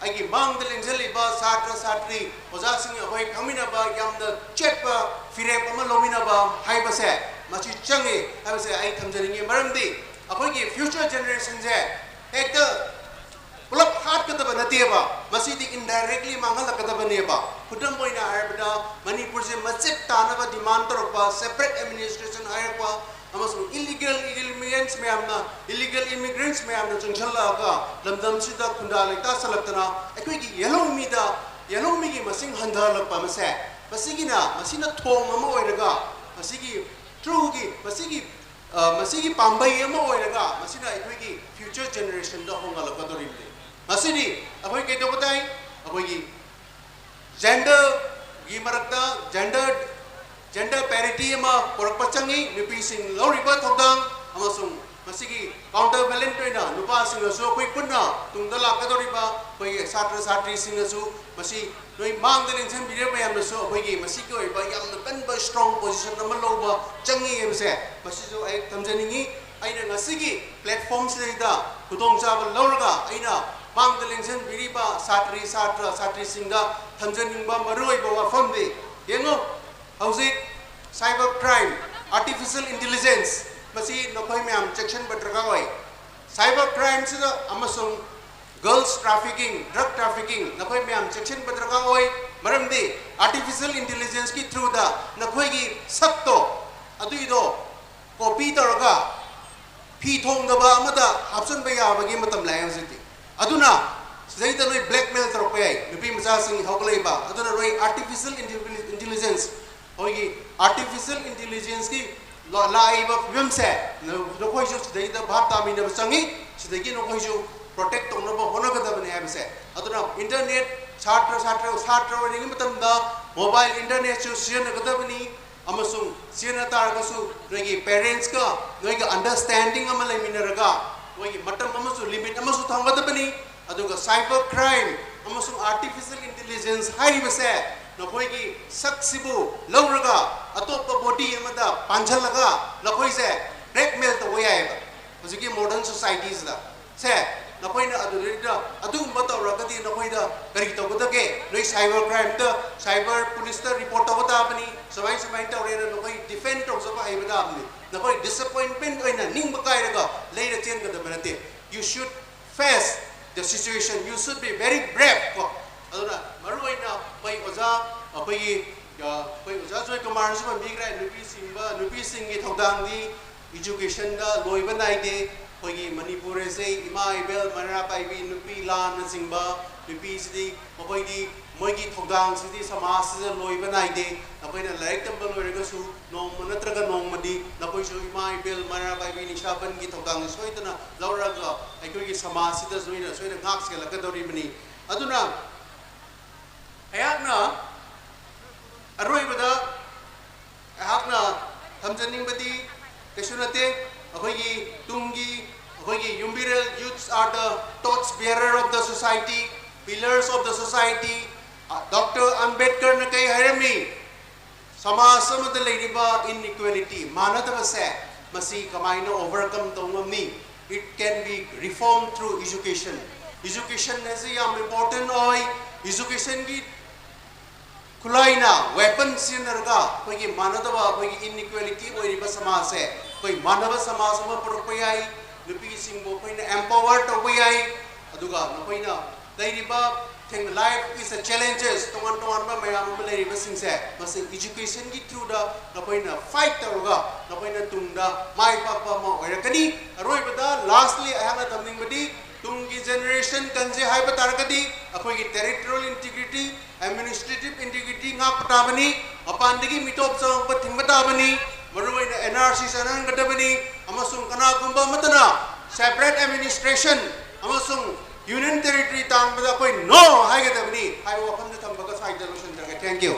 ꯑꯩꯒꯤ ꯃꯥꯡꯗ ꯂꯦꯡꯁꯤꯜꯂꯤꯕ ꯁꯥꯇ꯭ꯔ ꯁꯥꯇ꯭ꯔꯤ ꯑꯣꯖꯥꯁꯤꯡ ꯑꯩꯈꯣꯏ ꯈꯪꯃꯤꯟꯅꯕ ꯌꯥꯝꯅ ꯆꯦꯠꯄ ꯐꯤꯔꯦꯞ ꯑꯃ ꯂꯧꯃꯤꯟꯅꯕ ꯍꯥꯏꯕꯁꯦ ꯃꯁꯤ ꯆꯪꯉꯤ ꯍꯥꯏꯕꯁꯦ ꯑꯩ ꯊꯝꯖꯅꯤꯡꯉꯤ꯫ ꯃꯔꯝꯗꯤ ꯑꯩꯈꯣꯏꯒꯤ future generationꯁꯦ ꯍꯦꯛꯇ ꯄꯨꯂꯞ ꯍꯥꯠꯀꯗꯕ ꯅꯠꯇꯦꯕ, ꯃꯁꯤꯗꯤ indirectly ꯃꯥꯡꯍꯜꯂꯛꯀꯗꯕꯅꯦꯕ꯫ ꯈꯨꯗꯝ ꯑꯣꯏꯅ ꯍꯥꯏꯔꯕꯗ ꯃꯅꯤꯄꯨꯔꯁꯦ ꯃꯆꯦꯠ ꯇꯥꯅꯕ demand ꯇꯧꯔꯛꯄ, separate administration ꯍꯥꯏꯔꯛꯄ, ꯑꯃꯁꯨꯡ ꯏꯂꯤꯒꯦꯜ ꯏꯃꯤꯒ꯭ꯔꯦꯟꯁ ꯃꯌꯥꯝꯅ, ꯏꯂꯤꯒꯦꯜ ꯏꯃꯤꯒ꯭ꯔꯦꯟꯁ ꯃꯌꯥꯝꯅ ꯆꯪꯁꯤꯜꯂꯛꯑꯒ ꯂꯝꯗꯝꯁꯤꯗ ꯈꯨꯟꯗꯥ ꯂꯩꯇꯥ ꯁꯜꯂꯛꯇꯅ ꯑꯩꯈꯣꯏꯒꯤ ꯌꯦꯜꯍꯧꯃꯤꯗ, ꯌꯦꯜꯍꯧꯃꯤꯒꯤ ꯃꯁꯤꯡ ꯍꯟꯊꯍꯜꯂꯛꯄ ꯑꯃꯁꯦ, ꯃꯁꯤꯒꯤꯅ, ꯃꯁꯤꯅ ꯊꯣꯡ ꯑꯃ ꯑꯣꯏꯔꯒ, ꯃꯁꯤꯒꯤ ꯊ꯭ꯔꯨꯒꯤ, ꯃꯁꯤꯒꯤ, ꯑ, ꯃꯁꯤꯒꯤ ꯄꯥꯝꯕꯩ ꯑꯃ ꯑꯣꯏꯔꯒ ꯃꯁꯤꯅ ꯑꯩꯈꯣꯏꯒꯤ ꯐ꯭ꯌꯨꯆꯔ ꯖꯦꯅꯦꯔꯦꯁꯟꯗ ꯍꯣꯡꯍꯜꯂꯛꯀꯗꯧꯔꯤꯕꯅꯤ꯫ ꯃꯁꯤꯗꯤ ꯑꯩꯈꯣꯏ ꯀꯩꯗꯧꯕ ꯇꯥꯏ? ꯑꯩꯈꯣꯏꯒꯤ ꯖꯦꯟꯗꯔꯒꯤ ꯃꯔꯛꯇ ꯖꯦꯟꯗꯔ, ꯖꯦꯟꯗꯔ ꯄꯦꯔꯤꯇꯤ ꯑꯃ ꯄꯨꯔꯛꯄ ꯆꯪꯉꯤ꯫ ꯅꯨꯄꯤꯁꯤꯡ ꯂꯧꯔꯤꯕ ꯊꯧꯗꯥꯡ ꯑꯃꯁꯨꯡ ꯃꯁꯤꯒꯤ ꯀꯥꯎꯟꯇꯔ ꯕꯦꯂꯦꯟꯠ ꯑꯣꯏꯅ ꯅꯨꯄꯥꯁꯤꯡꯅꯁꯨ ꯑꯩꯈꯣꯏ ꯄꯨꯟꯅ ꯇꯨꯡꯗ ꯂꯥꯛꯀꯗꯧꯔꯤꯕ ꯑꯩꯈꯣꯏꯒꯤ ꯁꯥꯇ꯭ꯔ ꯁꯥꯇ꯭ꯔꯤꯁꯤꯡꯅꯁꯨ ꯃꯁꯤ ꯅꯣꯏ ꯃꯥꯡꯗ ꯂꯦꯡꯁꯤꯟꯕꯤꯔꯤꯕ ꯃꯌꯥꯝꯅꯁꯨ ꯑꯩꯈꯣꯏꯒꯤ ꯃꯁꯤꯒꯤ ꯑꯣꯏꯕ ꯌꯥꯝꯅ ꯀꯟꯕ ꯏꯁꯇ꯭ꯔꯣꯡ ꯄꯣꯖꯤꯁꯟ ꯑꯃ ꯂꯧꯕ ꯆꯪꯉꯤ ꯍꯥꯏꯕꯁꯦ ꯃꯁꯤꯁꯨ ꯑꯩ ꯊꯝꯖꯅꯤꯡꯉꯤ꯫ ꯑꯩꯅ ꯉꯁꯤꯒꯤ ꯄ꯭ꯂꯦꯠꯐꯣꯝꯁꯤꯗꯩꯗ ꯈꯨꯗꯣꯡꯆꯥꯕ ꯂꯧꯔꯒ ꯑꯩꯅ ꯃꯥꯡꯗ ꯂꯦꯡꯁꯤꯟꯕꯤꯔꯤꯕ ꯁꯥꯇ꯭ꯔꯤ ꯁꯥꯇ꯭ꯔ ꯁꯥꯇ꯭ꯔꯤꯁꯤꯡꯗ ꯊꯝꯖꯅꯤꯡꯕ ꯃꯔꯨꯑꯣꯏꯕ ꯋꯥꯐꯝꯗꯤ, ꯌꯦꯡꯉꯨ, ꯍꯧꯖꯤꯛ ꯁꯥꯏꯕꯔ ꯀ꯭ꯔꯥꯏꯝ, ꯑꯥꯔꯇꯤꯐꯤꯁꯤꯌꯦꯜ ꯏꯟꯇꯤꯂꯤꯖꯦꯟꯁ, ꯃꯁꯤ ꯅꯈꯣꯏ ꯃꯌꯥꯝ ꯆꯦꯛꯁꯤꯟꯕ ꯗꯔꯀꯥꯔ ꯑꯣꯏ꯫ ꯁꯥꯏꯕꯔ ꯀ꯭ꯔꯥꯏꯝꯁꯤꯗ ꯑꯃꯁꯨꯡ ꯒꯔꯜꯁ ꯇ꯭ꯔꯥꯐꯤꯀꯤꯡ, ꯗ꯭ꯔꯒ ꯇ꯭ꯔꯥꯐꯤꯀꯤꯡ, ꯅꯈꯣꯏ ꯃꯌꯥꯝ ꯆꯦꯛꯁꯤꯟꯕ ꯗꯔꯀꯥꯔ ꯑꯣꯏ꯫ ꯃꯔꯝꯗꯤ ꯑꯥꯔꯇꯤꯐꯤꯁꯤꯌꯦꯜ ꯏꯟꯇꯤꯂꯤꯖꯦꯟꯁꯀꯤ ꯊ꯭ꯔꯨꯗ ꯅꯈꯣꯏꯒꯤ ꯁꯛꯇꯣ, ꯑꯗꯨꯏꯗꯣ ꯀꯣꯄꯤ ꯇꯧꯔꯒ ꯐꯤ ꯊꯣꯡꯗꯕ ꯑꯃꯗ ꯍꯥꯞꯆꯤꯟꯕ ꯌꯥꯕꯒꯤ ꯃꯇꯝ ꯂꯥꯛꯑꯦ ꯍꯧꯖꯤꯛꯇꯤ꯫ ꯑꯗꯨꯅ ꯁꯤꯗꯩꯗ ꯅꯣꯏ ꯕ꯭ꯂꯦꯛꯃꯦꯜ ꯇꯧꯔꯛꯄ ꯌꯥꯏ, ꯅꯨꯄꯤ ꯃꯆꯥꯁꯤꯡ ꯍꯧꯒꯠꯂꯛꯏꯕ꯫ ꯑꯗꯨꯅ ꯅꯣꯏ ꯑꯥꯔꯇꯤꯐꯤꯁꯤꯌꯦꯜ ꯏꯟꯇꯤꯂꯤꯖꯦꯟꯁ, ꯑꯩꯈꯣꯏꯒꯤ ꯑꯥꯔꯇꯤꯐꯤꯁꯤꯌꯦꯜ ꯏꯟꯇꯤꯂꯤꯖꯦꯟꯁꯀꯤ ꯂꯥ-, ꯂꯥꯛꯏꯕ ꯐꯤꯕꯝꯁꯦ ꯅ-, ꯅꯈꯣꯏꯁꯨ ꯁꯤꯗꯩꯗ ꯚꯥꯞ ꯇꯥꯃꯤꯟꯅꯕ ꯆꯪꯉꯤ꯫ ꯁꯤꯗꯒꯤ ꯅꯈꯣꯏꯁꯨ ꯄ꯭ꯔꯣꯇꯦꯛ ꯇꯧꯅꯕ ꯍꯣꯠꯅꯒꯗꯕꯅꯤ ꯍꯥꯏꯕꯁꯦ꯫ ꯑꯗꯨꯅ ꯏꯟꯇꯔꯅꯦꯠ, ꯁꯥꯇ꯭ꯔ, ꯁꯥꯇ꯭ꯔ, ꯁꯥꯇ꯭ꯔ ꯑꯣꯏꯔꯤꯉꯩ ꯃꯇꯝꯗ ꯃꯣꯕꯥꯏꯜ ꯏꯟꯇꯔꯅꯦꯠꯁꯨ ꯁꯤꯖꯤꯟꯅꯒꯗꯕꯅꯤ꯫ ꯑꯃꯁꯨꯡ ꯁꯤꯖꯤꯟꯅ ꯇꯥꯔꯒꯁꯨ ꯅꯣꯏꯒꯤ ꯄꯦꯔꯦꯟꯁꯀ ꯅꯣꯏꯒ ꯑꯟꯗꯔꯁ꯭ꯇꯦꯟꯗꯤꯡ ꯑꯃ ꯂꯩꯃꯤꯟꯅꯔꯒ ꯃꯣꯏꯒꯤ ꯃꯇꯝ ꯑꯃꯁꯨ ꯂꯤꯃꯤꯠ ꯑꯃꯁꯨ ꯊꯝꯒꯗꯕꯅꯤ꯫ ꯑꯗꯨꯒ ꯁꯥꯏꯕꯔ ꯀ꯭ꯔꯥꯏꯝ ꯑꯃꯁꯨꯡ ꯑꯥꯔꯇꯤꯐꯤꯁꯤꯌꯦꯜ ꯏꯟꯇꯤꯂꯤꯖꯦꯟꯁ ꯍꯥꯏꯔꯤꯕꯁꯦ ꯅꯈꯣꯏꯒꯤ ꯁꯛꯁꯤꯕꯨ ꯂꯧꯔꯒ ꯑꯇꯣꯞꯄ ꯕꯣꯗꯤ ꯑꯃꯗ ꯄꯥꯟꯁꯤꯜꯂꯒ ꯅꯈꯣꯏꯁꯦ ꯕ꯭ꯂꯦꯛꯃꯦꯜ ꯇꯧꯕ ꯌꯥꯏꯑꯕ ꯍꯧꯖꯤꯛꯀꯤ ꯃꯣꯗꯔꯟ ꯁꯣꯁꯥꯏꯇꯤꯁꯤꯗ꯫ ꯁꯦ, ꯅꯈꯣꯏꯅ ꯑꯗꯨꯗꯩꯗ ꯑꯗꯨꯒꯨꯝꯕ ꯇꯧꯔꯒꯗꯤ ꯅꯈꯣꯏꯗ ꯀꯔꯤ ꯇꯧꯒꯗꯒꯦ? ꯅꯣꯏ ꯁꯥꯏꯕꯔ ꯀ꯭ꯔꯥꯏꯝꯗ, ꯁꯥꯏꯕꯔ ꯄꯨꯂꯤꯁꯇ ꯔꯤꯄꯣꯔꯠ ꯇꯧꯕ ꯇꯥꯕꯅꯤ꯫ ꯁꯨꯃꯥꯏ ꯁꯨꯃꯥꯏꯅ ꯇꯧꯔꯦꯅ ꯅꯈꯣꯏ ꯗꯤꯐꯦꯟ ꯇꯧꯖꯕ ꯍꯩꯕ ꯇꯥꯕꯅꯤ꯫ ꯅꯈꯣꯏ ꯗꯤꯁꯑꯄꯣꯏꯟꯠꯃꯦꯟꯠ ꯑꯣꯏꯅ ꯅꯤꯡꯕ ꯀꯥꯏꯔꯒ ꯂꯩꯔ ꯆꯦꯟꯒꯗꯕ ꯅꯠꯇꯦ꯫ You should face the situation, you should be very brave ꯀꯣ꯫ ꯑꯗꯨꯅ ꯃꯔꯨꯑꯣꯏꯅ ꯑꯩꯈꯣꯏ ꯑꯣꯖꯥ, ꯑꯩꯈꯣꯏꯒꯤ ꯑꯩꯈꯣꯏ ꯑꯣꯖꯥ ꯖꯣꯏꯀꯨꯃꯥꯔꯅꯁꯨ ꯄꯟꯕꯤꯈ꯭ꯔꯦ, ꯅꯨꯄꯤꯁꯤꯡꯕ ꯅꯨꯄꯤꯁꯤꯡꯒꯤ ꯊꯧꯗꯥꯡꯗꯤ educationꯗ ꯂꯣꯏꯕ ꯅꯥꯏꯗꯦ꯫ ꯑꯩꯈꯣꯏꯒꯤ ꯃꯅꯤꯄꯨꯔ ꯑꯁꯤ ꯏꯃꯥ ꯏꯕꯦꯜ ꯃꯩꯔꯥ ꯄꯥꯏꯕꯤ ꯅꯨꯄꯤ ꯂꯥꯟꯅꯆꯤꯡꯕ, ꯅꯨꯄꯤꯁꯤꯗꯤ ꯃꯈꯣꯏꯗꯤ ꯃꯣꯏꯒꯤ ꯊꯧꯗꯥꯡꯁꯤꯗꯤ ꯁꯃꯥꯖꯁꯤꯗ ꯂꯣꯏꯕ ꯅꯥꯏꯗꯦ꯫ ꯅꯈꯣꯏꯅ ꯂꯥꯏꯔꯤꯛ ꯇꯝꯕ ꯂꯣꯏꯔꯒꯁꯨ ꯅꯣꯡꯃ ꯅꯠꯇ꯭ꯔꯒ ꯅꯣꯡꯃꯗꯤ ꯅꯈꯣꯏꯁꯨ ꯏꯃꯥ ꯏꯕꯦꯜ ꯃꯩꯔꯥ ꯄꯥꯏꯕꯤ ꯅꯤꯁꯥꯕꯟꯒꯤ ꯊꯧꯗꯥꯡꯁꯤ ꯁꯣꯏꯗꯅ ꯂꯧꯔꯒ ꯑꯩꯈꯣꯏꯒꯤ ꯁꯃꯥꯖꯁꯤꯗ ꯅꯣꯏꯅ ꯁꯣꯏꯗꯅ ꯉꯥꯛ ꯁꯦꯜꯂꯛꯀꯗꯧꯔꯤꯕꯅꯤ꯫ ꯑꯗꯨꯅ ꯑꯩꯍꯥꯛꯅ ꯑꯔꯣꯏꯕꯗ ꯑꯩꯍꯥꯛꯅ ꯊꯝꯖꯅꯤꯡꯕꯗꯤ ꯀꯩꯁꯨ ꯅꯠꯇꯦ꯫ ꯑꯩꯈꯣꯏꯒꯤ ꯇꯨꯡꯒꯤ ꯑꯩꯈꯣꯏꯒꯤ ꯌꯨꯝꯕꯤꯔꯦꯜ, youths are the torch bearer of the society, pillars of the society꯫ Doctor ꯑꯝꯕꯦꯗꯀꯔꯅ ꯀꯩ ꯍꯥꯏꯔꯝꯃꯤ? ꯁꯃꯥꯖ ꯑꯃꯗ ꯂꯩꯔꯤꯕ inequality, ꯃꯥꯟꯅꯗꯕꯁꯦ, ꯃꯁꯤ ꯀꯃꯥꯏꯅ overcome ꯇꯧ ꯉꯝꯅꯤ? It can be reformed through education꯫ Education ꯑꯁꯤ ꯌꯥꯝ important ꯑꯣꯏ꯫ Educationꯒꯤ ꯈꯨꯠꯂꯥꯏꯅ, weapon ꯁꯤꯖꯤꯟꯅꯔꯒ ꯑꯩꯈꯣꯏꯒꯤ ꯃꯥꯟꯅꯗꯕ, ꯑꯩꯈꯣꯏꯒꯤ inequality ꯑꯣꯏꯔꯤꯕ ꯁꯃꯥꯖꯁꯦ ꯑꯩꯈꯣꯏ ꯃꯥꯟꯅꯕ ꯁꯃꯥꯖ ꯑꯃ ꯄꯨꯔꯛꯄ ꯌꯥꯏ꯫ ꯅꯨꯄꯤꯁꯤꯡꯕꯨ ꯑꯩꯈꯣꯏꯅ empower ꯇꯧꯕ ꯌꯥꯏ꯫ ꯑꯗꯨꯒ ꯅꯈꯣꯏꯅ ꯂꯩꯔꯤꯕ ꯊꯦꯡ-, life is a challenges, ꯇꯣꯉꯥꯟ ꯇꯣꯉꯥꯟꯕ ꯃꯌꯥꯝ ꯑꯃ ꯂꯩꯔꯤꯕꯁꯤꯡꯁꯦ, ꯃꯁꯤ educationꯒꯤ throughꯗ ꯅꯈꯣꯏꯅ fight ꯇꯧꯔꯒ ꯅꯈꯣꯏꯅ ꯇꯨꯡꯗ ꯃꯥꯏ ꯄꯥꯛꯄ ꯑꯃ ꯑꯣꯏꯔꯛꯀꯅꯤ꯫ ꯑꯔꯣꯏꯕꯗ, lastly, ꯑꯩꯍꯥꯛꯅ ꯊꯝꯅꯤꯡꯕꯗꯤ ꯇꯨꯡꯒꯤ generation ꯀꯟꯁꯦ ꯍꯥꯏꯕ ꯇꯥꯔꯒꯗꯤ ꯑꯩꯈꯣꯏꯒꯤ territorial integrity, administrative integrity ꯉꯥꯛꯄ ꯇꯥꯕꯅꯤ꯫ ꯃꯄꯥꯟꯗꯒꯤ ꯃꯤꯇꯣꯞ ꯆꯪꯉꯛꯄ ꯊꯤꯡꯕ ꯇꯥꯕꯅꯤ꯫ ꯃꯔꯨꯑꯣꯏꯅ NRC ꯆꯠꯅꯍꯟꯒꯗꯕꯅꯤ꯫ ꯑꯃꯁꯨꯡ ꯀꯅꯥꯒꯨꯝꯕ ꯑꯃꯠꯇꯅ separate administration ꯑꯃꯁꯨꯡ union territory ꯇꯥꯟꯕꯗ ꯑꯩꯈꯣꯏ no ꯍꯥꯏꯒꯗꯕꯅꯤ ꯍꯥꯏꯕ ꯋꯥꯐꯝꯗ ꯊꯝꯕꯒ ꯁ꯭ꯋꯥꯏꯗ ꯂꯣꯏꯁꯤꯟꯖꯔꯒꯦ꯫ Thank you꯫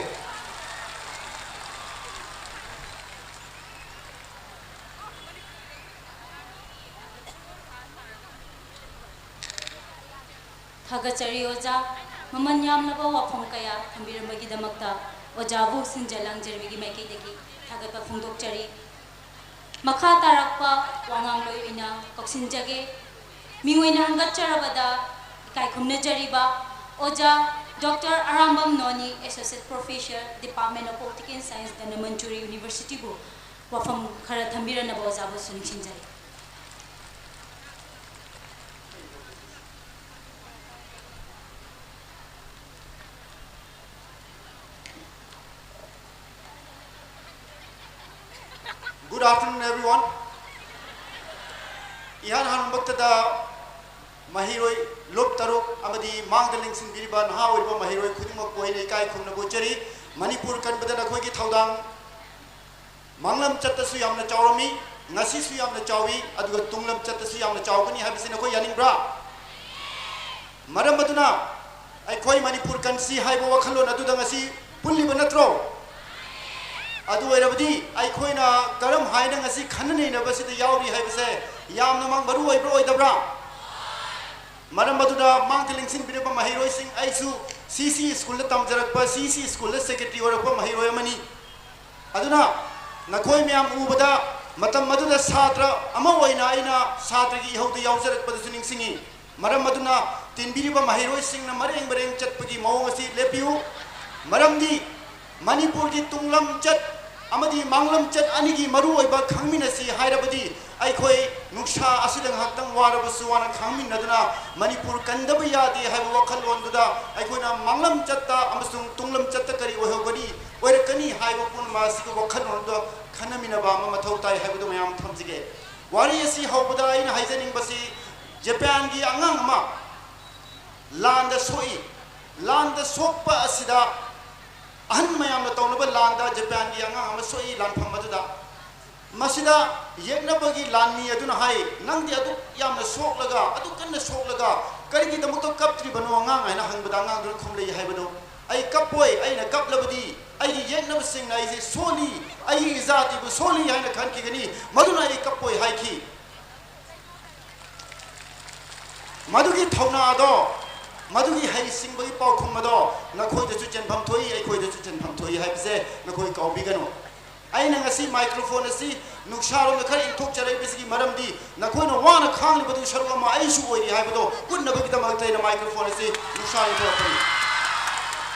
ꯊꯥꯒꯠꯆꯔꯤ ꯑꯣꯖꯥ꯫ ꯃꯃꯜ ꯌꯥꯝꯂꯕ ꯋꯥꯐꯝ ꯀꯌꯥ ꯊꯝꯕꯤꯔꯝꯕꯒꯤꯗꯃꯛꯇ ꯑꯣꯖꯥꯕꯨ ꯁꯤꯟꯖ ꯂꯥꯡꯖꯔꯤꯕꯒꯤ ꯃꯥꯏꯀꯩꯗꯒꯤ ꯊꯥꯒꯠꯄ ꯐꯣꯡꯗꯣꯛꯆꯔꯤ꯫ ꯃꯈꯥ ꯇꯥꯔꯛꯄ ꯋꯥꯉꯥꯡꯂꯣꯏ ꯑꯣꯏꯅ ꯀꯧꯁꯤꯟꯖꯒꯦ꯫ ꯃꯤꯡ ꯑꯣꯏꯅ ꯍꯪꯒꯠꯆꯔꯕꯗ ꯏꯀꯥꯏ ꯈꯨꯝꯅꯖꯔꯤꯕ ꯑꯣꯖꯥ ꯗꯣꯛꯇꯔ ꯑꯔꯥꯝꯕꯝ ꯅꯣꯅꯤ, Associate Professor, Department of Political Science, Dhanamanjuri Universityꯕꯨ ꯋꯥꯐꯝ ꯈꯔ ꯊꯝꯕꯤꯔꯅꯕ ꯑꯣꯖꯥꯕꯨꯁꯨ ꯅꯤꯡꯁꯤꯡꯖꯔꯤ꯫ Good afternoon, everyone. ꯏꯍꯥꯟ ꯍꯥꯟꯕꯃꯛꯇꯗ ꯃꯍꯩꯔꯣꯏ ꯂꯨꯞ ꯇꯔꯨꯛ ꯑꯃꯗꯤ ꯃꯥꯡꯗ ꯂꯦꯡꯁꯤꯟꯕꯤꯔꯤꯕ ꯅꯍꯥ ꯑꯣꯏꯔꯤꯕ ꯃꯍꯩꯔꯣꯏ ꯈꯨꯗꯤꯡꯃꯛꯄꯨ ꯑꯩꯅ ꯏꯀꯥꯏ ꯈꯨꯝꯅꯕ ꯎꯠꯆꯔꯤ꯫ ꯃꯅꯤꯄꯨꯔ ꯀꯟꯕꯗ ꯅꯈꯣꯏꯒꯤ ꯊꯧꯗꯥꯡ ꯃꯥꯡꯂꯝ ꯆꯠꯇꯁꯨ ꯌꯥꯝꯅ ꯆꯥꯎꯔꯝꯃꯤ, ꯉꯁꯤꯁꯨ ꯌꯥꯝꯅ ꯆꯥꯎꯏ, ꯑꯗꯨꯒ ꯇꯨꯡꯂꯝ ꯆꯠꯇꯁꯨ ꯌꯥꯝꯅ ꯆꯥꯎꯒꯅꯤ ꯍꯥꯏꯕꯁꯤ ꯅꯈꯣꯏ ꯌꯥꯅꯤꯡꯕ꯭ꯔꯥ? ꯃꯔꯝ ꯑꯗꯨꯅ ꯑꯩꯈꯣꯏ ꯃꯅꯤꯄꯨꯔ ꯀꯟꯁꯤ ꯍꯥꯏꯕ ꯋꯥꯈꯜꯂꯣꯟ ꯑꯗꯨꯗ ꯉꯁꯤ ꯄꯨꯜꯂꯤꯕ ꯅꯠꯇ꯭ꯔꯣ? ꯑꯗꯨ ꯑꯣꯏꯔꯕꯗꯤ ꯑꯩꯈꯣꯏꯅ ꯀꯔꯝ ꯍꯥꯏꯅ ꯉꯁꯤ ꯈꯟꯅ ꯅꯩꯅꯕꯁꯤꯗ ꯌꯥꯎꯔꯤ ꯍꯥꯏꯕꯁꯦ ꯌꯥꯝꯅ ꯃꯔꯨ ꯑꯣꯏꯕ꯭ꯔꯥ ꯑꯣꯏꯗꯕ꯭ꯔꯥ? ꯃꯔꯝ ꯑꯗꯨꯅ ꯃꯥꯡꯗ ꯂꯦꯡꯁꯤꯟꯕꯤꯔꯕ ꯃꯍꯩꯔꯣꯏꯁꯤꯡ, ꯑꯩꯁꯨ ꯁꯤ ꯁꯤ ꯁ꯭ꯀꯨꯜꯗ ꯇꯝꯖꯔꯛꯄ, ꯁꯤ ꯁꯤ ꯁ꯭ꯀꯨꯜꯗ ꯁꯦꯀ꯭ꯔꯦꯇꯔꯤ ꯑꯣꯏꯔꯛꯄ ꯃꯍꯩꯔꯣꯏ ꯑꯃꯅꯤ꯫ ꯑꯗꯨꯅ ꯅꯈꯣꯏ ꯃꯌꯥꯝ ꯎꯕꯗ ꯃꯇꯝ ꯑꯗꯨꯗ ꯁꯥꯇ꯭ꯔ ꯑꯃ ꯑꯣꯏꯅ ꯑꯩꯅ ꯁꯥꯇ꯭ꯔꯒꯤ ꯏꯍꯧꯗ ꯌꯥꯎꯖꯔꯛꯄꯗꯁꯨ ꯅꯤꯡꯁꯤꯡꯉꯤ꯫ ꯃꯔꯝ ꯑꯗꯨꯅ ꯇꯤꯟꯕꯤꯔꯤꯕ ꯃꯍꯩꯔꯣꯏꯁꯤꯡꯅ ꯃꯔꯦꯡ ꯃꯔꯦꯡ ꯆꯠꯄꯒꯤ ꯃꯑꯣꯡ ꯑꯁꯤ ꯂꯦꯞꯄꯤꯌꯨ꯫ ꯃꯔꯝꯗꯤ ꯃꯅꯤꯄꯨꯔꯒꯤ ꯇꯨꯡꯂꯝꯆꯠ ꯑꯃꯗꯤ ꯃꯥꯡꯂꯝꯆꯠ ꯑꯅꯤꯒꯤ ꯃꯔꯨꯑꯣꯏꯕ ꯈꯪꯃꯤꯟꯅꯁꯤ ꯍꯥꯏꯔꯕꯗꯤ ꯑꯩꯈꯣꯏ ꯅꯨꯡꯁꯥ ꯑꯁꯤꯗ ꯉꯥꯏꯍꯥꯛꯇꯪ ꯋꯥꯔꯕꯁꯨ ꯋꯥꯅ ꯈꯥꯡꯃꯤꯟꯅꯗꯨꯅ ꯃꯅꯤꯄꯨꯔ ꯀꯟꯗꯕ ꯌꯥꯗꯦ ꯍꯥꯏꯕ ꯋꯥꯈꯜꯂꯣꯟꯗꯨꯗ ꯑꯩꯈꯣꯏꯅ ꯃꯥꯡꯂꯝꯆꯠꯇ ꯑꯃꯁꯨꯡ ꯇꯨꯡꯂꯝꯆꯠꯇ ꯀꯔꯤ ꯑꯣꯏꯍꯧꯒꯅꯤ, ꯑꯣꯏꯔꯛꯀꯅꯤ ꯍꯥꯏꯕ ꯄꯨꯝꯅꯃꯛ ꯑꯁꯤꯒꯤ ꯋꯥꯈꯜꯂꯣꯟꯗꯨꯗ ꯈꯟꯅꯃꯤꯟꯅꯕ ꯑꯃ ꯃꯊꯧ ꯇꯥꯏ ꯍꯥꯏꯕꯗꯨ ꯃꯌꯥꯝ ꯊꯝꯖꯒꯦ꯫ ꯋꯥꯔꯤ ꯑꯁꯤ ꯍꯧꯕꯗ ꯑꯩꯅ ꯍꯥꯏꯖꯅꯤꯡꯕꯁꯤ ꯖꯄꯥꯟꯒꯤ ꯑꯉꯥꯡ ꯑꯃ ꯂꯥꯟꯗ ꯁꯣꯛꯏ꯫ ꯂꯥꯟꯗ ꯁꯣꯛꯄ ꯑꯁꯤꯗ ꯑꯍꯟ ꯃꯌꯥꯝꯅ ꯇꯧꯅꯕ ꯂꯥꯟꯗ ꯖꯄꯥꯟꯒꯤ ꯑꯉꯥꯡ ꯑꯃ ꯁꯣꯛꯏ ꯂꯥꯟꯐꯝ ꯑꯗꯨꯗ꯫ ꯃꯁꯤꯗ ꯌꯦꯛꯅꯕꯒꯤ ꯂꯥꯟꯃꯤ ꯑꯗꯨꯅ ꯍꯥꯏ, "ꯅꯪꯗꯤ ꯑꯗꯨꯛ ꯌꯥꯝꯅ ꯁꯣꯛꯂꯒ, ꯑꯗꯨꯛ ꯀꯟꯅ ꯁꯣꯛꯂꯒ ꯀꯔꯤꯒꯤꯗꯃꯛꯇ ꯀꯞꯇ꯭ꯔꯤꯕꯅꯣ ꯑꯉꯥꯡ?" ꯍꯥꯏꯅ ꯍꯪꯕꯗ ꯑꯉꯥꯡꯗꯨꯅ ꯈꯨꯝꯂꯛꯏ ꯍꯥꯏꯕꯗꯣ, "ꯑꯩ ꯀꯞꯄꯣꯏ, ꯑꯩꯅ ꯀꯞꯂꯕꯗꯤ ꯑꯩꯒꯤ ꯌꯦꯛꯅꯕꯁꯤꯡꯅ ꯑꯩꯁꯦ ꯁꯣꯜꯂꯤ, ꯑꯩꯒꯤ ꯏꯖꯥꯇꯤꯕꯨ ꯁꯣꯜꯂꯤ ꯍꯥꯏꯅ ꯈꯟꯈꯤꯒꯅꯤ, ꯃꯗꯨꯅ ꯑꯩ ꯀꯞꯄꯣꯏ" ꯍꯥꯏꯈꯤ꯫ ꯃꯗꯨꯒꯤ ꯊꯧꯅꯥꯗꯣ, ꯃꯗꯨꯒꯤ ꯍꯩꯁꯤꯡꯕꯒꯤ ꯄꯥꯎꯈꯨꯝ ꯑꯗꯣ ꯅꯈꯣꯏꯗꯁꯨ ꯆꯦꯟꯐꯝ ꯊꯣꯛꯏ, ꯑꯩꯈꯣꯏꯗꯁꯨ ꯆꯦꯟꯐꯝ ꯊꯣꯛꯏ ꯍꯥꯏꯕꯁꯦ ꯅꯈꯣꯏ ꯀꯥꯎꯕꯤꯒꯅꯨ꯫ ꯑꯩꯅ ꯉꯁꯤ ꯃꯥꯏꯀ꯭ꯔꯣꯐꯣꯟ ꯑꯁꯤ ꯅꯨꯡꯁꯥꯔꯣꯝꯗ ꯈꯔ ꯏꯟꯊꯣꯛꯆꯔꯛꯏꯕꯁꯤꯒꯤ ꯃꯔꯝꯗꯤ ꯅꯈꯣꯏꯅ ꯋꯥꯅ ꯈꯥꯡꯂꯤꯕꯗꯨꯒꯤ ꯁꯔꯨꯛ ꯑꯃ ꯑꯩꯁꯨ ꯑꯣꯏꯔꯤ ꯍꯥꯏꯕꯗꯣ ꯎꯠꯅꯕꯒꯤꯗꯃꯛꯇ ꯑꯩꯅ ꯃꯥꯏꯀ꯭ꯔꯣꯐꯣꯟ ꯑꯁꯤ ꯅꯨꯡꯁꯥ ꯏꯟꯊꯣꯔꯛꯄꯅꯤ꯫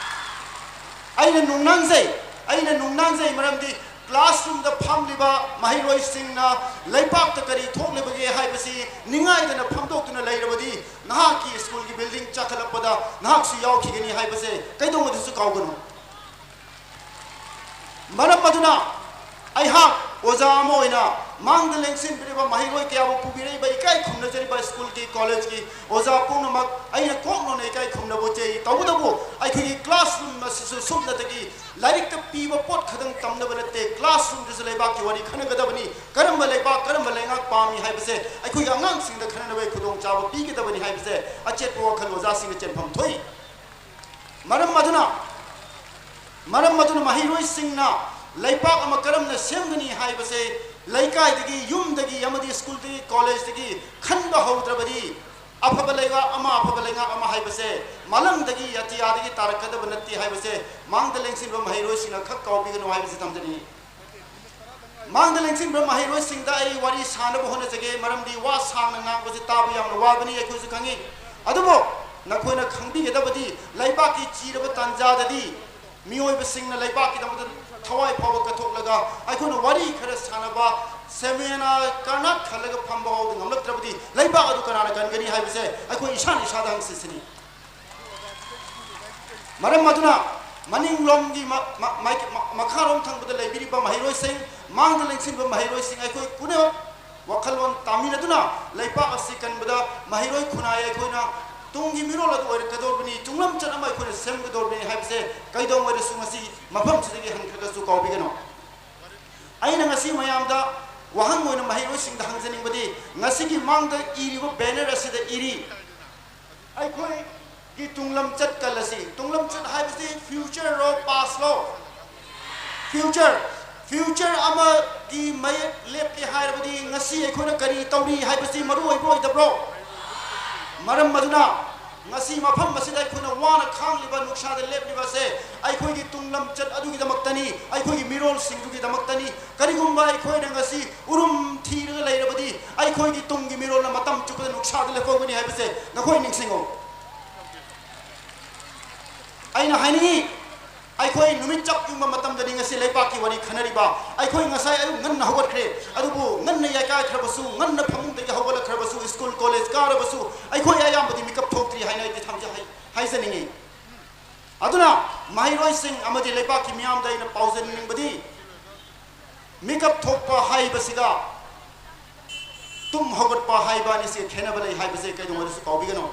ꯑꯩꯅ ꯅꯨꯡꯅꯥꯡꯖꯩ, ꯑꯩꯅ ꯅꯨꯡꯅꯥꯡꯖꯩ, ꯃꯔꯝꯗꯤ ꯀ꯭ꯂꯥꯁꯔꯨꯝꯗ ꯐꯝꯂꯤꯕ ꯃꯍꯩꯔꯣꯏꯁꯤꯡꯅ ꯂꯩꯄꯥꯛꯇ ꯀꯔꯤ ꯊꯣꯛꯂꯤꯕꯒꯦ ꯍꯥꯏꯕꯁꯤ ꯅꯤꯡꯉꯥꯏꯗꯅ ꯐꯝꯗꯣꯛꯇꯨꯅ ꯂꯩꯔꯕꯗꯤ ꯅꯍꯥꯛꯀꯤ ꯁ꯭ꯀꯨꯜꯒꯤ ꯕꯤꯜꯗꯤꯡ ꯆꯥꯈꯠꯂꯛꯄꯗ ꯅꯍꯥꯛꯁꯨ ꯌꯥꯎꯈꯤꯒꯅꯤ ꯍꯥꯏꯕꯁꯦ ꯀꯩꯗꯧꯉꯩꯗꯁꯨ ꯀꯥꯎꯒꯅꯨ꯫ ꯃꯔꯝ ꯑꯗꯨꯅ ꯑꯩꯍꯥꯛ ꯑꯣꯖꯥ ꯑꯃ ꯑꯣꯏꯅ ꯃꯥꯡꯗ ꯂꯦꯡꯁꯤꯟꯕꯤꯔꯤꯕ ꯃꯍꯩꯔꯣꯏ ꯀꯌꯥꯕꯨ ꯄꯨꯕꯤꯔꯛꯏꯕ ꯏꯀꯥꯏ ꯈꯨꯝꯅꯖꯔꯤꯕ ꯁ꯭ꯀꯨꯜꯒꯤ, ꯀꯣꯂꯦꯖꯀꯤ ꯑꯣꯖꯥ ꯄꯨꯝꯅꯃꯛ ꯑꯩꯅ ꯀꯣꯛ ꯅꯣꯟꯅ ꯏꯀꯥꯏ ꯈꯨꯝꯅꯕ ꯎꯠꯆꯩ꯫ ꯇꯧꯕꯇꯕꯨ ꯑꯩꯈꯣꯏꯒꯤ ꯀ꯭ꯂꯥꯁꯔꯨꯝ ꯑꯁꯤꯁꯨ ꯁꯨꯞꯅꯇꯒꯤ ꯂꯥꯏꯔꯤꯛꯇ ꯄꯤꯕ ꯄꯣꯠ ꯈꯛꯇꯪ ꯇꯝꯅꯕ ꯅꯠꯇꯦ, ꯀ꯭ꯂꯥꯁꯔꯨꯝꯗꯁꯨ ꯂꯩꯕꯥꯛꯀꯤ ꯋꯥꯔꯤ ꯈꯟꯅꯒꯗꯕꯅꯤ꯫ ꯀꯔꯝꯕ ꯂꯩꯕꯥꯛ, ꯀꯔꯝꯕ ꯂꯩꯉꯥꯛ ꯄꯥꯝꯃꯤ ꯍꯥꯏꯕꯁꯦ ꯑꯩꯈꯣꯏꯒꯤ ꯑꯉꯥꯡꯁꯤꯡꯗ ꯈꯟꯅꯅꯕꯒꯤ ꯈꯨꯗꯣꯡꯆꯥꯕ ꯄꯤꯒꯗꯕꯅꯤ ꯍꯥꯏꯕꯁꯦ ꯑꯆꯦꯠꯄ ꯋꯥꯈꯜ ꯑꯣꯖꯥꯁꯤꯡꯅ ꯆꯦꯟꯐꯝ ꯊꯣꯛꯏ꯫ ꯃꯔꯝ ꯑꯗꯨꯅ, ꯃꯔꯝ ꯑꯗꯨꯅ ꯃꯍꯩꯔꯣꯏꯁꯤꯡꯅ ꯂꯩꯕꯥꯛ ꯑꯃ ꯀꯔꯝꯅ ꯁꯦꯝꯒꯅꯤ ꯍꯥꯏꯕꯁꯦ ꯂꯩꯀꯥꯏꯗꯒꯤ, ꯌꯨꯝꯗꯒꯤ ꯑꯃꯗꯤ ꯁ꯭ꯀꯨꯜꯗꯒꯤ, ꯀꯣꯂꯦꯖꯇꯒꯤ ꯈꯟꯕ ꯍꯧꯗ꯭ꯔꯕꯗꯤ ꯑꯐꯕ ꯂꯩꯕꯥꯛ ꯑꯃ, ꯑꯐꯕ ꯂꯩꯉꯥꯛ ꯑꯃ ꯍꯥꯏꯕꯁꯦ ꯃꯥꯂꯪꯗꯒꯤ, ꯑꯇꯤꯌꯥꯗꯒꯤ ꯇꯥꯔꯛꯀꯗꯕ ꯅꯠꯇꯦ ꯍꯥꯏꯕꯁꯦ ꯃꯥꯡꯗ ꯂꯦꯡꯁꯤꯟꯕ ꯃꯍꯩꯔꯣꯏꯁꯤꯡꯅ ꯈꯛ ꯀꯥꯎꯕꯤꯒꯅꯨ ꯍꯥꯏꯕꯁꯤ ꯊꯝꯖꯅꯤꯡꯏ꯫ ꯃꯥꯡꯗ ꯂꯦꯡꯁꯤꯟꯕ ꯃꯍꯩꯔꯣꯏꯁꯤꯡꯗ ꯑꯩ ꯋꯥꯔꯤ ꯁꯥꯅꯕ ꯍꯣꯠꯅꯖꯒꯦ, ꯃꯔꯝꯗꯤ ꯋꯥ ꯁꯥꯡꯅ ꯉꯥꯡꯕꯁꯤ ꯇꯥꯕ ꯌꯥꯝꯅ ꯋꯥꯕꯅꯤ, ꯑꯩꯈꯣꯏꯁꯨ ꯈꯪꯏ꯫ ꯑꯗꯨꯕꯨ ꯅꯈꯣꯏꯅ ꯈꯪꯕꯤꯒꯗꯕꯗꯤ, ꯂꯩꯕꯥꯛꯀꯤ ꯆꯤꯔꯕ ꯇꯥꯟꯖꯥꯗꯗꯤ ꯃꯤꯑꯣꯏꯕꯁꯤꯡꯅ ꯂꯩꯕꯥꯛꯀꯤꯗꯃꯛꯇ ꯊꯋꯥꯏ ꯐꯥꯎꯕ ꯀꯠꯊꯣꯛꯂꯒ ꯑꯩꯈꯣꯏꯅ ꯋꯥꯔꯤ ꯈꯔ ꯁꯥꯅꯕ, ꯁꯦꯃꯤꯅꯥ ꯀꯔꯅꯥꯠ ꯈꯜꯂꯒ ꯐꯝꯕ ꯐꯥꯎꯕ ꯉꯝꯂꯛꯇ꯭ꯔꯕꯗꯤ ꯂꯩꯕꯥꯛ ꯑꯗꯨ ꯀꯅꯥꯅ ꯀꯟꯒꯅꯤ ꯍꯥꯏꯕꯁꯦ ꯑꯩꯈꯣꯏ ꯏꯁꯥꯅ ꯏꯁꯥꯗ ꯍꯪꯁꯤꯁꯤꯅꯤ꯫ ꯃꯔꯝ ꯑꯗꯨꯅ ꯃꯅꯤꯡꯂꯣꯝꯒꯤ ꯃ-, ꯃ-, ꯃꯥꯏ-, ꯃ-, ꯃꯈꯥꯔꯣꯝ ꯊꯪꯕꯗ ꯂꯩꯕꯤꯔꯤꯕ ꯃꯍꯩꯔꯣꯏꯁꯤꯡ, ꯃꯥꯡꯗ ꯂꯦꯡꯁꯤꯟꯕ ꯃꯍꯩꯔꯣꯏꯁꯤꯡ, ꯑꯩꯈꯣꯏ ꯄꯨꯝꯅꯃꯛ ꯋꯥꯈꯜꯂꯣꯟ ꯇꯥꯃꯤꯟꯅꯗꯨꯅ ꯂꯩꯕꯥꯛ ꯑꯁꯤ ꯀꯟꯕꯗ ꯃꯍꯩꯔꯣꯏ ꯈꯨꯟꯅꯥꯏ ꯑꯩꯈꯣꯏꯅ ꯇꯨꯡꯒꯤ ꯃꯤꯔꯣꯜ ꯑꯗꯨ ꯑꯣꯏꯔꯛꯀꯗꯧꯔꯤꯕꯅꯤ, ꯇꯨꯡꯂꯝꯆꯠ ꯑꯃ ꯑꯩꯈꯣꯏꯅ ꯁꯦꯝꯒꯗꯧꯔꯤꯕꯅꯤ ꯍꯥꯏꯕꯁꯦ ꯀꯩꯗꯧꯉꯩꯗꯁꯨ ꯉꯁꯤ ꯃꯐꯝꯁꯤꯗꯒꯤ ꯍꯟꯈ꯭ꯔꯒꯁꯨ ꯀꯥꯎꯕꯤꯒꯅꯨ꯫ ꯑꯩꯅ ꯉꯁꯤ ꯃꯌꯥꯝꯗ ꯋꯥꯍꯪ ꯑꯣꯏꯅ ꯃꯍꯩꯔꯣꯏꯁꯤꯡꯗ ꯍꯪꯖꯅꯤꯡꯕꯗꯤ, ꯉꯁꯤꯒꯤ ꯃꯥꯡꯗ ꯏꯔꯤꯕ ꯕꯦꯅꯔ ꯑꯁꯤꯗ ꯏꯔꯤ, ꯑꯩꯈꯣꯏꯒꯤ ꯇꯨꯡꯂꯝꯆꯠ ꯀꯜꯂꯁꯤ꯫ ꯇꯨꯡꯂꯝꯆꯠ ꯍꯥꯏꯕꯁꯤ future ꯂꯣ, past ꯂꯣ? Future꯫ Future ꯑꯃꯒꯤ ꯃꯌꯦꯛ ꯂꯦꯞꯀꯦ ꯍꯥꯏꯔꯕꯗꯤ ꯉꯁꯤ ꯑꯩꯈꯣꯏꯅ ꯀꯔꯤ ꯇꯧꯔꯤ ꯍꯥꯏꯕꯁꯤ ꯃꯔꯨ ꯑꯣꯏꯕ꯭ꯔꯣ, ꯑꯣꯏꯗꯕ꯭ꯔꯣ? ꯃꯔꯝ ꯑꯗꯨꯅ ꯉꯁꯤ ꯃꯐꯝ ꯑꯁꯤꯗ ꯑꯩꯈꯣꯏꯅ ꯋꯥꯅ ꯈꯥꯡꯂꯤꯕ, ꯅꯨꯡꯁꯥꯗ ꯂꯦꯞꯂꯤꯕꯁꯦ ꯑꯩꯈꯣꯏꯒꯤ ꯇꯨꯡꯂꯝꯆꯠ ꯑꯗꯨꯒꯤꯗꯃꯛꯇꯅꯤ, ꯑꯩꯈꯣꯏꯒꯤ ꯃꯤꯔꯣꯜꯁꯤꯡꯗꯨꯒꯤꯗꯃꯛꯇꯅꯤ꯫ ꯀꯔꯤꯒꯨꯝꯕ ꯑꯩꯈꯣꯏꯅ ꯉꯁꯤ ꯎꯔꯨꯝ ꯊꯤꯔꯒ ꯂꯩꯔꯕꯗꯤ ꯑꯩꯈꯣꯏꯒꯤ ꯇꯨꯡꯒꯤ ꯃꯤꯔꯣꯜꯅ ꯃꯇꯝ ꯆꯨꯞꯄꯗ ꯅꯨꯡꯁꯥꯗ ꯂꯦꯞꯍꯧꯒꯅꯤ ꯍꯥꯏꯕꯁꯦ ꯅꯈꯣꯏ ꯅꯤꯡꯁꯤꯡꯉꯨ꯫ ꯑꯩꯅ ꯍꯥꯏꯅꯤꯡꯉꯤ, ꯑꯩꯈꯣꯏ ꯅꯨꯃꯤꯠ ꯆꯞ ꯌꯨꯡꯕ ꯃꯇꯝꯗꯅꯤ ꯉꯁꯤ ꯂꯩꯕꯥꯛꯀꯤ ꯋꯥꯔꯤ ꯈꯟꯅꯔꯤꯕ꯫ ꯑꯩꯈꯣꯏ ꯉꯁꯥꯏ ꯑꯌꯨꯛ ꯉꯟꯅ ꯍꯧꯒꯠꯈ꯭ꯔꯦ, ꯑꯗꯨꯕꯨ ꯉꯟꯅ ꯌꯥꯀꯥꯏꯈ꯭ꯔꯕꯁꯨ, ꯉꯟꯅ ꯐꯃꯨꯡꯗꯒꯤ ꯍꯧꯒꯠꯂꯛꯈ꯭ꯔꯕꯁꯨ, ꯁ꯭ꯀꯨꯜ ꯀꯣꯂꯦꯖ ꯀꯥꯔꯕꯁꯨ ꯑꯩꯈꯣꯏ ꯑꯌꯥꯝꯕꯗꯤ ꯃꯤꯀꯞ ꯊꯣꯛꯇ꯭ꯔꯤ ꯍꯥꯏꯅ ꯑꯩꯗꯤ ꯊꯝꯖ-, ꯍꯥꯏ-, ꯍꯥꯏꯖꯅꯤꯡꯉꯤ꯫ ꯑꯗꯨꯅ ꯃꯍꯩꯔꯣꯏꯁꯤꯡ ꯑꯃꯗꯤ ꯂꯩꯕꯥꯛꯀꯤ ꯃꯤꯌꯥꯝꯗ ꯑꯩꯅ ꯄꯥꯎꯖꯅꯤꯡꯕꯗꯤ, ꯃꯤꯀꯞ ꯊꯣꯛꯄ ꯍꯥꯏꯕꯁꯤꯒ ꯇꯨꯝ ꯍꯧꯒꯠꯄ ꯍꯥꯏꯕ ꯑꯅꯤꯁꯦ ꯈꯦꯠꯅꯕ ꯂꯩ ꯍꯥꯏꯕꯁꯦ ꯀꯩꯗꯧꯉꯩꯗꯁꯨ ꯀꯥꯎꯕꯤꯒꯅꯨ꯫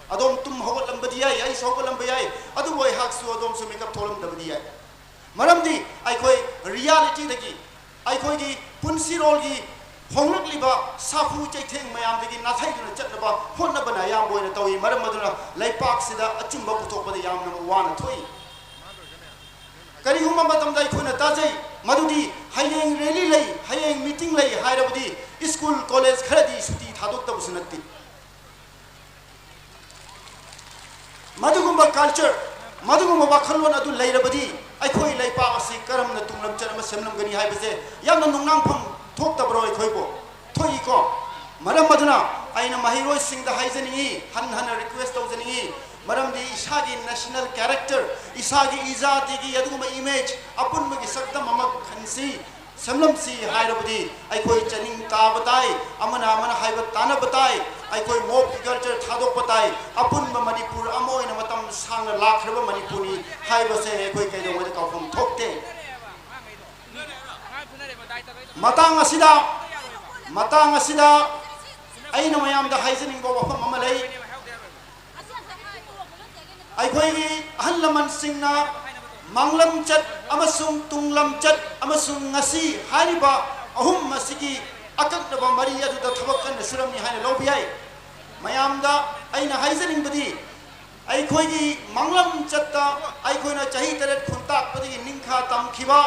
ꯑꯗꯣꯝ ꯇꯨꯝ ꯍꯧꯒꯠꯂꯝꯕꯗꯤ ꯌꯥꯏ, ꯑꯩꯁꯨ ꯍꯧꯒꯠꯂꯝꯕ ꯌꯥꯏ, ꯑꯗꯨꯕꯨ ꯑꯩꯍꯥꯛꯁꯨ ꯑꯗꯣꯝꯁꯨ ꯃꯤꯀꯞ ꯊꯣꯛꯂꯝꯗꯕꯗꯤ ꯌꯥꯏ꯫ ꯃꯔꯝꯗꯤ ꯑꯩꯈꯣꯏ ꯔꯤꯌꯥꯂꯤꯇꯤꯗꯒꯤ, ꯑꯩꯈꯣꯏꯒꯤ ꯄꯨꯟꯁꯤꯔꯣꯜꯒꯤ ꯍꯣꯡꯂꯛꯂꯤꯕ ꯁꯥꯐꯨ ꯆꯩꯊꯦꯡ ꯃꯌꯥꯝꯗꯒꯤ ꯅꯥꯊꯩꯗꯨꯅ ꯆꯠꯅꯕ ꯍꯣꯠꯅꯕꯅ ꯑꯌꯥꯝꯕ ꯑꯣꯏꯅ ꯇꯧꯏ꯫ ꯃꯔꯝ ꯑꯗꯨꯅ ꯂꯩꯄꯥꯛꯁꯤꯗ ꯑꯆꯨꯝꯕ ꯄꯨꯊꯣꯛꯄꯗ ꯌꯥꯝꯅ ꯋꯥꯅ ꯊꯣꯛꯏ꯫ ꯀꯔꯤꯒꯨꯝꯕ ꯃꯇꯝꯗ ꯑꯩꯈꯣꯏꯅ ꯇꯥꯖꯩ ꯃꯗꯨꯗꯤ ꯍꯌꯦꯡ ꯔꯦꯂꯤ ꯂꯩ, ꯍꯌꯦꯡ ꯃꯤꯇꯤꯡ ꯂꯩ ꯍꯥꯏꯔꯕꯗꯤ ꯁ꯭ꯀꯨꯜ ꯀꯣꯂꯦꯖ ꯈꯔꯗꯤ ꯁꯨꯇꯤ ꯊꯥꯗꯣꯛꯇꯕꯁꯨ ꯅꯠꯇꯦ꯫ ꯃꯗꯨꯒꯨꯝꯕ ꯀꯜꯆꯔ, ꯃꯗꯨꯒꯨꯝꯕ ꯋꯥꯈꯜꯂꯣꯟ ꯑꯗꯨ ꯂꯩꯔꯕꯗꯤ ꯑꯩꯈꯣꯏ ꯂꯩꯄꯥꯛ ꯑꯁꯤ ꯀꯔꯝꯅ ꯇꯨꯡꯂꯝꯆꯠ ꯑꯃ ꯁꯦꯝꯂꯝꯒꯅꯤ ꯍꯥꯏꯕꯁꯦ ꯌꯥꯝꯅ ꯅꯨꯡꯅꯥꯡꯐꯝ ꯊꯣꯛꯇꯕ꯭ꯔꯣ ꯑꯩꯈꯣꯏꯕꯨ? ꯊꯣꯛꯏꯀꯣ꯫ ꯃꯔꯝ ꯑꯗꯨꯅ ꯑꯩꯅ ꯃꯍꯩꯔꯣꯏꯁꯤꯡꯗ ꯍꯥꯏꯖꯅꯤꯡꯏ, ꯍꯟ ꯍꯟꯅ ꯔꯤꯀ꯭ꯋꯦꯁ ꯇꯧꯖꯅꯤꯡꯏ, ꯃꯔꯝꯗꯤ ꯏꯁꯥꯒꯤ ꯅꯦꯁꯅꯦꯜ ꯀꯦꯔꯦꯛꯇꯔ, ꯏꯁꯥꯒꯤ ꯏꯖꯥꯇꯤꯒꯤ ꯑꯗꯨꯒꯨꯝꯕ ꯏꯃꯦꯖ, ꯑꯄꯨꯟꯕꯒꯤ ꯁꯛꯇꯝ ꯑꯃ ꯈꯟꯁꯤ, ꯁꯦꯝꯂꯝꯁꯤ ꯍꯥꯏꯔꯕꯗꯤ ꯑꯩꯈꯣꯏ ꯆꯅꯤꯡ ꯇꯥꯕ ꯇꯥꯏ, ꯑꯃꯅ ꯑꯃꯅ ꯍꯥꯏꯕ ꯇꯥꯅꯕ ꯇꯥꯏ, ꯑꯩꯈꯣꯏ ꯃꯣꯕꯀꯤ ꯀꯜꯆꯔ ꯊꯥꯗꯣꯛꯄ ꯇꯥꯏ, ꯑꯄꯨꯟꯕ ꯃꯅꯤꯄꯨꯔ ꯑꯃ ꯑꯣꯏꯅ ꯃꯇꯝ ꯁꯥꯡꯅ ꯂꯥꯛꯈ꯭ꯔꯕ ꯃꯅꯤꯄꯨꯔꯅꯤ ꯍꯥꯏꯕꯁꯦ ꯑꯩꯈꯣꯏ ꯀꯩꯗꯧꯉꯩꯗ ꯀꯥꯎꯐꯝ ꯊꯣꯛꯇꯦ꯫ ꯃꯇꯥꯡ ꯑꯁꯤꯗ, ꯃꯇꯥꯡ ꯑꯁꯤꯗ ꯑꯩꯅ ꯃꯌꯥꯝꯗ ꯍꯥꯏꯖꯅꯤꯡꯕ ꯋꯥꯐꯝ ꯑꯃ ꯂꯩ꯫ ꯑꯩꯈꯣꯏꯒꯤ ꯑꯍꯜ ꯂꯃꯟꯁꯤꯡꯅ ꯃꯥꯡꯂꯝꯆꯠ ꯑꯃꯁꯨꯡ ꯇꯨꯡꯂꯝꯆꯠ ꯑꯃꯁꯨꯡ ꯉꯁꯤ ꯍꯥꯏꯔꯤꯕ ꯑꯍꯨꯝ ꯑꯁꯤꯒꯤ ꯑꯀꯛꯅꯕ ꯃꯔꯤ ꯑꯗꯨꯗ ꯊꯕꯛ ꯀꯟꯅ ꯁꯨꯔꯝꯃꯤ ꯍꯥꯏꯅ ꯂꯧꯕ ꯌꯥꯏ꯫ ꯃꯌꯥꯝꯗ ꯑꯩꯅ ꯍꯥꯏꯖꯅꯤꯡꯕꯗꯤ, ꯑꯩꯈꯣꯏꯒꯤ ꯃꯥꯡꯂꯝꯆꯠꯇ ꯑꯩꯈꯣꯏꯅ ꯆꯍꯤ ꯇꯔꯦꯠ ꯈꯨꯟꯇꯥꯛꯄꯗꯒꯤ ꯅꯤꯡꯈꯥ ꯇꯝꯈꯤꯕ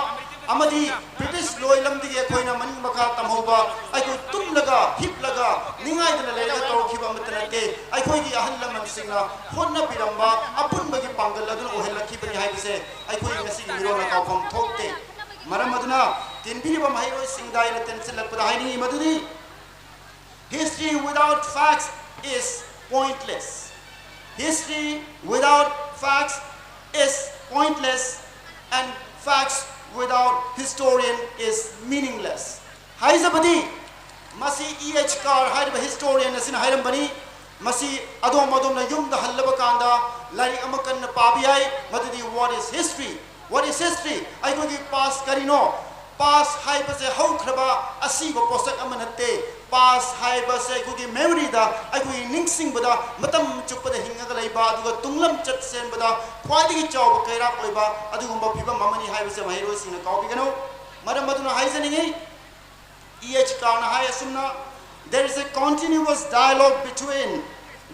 ꯑꯃꯗꯤ ꯕ꯭ꯔꯤꯇꯤꯁ ꯂꯣꯏꯂꯝꯗꯒꯤ ꯑꯩꯈꯣꯏꯅ ꯃꯅꯤꯡ ꯃꯈꯥ ꯇꯝꯍꯧꯕ, ꯑꯩꯈꯣꯏ ꯇꯨꯝꯂꯒ ꯍꯤꯞꯂꯒ ꯅꯤꯡꯉꯥꯏꯗꯅ ꯂꯩꯔꯒ ꯇꯧꯔꯛꯈꯤꯕ ꯑꯃꯠꯇ ꯅꯠꯇꯦ꯫ ꯑꯩꯈꯣꯏꯒꯤ ꯑꯍꯜ ꯂꯃꯟꯁꯤꯡꯅ ꯍꯣꯠꯅꯕꯤꯔꯝꯕ ꯑꯄꯨꯟꯕꯒꯤ ꯄꯥꯡꯒꯜ ꯑꯗꯨꯅ ꯑꯣꯏꯍꯜꯂꯛꯈꯤꯕꯅꯤ ꯍꯥꯏꯕꯁꯦ ꯑꯩꯈꯣꯏ ꯉꯁꯤꯒꯤ ꯃꯤꯔꯣꯜꯅ ꯀꯥꯎꯐꯝ ꯊꯣꯛꯇꯦ꯫ ꯃꯔꯝ ꯑꯗꯨꯅ ꯇꯤꯟꯕꯤꯔꯤꯕ ꯃꯍꯩꯔꯣꯏꯁꯤꯡꯗ ꯑꯩꯅ ꯇꯦꯟꯁꯤꯜꯂꯛꯄꯗ ꯍꯥꯏꯅꯤꯡꯉꯤ ꯃꯗꯨꯗꯤ, History without facts is pointless. History without facts is pointless, and facts without historian is meaningless. ꯍꯥꯏꯖꯕꯗꯤ, ꯃꯁꯤ ꯏ ꯑꯩꯆ ꯀꯥꯔ ꯍꯥꯏꯔꯤꯕ ꯍꯤꯁꯇꯣꯔꯤꯌꯟ ꯑꯁꯤꯅ ꯍꯥꯏꯔꯝꯕꯅꯤ꯫ ꯃꯁꯤ ꯑꯗꯣꯝ ꯑꯗꯣꯝꯅ ꯌꯨꯝꯗ ꯍꯜꯂꯕ ꯀꯥꯟꯗ ꯂꯥꯏꯔꯤꯛ ꯑꯃ ꯀꯟꯅ ꯄꯥꯕ ꯌꯥꯏ꯫ ꯃꯗꯨꯗꯤ What is history? What is history? ꯑꯩꯈꯣꯏꯒꯤ ꯄꯥꯁ ꯀꯔꯤꯅꯣ? Past ꯍꯥꯏꯕꯁꯦ ꯍꯧꯈ꯭ꯔꯕ ꯑꯁꯤꯕ ꯄꯣꯠꯁꯛ ꯑꯃ ꯅꯠꯇꯦ꯫ Past ꯍꯥꯏꯕꯁꯦ ꯑꯩꯈꯣꯏꯒꯤ memoryꯗ, ꯑꯩꯈꯣꯏꯒꯤ ꯅꯤꯡꯁꯤꯡꯕꯗ ꯃꯇꯝ ꯆꯨꯞꯄꯗ ꯍꯤꯡꯉꯒ ꯂꯩꯕ, ꯑꯗꯨꯒ ꯇꯨꯡꯂꯝꯆꯠ ꯁꯦꯝꯕꯗ ꯈ꯭ꯋꯥꯏꯗꯒꯤ ꯆꯥꯎꯕ ꯀꯩꯔꯥꯛ ꯑꯣꯏꯕ ꯑꯗꯨꯒꯨꯝꯕ ꯐꯤꯕꯝ ꯑꯃꯅꯤ ꯍꯥꯏꯕꯁꯦ ꯃꯍꯩꯔꯣꯏꯁꯤꯡꯅ ꯀꯥꯎꯕꯤꯒꯅꯨ꯫ ꯃꯔꯝ ꯑꯗꯨꯅ ꯍꯥꯏꯖꯅꯤꯡꯉꯤ, ꯏ ꯑꯩꯆ ꯀꯥꯔꯅ ꯍꯥꯏ ꯑꯁꯨꯝꯅ, "There is a continuous dialogue between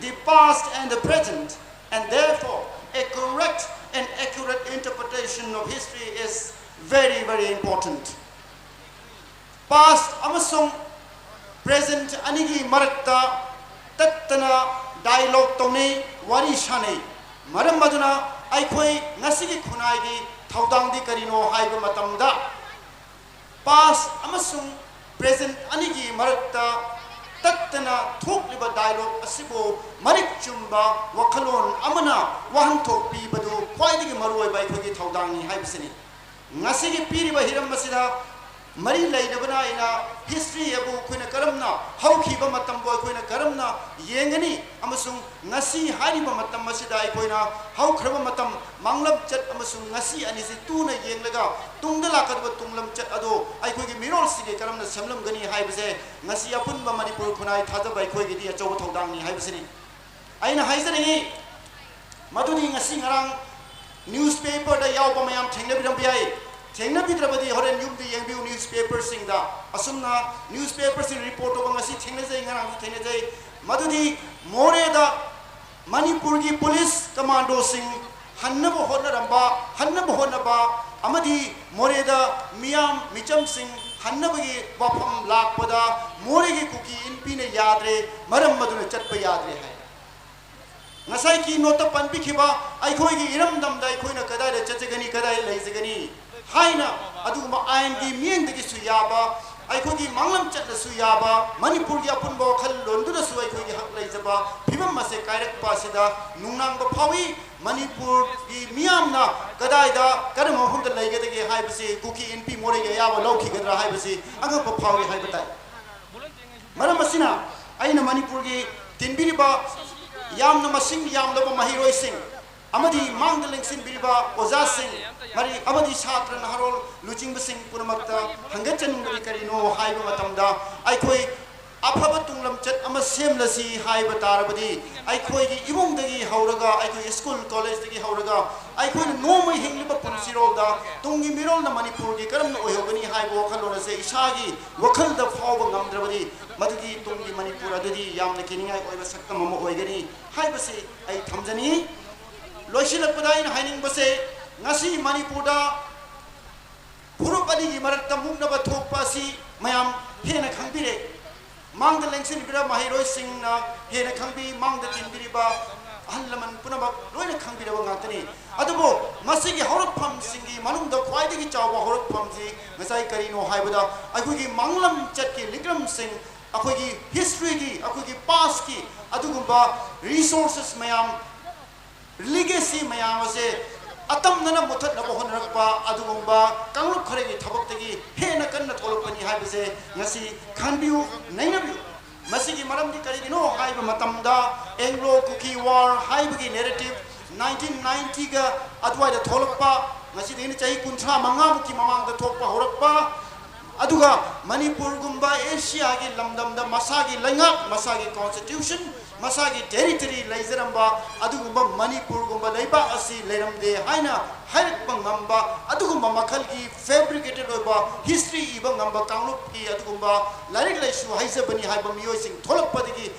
the past and the present, and therefore a correct and accurate interpretation of history is very, very important." Past ꯑꯃꯁꯨꯡ present ꯑꯅꯤꯒꯤ ꯃꯔꯛꯇ ꯇꯠꯇꯅ dialogue ꯇꯧꯅꯩ, ꯋꯥꯔꯤ ꯁꯥꯅꯩ꯫ ꯃꯔꯝ ꯑꯗꯨꯅ ꯑꯩꯈꯣꯏ ꯉꯁꯤꯒꯤ ꯈꯨꯟꯅꯥꯏꯒꯤ ꯊꯧꯗꯥꯡꯗꯤ ꯀꯔꯤꯅꯣ ꯍꯥꯏꯕ ꯃꯇꯝꯗ, past ꯑꯃꯁꯨꯡ present ꯑꯅꯤꯒꯤ ꯃꯔꯛꯇ ꯇꯠꯇꯅ ꯊꯣꯛꯂꯤꯕ dialogue ꯑꯁꯤꯕꯨ ꯃꯔꯤꯛ ꯆꯨꯝꯕ ꯋꯥꯈꯜꯂꯣꯟ ꯑꯃꯅ ꯋꯥꯍꯟꯊꯣꯛ ꯄꯤꯕꯗꯨ ꯈ꯭ꯋꯥꯏꯗꯒꯤ ꯃꯔꯨꯑꯣꯏꯕ ꯑꯩꯈꯣꯏꯒꯤ ꯊꯧꯗꯥꯡꯅꯤ ꯍꯥꯏꯕꯁꯤꯅꯤ꯫ ꯉꯁꯤꯒꯤ ꯄꯤꯔꯤꯕ ꯍꯤꯔꯝ ꯑꯁꯤꯗ ꯃꯔꯤ ꯂꯩꯅꯕꯅ ꯑꯩꯅ history ꯑꯕꯨ ꯑꯩꯈꯣꯏꯅ ꯀꯔꯝꯅ, ꯍꯧꯈꯤꯕ ꯃꯇꯝꯕꯨ ꯑꯩꯈꯣꯏꯅ ꯀꯔꯝꯅ ꯌꯦꯡꯒꯅꯤ ꯑꯃꯁꯨꯡ ꯉꯁꯤ ꯍꯥꯏꯔꯤꯕ ꯃꯇꯝ ꯑꯁꯤꯗ ꯑꯩꯈꯣꯏꯅ ꯍꯧꯈ꯭ꯔꯕ ꯃꯇꯝ, ꯃꯥꯡꯂꯝꯆꯠ ꯑꯃꯁꯨꯡ ꯉꯁꯤ ꯑꯅꯤꯁꯤ ꯇꯨꯅ ꯌꯦꯡꯂꯒ ꯇꯨꯡꯗ ꯂꯥꯛꯀꯗꯕ ꯇꯨꯡꯂꯝꯆꯠ ꯑꯗꯨ ꯑꯩꯈꯣꯏꯒꯤ ꯃꯤꯔꯣꯜꯁꯤꯡꯒꯤ ꯀꯔꯝꯅ ꯁꯦꯝꯂꯝꯒꯅꯤ ꯍꯥꯏꯕꯁꯦ ꯉꯁꯤ ꯑꯄꯨꯟꯕ ꯃꯅꯤꯄꯨꯔ ꯈꯨꯟꯅꯥꯏ ꯊꯥꯖꯕ ꯑꯩꯈꯣꯏꯒꯤꯗꯤ ꯑꯆꯧꯕ ꯊꯧꯗꯥꯡꯅꯤ ꯍꯥꯏꯕꯁꯤꯅꯤ꯫ ꯑꯩꯅ ꯍꯥꯏꯖꯅꯤꯡꯉꯤ, ꯃꯗꯨꯗꯤ ꯉꯁꯤ ꯉꯔꯥꯡ newspaperꯗ ꯌꯥꯎꯕ ꯃꯌꯥꯝ ꯊꯦꯡꯅꯕꯤꯔꯝꯕ ꯌꯥꯏ꯫ ꯊꯦꯡꯅꯕꯤꯗ꯭ꯔꯕꯗꯤ ꯍꯣꯔꯦꯟ ꯌꯨꯝꯗ ꯌꯦꯡꯕꯤꯌꯨ newspaperꯁꯤꯡꯗ꯫ ꯑꯁꯨꯝꯅ newspaperꯁꯤꯡ report ꯇꯧꯕ ꯉꯁꯤ ꯊꯦꯡꯅꯖꯩ, ꯉꯔꯥꯡꯁꯨ ꯊꯦꯡꯅꯖꯩ꯫ ꯃꯗꯨꯗꯤ ꯃꯣꯔꯦꯗ ꯃꯅꯤꯄꯨꯔꯒꯤ police commandoꯁꯤꯡ ꯍꯟꯅꯕ ꯍꯣꯠꯅꯔꯝꯕ, ꯍꯟꯅꯕ ꯍꯣꯠꯅꯕ ꯑꯃꯗꯤ ꯃꯣꯔꯦꯗ ꯃꯤꯌꯥꯝ ꯃꯤꯆꯝꯁꯤꯡ ꯍꯟꯅꯕꯒꯤ ꯋꯥꯐꯝ ꯂꯥꯛꯄꯗ ꯃꯣꯔꯦꯒꯤ ꯀꯨꯀꯤ ꯏꯟꯄꯤꯅ ꯌꯥꯗ꯭ꯔꯦ, ꯃꯔꯝ ꯑꯗꯨꯅ ꯆꯠꯄ ꯌꯥꯗ꯭ꯔꯦ ꯍꯥꯏ꯫ ꯉꯁꯥꯏ keynoteꯇ ꯄꯟꯕꯤꯈꯤꯕ ꯑꯩꯈꯣꯏꯒꯤ ꯏꯔꯝꯗꯝꯗ ꯑꯩꯈꯣꯏꯅ ꯀꯗꯥꯏꯗ ꯆꯠꯆꯒꯅꯤ, ꯀꯗꯥꯏꯗ ꯂꯩꯖꯒꯅꯤ ꯍꯥꯏꯅ ꯑꯗꯨꯒꯨꯝꯕ ꯑꯥꯏꯟꯒꯤ ꯃꯤꯠꯌꯦꯡꯗꯒꯤꯁꯨ ꯌꯥꯕ, ꯑꯩꯈꯣꯏꯒꯤ ꯃꯥꯡꯂꯝ ꯆꯠꯂꯁꯨ ꯌꯥꯕ, ꯃꯅꯤꯄꯨꯔꯒꯤ ꯑꯄꯨꯟꯕ ꯋꯥꯈꯜꯂꯣꯟꯗꯨꯗꯁꯨ ꯑꯩꯈꯣꯏꯒꯤ ꯍꯛ ꯂꯩꯖꯕ ꯐꯤꯕꯝ ꯑꯁꯦ ꯀꯥꯏꯔꯛꯄ ꯑꯁꯤꯗ ꯅꯨꯡꯅꯥꯡꯕ ꯐꯥꯎꯏ꯫ ꯃꯅꯤꯄꯨꯔꯒꯤ ꯃꯤꯌꯥꯝꯅ ꯀꯗꯥꯏꯗ, ꯀꯔꯝꯕ ꯃꯐꯝꯗ ꯂꯩꯒꯗꯒꯦ ꯍꯥꯏꯕꯁꯤ ꯀꯨꯀꯤ ꯏꯟꯄꯤ ꯃꯣꯔꯦꯒꯤ ꯑꯌꯥꯕ ꯂꯧꯈꯤꯒꯗ꯭ꯔꯥ ꯍꯥꯏꯕꯁꯤ ꯑꯉꯛꯄ ꯐꯥꯎꯏ ꯍꯥꯏꯕ ꯇꯥꯏ꯫ ꯃꯔꯝ ꯑꯁꯤꯅ ꯑꯩꯅ ꯃꯅꯤꯄꯨꯔꯒꯤ ꯇꯤꯟꯕꯤꯔꯤꯕ ꯌꯥꯝꯅ ꯃꯁꯤꯡ ꯌꯥꯝꯂꯕ ꯃꯍꯩꯔꯣꯏꯁꯤꯡ, ꯑꯃꯗꯤ ꯃꯥꯡꯗ ꯂꯦꯡꯁꯤꯟꯕꯤꯔꯤꯕ ꯑꯣꯖꯥꯁꯤꯡ, ꯃꯔꯤ ꯑꯃꯗꯤ ꯁꯥꯇ꯭ꯔ ꯅꯍꯥꯔꯣꯜ ꯂꯨꯆꯤꯡꯕꯁꯤꯡ ꯄꯨꯝꯅꯃꯛꯇ ꯍꯪꯒꯠꯆꯅꯤꯡꯕꯗꯤ ꯀꯔꯤꯅꯣ ꯍꯥꯏꯕ ꯃꯇꯝꯗ, ꯑꯩꯈꯣꯏ ꯑꯐꯕ ꯇꯨꯡꯂꯝꯆꯠ ꯑꯃ ꯁꯦꯝꯂꯁꯤ ꯍꯥꯏꯕ ꯇꯥꯔꯕꯗꯤ, ꯑꯩꯈꯣꯏꯒꯤ ꯏꯃꯨꯡꯗꯒꯤ ꯍꯧꯔꯒ, ꯑꯩꯈꯣꯏ ꯁ꯭ꯀꯨꯜ ꯀꯣꯂꯦꯖꯇꯒꯤ ꯍꯧꯔꯒ, ꯑꯩꯈꯣꯏꯅ ꯅꯣꯡꯃ ꯍꯤꯡꯂꯤꯕ ꯄꯨꯟꯁꯤꯔꯣꯜꯗ ꯇꯨꯡꯒꯤ ꯃꯤꯔꯣꯜꯅ ꯃꯅꯤꯄꯨꯔꯒꯤ ꯀꯔꯝꯅ ꯑꯣꯏꯍꯧꯒꯅꯤ ꯍꯥꯏꯕ ꯋꯥꯈꯜꯂꯣꯟ ꯑꯁꯦ ꯏꯁꯥꯒꯤ ꯋꯥꯈꯜꯗ ꯐꯥꯎꯕ ꯉꯝꯗ꯭ꯔꯕꯗꯤ, ꯃꯗꯨꯒꯤ ꯇꯨꯡꯒꯤ ꯃꯅꯤꯄꯨꯔ ꯑꯗꯨꯗꯤ ꯌꯥꯝꯅ ꯀꯤꯅꯤꯡꯉꯥꯏ ꯑꯣꯏꯕ ꯁꯛꯇꯝ ꯑꯃ ꯑꯣꯏꯒꯅꯤ ꯍꯥꯏꯕꯁꯤ ꯑꯩ ꯊꯝꯖꯅꯤꯡꯏ꯫ ꯂꯣꯏꯁꯤꯜꯂꯛꯄꯗ ꯑꯩꯅ ꯍꯥꯏꯅꯤꯡꯕꯁꯦ, ꯉꯁꯤ ꯃꯅꯤꯄꯨꯔꯗ ꯐꯨꯔꯨꯞ ꯑꯅꯤꯒꯤ ꯃꯔꯛꯇ ꯃꯨꯛꯅꯕ ꯊꯣꯛꯄ ꯑꯁꯤ ꯃꯌꯥꯝ ꯍꯦꯟꯅ ꯈꯪꯕꯤꯔꯦ꯫ ꯃꯥꯡꯗ ꯂꯦꯡꯁꯤꯟꯕꯤꯔ ꯃꯍꯩꯔꯣꯏꯁꯤꯡꯅ ꯍꯦꯟꯅ ꯈꯪꯕꯤ, ꯃꯥꯡꯗ ꯇꯤꯟꯕꯤꯔꯤꯕ ꯑꯍꯜ ꯂꯃꯟ ꯄꯨꯝꯅꯃꯛ ꯂꯣꯏꯅ ꯈꯪꯕꯤꯔꯕ ꯉꯥꯛꯇꯅꯤ꯫ ꯑꯗꯨꯕꯨ ꯃꯁꯤꯒꯤ ꯍꯧꯔꯛꯐꯝꯁꯤꯡꯒꯤ ꯃꯅꯨꯡꯗ ꯈ꯭ꯋꯥꯏꯗꯒꯤ ꯆꯥꯎꯕ ꯍꯧꯔꯛꯐꯝꯁꯤ ꯉꯁꯥꯏ ꯀꯔꯤꯅꯣ ꯍꯥꯏꯕꯗ, ꯑꯩꯈꯣꯏꯒꯤ ꯃꯥꯡꯂꯝꯆꯠꯀꯤ ꯂꯤꯛꯂꯝꯁꯤꯡ, ꯑꯩꯈꯣꯏꯒꯤ ꯍꯤꯁꯇ꯭ꯔꯤꯒꯤ, ꯑꯩꯈꯣꯏꯒꯤ ꯄꯥꯁꯀꯤ ꯑꯗꯨꯒꯨꯝꯕ ꯔꯤꯁꯣꯔꯁꯦꯁ ꯃꯌꯥꯝ, ꯂꯤꯒꯦꯁꯤ ꯃꯌꯥꯝ ꯑꯁꯦ ꯑꯇꯝꯅꯅ ꯃꯨꯊꯠꯅꯕ ꯍꯣꯠꯅꯔꯛꯄ ꯑꯗꯨꯒꯨꯝꯕ ꯀꯥꯡꯂꯨꯞ ꯈꯔꯒꯤ ꯊꯕꯛꯇꯒꯤ ꯍꯦꯟꯅ ꯀꯟꯅ ꯊꯣꯛꯂꯛꯄꯅꯤ ꯍꯥꯏꯕꯁꯦ ꯉꯁꯤ ꯈꯟꯕꯤꯌꯨ, ꯅꯩꯅꯕꯤꯌꯨ꯫ ꯃꯁꯤꯒꯤ ꯃꯔꯝꯗꯤ ꯀꯔꯤꯒꯤꯅꯣ ꯍꯥꯏꯕ ꯃꯇꯝꯗ, ꯑꯦꯡꯒ꯭ꯂꯣ ꯀꯨꯀꯤ ꯋꯥꯔ ꯍꯥꯏꯕꯒꯤ ꯅꯦꯔꯦꯇꯤꯞ ꯅꯥꯏꯟꯇꯤꯟ ꯅꯥꯏꯟꯇꯤꯒ ꯑꯗꯨꯋꯥꯏꯗ ꯊꯣꯛꯂꯛꯄ, ꯉꯁꯤꯗꯒꯤꯅ ꯆꯍꯤ ꯀꯨꯟꯊ꯭ꯔꯥ ꯃꯉꯥꯃꯨꯛꯀꯤ ꯃꯃꯥꯡꯗ ꯊꯣꯛꯄ ꯍꯧꯔꯛꯄ, ꯑꯗꯨꯒ ꯃꯅꯤꯄꯨꯔꯒꯨꯝꯕ ꯑꯦꯁꯤꯌꯥꯒꯤ ꯂꯝꯗꯝꯗ ꯃꯁꯥꯒꯤ ꯂꯩꯉꯥꯛ, ꯃꯁꯥꯒꯤ ꯀꯣꯟꯁꯇꯤꯇ꯭ꯌꯨꯁꯟ, ꯃꯁꯥꯒꯤ ꯇꯦꯔꯤꯇꯣꯔꯤ ꯂꯩꯖꯔꯝꯕ ꯑꯗꯨꯒꯨꯝꯕ ꯃꯅꯤꯄꯨꯔꯒꯨꯝꯕ ꯂꯩꯕꯥꯛ ꯑꯁꯤ ꯂꯩꯔꯝꯗꯦ ꯍꯥꯏꯅ ꯍꯥꯏꯔꯛꯄ ꯉꯝꯕ ꯑꯗꯨꯒꯨꯝꯕ ꯃꯈꯜꯒꯤ ꯐꯦꯕ꯭ꯔꯤꯀꯦꯇꯦꯠ ꯑꯣꯏꯕ ꯍꯤꯁꯇ꯭ꯔꯤ ꯏꯕ ꯉꯝꯕ ꯀꯥꯡꯂꯨꯞꯀꯤ ꯑꯗꯨꯒꯨꯝꯕ ꯂꯥꯏꯔꯤꯛ ꯂꯥꯏꯁꯨ ꯍꯩꯖꯕꯅꯤ ꯍꯥꯏꯕ ꯃꯤꯑꯣꯏꯁꯤꯡ ꯊꯣꯛꯂꯛꯄꯗꯒꯤ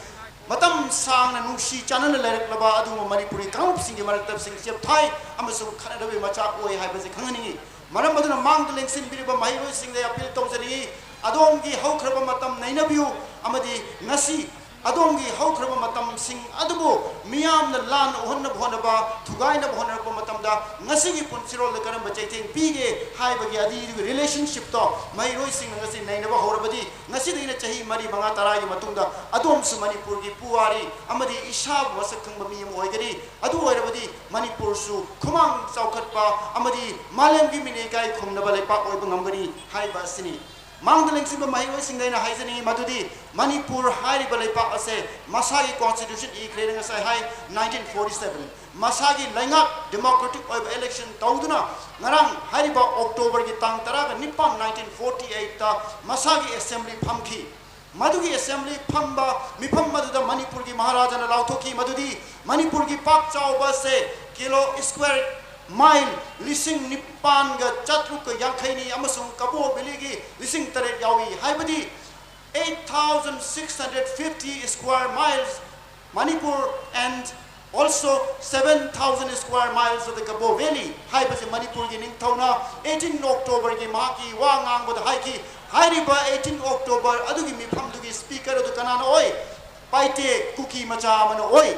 ꯃꯇꯝ ꯁꯥꯡꯅ ꯅꯨꯡꯁꯤ ꯆꯥꯟꯅꯅ ꯂꯩꯔꯛꯂꯕ ꯑꯗꯨꯒꯨꯝꯕ ꯃꯅꯤꯄꯨꯔꯤ ꯀꯥꯡꯂꯨꯞꯁꯤꯡꯒꯤ ꯃꯔꯛꯇ ꯁꯤꯡ ꯆꯦꯞꯊꯥꯏ ꯑꯃꯁꯨꯡ ꯈꯠꯅꯗꯕꯒꯤ ꯃꯆꯥꯛ ꯑꯣꯏ ꯍꯥꯏꯕꯁꯤ ꯈꯪꯍꯟꯅꯤꯡꯏ꯫ ꯃꯔꯝ ꯑꯗꯨꯅ ꯃꯥꯡꯗ ꯂꯦꯡꯁꯤꯟꯕꯤꯔꯤꯕ ꯃꯍꯩꯔꯣꯏꯁꯤꯡꯗ ꯑꯄꯤꯜ ꯇꯧꯖꯅꯤꯡꯏ, ꯑꯗꯣꯝꯒꯤ ꯍꯧꯈ꯭ꯔꯕ ꯃꯇꯝ ꯅꯩꯅꯕꯤꯌꯨ ꯑꯃꯗꯤ ꯉꯁꯤ ꯑꯗꯣꯝꯒꯤ ꯍꯧꯈ꯭ꯔꯕ ꯃꯇꯝꯁꯤꯡ ꯑꯗꯨꯕꯨ ꯃꯤꯌꯥꯝꯅ ꯂꯥꯟꯅ ꯎꯍꯟꯅꯕ ꯍꯣꯠꯅꯕ, ꯊꯨꯒꯥꯏꯅꯕ ꯍꯣꯠꯅꯔꯛꯄ ꯃꯇꯝꯗ ꯉꯁꯤꯒꯤ ꯄꯨꯟꯁꯤꯔꯣꯜꯗ ꯀꯔꯝꯕ ꯆꯩꯊꯦꯡ ꯄꯤꯒꯦ ꯍꯥꯏꯕꯒꯤ ꯑꯗꯨꯒꯤ ꯔꯤꯂꯦꯁꯟꯁꯤꯞꯇꯣ ꯃꯍꯩꯔꯣꯏꯁꯤꯡꯅ ꯉꯁꯤ ꯅꯩꯅꯕ ꯍꯧꯔꯕꯗꯤ, ꯉꯁꯤꯗꯒꯤꯅ ꯆꯍꯤ ꯃꯔꯤ, ꯃꯉꯥ, ꯇꯔꯥꯒꯤ ꯃꯇꯨꯡꯗ ꯑꯗꯣꯝꯁꯨ ꯃꯅꯤꯄꯨꯔꯒꯤ ꯄꯨꯋꯥꯔꯤ ꯑꯃꯗꯤ ꯏꯁꯥꯕꯨ ꯃꯁꯛ ꯈꯪꯕ ꯃꯤ ꯑꯃ ꯑꯣꯏꯒꯅꯤ꯫ ꯑꯗꯨ ꯑꯣꯏꯔꯕꯗꯤ ꯃꯅꯤꯄꯨꯔꯁꯨ ꯈꯨꯃꯥꯡ ꯆꯥꯎꯈꯠꯄ ꯑꯃꯗꯤ ꯃꯥꯂꯦꯝꯒꯤ ꯃꯤꯅ ꯏꯀꯥꯏ ꯈꯨꯝꯅꯕ ꯂꯩꯄꯥꯛ ꯑꯣꯏꯕ ꯉꯝꯒꯅꯤ ꯍꯥꯏꯕ ꯑꯁꯤꯅꯤ꯫ ꯃꯥꯡꯗ ꯂꯦꯡꯁꯤꯟꯕ ꯃꯍꯩꯔꯣꯏꯁꯤꯡꯗ ꯑꯩꯅ ꯍꯥꯏꯖꯅꯤꯡꯉꯤ ꯃꯗꯨꯗꯤ ꯃꯅꯤꯄꯨꯔ ꯍꯥꯏꯔꯤꯕ ꯂꯩꯄꯥꯛ ꯑꯁꯦ ꯃꯁꯥꯒꯤ constitution ꯏꯈ꯭ꯔꯦꯅ ꯉꯁꯥꯏ ꯍꯥꯏ, nineteen forty seven꯫ ꯃꯁꯥꯒꯤ ꯂꯩꯉꯥꯛ democratic ꯑꯣꯏꯕ election ꯇꯧꯗꯨꯅ ꯉꯔꯥꯡ ꯍꯥꯏꯔꯤꯕ October ꯒꯤ ꯇꯥꯡ ꯇꯔꯥꯒ ꯅꯤꯄꯥꯟ, nineteen forty eight ꯇ ꯃꯁꯥꯒꯤ assembly ꯐꯝꯈꯤ꯫ ꯃꯗꯨꯒꯤ assembly ꯐꯝꯕ ꯃꯤꯐꯝ ꯑꯗꯨꯗ ꯃꯅꯤꯄꯨꯔꯒꯤ ꯃꯍꯥꯔꯥꯖꯥꯅ ꯂꯥꯎꯊꯣꯛꯈꯤ ꯃꯗꯨꯗꯤ ꯃꯅꯤꯄꯨꯔꯒꯤ ꯄꯥꯛ ꯆꯥꯎꯕ ꯑꯁꯦ ꯀꯤꯂꯣ square mile ꯂꯤꯁꯤꯡ ꯅꯤꯄꯥꯟꯒ ꯆꯥꯇ꯭ꯔꯨꯛꯀ ꯌꯥꯡꯈꯩꯅꯤ ꯑꯃꯁꯨꯡ ꯀꯕꯣ ꯚꯦꯂꯤꯒꯤ ꯂꯤꯁꯤꯡ ꯇꯔꯦꯠ ꯌꯥꯎꯏ, ꯍꯥꯏꯕꯗꯤ eight thousand six hundred fifty square miles Manipur and also seven thousand square miles of the Kabo Valley ꯍꯥꯏꯕꯁꯤ ꯃꯅꯤꯄꯨꯔꯒꯤ ꯅꯤꯡꯊꯧꯅ eighteen October ꯒꯤ ꯃꯍꯥꯛꯀꯤ ꯋꯥ ꯉꯥꯡꯕꯗ ꯍꯥꯏꯈꯤ꯫ ꯍꯥꯏꯔꯤꯕ eighteen October ꯑꯗꯨꯒꯤ ꯃꯤꯐꯝꯗꯨꯒꯤ speaker ꯑꯗꯨ ꯀꯅꯥꯅ ꯑꯣꯏ? ꯄꯥꯏꯇꯦ ꯀꯨꯀꯤ ꯃꯆꯥ ꯑꯃꯅ ꯑꯣꯏ꯫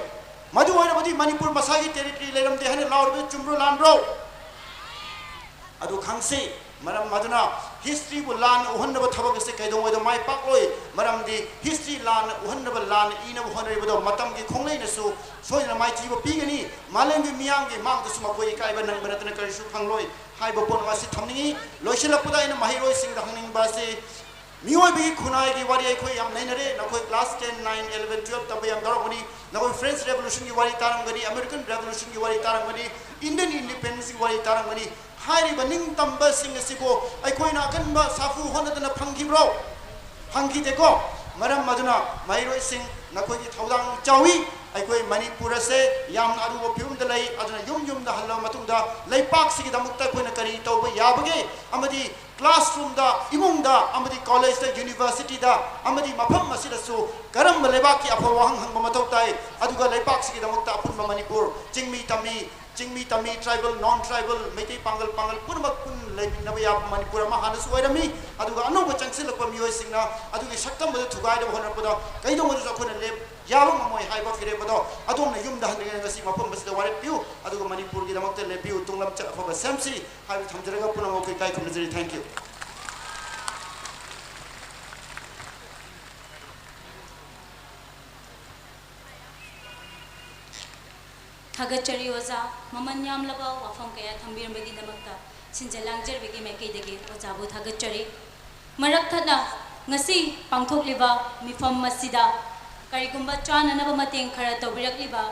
ꯃꯗꯨ ꯑꯣꯏꯔꯕꯗꯤ ꯃꯅꯤꯄꯨꯔ ꯃꯁꯥꯒꯤ territory ꯂꯩꯔꯝꯗꯦ ꯍꯥꯏꯅ ꯂꯥꯎꯔꯤꯕꯗꯨ ꯆꯨꯝꯕ꯭ꯔꯣ ꯂꯥꯟꯕ꯭ꯔꯣ? ꯑꯗꯨ ꯈꯪꯁꯤ꯫ ꯃꯔꯝ ꯑꯗꯨꯅ history ꯕꯨ ꯂꯥꯟꯅ ꯎꯍꯟꯅꯕ ꯊꯕꯛ ꯑꯁꯤ ꯀꯩꯗꯧꯉꯩꯗ ꯃꯥꯏ ꯄꯥꯛꯂꯣꯏ꯫ ꯃꯔꯝꯗꯤ history ꯂꯥꯟꯅ ꯎꯍꯟꯅꯕ, ꯂꯥꯟꯅ ꯏꯅꯕ ꯍꯣꯠꯅꯔꯤꯕꯗꯣ ꯃꯇꯝꯒꯤ ꯈꯣꯡꯂꯩꯅꯁꯨ ꯁꯣꯏꯗꯅ ꯃꯥꯏꯊꯤꯕ ꯄꯤꯒꯅꯤ꯫ ꯃꯥꯂꯦꯝꯒꯤ ꯃꯤꯌꯥꯝꯒꯤ ꯃꯥꯡꯗꯁꯨ ꯃꯈꯣꯏ ꯏꯀꯥꯏꯕ ꯅꯪꯕ ꯅꯠꯇꯅ ꯀꯔꯤꯁꯨ ꯐꯪꯂꯣꯏ ꯍꯥꯏꯕ ꯄꯣꯠ ꯑꯃ ꯑꯁꯤ ꯊꯝꯅꯤꯡꯏ꯫ ꯂꯣꯏꯁꯤꯜꯂꯛꯄꯗ ꯑꯩꯅ ꯃꯍꯩꯔꯣꯏꯁꯤꯡꯗ ꯍꯪꯅꯤꯡꯕ ꯑꯁꯤ ꯃꯤꯑꯣꯏꯕꯒꯤ ꯈꯨꯟꯅꯥꯏꯒꯤ ꯋꯥꯔꯤ ꯑꯩꯈꯣꯏ ꯌꯥꯝ ꯅꯩꯅꯔꯦ꯫ ꯅꯈꯣꯏ class ten, nine, eleven, twelve ꯇꯝꯕ ꯌꯥꯝ ꯌꯥꯎꯔꯝꯒꯅꯤ꯫ ꯅꯈꯣꯏ French Revolution ꯒꯤ ꯋꯥꯔꯤ ꯇꯥꯔꯝꯒꯅꯤ, American Revolution ꯒꯤ ꯋꯥꯔꯤ ꯇꯥꯔꯝꯒꯅꯤ, Indian Independence ꯒꯤ ꯋꯥꯔꯤ ꯇꯥꯔꯝꯒꯅꯤ꯫ ꯍꯥꯏꯔꯤꯕ ꯅꯤꯡꯇꯝꯕꯁꯤꯡ ꯑꯁꯤꯕꯨ ꯑꯩꯈꯣꯏꯅ ꯑꯀꯟꯕ ꯁꯥꯐꯨ ꯍꯣꯠꯅꯗꯅ ꯐꯪꯈꯤꯕ꯭ꯔꯣ? ꯐꯪꯈꯤꯗꯦꯀꯣ꯫ ꯃꯔꯝ ꯑꯗꯨꯅ ꯃꯍꯩꯔꯣꯏꯁꯤꯡ, ꯅꯈꯣꯏꯒꯤ ꯊꯧꯗꯥꯡ ꯆꯥꯎꯏ꯫ ꯑꯩꯈꯣꯏ ꯃꯅꯤꯄꯨꯔ ꯑꯁꯦ ꯌꯥꯝꯅ ꯑꯔꯨꯕ ꯐꯤꯕꯝꯗ ꯂꯩ꯫ ꯑꯗꯨꯅ ꯌꯨꯝ ꯌꯨꯝꯗ ꯍꯜꯂꯕ ꯃꯇꯨꯡꯗ ꯂꯩꯄꯥꯛꯁꯤꯒꯤꯗꯃꯛꯇ ꯑꯩꯈꯣꯏꯅ ꯀꯔꯤ ꯇꯧꯕ ꯌꯥꯕꯒꯦ ꯑꯃꯗꯤ classroom ꯗ, ꯏꯃꯨꯡꯗ ꯑꯃꯗꯤ college ꯇ, university ꯗ ꯑꯃꯗꯤ ꯃꯐꯝ ꯑꯁꯤꯗꯁꯨ ꯀꯔꯝꯕ ꯂꯩꯕꯥꯛꯀꯤ ꯑꯐꯕ ꯋꯥꯍꯪ ꯍꯪꯕ ꯃꯊꯧ ꯇꯥꯏ꯫ ꯑꯗꯨꯒ ꯂꯩꯄꯥꯛꯁꯤꯒꯤꯗꯃꯛꯇ ꯑꯄꯨꯟꯕ ꯃꯅꯤꯄꯨꯔ, ꯆꯤꯡꯃꯤ ꯇꯝꯃꯤ, ꯆꯤꯡꯃꯤ ꯇꯝꯃꯤ, tribal, non tribal, ꯃꯩꯇꯩ ꯄꯥꯡꯒꯜ, ꯄꯥꯡꯒꯜ ꯄꯨꯝꯅꯃꯛ ꯄꯨꯟꯅ ꯂꯩꯃꯤꯟꯅꯕ ꯌꯥꯕ ꯃꯅꯤꯄꯨꯔ ꯑꯃ ꯍꯥꯟꯅꯁꯨ ꯑꯣꯏꯔꯝꯃꯤ꯫ ꯑꯗꯨꯒ ꯑꯅꯧꯕ ꯆꯪꯁꯤꯜꯂꯛꯄ ꯃꯤꯑꯣꯏꯁꯤꯡꯅ ꯑꯗꯨꯒꯤ ꯁꯛꯇꯝ ꯑꯗꯨ ꯊꯨꯒꯥꯏꯅꯕ ꯍꯣꯠꯅꯔꯛꯄꯗ ꯀꯩꯗꯧꯉꯩꯗꯁꯨ ꯑꯩꯈꯣꯏꯅ ꯂꯦꯞ ꯌꯥꯕ ꯉꯝꯃꯣꯏ ꯍꯥꯏꯕ ꯐꯤꯔꯦꯞ ꯑꯗꯣ ꯑꯗꯣꯝꯅ ꯌꯨꯝꯗ ꯍꯟꯗ꯭ꯔꯤꯉꯩꯗ ꯉꯁꯤ ꯃꯐꯝ ꯑꯁꯤꯗ ꯋꯥꯔꯦꯞ ꯄꯤꯌꯨ꯫ ꯑꯗꯨꯒ ꯃꯅꯤꯄꯨꯔꯒꯤꯗꯃꯛꯇ ꯂꯦꯞꯄꯤꯌꯨ, ꯇꯨꯡ ꯂꯝꯆꯠ ꯑꯐꯕ ꯁꯦꯝꯁꯤ ꯍꯥꯏꯕ ꯊꯝꯖꯔꯒ ꯄꯨꯝꯅꯃꯛꯄꯨ ꯏꯀꯥꯏ ꯈꯨꯝꯅꯖꯔꯤ꯫ Thank you꯫ ꯊꯥꯒꯠꯆꯔꯤ ꯑꯣꯖꯥ, ꯃꯃꯜ ꯌꯥꯝꯂꯕ ꯋꯥꯐꯝ ꯀꯌꯥ ꯊꯝꯕꯤꯔꯝꯕꯒꯤꯗꯃꯛꯇ꯫ ꯁꯤꯟꯖ ꯂꯥꯡꯖꯔꯤꯕꯒꯤ ꯃꯥꯏꯀꯩꯗꯒꯤ ꯑꯣꯖꯥꯕꯨ ꯊꯥꯒꯠꯆꯔꯤ꯫ ꯃꯔꯛ ꯊꯠꯅ ꯉꯁꯤ ꯄꯥꯡꯊꯣꯛꯂꯤꯕ ꯃꯤꯐꯝ ꯑꯁꯤꯗ ꯀꯔꯤꯒꯨꯝꯕ ꯆꯥꯅꯅꯕ ꯃꯇꯦꯡ ꯈꯔ ꯇꯧꯕꯤꯔꯛꯂꯤꯕ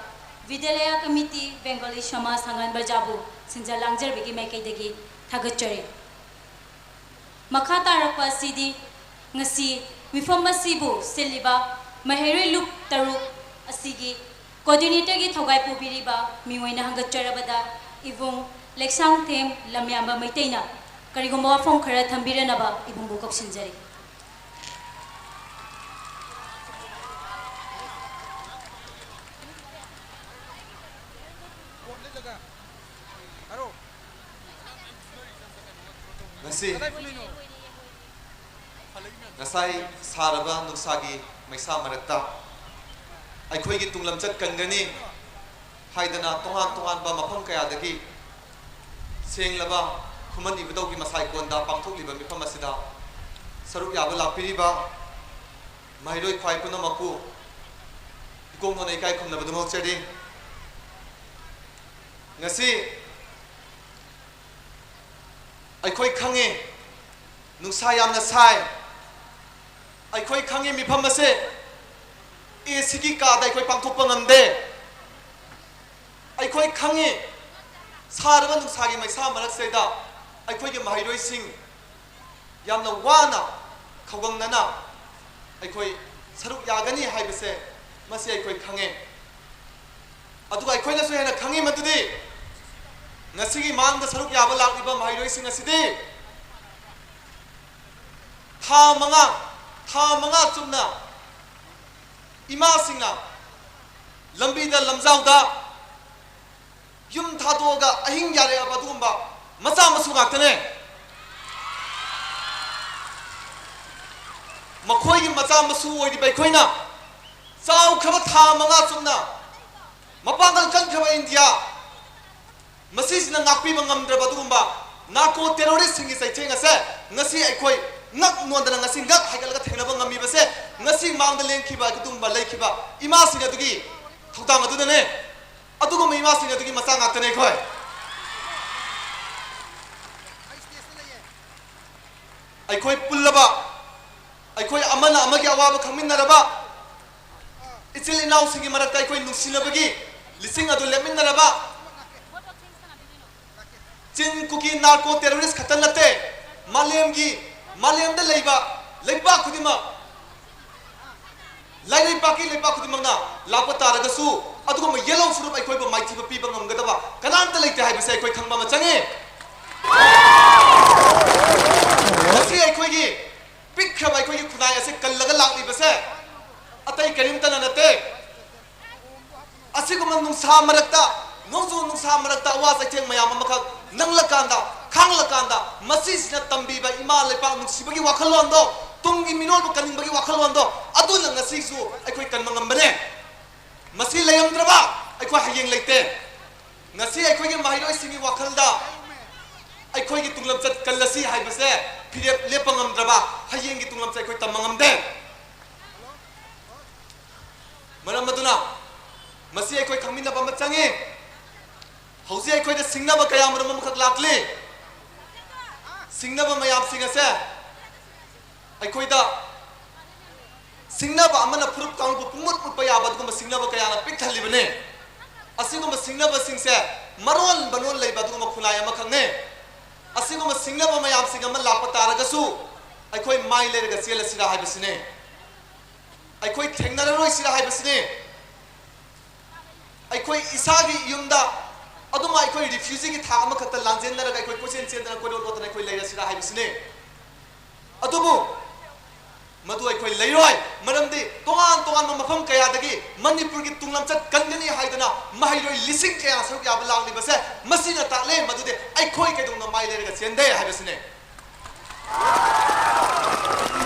ꯕꯤꯗ꯭ꯌꯥꯂꯌꯥ ꯀꯃꯤꯇꯤ ꯕꯦꯡꯒꯣꯂꯤ ꯁꯃꯥꯖ ꯁꯪꯒꯥꯟ ꯕ꯭ꯔꯖꯥꯕꯨ ꯁꯤꯟꯖ ꯂꯥꯡꯖꯔꯕꯒꯤ ꯃꯥꯏꯀꯩꯗꯒꯤ ꯊꯥꯒꯠꯆꯔꯤ꯫ ꯃꯈꯥ ꯇꯥꯔꯛꯄ ꯑꯁꯤꯗꯤ ꯉꯁꯤ ꯃꯤꯐꯝ ꯑꯁꯤꯕꯨ ꯁꯤꯜꯂꯤꯕ ꯃꯍꯩꯔꯣꯏ ꯂꯨꯞ ꯇꯔꯨꯛ ꯑꯁꯤꯒꯤ ꯀꯣꯑꯣꯔꯗꯤꯅꯦꯇꯔꯒꯤ ꯊꯧꯒꯥꯏ ꯄꯨꯕꯤꯔꯤꯕ ꯃꯤꯡ ꯑꯣꯏꯅ ꯍꯪꯒꯠꯆꯔꯕꯗ ꯏꯕꯨꯡ ꯂꯩꯁꯥꯡꯊꯦꯝ ꯂꯝꯌꯥꯝꯕ ꯃꯩꯇꯩꯅ ꯀꯔꯤꯒꯨꯝꯕ ꯋꯥꯐꯝ ꯈꯔ ꯊꯝꯕꯤꯔꯅꯕ ꯏꯕꯨꯡꯕꯨ ꯀꯧꯁꯤꯟꯖꯔꯤ꯫ ꯉꯁꯤ ꯉꯁꯥꯏ ꯁꯥꯔꯕ ꯅꯨꯡꯁꯥꯒꯤ ꯃꯩꯁꯥ ꯃꯔꯛꯇ ꯑꯩꯈꯣꯏꯒꯤ ꯇꯨꯡ ꯂꯝꯆꯠ ꯀꯟꯒꯅꯤ ꯍꯥꯏꯗꯅ ꯇꯣꯉꯥꯟ ꯇꯣꯉꯥꯟꯕ ꯃꯐꯝ ꯀꯌꯥꯗꯒꯤ ꯁꯦꯡꯂꯕ ꯈꯨꯃꯟ ꯏꯕꯨꯙꯧꯒꯤ ꯃꯁꯥꯏꯀꯣꯟꯗ ꯄꯥꯡꯊꯣꯛꯂꯤꯕ ꯃꯤꯐꯝ ꯑꯁꯤꯗ ꯁꯔꯨꯛ ꯌꯥꯕ ꯂꯥꯛꯄꯤꯔꯤꯕ ꯃꯍꯩꯔꯣꯏ ꯈ꯭ꯋꯥꯏ ꯄꯨꯝꯅꯃꯛꯄꯨ ꯏꯀꯣꯛ ꯅꯣꯟꯅ ꯏꯀꯥꯏ ꯈꯨꯝꯅꯕꯗꯨ ꯍꯣꯠꯆꯔꯤ꯫ ꯉꯁꯤ ꯑꯩꯈꯣꯏ ꯈꯪꯉꯤ, ꯅꯨꯡꯁꯥ ꯌꯥꯝꯅ ꯁꯥꯏ꯫ ꯑꯩꯈꯣꯏ ꯈꯪꯉꯤ, ꯃꯤꯐꯝ ꯑꯁꯦ ꯑꯦꯁꯤꯒꯤ ꯀꯥꯗ ꯑꯩꯈꯣꯏ ꯄꯥꯡꯊꯣꯛꯄ ꯉꯝꯗꯦ꯫ ꯑꯩꯈꯣꯏ ꯈꯪꯉꯤ, ꯁꯥꯔꯕ ꯅꯨꯡꯁꯥꯒꯤ ꯃꯩꯁꯥ ꯃꯔꯛꯁꯤꯗ ꯑꯩꯈꯣꯏꯒꯤ ꯃꯍꯩꯔꯣꯏꯁꯤꯡ ꯌꯥꯝꯅ ꯋꯥꯅ, ꯈꯧꯒꯪꯅꯅ ꯑꯩꯈꯣꯏ ꯁꯔꯨꯛ ꯌꯥꯒꯅꯤ ꯍꯥꯏꯕꯁꯦ, ꯃꯁꯤ ꯑꯩꯈꯣꯏ ꯈꯪꯉꯦ꯫ ꯑꯗꯨꯒ ꯑꯩꯈꯣꯏꯅꯁꯨ ꯍꯦꯟꯅ ꯈꯪꯉꯤ ꯃꯗꯨꯗꯤ ꯉꯁꯤꯒꯤ ꯃꯥꯡꯗ ꯁꯔꯨꯛ ꯌꯥꯕ ꯂꯥꯛꯂꯤꯕ ꯃꯍꯩꯔꯣꯏꯁꯤꯡ ꯑꯁꯤꯗꯤ ꯊꯥ ꯃꯉꯥ, ꯊꯥ ꯃꯉꯥ ꯆꯨꯞꯅ ꯏꯃꯥꯁꯤꯡꯅ ꯂꯝꯕꯤꯗ, ꯂꯝꯖꯥꯎꯗ ꯌꯨꯝ ꯊꯥꯗꯣꯛꯑꯒ ꯑꯍꯤꯡ ꯌꯥꯔꯦꯛꯑꯕ ꯑꯗꯨꯒꯨꯝꯕ ꯃꯆꯥ ꯃꯁꯨ ꯉꯥꯛꯇꯅꯦ꯫ ꯃꯈꯣꯏꯒꯤ ꯃꯆꯥ ꯃꯁꯨ ꯑꯣꯏꯔꯤꯕ ꯑꯩꯈꯣꯏꯅ ꯆꯥꯎꯈ꯭ꯔꯕ ꯊꯥ ꯃꯉꯥ ꯆꯨꯞꯅ ꯃꯄꯥꯡꯒꯜ ꯀꯟꯈ꯭ꯔꯕ ꯏꯟꯗꯤꯌꯥ ꯃꯁꯤꯁꯤꯅ ꯉꯥꯛꯄꯤꯕ ꯉꯝꯗ꯭ꯔꯕ ꯑꯗꯨꯒꯨꯝꯕ ꯅꯥꯔꯀꯣ ꯇꯦꯔꯣꯔꯤꯁꯁꯤꯡꯒꯤ ꯆꯩꯊꯦꯡ ꯑꯁꯦ ꯉꯁꯤ ꯑꯩꯈꯣꯏ ꯉꯛ ꯅꯣꯟꯗꯅ ꯉꯁꯤ ꯉꯛ ꯍꯥꯏꯒꯠꯂꯒ ꯊꯦꯡꯅꯕ ꯉꯝꯃꯤꯕꯁꯦ ꯉꯁꯤ ꯃꯥꯡꯗ ꯂꯦꯡꯈꯤꯕ ꯑꯗꯨꯒꯨꯝꯕ ꯂꯩꯈꯤꯕ ꯏꯃꯥꯁꯤꯡ ꯑꯗꯨꯒꯤ ꯊꯧꯗꯥꯡ ꯑꯗꯨꯅꯅꯦ꯫ ꯑꯗꯨꯒꯨꯝꯕ ꯏꯃꯥꯁꯤꯡ ꯑꯗꯨꯒꯤ ꯃꯆꯥ ꯉꯥꯛꯇꯅꯦ ꯑꯩꯈꯣꯏ꯫ ꯑꯩꯈꯣꯏ ꯄꯨꯜꯂꯕ, ꯑꯩꯈꯣꯏ ꯑꯃꯅ ꯑꯃꯒꯤ ꯑꯋꯥꯕ ꯈꯪꯃꯤꯟꯅꯔꯕ, ꯏꯆꯤꯜ ꯏꯅꯥꯎꯁꯤꯡꯒꯤ ꯃꯔꯛꯇ ꯑꯩꯈꯣꯏ ꯅꯨꯡꯁꯤꯅꯕꯒꯤ ꯂꯤꯁꯤꯡ ꯑꯗꯨ ꯂꯦꯞꯃꯤꯟꯅꯔꯕ, ꯆꯤꯟ ꯀꯨꯀꯤ ꯅꯥꯔꯀꯣ ꯇꯦꯔꯣꯔꯤꯁ ꯈꯛꯇ ꯅꯠꯇꯦ, ꯃꯥꯂꯦꯝꯒꯤ, ꯃꯥꯂꯦꯝꯗ ꯂꯩꯕ ꯂꯩꯕꯥꯛ ꯈꯨꯗꯤꯡꯃꯛ, ꯂꯩꯕꯥꯛꯀꯤ ꯂꯩꯕꯥꯛ ꯈꯨꯗꯤꯡꯃꯛꯅ ꯂꯥꯛꯄ ꯇꯥꯔꯒꯁꯨ, ꯑꯗꯨꯒꯨꯝꯕ ꯌꯦꯜꯂꯣ ꯐꯨꯔꯨꯞ ꯑꯩꯈꯣꯏꯕꯨ ꯃꯥꯏꯊꯤꯕ ꯄꯤꯕ ꯉꯝꯒꯗꯕ ꯀꯅꯥꯝꯇ ꯂꯩꯇꯦ ꯍꯥꯏꯕꯁꯦ ꯑꯩꯈꯣꯏ ꯈꯪꯕ ꯑꯃ ꯆꯪꯉꯤ꯫ ꯉꯁꯤ ꯑꯩꯈꯣꯏꯒꯤ ꯄꯤꯛꯈ꯭ꯔꯕ ꯑꯩꯈꯣꯏꯒꯤ ꯈꯨꯟꯅꯥꯏ ꯑꯁꯤ ꯀꯜꯂꯒ ꯂꯥꯛꯂꯤꯕꯁꯦ ꯑꯇꯩ ꯀꯔꯤꯝꯇꯅ ꯅꯠꯇꯦ꯫ ꯑꯁꯤꯒꯨꯝꯕ ꯅꯨꯡꯁꯥ ꯃꯔꯛꯇ, ꯅꯣꯡꯖꯨ ꯅꯨꯡꯁꯥ ꯃꯔꯛꯇ ꯑꯋꯥ ꯆꯩꯊꯦꯡ ꯃꯌꯥꯝ ꯑꯃꯈꯛ ꯅꯪꯂꯀꯥꯟꯗ, ꯈꯥꯡꯂꯀꯥꯟꯗ, ꯃꯁꯤꯁꯤꯅ ꯇꯝꯕꯤꯕ ꯏꯃꯥ ꯂꯩꯄꯥꯛ ꯅꯨꯡꯁꯤꯕꯒꯤ ꯋꯥꯈꯜꯂꯣꯟꯗꯣ, ꯇꯨꯡꯒꯤ ꯃꯤꯔꯣꯜꯕꯨ ꯀꯟꯅꯤꯡꯕꯒꯤ ꯋꯥꯈꯜꯂꯣꯟꯗꯣ, ꯑꯗꯨꯅ ꯉꯁꯤꯁꯨ ꯑꯩꯈꯣꯏ ꯀꯟꯕ ꯉꯝꯕꯅꯦ꯫ ꯃꯁꯤ ꯂꯩꯔꯝꯗ꯭ꯔꯕ ꯑꯩꯈꯣꯏ ꯍꯌꯦꯡ ꯂꯩꯇꯦ꯫ ꯉꯁꯤ ꯑꯩꯈꯣꯏꯒꯤ ꯃꯍꯩꯔꯣꯏꯁꯤꯡꯒꯤ ꯋꯥꯈꯜꯗ ꯑꯩꯈꯣꯏꯒꯤ ꯇꯨꯡꯂꯝꯆꯠ ꯀꯜꯂꯁꯤ ꯍꯥꯏꯕꯁꯦ ꯐꯤꯔꯦꯞ ꯂꯦꯞꯄ ꯉꯝꯗ꯭ꯔꯕ ꯍꯌꯦꯡꯒꯤ ꯇꯨꯡꯂꯝꯆꯠ ꯑꯩꯈꯣꯏ ꯇꯝꯕ ꯉꯝꯗꯦ꯫ ꯃꯔꯝ ꯑꯗꯨꯅ ꯃꯁꯤ ꯑꯩꯈꯣꯏ ꯈꯪꯃꯤꯟꯅꯕ ꯑꯃ ꯆꯪꯉꯤ꯫ ꯍꯧꯖꯤꯛ ꯑꯩꯈꯣꯏꯗ ꯁꯤꯡꯅꯕ ꯀꯌꯥ ꯃꯔꯨꯝ ꯑꯃꯈꯛ ꯂꯥꯛꯂꯤ꯫ ꯁꯤꯡꯅꯕ ꯃꯌꯥꯝꯁꯤꯡ ꯑꯁꯦ ꯑꯩꯈꯣꯏꯗ ꯁꯤꯡꯅꯕ ꯑꯃꯅ ꯐꯨꯔꯨꯞ ꯀꯥꯡꯂꯨꯞꯄꯨ ꯄꯨꯡꯃꯨꯠ ꯃꯨꯠꯄ ꯌꯥꯕ ꯑꯗꯨꯒꯨꯝꯕ ꯁꯤꯡꯅꯕ ꯀꯌꯥꯅ ꯄꯤꯛ ꯊꯜꯂꯤꯕꯅꯤ꯫ ꯑꯁꯤꯒꯨꯝꯕ ꯁꯤꯡꯅꯕꯁꯤꯡꯁꯦ ꯃꯔꯣꯟ ꯃꯔꯣꯟ ꯂꯩꯕ ꯑꯗꯨꯒꯨꯝꯕ ꯈꯨꯟꯅꯥꯏ ꯑꯃꯈꯛꯅꯤ꯫ ꯑꯁꯤꯒꯨꯝꯕ ꯁꯤꯡꯅꯕ ꯃꯌꯥꯝꯁꯤꯡ ꯑꯃ ꯂꯥꯛꯄ ꯇꯥꯔꯒꯁꯨ ꯑꯩꯈꯣꯏ ꯃꯥꯏ ꯂꯩꯔꯒ ꯆꯦꯜꯂꯁꯤꯔꯥ ꯍꯥꯏꯕꯁꯤꯅꯤ꯫ ꯑꯩꯈꯣꯏ ꯊꯦꯡꯅꯔꯔꯣꯏꯁꯤꯔꯥ ꯍꯥꯏꯕꯁꯤꯅꯤ꯫ ꯑꯩꯈꯣꯏ ꯏꯁꯥꯒꯤ ꯌꯨꯝꯗ ꯑꯗꯨꯝ ꯑꯩꯈꯣꯏ ꯔꯤꯐ꯭ꯌꯨꯖꯤꯒꯤ ꯊꯥꯛ ꯑꯃꯈꯛꯇ ꯂꯥꯟꯖꯦꯟꯅꯔꯒ ꯑꯩꯈꯣꯏ ꯀꯣꯏꯆꯦꯟ ꯆꯦꯟꯗꯅ ꯀꯣꯏꯂꯣꯠ ꯂꯣꯠꯇꯅ ꯑꯩꯈꯣꯏ ꯂꯩꯔꯁꯤꯔꯥ ꯍꯥꯏꯕꯁꯤꯅꯤ꯫ ꯑꯗꯨꯕꯨ ꯃꯗꯨ ꯑꯩꯈꯣꯏ ꯂꯩꯔꯣꯏ꯫ ꯃꯔꯝꯗꯤ ꯇꯣꯉꯥꯟ ꯇꯣꯉꯥꯟꯕ ꯃꯐꯝ ꯀꯌꯥꯗꯒꯤ ꯃꯅꯤꯄꯨꯔꯒꯤ ꯇꯨꯡꯂꯝꯆꯠ ꯀꯟꯒꯅꯤ ꯍꯥꯏꯗꯨꯅ ꯃꯍꯩꯔꯣꯏ ꯂꯤꯁꯤꯡ ꯀꯌꯥ ꯁꯔꯨꯛ ꯌꯥꯕ ꯂꯥꯛꯂꯤꯕꯁꯦ ꯃꯁꯤꯅ ꯇꯥꯛꯂꯦ ꯃꯗꯨꯗꯤ ꯑꯩꯈꯣꯏ ꯀꯩꯗꯧꯅ ꯃꯥꯏ ꯂꯩꯔꯒ ꯆꯦꯟꯗꯦ ꯍꯥꯏꯕꯁꯤꯅꯤ꯫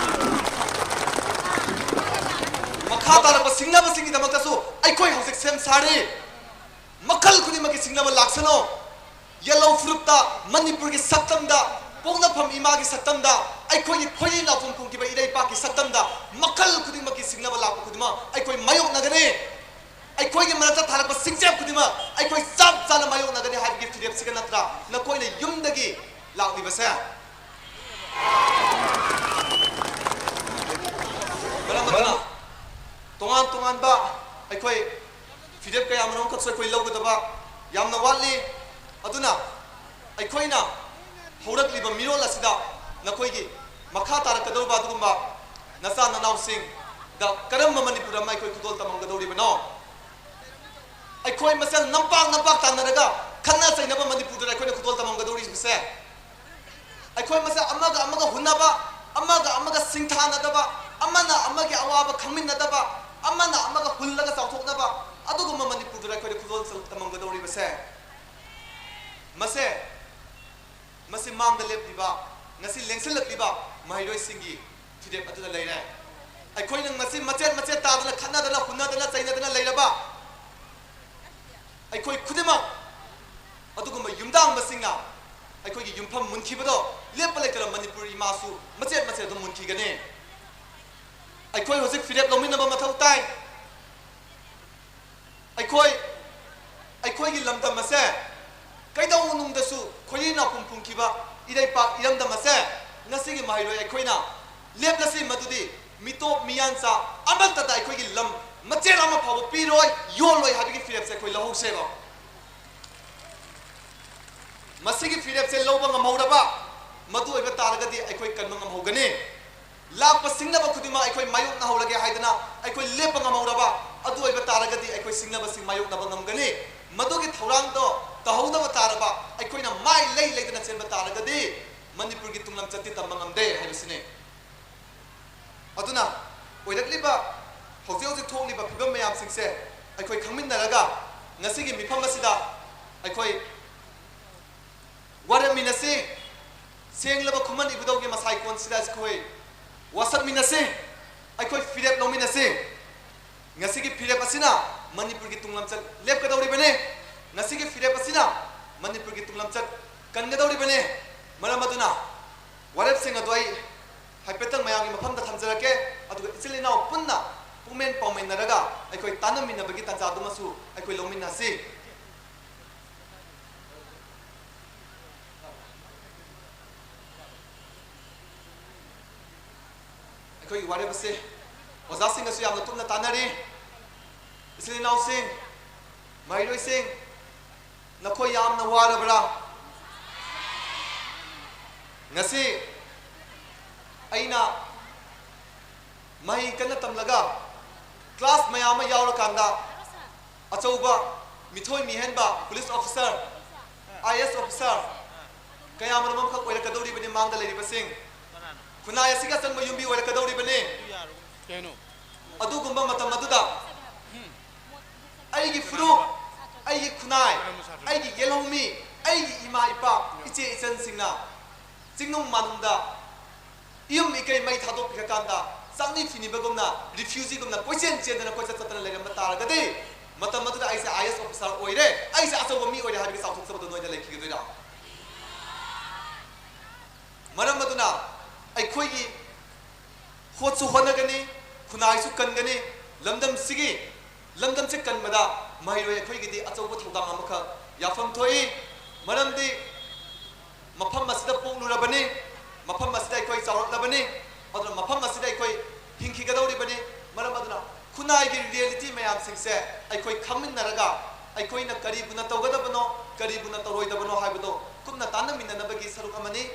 ꯃꯈꯥ ꯇꯥꯔꯛꯄ ꯁꯤꯡꯅꯕꯁꯤꯡꯒꯤꯗꯃꯛꯇꯁꯨ ꯑꯩꯈꯣꯏ ꯍꯧꯖꯤꯛ ꯁꯦꯝ ꯁꯥꯔꯤ꯫ ꯃꯈꯜ ꯈꯨꯗꯤꯡꯃꯛꯀꯤ ꯁꯤꯡꯅꯕ ꯂꯥꯛꯁꯅꯨ꯫ ꯌꯦꯜꯂꯧ ꯐꯨꯔꯨꯞꯇ, ꯃꯅꯤꯄꯨꯔꯒꯤ ꯁꯛꯇꯝꯗ, ꯄꯣꯛꯅꯐꯝ ꯏꯃꯥꯒꯤ ꯁꯛꯇꯝꯗ, ꯑꯩꯈꯣꯏꯒꯤ ꯈꯣꯏꯔꯤ ꯅꯥꯎꯐꯝ ꯈꯣꯡꯈꯤꯕ ꯏꯔꯩꯄꯥꯛꯀꯤ ꯁꯛꯇꯝꯗ ꯃꯈꯜ ꯈꯨꯗꯤꯡꯃꯛꯀꯤ ꯁꯤꯡꯅꯕ ꯂꯥꯛꯄ ꯈꯨꯗꯤꯡꯃꯛ ꯑꯩꯈꯣꯏ ꯃꯥꯌꯣꯛꯅꯒꯅꯤ꯫ ꯑꯩꯈꯣꯏꯒꯤ ꯃꯔꯛꯇ ꯊꯥꯔꯛꯄ ꯁꯤꯡꯆꯦꯞ ꯈꯨꯗꯤꯡꯃꯛ ꯑꯩꯈꯣꯏ ꯆꯞ ꯆꯥꯅ ꯃꯥꯌꯣꯛꯅꯒꯅꯤ ꯍꯥꯏꯕꯒꯤ ꯐꯤꯔꯦꯞꯁꯤꯒ ꯅꯠꯇ꯭ꯔꯥ ꯅꯈꯣꯏꯅ ꯌꯨꯝꯗꯒꯤ ꯂꯥꯛꯂꯤꯕꯁꯦ? ꯇꯣꯉꯥꯟ ꯇꯣꯉꯥꯟꯕ ꯑꯩꯈꯣꯏ ꯐꯤꯔꯦꯞ ꯀꯌꯥ ꯃꯔꯨꯝ ꯈꯛꯁꯨ ꯑꯩꯈꯣꯏ ꯂꯧꯒꯗꯕ ꯌꯥꯝꯅ ꯋꯥꯠꯂꯤ꯫ ꯑꯗꯨꯅ ꯑꯩꯈꯣꯏꯅ ꯍꯧꯔꯛꯂꯤꯕ ꯃꯤꯔꯣꯜ ꯑꯁꯤꯗ ꯅꯈꯣꯏꯒꯤ ꯃꯈꯥ ꯇꯥꯔꯛꯀꯗꯧꯔꯤꯕ ꯑꯗꯨꯒꯨꯝꯕ ꯅꯆꯥ ꯅꯅꯥꯎꯁꯤꯡꯗ ꯀꯔꯝꯕ ꯃꯅꯤꯄꯨꯔ ꯑꯃ ꯑꯩꯈꯣꯏ ꯈꯨꯗꯣꯜ ꯇꯝꯃꯝꯒꯗꯧꯔꯤꯕꯅꯣ? ꯑꯩꯈꯣꯏ ꯃꯁꯦꯜ ꯅꯝꯄꯥꯛ ꯅꯝꯄꯥꯛ ꯇꯥꯟꯅꯔꯒ ꯈꯠꯅ ꯆꯩꯅꯕ ꯃꯅꯤꯄꯨꯔꯗ ꯑꯩꯈꯣꯏꯅ ꯈꯨꯗꯣꯜ ꯇꯝꯃꯝꯒꯗꯧꯔꯤꯕꯁꯦ, ꯑꯩꯈꯣꯏ ꯃꯁꯦꯜ ꯑꯃꯒ ꯑꯃꯒ ꯍꯨꯟꯅꯕ, ꯑꯃꯒ ꯑꯃꯒ ꯁꯤꯡꯊꯥꯅꯗꯕ, ꯑꯃꯅ ꯑꯃꯒꯤ ꯑꯋꯥꯕ ꯈꯪꯃꯤꯟꯅꯗꯕ, ꯑꯃꯅ ꯑꯃꯒ ꯍꯨꯜꯂꯒ ꯆꯥꯎꯊꯣꯛꯅꯕ, ꯑꯗꯨꯒꯨꯝꯕ ꯃꯅꯤꯄꯨꯔꯗꯨꯗ ꯑꯩꯈꯣꯏꯅ ꯈꯨꯗꯣꯜ ꯇꯝꯃꯝꯒꯗꯧꯔꯤꯕꯁꯦ꯫ ꯃꯁꯦ, ꯃꯁꯤ ꯃꯥꯡꯗ ꯂꯦꯞꯂꯤꯕ, ꯉꯁꯤ ꯂꯦꯡꯁꯤꯜꯂꯛꯂꯤꯕ ꯃꯍꯩꯔꯣꯏꯁꯤꯡꯒꯤ ꯐꯤꯔꯦꯞ ꯑꯗꯨꯗ ꯂꯩꯔꯦ꯫ ꯑꯩꯈꯣꯏꯅ ꯉꯁꯤ ꯃꯆꯦꯠ ꯃꯆꯦꯠ ꯇꯥꯗꯅ, ꯈꯠꯅꯗꯅ, ꯍꯨꯟꯅꯗꯅ, ꯆꯩꯅꯗꯅ ꯂꯩꯔꯕ ꯑꯩꯈꯣꯏ ꯈꯨꯗꯤꯡꯃꯛ ꯑꯗꯨꯒꯨꯝꯕ ꯌꯨꯝꯗꯥꯡꯕꯁꯤꯡꯅ ꯑꯩꯈꯣꯏꯒꯤ ꯌꯨꯝꯐꯝ ꯃꯨꯟꯈꯤꯕꯗꯣ ꯂꯦꯞꯄ ꯂꯩꯇꯅ ꯃꯅꯤꯄꯨꯔ ꯏꯃꯥꯁꯨ ꯃꯆꯦꯠ ꯃꯆꯦꯠ ꯑꯗꯨꯝ ꯃꯨꯟꯈꯤꯒꯅꯤ꯫ ꯑꯩꯈꯣꯏ ꯍꯧꯖꯤꯛ ꯐꯤꯔꯦꯞ ꯂꯧꯃꯤꯟꯅꯕ ꯃꯊꯧ ꯇꯥꯏ꯫ ꯑꯩꯈꯣꯏ, ꯑꯩꯈꯣꯏꯒꯤ ꯂꯝꯗꯝ ꯑꯁꯦ ꯀꯩꯗꯧꯅꯨꯡꯗꯁꯨ ꯈꯣꯏꯔꯤ ꯅꯥꯎꯄꯨꯝ ꯄꯨꯝꯈꯤꯕ ꯏꯔꯩꯄꯥꯛ ꯏꯔꯝꯗꯝ ꯑꯁꯦ ꯉꯁꯤꯒꯤ ꯃꯍꯩꯔꯣꯏ ꯑꯩꯈꯣꯏꯅ ꯂꯦꯞꯂꯁꯤ, ꯃꯗꯨꯗꯤ ꯃꯤꯇꯣꯞ ꯃꯤꯌꯥꯟꯆꯥ ꯑꯃꯠꯇꯗ ꯑꯩꯈꯣꯏꯒꯤ ꯂꯝ ꯃꯆꯦꯠ ꯑꯃ ꯐꯥꯎꯕ ꯄꯤꯔꯣꯏ, ꯌꯣꯜꯂꯣꯏ ꯍꯥꯏꯕꯒꯤ ꯐꯤꯔꯦꯞꯁꯦ ꯑꯩꯈꯣꯏ ꯂꯧꯍꯧꯁꯦꯕ꯫ ꯃꯁꯤꯒꯤ ꯐꯤꯔꯦꯞꯁꯦ ꯂꯧꯕ ꯉꯝꯍꯧꯔꯕ, ꯃꯗꯨ ꯑꯣꯏꯕ ꯇꯥꯔꯒꯗꯤ ꯑꯩꯈꯣꯏ ꯀꯟꯕ ꯉꯝꯍꯧꯒꯅꯤ꯫ ꯂꯥꯛꯄ ꯁꯤꯡꯅꯕ ꯈꯨꯗꯤꯡꯃꯛ ꯑꯩꯈꯣꯏ ꯃꯥꯌꯣꯛꯅꯍꯧꯔꯒꯦ ꯍꯥꯏꯗꯅ ꯑꯩꯈꯣꯏ ꯂꯦꯞꯄ ꯉꯝꯍꯧꯔꯕ, ꯑꯗꯨ ꯑꯣꯏꯕ ꯇꯥꯔꯒꯗꯤ ꯑꯩꯈꯣꯏ ꯁꯤꯡꯅꯕꯁꯤꯡ ꯃꯥꯌꯣꯛꯅꯕ ꯉꯝꯒꯅꯤ꯫ ꯃꯗꯨꯒꯤ ꯊꯧꯔꯥꯡꯗꯣ ꯇꯧꯍꯧꯗꯕ ꯇꯥꯔꯕ, ꯑꯩꯈꯣꯏꯅ ꯃꯥꯏ ꯂꯩ ꯂꯩꯗꯅ ꯆꯦꯟꯕ ꯇꯥꯔꯒꯗꯤ ꯃꯅꯤꯄꯨꯔꯒꯤ ꯇꯨꯡꯂꯝꯆꯠꯇꯤ ꯇꯝꯕ ꯉꯝꯗꯦ ꯍꯥꯏꯕꯁꯤꯅꯤ꯫ ꯑꯗꯨꯅ ꯑꯣꯏꯔꯛꯂꯤꯕ, ꯍꯧꯖꯤꯛ ꯍꯧꯖꯤꯛ ꯊꯣꯛꯂꯤꯕ ꯐꯤꯕꯝ ꯃꯌꯥꯝꯁꯤꯡꯁꯦ ꯑꯩꯈꯣꯏ ꯈꯪꯃꯤꯟꯅꯔꯒ ꯉꯁꯤꯒꯤ ꯃꯤꯐꯝ ꯑꯁꯤꯗ ꯑꯩꯈꯣꯏ ꯋꯥꯔꯦꯝꯃꯤꯟꯅꯁꯤ꯫ ꯁꯦꯡꯂꯕ ꯈꯨꯃꯟ ꯏꯕꯨꯙꯧꯒꯤ ꯃꯁꯥꯏꯀꯣꯟꯁꯤꯗ ꯑꯩꯈꯣꯏ ꯋꯥꯁꯛꯃꯤꯟꯅꯁꯤ, ꯑꯩꯈꯣꯏ ꯐꯤꯔꯦꯞ ꯂꯧꯃꯤꯟꯅꯁꯤ꯫ ꯉꯁꯤꯒꯤ ꯐꯤꯔꯦꯞ ꯑꯁꯤꯅ ꯃꯅꯤꯄꯨꯔꯒꯤ ꯇꯨꯡꯂꯝꯆꯠ ꯂꯦꯞꯀꯗꯧꯔꯤꯕꯅꯤ꯫ ꯉꯁꯤꯒꯤ ꯐꯤꯔꯦꯞ ꯑꯁꯤꯅ ꯃꯅꯤꯄꯨꯔꯒꯤ ꯇꯨꯡꯂꯝꯆꯠ ꯀꯟꯒꯗꯧꯔꯤꯕꯅꯤ꯫ ꯃꯔꯝ ꯑꯗꯨꯅ ꯋꯥꯔꯦꯞꯁꯤꯡ ꯑꯗꯨ ꯑꯩ ꯍꯥꯏꯐꯦꯠꯇꯪ ꯃꯌꯥꯝꯒꯤ ꯃꯐꯝꯗ ꯊꯝꯖꯔꯛꯀꯦ꯫ ꯑꯗꯨꯒ ꯏꯆꯤꯜ ꯏꯅꯥꯎ ꯄꯨꯟꯅ ꯄꯨꯛꯃꯦꯟ ꯄꯥꯎꯃꯦꯟꯅꯔꯒ ꯑꯩꯈꯣꯏ ꯇꯥꯟꯅꯃꯤꯟꯅꯕꯒꯤ ꯇꯥꯟꯖꯥꯗꯨꯃꯁꯨ ꯑꯩꯈꯣꯏ ꯂꯧꯃꯤꯟꯅꯁꯤ꯫ ꯑꯩꯈꯣꯏꯒꯤ ꯋꯥꯔꯦꯞ ꯑꯁꯦ ꯑꯣꯖꯥꯁꯤꯡꯒꯁꯨ ꯌꯥꯝꯅ ꯀꯨꯞꯅ ꯇꯥꯟꯅꯔꯤ꯫ ꯏꯆꯤꯜ ꯏꯅꯥꯎꯁꯤꯡ, ꯃꯍꯩꯔꯣꯏꯁꯤꯡ, ꯅꯈꯣꯏ ꯌꯥꯝꯅ ꯋꯥꯔꯕ꯭ꯔꯥ? ꯉꯁꯤ ꯑꯩꯅ ꯃꯍꯩ ꯀꯟꯅ ꯇꯝꯂꯒ ꯀ꯭ꯂꯥꯁ ꯃꯌꯥꯝ ꯑꯃ ꯌꯥꯎꯔꯀꯥꯟꯗ ꯑꯆꯧꯕ ꯃꯤꯊꯣꯏ ꯃꯤꯍꯦꯟꯕ ꯄꯨꯂꯤꯁ ꯑꯣꯐꯤꯁꯥꯔ, ꯑꯥꯏ ꯑꯦꯁ ꯑꯣꯐꯤꯁꯥꯔ ꯀꯌꯥꯃꯔꯨꯝ ꯑꯃꯈꯛ ꯑꯣꯏꯔꯛꯀꯗꯧꯔꯤꯕꯅꯤ꯫ ꯃꯥꯡꯗ ꯂꯩꯔꯤꯕꯁꯤꯡ, ꯈꯨꯟꯅꯥꯏ ꯑꯁꯤꯒꯤ ꯑꯆꯪꯕ ꯌꯨꯝꯕꯤ ꯑꯣꯏꯔꯛꯀꯗꯧꯔꯤꯕꯅꯤ꯫ ꯑꯗꯨꯒꯨꯝꯕ ꯃꯇꯝ ꯑꯗꯨꯗ ꯑꯩꯒꯤ ꯐꯨꯔꯨꯞ, ꯑꯩꯒꯤ ꯈꯨꯟꯅꯥꯏ, ꯑꯩꯒꯤ ꯌꯦꯜꯍꯧꯃꯤ, ꯑꯩꯒꯤ ꯏꯃꯥ ꯏꯄꯥ, ꯏꯆꯦ ꯏꯆꯟꯁꯤꯡꯅ ꯆꯤꯡꯅꯨꯡ ꯃꯥꯅꯨꯡꯗ ꯏꯌꯨꯝ ꯏꯀꯩ ꯃꯩ ꯊꯥꯗꯣꯛꯄꯤꯔꯀꯥꯟꯗ ꯆꯥꯛꯅꯤ ꯐꯤꯅꯤꯕꯒꯨꯝꯅ, ꯔꯤꯐ꯭ꯌꯨꯖꯤꯒꯨꯝꯅ ꯀꯣꯏꯆꯦꯟ ꯆꯦꯟꯗꯅ ꯀꯣꯏꯆꯠ ꯆꯠꯇꯅ ꯂꯩꯔꯝꯕ ꯇꯥꯔꯒꯗꯤ, ꯃꯇꯝ ꯑꯗꯨꯗ ꯑꯩꯁꯦ ꯑꯥꯏ ꯑꯦꯁ ꯑꯣꯐꯤꯁꯥꯔ ꯑꯣꯏꯔꯦ, ꯑꯩꯁꯦ ꯑꯆꯧꯕ ꯃꯤ ꯑꯣꯏꯔꯦ ꯍꯥꯏꯕꯒꯤ ꯆꯥꯎꯊꯣꯛꯆꯕꯗꯣ ꯅꯣꯏꯗ ꯂꯩꯈꯤꯒꯗꯣꯏꯔꯥ? ꯃꯔꯝ ꯑꯗꯨꯅ ꯑꯩꯈꯣꯏꯒꯤ ꯍꯣꯠꯁꯨ ꯍꯣꯠꯅꯒꯅꯤ, ꯈꯨꯟꯅꯥꯏꯁꯨ ꯀꯟꯒꯅꯤ꯫ ꯂꯝꯗꯝꯁꯤꯒꯤ, ꯂꯝꯗꯝꯁꯤ ꯀꯟꯕꯗ ꯃꯍꯩꯔꯣꯏ ꯑꯩꯈꯣꯏꯒꯤꯗꯤ ꯑꯆꯧꯕ ꯊꯧꯗꯥꯡ ꯑꯃꯈꯛ ꯌꯥꯐꯝ ꯊꯣꯛꯏ꯫ ꯃꯔꯝꯗꯤ ꯃꯐꯝ ꯑꯁꯤꯗ ꯄꯣꯛꯂꯨꯔꯕꯅꯤ, ꯃꯐꯝ ꯑꯁꯤꯗ ꯑꯩꯈꯣꯏ ꯆꯥꯎꯔꯛꯂꯕꯅꯤ, ꯑꯗꯨꯅ ꯃꯐꯝ ꯑꯁꯤꯗ ꯑꯩꯈꯣꯏ ꯍꯤꯡꯈꯤꯒꯗꯧꯔꯤꯕꯅꯤ꯫ ꯃꯔꯝ ꯑꯗꯨꯅ ꯈꯨꯟꯅꯥꯏꯒꯤ ꯔꯤꯌꯦꯂꯤꯇꯤ ꯃꯌꯥꯝꯁꯤꯡꯁꯦ ꯑꯩꯈꯣꯏ ꯈꯪꯃꯤꯟꯅꯔꯒ, ꯑꯩꯈꯣꯏꯅ ꯀꯔꯤꯕꯨꯅ ꯇꯧꯒꯗꯕꯅꯣ, ꯀꯔꯤꯕꯨꯅ ꯇꯧꯔꯣꯏꯗꯕꯅꯣ ꯍꯥꯏꯕꯗꯣ ꯀꯨꯞꯅ ꯇꯥꯟꯅꯃꯤꯟꯅꯅꯕꯒꯤ ꯁꯔꯨꯛ ꯑꯃꯅꯤ꯫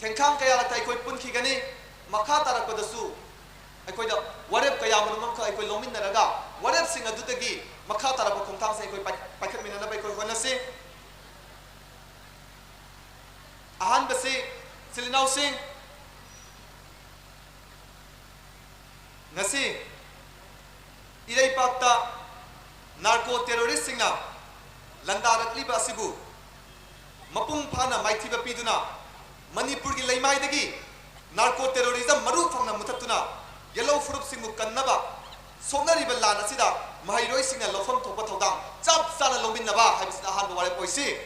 ꯊꯦꯡꯈꯥꯡ ꯀꯌꯥꯔꯛꯇ ꯑꯩꯈꯣꯏ ꯄꯨꯟꯈꯤꯒꯅꯤ꯫ ꯃꯈꯥ ꯇꯥꯔꯛꯄꯗꯁꯨ ꯑꯩꯈꯣꯏꯗ ꯋꯥꯔꯦꯞ ꯀꯌꯥ ꯃꯔꯨꯝ ꯑꯃꯈꯛ ꯑꯩꯈꯣꯏ ꯂꯧꯃꯤꯟꯅꯔꯒ, ꯋꯥꯔꯦꯞꯁꯤꯡ ꯑꯗꯨꯗꯒꯤ ꯃꯈꯥ ꯇꯥꯔꯛꯄ ꯈꯣꯡꯊꯥꯡꯁꯤꯡ ꯑꯩꯈꯣꯏ ꯄꯥꯏ-, ꯄꯥꯏꯈꯠꯃꯤꯟꯅꯅꯕ ꯑꯩꯈꯣꯏ ꯍꯣꯠꯅꯁꯤ꯫ ꯑꯍꯥꯟꯕꯁꯤ, ꯏꯆꯤꯜ ꯏꯅꯥꯎꯁꯤꯡ, ꯉꯁꯤ ꯏꯔꯩꯄꯥꯛꯇ ꯅꯥꯔꯀꯣ ꯇꯦꯔꯣꯔꯤꯁꯁꯤꯡꯅ ꯂꯥꯟꯗꯥꯔꯛꯂꯤꯕ ꯑꯁꯤꯕꯨ ꯃꯄꯨꯡ ꯐꯥꯅ ꯃꯥꯏꯊꯤꯕ ꯄꯤꯗꯨꯅ, ꯃꯅꯤꯄꯨꯔꯒꯤ ꯂꯩꯃꯥꯏꯗꯒꯤ ꯅꯥꯔꯀꯣ ꯇꯦꯔꯣꯔꯤꯖꯝ ꯃꯔꯨ ꯐꯪꯅ ꯃꯨꯊꯠꯇꯨꯅ, ꯌꯦꯜꯍꯧ ꯐꯨꯔꯨꯞꯁꯤꯡꯕꯨ ꯀꯟꯅꯕ ꯁꯣꯛꯅꯔꯤꯕ ꯂꯥꯟ ꯑꯁꯤꯗ ꯃꯍꯩꯔꯣꯏꯁꯤꯡꯅ ꯂꯧꯐꯝ ꯊꯣꯛꯄ ꯊꯧꯗꯥꯡ ꯆꯞ ꯆꯥꯅ ꯂꯧꯃꯤꯟꯅꯕ ꯍꯥꯏꯕꯁꯤꯅ ꯑꯍꯥꯟꯕ ꯋꯥꯔꯦꯞ ꯑꯣꯏꯁꯤ꯫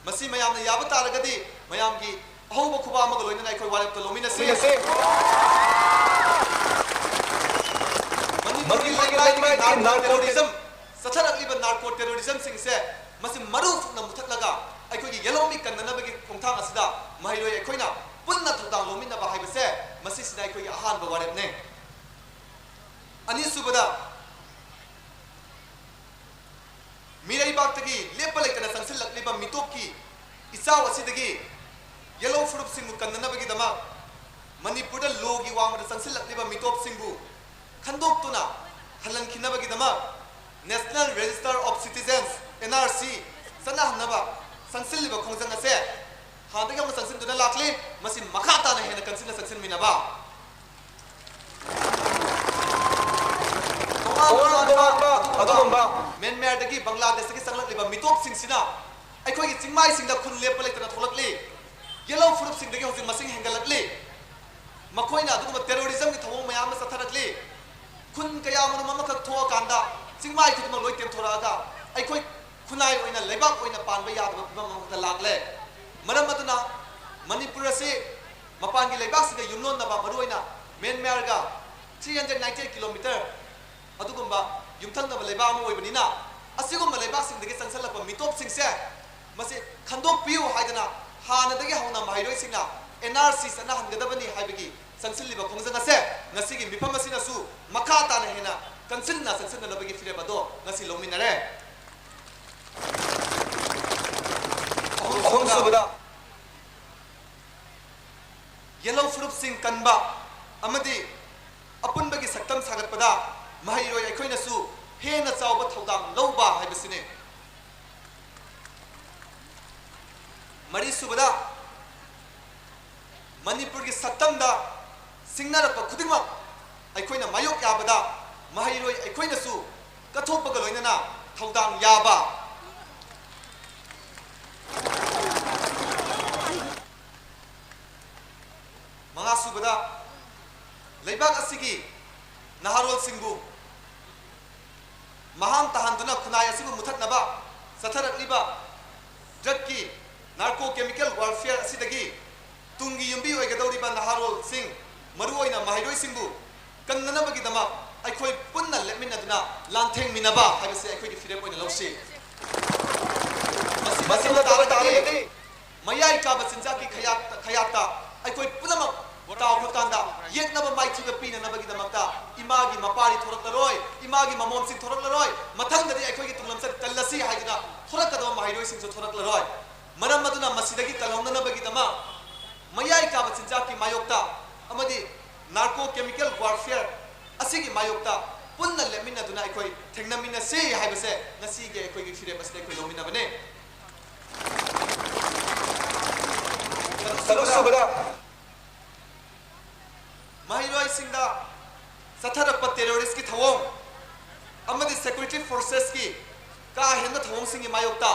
ꯃꯁꯤ ꯃꯌꯥꯝꯅ ꯌꯥꯕ ꯇꯥꯔꯒꯗꯤ, ꯃꯌꯥꯝꯒꯤ ꯑꯍꯧꯕ ꯈꯨꯕꯥꯛ ꯑꯃꯒ ꯂꯣꯏꯅꯅ ꯑꯩꯈꯣꯏ ꯋꯥꯔꯦꯞꯇ ꯂꯧꯃꯤꯟꯅꯁꯤ꯫ ꯃꯅꯤꯄꯨꯔꯒꯤ ꯂꯩꯃꯥꯏꯗꯒꯤ ꯅꯥꯔꯀꯣ ꯇꯦꯔꯣꯔꯤꯖꯝ ꯆꯠꯊꯔꯛꯂꯤꯕ ꯅꯥꯔꯀꯣ ꯇꯦꯔꯣꯔꯤꯖꯝꯁꯤꯡꯁꯦ, ꯃꯁꯤ ꯃꯔꯨ ꯐꯨꯛꯅ ꯃꯨꯊꯠꯂꯒ, ꯑꯩꯈꯣꯏꯒꯤ ꯌꯦꯜꯍꯧꯃꯤ ꯀꯟꯅꯅꯕꯒꯤ ꯈꯣꯡꯊꯥꯡ ꯑꯁꯤꯗ ꯃꯍꯩꯔꯣꯏ ꯑꯩꯈꯣꯏꯅ ꯄꯨꯟꯅ ꯊꯧꯗꯥꯡ ꯂꯧꯃꯤꯟꯅꯕ ꯍꯥꯏꯕꯁꯦ ꯃꯁꯤꯁꯤꯅ ꯑꯩꯈꯣꯏꯒꯤ ꯑꯍꯥꯟꯕ ꯋꯥꯔꯦꯞꯅꯦ꯫ ꯑꯅꯤꯁꯨꯕꯗ, ꯃꯤꯔꯩꯕꯥꯛꯇꯒꯤ ꯂꯦꯞꯄ ꯂꯩꯇꯅ ꯆꯪꯁꯤꯜꯂꯛꯂꯤꯕ ꯃꯤꯇꯣꯞꯀꯤ ꯏꯆꯥꯎ ꯑꯁꯤꯗꯒꯤ ꯌꯦꯜꯍꯧ ꯐꯨꯔꯨꯞꯁꯤꯡꯕꯨ ꯀꯟꯅꯅꯕꯒꯤꯗꯃꯛ ꯃꯅꯤꯄꯨꯔꯗ ꯂꯣꯒꯤ ꯋꯥꯡꯃꯗ ꯆꯪꯁꯤꯜꯂꯛꯂꯤꯕ ꯃꯤꯇꯣꯞꯁꯤꯡꯕꯨ ꯈꯟꯗꯣꯛꯇꯨꯅ ꯈꯜꯍꯟꯈꯤꯅꯕꯒꯤꯗꯃꯛ National Register of Citizens, N R C, ꯆꯠꯅꯍꯟꯅꯕ ꯆꯪꯁꯤꯜꯂꯤꯕ ꯈꯣꯡꯖꯪ ꯑꯁꯦ ꯍꯥꯟꯅꯗꯒꯤ ꯍꯧꯅ ꯆꯪꯁꯤꯟꯗꯨꯅ ꯂꯥꯛꯂꯤ꯫ ꯃꯁꯤ ꯃꯈꯥ ꯇꯥꯅ ꯍꯦꯟꯅ ꯀꯟꯁꯤꯟꯅ ꯆꯪꯁꯤꯟꯃꯤꯟꯅꯕ꯫ ꯇꯣꯉꯥꯟ ꯇꯣꯉꯥꯟꯕ ꯑꯗꯨꯒꯨꯝꯕ ꯃ꯭ꯌꯥꯟꯃꯥꯔꯗꯒꯤ, ꯕꯪꯒ꯭ꯂꯥꯗꯦꯁꯇꯒꯤ ꯆꯪꯂꯛꯂꯤꯕ ꯃꯤꯇꯣꯞꯁꯤꯡꯁꯤꯅ ꯑꯩꯈꯣꯏꯒꯤ ꯆꯤꯡꯃꯥꯏꯁꯤꯡꯗ ꯈꯨꯟ ꯂꯦꯞꯄ ꯂꯩꯇꯅ ꯊꯣꯛꯂꯛꯂꯤ꯫ ꯌꯦꯜꯍꯧ ꯐꯨꯔꯨꯞꯁꯤꯡꯗꯒꯤ ꯍꯧꯖꯤꯛ ꯃꯁꯤꯡ ꯍꯦꯟꯒꯠꯂꯛꯂꯤ꯫ ꯃꯈꯣꯏꯅ ꯑꯗꯨꯒꯨꯝꯕ terrorism ꯒꯤ ꯊꯧꯑꯣꯡ ꯃꯌꯥꯝ ꯑꯃ ꯆꯠꯊꯔꯛꯂꯤ꯫ ꯈꯨꯟ ꯀꯌꯥ ꯃꯔꯨꯝ ꯑꯃꯈꯛ ꯊꯣꯛꯑꯀꯥꯟꯗ ꯆꯤꯡꯃꯥꯏ ꯈꯨꯗꯤꯡꯃꯛ ꯂꯣꯏ ꯇꯦꯝꯊꯣꯔꯛꯑꯒ ꯑꯩꯈꯣꯏ ꯈꯨꯟꯅꯥꯏ ꯑꯣꯏꯅ, ꯂꯩꯕꯥꯛ ꯑꯣꯏꯅ ꯄꯥꯟꯕ ꯌꯥꯗꯕ ꯐꯤꯕꯝ ꯑꯃꯈꯛꯇ ꯂꯥꯛꯂꯦ꯫ ꯃꯔꯝ ꯑꯗꯨꯅ ꯃꯅꯤꯄꯨꯔ ꯑꯁꯤ ꯃꯄꯥꯟꯒꯤ ꯂꯩꯕꯥꯛꯁꯤꯡꯒ ꯌꯨꯝꯂꯣꯟꯅꯕ, ꯃꯔꯨꯑꯣꯏꯅ ꯃ꯭ꯌꯥꯟꯃꯥꯔꯒ three hundred ninety eight kilometer ꯑꯗꯨꯒꯨꯝꯕ ꯌꯨꯝꯊꯪꯅꯕ ꯂꯩꯕꯥꯛ ꯑꯃ ꯑꯣꯏꯕꯅꯤꯅ, ꯑꯁꯤꯒꯨꯝꯕ ꯂꯩꯕꯥꯛꯁꯤꯡꯗꯒꯤ ꯆꯪꯁꯤꯜꯂꯛꯄ ꯃꯤꯇꯣꯞꯁꯤꯡꯁꯦ ꯃꯁꯤ ꯈꯟꯗꯣꯛꯄꯤꯌꯨ ꯍꯥꯏꯗꯅ ꯍꯥꯟꯅꯗꯒꯤ ꯍꯧꯅ ꯃꯍꯩꯔꯣꯏꯁꯤꯡꯅ N R C ꯆꯠꯅꯍꯟꯒꯗꯕꯅꯤ ꯍꯥꯏꯕꯒꯤ ꯆꯪꯁꯤꯜꯂꯤꯕ ꯈꯣꯡꯖꯪ ꯑꯁꯦ ꯉꯁꯤꯒꯤ ꯃꯤꯐꯝ ꯑꯁꯤꯅꯁꯨ ꯃꯈꯥ ꯇꯥꯅ ꯍꯦꯟꯅ ꯀꯟꯁꯤꯟꯅ ꯆꯪꯁꯤꯟꯅꯅꯕꯒꯤ ꯐꯤꯔꯦꯞ ꯑꯗꯣ ꯉꯁꯤ ꯂꯧꯃꯤꯟꯅꯔꯦ꯫ ꯑꯍꯨꯝꯁꯨꯕꯗ, ꯑꯍꯨꯝꯁꯨꯕꯗ, ꯌꯦꯜꯍꯧ ꯐꯨꯔꯨꯞꯁꯤꯡ ꯀꯟꯕ ꯑꯃꯗꯤ ꯑꯄꯨꯟꯕꯒꯤ ꯁꯛꯇꯝ ꯁꯥꯒꯠꯄꯗ ꯃꯍꯩꯔꯣꯏ ꯑꯩꯈꯣꯏꯅꯁꯨ ꯍꯦꯟꯅ ꯆꯥꯎꯕ ꯊꯧꯗꯥꯡ ꯂꯧꯕ ꯍꯥꯏꯕꯁꯤꯅꯤ꯫ ꯃꯔꯤꯁꯨꯕꯗ, ꯃꯅꯤꯄꯨꯔꯒꯤ ꯁꯛꯇꯝꯗ ꯁꯤꯡꯅꯔꯛꯄ ꯈꯨꯗꯤꯡꯃꯛ ꯑꯩꯈꯣꯏꯅ ꯃꯥꯌꯣꯛ ꯌꯥꯕꯗ ꯃꯍꯩꯔꯣꯏ ꯑꯩꯈꯣꯏꯅꯁꯨ ꯀꯠꯊꯣꯛꯄꯒ ꯂꯣꯏꯅꯅ ꯊꯧꯗꯥꯡ ꯌꯥꯕ꯫ ꯃꯉꯥꯁꯨꯕꯗ, ꯂꯩꯕꯥꯛ ꯑꯁꯤꯒꯤ ꯅꯍꯥꯔꯣꯜꯁꯤꯡꯕꯨ ꯃꯍꯥꯡ ꯇꯥꯍꯟꯗꯨꯅ ꯈꯨꯟꯅꯥꯏ ꯑꯁꯤꯕꯨ ꯃꯨꯊꯠꯅꯕ ꯆꯠꯊꯔꯛꯂꯤꯕ drug ꯀꯤ narco chemical warfare ꯑꯁꯤꯗꯒꯤ ꯇꯨꯡꯒꯤ ꯌꯨꯝꯕꯤ ꯑꯣꯏꯒꯗꯧꯔꯤꯕ ꯅꯍꯥꯔꯣꯜꯁꯤꯡ, ꯃꯔꯨꯑꯣꯏꯅ ꯃꯍꯩꯔꯣꯏꯁꯤꯡꯕꯨ ꯀꯟꯅꯅꯕꯒꯤꯗꯃꯛ ꯑꯩꯈꯣꯏ ꯄꯨꯟꯅ ꯂꯦꯞꯃꯤꯟꯅꯗꯨꯅ ꯂꯥꯟꯊꯦꯡꯃꯤꯟꯅꯕ ꯍꯥꯏꯕꯁꯤ ꯑꯩꯈꯣꯏꯒꯤ ꯐꯤꯔꯦꯞ ꯑꯣꯏꯅ ꯂꯧꯁꯤ꯫ ꯃꯁꯤ ꯃꯁꯤ ꯅꯠꯇꯕ ꯇꯥꯔꯒꯗꯤ ꯃꯌꯥꯏ ꯀꯥꯕ ꯆꯤꯟꯖꯥꯛꯀꯤ ꯈꯌꯥꯠ-, ꯈꯌꯥꯠꯇ ꯑꯩꯈꯣꯏ ꯄꯨꯝꯅꯃꯛ ꯇꯥꯎꯈ꯭ꯔꯀꯥꯟꯗ ꯌꯦꯛꯅꯕ ꯃꯥꯏꯊꯤꯕ ꯄꯤꯅꯅꯕꯒꯤꯗꯃꯛꯇ ꯏꯃꯥꯒꯤ ꯃꯄꯥꯔꯤ ꯊꯣꯔꯛꯂꯔꯣꯏ, ꯏꯃꯥꯒꯤ ꯃꯃꯣꯝꯁꯤꯡ ꯊꯣꯔꯛꯂꯔꯣꯏ, ꯃꯊꯪꯗꯗꯤ ꯑꯩꯈꯣꯏꯒꯤ ꯇꯨꯡꯂꯝꯆꯠ ꯀꯜꯂꯁꯤ ꯍꯥꯏꯗꯨꯅ ꯊꯣꯔꯛꯀꯗꯕ ꯃꯍꯩꯔꯣꯏꯁꯤꯡꯁꯨ ꯊꯣꯔꯛꯂꯔꯣꯏ꯫ ꯃꯔꯝ ꯑꯗꯨꯅ ꯃꯁꯤꯗꯒꯤ ꯀꯜꯍꯧꯅꯅꯕꯒꯤꯗꯃꯛ ꯃꯌꯥꯏ ꯀꯥꯕ ꯆꯤꯟꯖꯥꯛꯀꯤ ꯃꯥꯌꯣꯛꯇ ꯑꯃꯗꯤ narco chemical warfare ꯑꯁꯤꯒꯤ ꯃꯥꯌꯣꯛꯇ ꯄꯨꯟꯅ ꯂꯦꯞꯃꯤꯟꯅꯗꯨꯅ ꯑꯩꯈꯣꯏ ꯊꯦꯡꯅꯃꯤꯟꯅꯁꯤ ꯍꯥꯏꯕꯁꯦ ꯉꯁꯤꯒꯤ ꯑꯩꯈꯣꯏꯒꯤ ꯐꯤꯔꯦꯞ ꯑꯁꯤꯗ ꯑꯩꯈꯣꯏ ꯂꯧꯃꯤꯟꯅꯕꯅꯦ꯫ ꯇꯔꯨꯛ ꯁꯨꯕꯗ, ꯃꯍꯩꯔꯣꯏꯁꯤꯡꯗ ꯆꯠꯊꯔꯛꯄ terroristꯀꯤ ꯊꯧꯑꯣꯡ ꯑꯃꯗꯤ security forcesꯀꯤ ꯀꯥ ꯍꯦꯟꯕ ꯊꯧꯑꯣꯡꯁꯤꯡꯒꯤ ꯃꯥꯌꯣꯛꯇ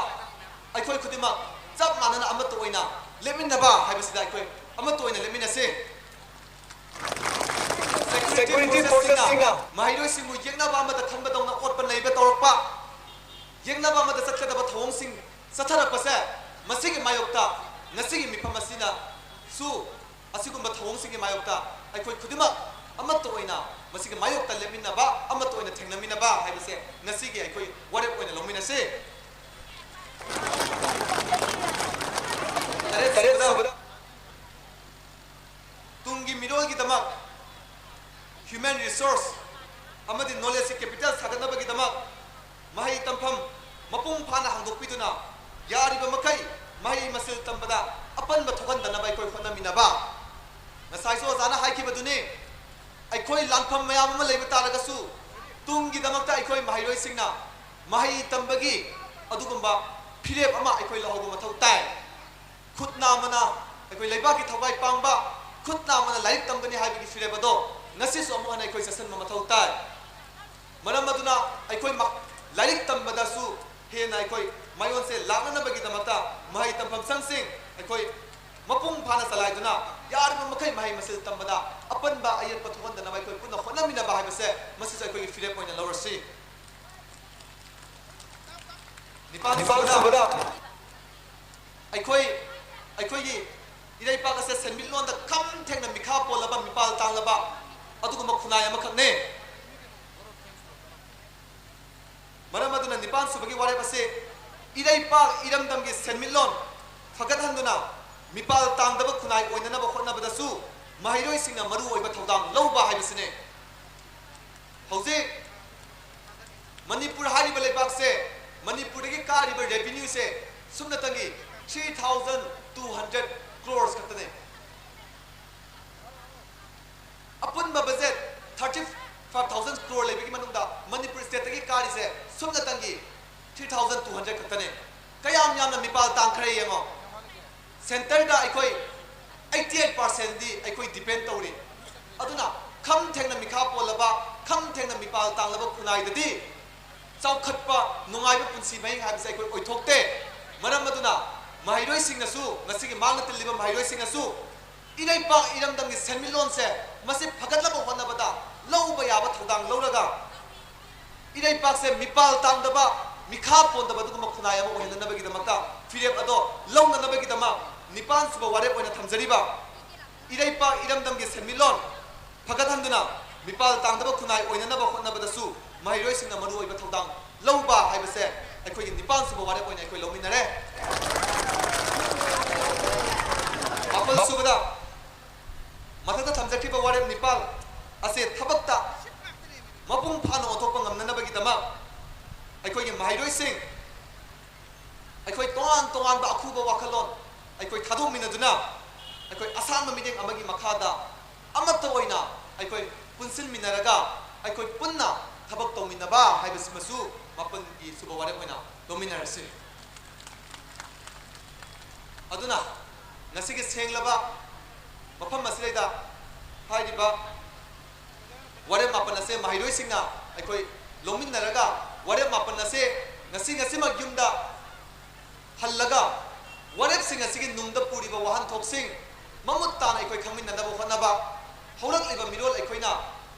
ꯑꯩꯈꯣꯏ ꯈꯨꯗꯤꯡꯃꯛ ꯆꯞ ꯃꯥꯟꯅꯅ ꯑꯃꯠꯇ ꯑꯣꯏꯅ ꯂꯦꯞꯃꯤꯟꯅꯕ ꯍꯥꯏꯕꯁꯤꯗ ꯑꯩꯈꯣꯏ ꯑꯃꯠꯇ ꯑꯣꯏꯅ ꯂꯦꯞꯃꯤꯟꯅꯁꯤ꯫ Security forcesꯁꯤꯡꯅ ꯃꯍꯩꯔꯣꯏꯁꯤꯡꯕꯨ ꯌꯦꯛꯅꯕ ꯑꯃꯗ ꯈꯟꯕꯗꯧꯅ ꯑꯣꯠꯄ ꯅꯩꯕ ꯇꯧꯔꯛꯄ, ꯌꯦꯛꯅꯕ ꯑꯃꯗ ꯆꯠꯀꯗꯕ ꯊꯧꯑꯣꯡꯁꯤꯡ ꯆꯠꯊꯔꯛꯄꯁꯦ, ꯃꯁꯤꯒꯤ ꯃꯥꯌꯣꯛꯇ ꯉꯁꯤꯒꯤ ꯃꯤꯐꯝ ꯑꯁꯤꯅꯁꯨ ꯑꯁꯤꯒꯨꯝꯕ ꯊꯧꯑꯣꯡꯁꯤꯡꯒꯤ ꯃꯥꯌꯣꯛꯇ ꯑꯩꯈꯣꯏ ꯈꯨꯗꯤꯡꯃꯛ ꯑꯃꯠꯇ ꯑꯣꯏꯅ ꯃꯁꯤꯒꯤ ꯃꯥꯌꯣꯛꯇ ꯂꯦꯞꯃꯤꯟꯅꯕ, ꯑꯃꯠꯇ ꯑꯣꯏꯅ ꯊꯦꯡꯅꯃꯤꯟꯅꯕ ꯍꯥꯏꯕꯁꯦ ꯉꯁꯤꯒꯤ ꯑꯩꯈꯣꯏ ꯋꯥꯔꯦꯞ ꯑꯣꯏꯅ ꯂꯧꯃꯤꯟꯅꯁꯤ꯫ ꯇꯔꯦꯠ ꯁꯨꯕꯗ, ꯇꯨꯡꯒꯤ ꯃꯤꯔꯣꯜꯒꯤꯗꯃꯛ human resource ꯑꯃꯗꯤ knowledgeꯀꯤ capital ꯁꯥꯒꯠꯅꯕꯒꯤꯗꯃꯛ ꯃꯍꯩ ꯇꯝꯐꯝ ꯃꯄꯨꯡ ꯐꯥꯅ ꯍꯥꯡꯗꯣꯛꯄꯤꯗꯨꯅ ꯌꯥꯔꯤꯕ ꯃꯈꯩ ꯃꯍꯩ ꯃꯁꯤꯡ ꯇꯝꯕꯗ ꯑꯄꯟꯕ ꯊꯣꯛꯍꯟꯗꯅꯕ ꯑꯩꯈꯣꯏ ꯍꯣꯠꯅꯃꯤꯟꯅꯕ꯫ ꯉꯁꯥꯏꯁꯨ ꯑꯣꯖꯥꯅ ꯍꯥꯏꯈꯤꯕꯗꯨꯅꯤ, ꯑꯩꯈꯣꯏ ꯂꯥꯟꯐꯝ ꯃꯌꯥꯝ ꯑꯃ ꯂꯩꯕ ꯇꯥꯔꯒꯁꯨ ꯇꯨꯡꯒꯤꯗꯃꯛꯇ ꯑꯩꯈꯣꯏ ꯃꯍꯩꯔꯣꯏꯁꯤꯡꯅ ꯃꯍꯩ ꯇꯝꯕꯒꯤ ꯑꯗꯨꯒꯨꯝꯕ ꯐꯤꯔꯦꯞ ꯑꯃ ꯑꯩꯈꯣꯏ ꯂꯧꯍꯧꯕ ꯃꯊꯧ ꯇꯥꯏ꯫ ꯈꯨꯠ ꯅꯥꯝꯃꯅ ꯑꯩꯈꯣꯏ ꯂꯩꯕꯥꯛꯀꯤ ꯊꯋꯥꯏ ꯄꯥꯡꯕ, ꯈꯨꯠ ꯅꯥꯝꯃꯅ ꯂꯥꯏꯔꯤꯛ ꯇꯝꯒꯅꯤ ꯍꯥꯏꯕꯒꯤ ꯐꯤꯔꯦꯞ ꯑꯗꯣ ꯉꯁꯤꯁꯨ ꯑꯃꯨꯛ ꯍꯟꯅ ꯑꯩꯈꯣꯏ ꯆꯠꯁꯤꯟꯕ ꯃꯊꯧ ꯇꯥꯏ꯫ ꯃꯔꯝ ꯑꯗꯨꯅ ꯑꯩꯈꯣꯏ ꯃ-, ꯂꯥꯏꯔꯤꯛ ꯇꯝꯕꯗꯁꯨ ꯍꯦꯟꯅ ꯑꯩꯈꯣꯏ ꯃꯌꯣꯟꯁꯦ ꯂꯥꯛꯅꯅꯕꯒꯤꯗꯃꯛꯇ ꯃꯍꯩ ꯇꯝꯐꯝ ꯁꯪꯁꯤꯡ ꯑꯩꯈꯣꯏ ꯃꯄꯨꯡ ꯐꯥꯅ ꯆꯂꯥꯏꯗꯨꯅ ꯌꯥꯔꯤꯕ ꯃꯈꯩ ꯃꯍꯩ ꯃꯁꯤꯡ ꯇꯝꯕꯗ ꯑꯄꯟꯕ ꯑꯌꯦꯠꯄ ꯊꯣꯛꯍꯟꯗꯅꯕ ꯑꯩꯈꯣꯏ ꯄꯨꯟꯅ ꯍꯣꯠꯅꯃꯤꯟꯅꯕ ꯍꯥꯏꯕꯁꯦ ꯃꯁꯤꯁꯨ ꯑꯩꯈꯣꯏꯒꯤ ꯐꯤꯔꯦꯞ ꯑꯣꯏꯅ ꯂꯧꯔꯁꯤ꯫ ꯅꯤꯄꯥꯜ ꯁꯨꯕꯗ, ꯑꯩꯈꯣꯏ, ꯑꯩꯈꯣꯏꯒꯤ ꯏꯔꯩꯄꯥꯛ ꯑꯁꯦ ꯁꯦꯟꯃꯤꯠꯂꯣꯟꯗ ꯈꯝ ꯊꯦꯡꯅ ꯃꯤꯈꯥ ꯄꯣꯜꯂꯕ, ꯃꯤꯄꯥꯜ ꯇꯥꯡꯂꯕ ꯑꯗꯨꯒꯨꯝꯕ ꯈꯨꯟꯅꯥꯏ ꯑꯃꯈꯛꯅꯦ꯫ ꯃꯔꯝ ꯑꯗꯨꯅ ꯅꯤꯄꯥꯜ ꯁꯨꯕꯒꯤ ꯋꯥꯔꯦꯞ ꯑꯁꯤ ꯏꯔꯩꯄꯥꯛ ꯏꯔꯝꯗꯝꯒꯤ ꯁꯦꯟꯃꯤꯠꯂꯣꯟ ꯐꯒꯠꯍꯟꯗꯨꯅ ꯃꯤꯄꯥꯜ ꯇꯥꯡꯗꯕ ꯈꯨꯟꯅꯥꯏ ꯑꯣꯏꯅꯅꯕ ꯍꯣꯠꯅꯕꯗꯁꯨ ꯃꯍꯩꯔꯣꯏꯁꯤꯡꯅ ꯃꯔꯨ ꯑꯣꯏꯕ ꯊꯧꯗꯥꯡ ꯂꯧꯕ ꯍꯥꯏꯕꯁꯤꯅꯤ꯫ ꯍꯧꯖꯤꯛ ꯃꯅꯤꯄꯨꯔ ꯍꯥꯏꯔꯤꯕ ꯂꯩꯕꯥꯛꯁꯦ, ꯃꯅꯤꯄꯨꯔꯗꯒꯤ ꯀꯥꯔꯤꯕ revenue ꯁꯦ ꯁꯨꯞꯅꯇꯪꯒꯤ three thousand two hundred crores ꯈꯛꯇꯅꯦ꯫ ꯑꯄꯨꯟꯕ budget thirty five thousand crore ꯂꯩꯕꯒꯤ ꯃꯅꯨꯡꯗ ꯃꯅꯤꯄꯨꯔ state ꯇꯒꯤ ꯀꯥꯔꯤꯁꯦ ꯁꯨꯞꯅꯇꯪꯒꯤ three thousand two hundred ꯈꯛꯇꯅꯦ꯫ ꯀꯌꯥꯝ ꯌꯥꯝꯅ ꯃꯤꯄꯥꯜ ꯇꯥꯡꯈ꯭ꯔꯦ ꯌꯦꯡꯉꯣ꯫ Centre ꯗ ꯑꯩꯈꯣꯏ eighty eight percent ꯗꯤ ꯑꯩꯈꯣꯏ depend ꯇꯧꯔꯤ꯫ ꯑꯗꯨꯅ ꯈꯝ ꯊꯦꯡꯅ ꯃꯤꯈꯥ ꯄꯣꯜꯂꯕ, ꯈꯝ ꯊꯦꯡꯅ ꯃꯤꯄꯥꯜ ꯇꯥꯡꯂꯕ ꯈꯨꯟꯅꯥꯏꯗꯗꯤ ꯆꯥꯎꯈꯠꯄ, ꯅꯨꯡꯉꯥꯏꯕ ꯄꯨꯟꯁꯤ ꯃꯍꯤꯡ ꯍꯥꯏꯕꯁꯦ ꯑꯩꯈꯣꯏ ꯑꯣꯏꯊꯣꯛꯇꯦ꯫ ꯃꯔꯝ ꯑꯗꯨꯅ ꯃꯍꯩꯔꯣꯏꯁꯤꯡꯅꯁꯨ, ꯉꯁꯤꯒꯤ ꯃꯥꯡꯗ ꯇꯤꯜꯂꯤꯕ ꯃꯍꯩꯔꯣꯏꯁꯤꯡꯅꯁꯨ ꯏꯔꯩꯄꯥꯛ ꯏꯔꯝꯗꯝꯒꯤ ꯁꯦꯟꯃꯤꯠꯂꯣꯟꯁꯦ ꯃꯁꯤ ꯐꯒꯠꯅꯕ ꯍꯣꯠꯅꯕꯗ ꯂꯧꯕ ꯌꯥꯕ ꯊꯧꯗꯥꯡ ꯂꯧꯔꯒ ꯏꯔꯩꯄꯥꯛꯁꯦ ꯃꯤꯄꯥꯜ ꯇꯥꯡꯗꯕ, ꯃꯤꯈꯥ ꯄꯣꯟꯗꯕ ꯑꯗꯨꯒꯨꯝꯕ ꯈꯨꯟꯅꯥꯏ ꯑꯃ ꯑꯣꯏꯍꯟꯅꯅꯕꯒꯤꯗꯃꯛꯇ ꯐꯤꯔꯦꯞ ꯑꯗꯣ ꯂꯧꯅꯅꯕꯒꯤꯗꯃꯛ ꯅꯤꯄꯥꯟ ꯁꯨꯕ ꯋꯥꯔꯦꯞ ꯑꯣꯏꯅ ꯊꯝꯖꯔꯤꯕ ꯏꯔꯩꯄꯥꯛ ꯏꯔꯝꯗꯝꯒꯤ ꯁꯦꯟꯃꯤꯠꯂꯣꯟ ꯐꯒꯠꯍꯟꯗꯨꯅ ꯃꯤꯄꯥꯜ ꯇꯥꯡꯗꯕ ꯈꯨꯟꯅꯥꯏ ꯑꯣꯏꯅꯅꯕ ꯍꯣꯠꯅꯕꯗꯁꯨ ꯃꯍꯩꯔꯣꯏꯁꯤꯡꯅ ꯃꯔꯨꯑꯣꯏꯕ ꯊꯧꯗꯥꯡ ꯂꯧꯕ ꯍꯥꯏꯕꯁꯦ ꯑꯩꯈꯣꯏꯒꯤ ꯅꯤꯄꯥꯟ ꯁꯨꯕ ꯋꯥꯔꯦꯞ ꯑꯣꯏꯅ ꯑꯩꯈꯣꯏ ꯂꯧꯃꯤꯟꯅꯔꯦ꯫ ꯃꯥꯄꯜ ꯁꯨꯕꯗ ꯃꯊꯛꯇ ꯊꯝꯖꯈꯤꯕ ꯋꯥꯔꯦꯞ ꯅꯤꯄꯥꯜ ꯑꯁꯦ ꯊꯕꯛꯇ ꯃꯄꯨꯡ ꯐꯥꯅ ꯑꯣꯟꯊꯣꯛꯄ ꯉꯝꯅꯅꯕꯒꯤꯗꯃꯛ ꯑꯩꯈꯣꯏꯒꯤ ꯃꯍꯩꯔꯣꯏꯁꯤꯡ ꯑꯩꯈꯣꯏ ꯇꯣꯉꯥꯟ ꯇꯣꯉꯥꯟꯕ ꯑꯈꯨꯕ ꯋꯥꯈꯜꯂꯣꯟ ꯑꯩꯈꯣꯏ ꯊꯥꯗꯣꯛꯃꯤꯟꯅꯗꯨꯅ ꯑꯩꯈꯣꯏ ꯑꯁꯥꯟꯕ ꯃꯤꯠꯌꯦꯡ ꯑꯃꯒꯤ ꯃꯈꯥꯗ ꯑꯃꯠꯇ ꯑꯣꯏꯅ ꯑꯩꯈꯣꯏ ꯄꯨꯟꯁꯤꯟꯃꯤꯟꯅꯔꯒ ꯑꯩꯈꯣꯏ ꯄꯨꯟꯅ ꯊꯕꯛ ꯇꯧꯃꯤꯟꯅꯕ ꯍꯥꯏꯕꯁꯤꯃꯁꯨ ꯃꯥꯄꯜꯒꯤ ꯁꯨꯕ ꯋꯥꯔꯦꯞ ꯑꯣꯏꯅ ꯂꯧꯃꯤꯟꯅꯔꯁꯤ꯫ ꯑꯗꯨꯅ ꯉꯁꯤꯒꯤ ꯁꯦꯡꯂꯕ ꯃꯐꯝ ꯑꯁꯤꯗꯩꯗ ꯍꯥꯏꯔꯤꯕ ꯋꯥꯔꯦꯞ ꯃꯥꯄꯟ ꯑꯁꯦ ꯃꯍꯩꯔꯣꯏꯁꯤꯡꯅ ꯑꯩꯈꯣꯏ ꯂꯧꯃꯤꯟꯅꯔꯒ ꯋꯥꯔꯦꯞ ꯃꯥꯄꯟ ꯑꯁꯦ ꯉꯁꯤ ꯉꯁꯤꯃꯛ ꯌꯨꯝꯗ ꯍꯜꯂꯒ ꯋꯥꯔꯦꯞꯁꯤꯡ ꯑꯁꯤꯒꯤ ꯅꯨꯡꯗ ꯄꯨꯔꯤꯕ ꯋꯥꯍꯟꯊꯣꯛꯁꯤꯡ ꯃꯃꯨꯠ ꯇꯥꯅ ꯑꯩꯈꯣꯏ ꯈꯪꯃꯤꯟꯅꯅꯕ ꯍꯣꯠꯅꯕ, ꯍꯧꯔꯛꯂꯤꯕ ꯃꯤꯔꯣꯜ ꯑꯩꯈꯣꯏꯅ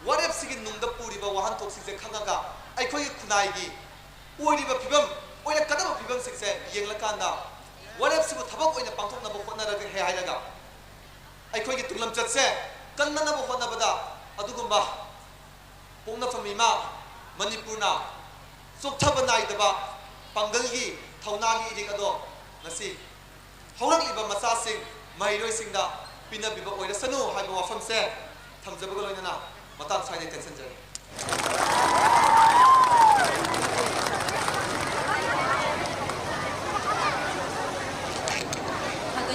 ꯋꯥꯔꯦꯞꯁꯤꯒꯤ ꯅꯨꯡꯗ ꯄꯨꯔꯤꯕ ꯋꯥꯍꯟꯊꯣꯛꯁꯤꯡꯁꯦ ꯈꯪꯉꯒ ꯑꯩꯈꯣꯏꯒꯤ ꯈꯨꯟꯅꯥꯏꯒꯤ ꯑꯣꯏꯔꯤꯕ ꯐꯤꯕꯝ, ꯑꯣꯏꯔꯛꯀꯗꯕ ꯐꯤꯕꯝꯁꯤꯡꯁꯦ ꯌꯦꯡꯂꯀꯥꯟꯗ ꯋꯥꯔꯦꯞꯁꯤꯕꯨ ꯊꯕꯛ ꯑꯣꯏꯅ ꯄꯥꯡꯊꯣꯛꯅꯕ ꯍꯣꯠꯅꯔꯒꯦ ꯍꯥꯏꯔꯒ ꯑꯩꯈꯣꯏꯒꯤ ꯇꯨꯡꯂꯝꯆꯠꯁꯦ ꯀꯟꯅꯅꯕ ꯍꯣꯠꯅꯕꯗ ꯑꯗꯨꯒꯨꯝꯕ ꯄꯣꯛꯅꯐꯝ ꯏꯃꯥ ꯃꯅꯤꯄꯨꯔꯅ ꯆꯣꯛꯊꯕ ꯅꯥꯏꯗꯕ ꯄꯥꯡꯒꯜꯒꯤ ꯊꯧꯅꯥꯒꯤ ꯏꯔꯤꯛ ꯑꯗꯣ ꯉꯁꯤ ꯍꯧꯔꯛꯂꯤꯕ ꯃꯆꯥꯁꯤꯡ, ꯃꯍꯩꯔꯣꯏꯁꯤꯡꯗ ꯄꯤꯅꯕꯤꯕ ꯑꯣꯏꯔꯁꯅꯨ ꯍꯥꯏꯕ ꯋꯥꯐꯝꯁꯦ ꯊꯝꯖꯕꯒ ꯂꯣꯏꯅꯅ ꯃꯇꯥꯡ ꯁ꯭ꯋꯥꯏꯗ ꯇꯦꯟꯁꯤꯟꯖꯔꯦ꯫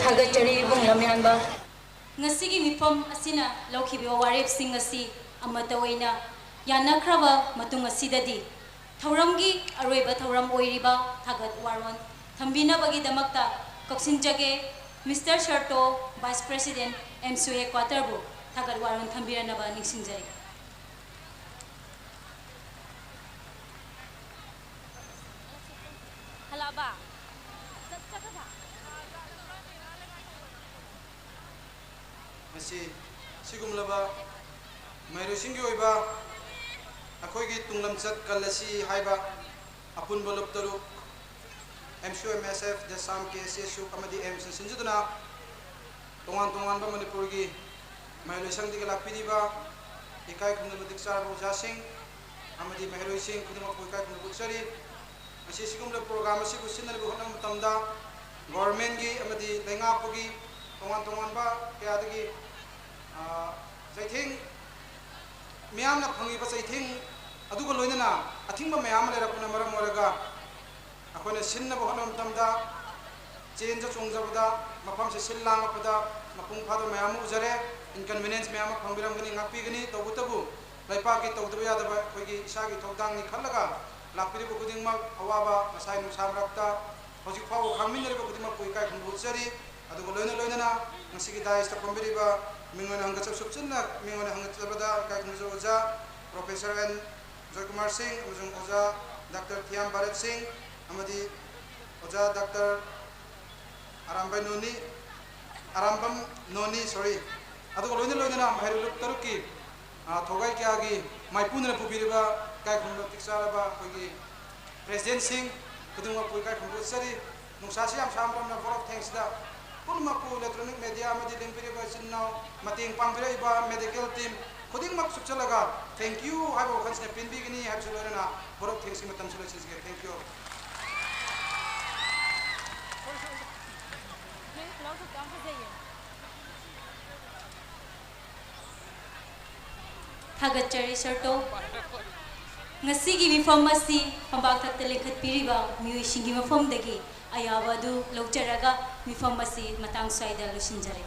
ꯊꯥꯒꯠꯆꯔꯤ ꯏꯕꯨꯡ ꯂꯝꯌꯥꯟꯕ꯫ ꯉꯁꯤꯒꯤ ꯃꯤꯐꯝ ꯑꯁꯤꯅ ꯂꯧꯈꯤꯕ ꯋꯥꯔꯦꯞꯁꯤꯡ ꯑꯁꯤ ꯑꯃꯠꯇ ꯑꯣꯏꯅ ꯌꯥꯅꯈ꯭ꯔꯕ ꯃꯇꯨꯡ ꯑꯁꯤꯗꯗꯤ ꯊꯧꯔꯝꯒꯤ ꯑꯔꯣꯏꯕ ꯊꯧꯔꯝ ꯑꯣꯏꯔꯤꯕ ꯊꯥꯒꯠ ꯋꯥꯔꯣꯟ ꯊꯝꯕꯤꯅꯕꯒꯤꯗꯃꯛꯇ ꯀꯧꯁꯤꯟꯖꯒꯦ꯫ ꯃꯤꯁꯇꯔ ꯁꯔꯇꯣ, ꯚꯥꯏꯁ ꯄ꯭ꯔꯦꯁꯤꯗꯦꯟ, ꯑꯦꯝꯁꯨ ꯍꯦꯗꯀ꯭ꯋꯥꯇꯔꯕꯨ ꯊꯥꯒꯠ ꯋꯥꯔꯣꯟ ꯊꯝꯕꯤꯔꯅꯕ ꯅꯤꯡꯁꯤꯡꯖꯔꯤ꯫ ꯍꯜꯂꯛꯑꯕ? ꯆꯠ-, ꯆꯠꯈ꯭ꯔꯕ? ꯃꯁꯤ ꯁꯤꯒꯨꯝꯂꯕ ꯃꯍꯩꯔꯣꯏꯁꯤꯡꯒꯤ ꯑꯣꯏꯕ ꯑꯩꯈꯣꯏꯒꯤ ꯇꯨꯡꯂꯝꯆꯠ ꯀꯜꯂꯁꯤ ꯍꯥꯏꯕ ꯑꯄꯨꯟꯕ ꯂꯨꯞ ꯇꯔꯨꯛ, ꯑꯦꯝꯁꯨ, ꯑꯦꯝ ꯑꯦꯁ ꯑꯦꯐ, ꯗꯦꯁꯥꯝ, ꯀꯦ ꯑꯦꯁ ꯑꯦꯁ ꯌꯨ ꯑꯃꯗꯤ ꯑꯦꯝꯁꯅ ꯁꯤꯟꯖꯗꯨꯅ ꯇꯣꯉꯥꯟ ꯇꯣꯉꯥꯟꯕ ꯃꯅꯤꯄꯨꯔꯒꯤ ꯃꯍꯩꯔꯣꯏꯁꯪꯗꯒꯤ ꯂꯥꯛꯄꯤꯔꯤꯕ ꯏꯀꯥꯏ ꯈꯨꯝꯅꯕ ꯃꯇꯤꯛ ꯆꯥꯔꯕ ꯑꯣꯖꯥꯁꯤꯡ ꯑꯃꯗꯤ ꯃꯍꯩꯔꯣꯏꯁꯤꯡ ꯈꯨꯗꯤꯡꯃꯛꯄꯨ ꯏꯀꯥꯏ ꯈꯨꯝꯅꯕ ꯎꯠꯆꯔꯤ꯫ ꯉꯁꯤ ꯁꯤꯒꯨꯝꯂꯕ ꯄ꯭ꯔꯣꯒ꯭ꯔꯥꯝ ꯑꯁꯤꯕꯨ ꯁꯤꯟꯅꯅꯕ ꯍꯣꯠꯅꯕ ꯃꯇꯝꯗ ꯒꯣꯚꯔꯟꯃꯦꯟꯒꯤ ꯑꯃꯗꯤ ꯂꯩꯉꯥꯛꯄꯒꯤ ꯇꯣꯉꯥꯟ ꯇꯣꯉꯥꯟꯕ ꯀꯌꯥꯗꯒꯤ, ꯑ, ꯆꯩꯊꯦꯡ, ꯃꯤꯌꯥꯝꯅ ꯐꯪꯉꯤꯕ ꯆꯩꯊꯦꯡ ꯑꯗꯨꯒ ꯂꯣꯏꯅꯅ ꯑꯊꯤꯡꯕ ꯃꯌꯥꯝ ꯑꯃ ꯂꯩꯔꯛꯄꯅ ꯃꯔꯝ ꯑꯣꯏꯔꯒ ꯑꯩꯈꯣꯏꯅ ꯁꯤꯟꯅꯕ ꯍꯣꯠꯅꯕ ꯃꯇꯝꯗ ꯆꯦꯟꯖ ꯆꯣꯡꯖꯕꯗ ꯃꯐꯝꯁꯦ ꯁꯤꯜ ꯂꯥꯡꯂꯛꯄꯗ ꯃꯄꯨꯡ ꯐꯥꯗꯕ ꯃꯌꯥꯝ ꯑꯃ ꯎꯖꯔꯦ꯫ ꯏꯟꯀꯟꯚꯤꯅꯤꯌꯦꯟꯁ ꯃꯌꯥꯝ ꯑꯃ ꯐꯪꯕꯤꯔꯝꯒꯅꯤ, ꯉꯥꯛꯄꯤꯒꯅꯤ꯫ ꯇꯧꯕꯇꯕꯨ ꯂꯩꯄꯥꯛꯀꯤ ꯇꯧꯗꯕ ꯌꯥꯗꯕ ꯑꯩꯈꯣꯏꯒꯤ ꯏꯁꯥꯒꯤ ꯊꯧꯗꯥꯡꯅꯤ ꯈꯜꯂꯒ ꯂꯥꯛꯄꯤꯔꯤꯕ ꯈꯨꯗꯤꯡꯃꯛ, ꯑꯋꯥꯕ ꯉꯁꯥꯏ ꯅꯨꯡꯁꯥ ꯃꯔꯛꯇ ꯍꯧꯖꯤꯛ ꯐꯥꯎꯕ ꯈꯥꯡꯃꯤꯟꯅꯔꯤꯕ ꯈꯨꯗꯤꯡꯃꯛꯄꯨ ꯏꯀꯥꯏ ꯈꯨꯝꯅꯕ ꯎꯠꯆꯔꯤ꯫ ꯑꯗꯨꯒ ꯂꯣꯏꯅ ꯂꯣꯏꯅꯅ ꯉꯁꯤꯒꯤ ꯗꯥꯏꯁꯇ ꯐꯝꯕꯤꯔꯤꯕ ꯃꯤꯡ ꯑꯣꯏꯅ ꯍꯪꯒꯠꯆꯕ ꯁꯨꯞꯆꯟꯅ ꯃꯤꯡ ꯑꯣꯏꯅ ꯍꯪꯒꯠꯆꯕꯗ ꯏꯀꯥꯏ ꯈꯨꯝꯅꯖꯕ ꯑꯣꯖꯥ ꯄ꯭ꯔꯣꯐꯦꯁꯔ ꯑꯦꯟ ꯖꯣꯏꯀꯨꯃꯥꯔ ꯁꯤꯡ ꯑꯃꯁꯨꯡ ꯑꯣꯖꯥ ꯗꯥꯛꯇꯔ ꯊꯤꯌꯥꯝ ꯚꯥꯔꯠ ꯁꯤꯡ ꯑꯃꯗꯤ ꯑꯣꯖꯥ ꯗꯥꯛꯇꯔ ꯑꯔꯥꯝꯕꯥꯏ ꯅꯣꯅꯤ, ꯑꯔꯥꯝꯕꯝ ꯅꯣꯅꯤ, sorry, ꯑꯗꯨꯒ ꯂꯣꯏꯅ ꯂꯣꯏꯅꯅ ꯃꯍꯩꯔꯣꯏ ꯂꯨꯞ ꯇꯔꯨꯛꯀꯤ, ꯑ, ꯊꯧꯒꯥꯏ ꯀꯌꯥꯒꯤ ꯃꯥꯏꯄꯨꯅꯅ ꯄꯨꯕꯤꯔꯤꯕ ꯏꯀꯥꯏ ꯈꯨꯝꯅꯕ ꯃꯇꯤꯛ ꯆꯥꯔꯕ ꯑꯩꯈꯣꯏꯒꯤ ꯄ꯭ꯔꯦꯁꯤꯗꯦꯟꯁꯤꯡ ꯈꯨꯗꯤꯡꯃꯛꯄꯨ ꯏꯀꯥꯏ ꯈꯨꯝꯅꯕ ꯎꯠꯆꯔꯤ꯫ ꯅꯨꯡꯁꯥꯁꯤ ꯌꯥꯝ ꯁꯥꯕ ꯃꯔꯝꯅ vote of thanksꯇ ꯄꯨꯝꯅꯃꯛꯄꯨ electronic media ꯑꯃꯗꯤ ꯂꯦꯡꯕꯤꯔꯤꯕ ꯏꯆꯤꯟ ꯏꯅꯥꯎ, ꯃꯇꯦꯡ ꯄꯥꯡꯕꯤꯔꯛꯏꯕ medical team ꯈꯨꯗꯤꯡꯃꯛ ꯆꯨꯞꯆꯜꯂꯒ thank you ꯍꯥꯏꯕ ꯋꯥꯈꯜꯁꯤꯅ ꯄꯦꯟꯕꯤꯒꯅꯤ ꯍꯥꯏꯕꯁꯤ ꯂꯣꯏꯅꯅ vote of thanksꯀꯤ ꯃꯇꯝꯁꯤ ꯂꯣꯏꯁꯤꯟꯖꯒꯦ꯫ Thank you꯫ ꯊꯥꯒꯠꯆꯔꯤ ꯁꯔꯇꯣ꯫ ꯉꯁꯤꯒꯤ ꯃꯤꯐꯝ ꯑꯁꯤ ꯐꯝꯕꯥꯛꯊꯛꯇ ꯂꯤꯡꯈꯠꯄꯤꯔꯤꯕ ꯃꯤꯑꯣꯏꯁꯤꯡꯒꯤ ꯃꯐꯝꯗꯒꯤ ꯑꯌꯥꯕ ꯑꯗꯨ ꯂꯧꯖꯔꯒ ꯃꯤꯐꯝ ꯑꯁꯤ ꯃꯇꯥꯡ ꯁ꯭ꯋꯥꯏꯗ ꯂꯣꯏꯁꯤꯟꯖꯔꯦ꯫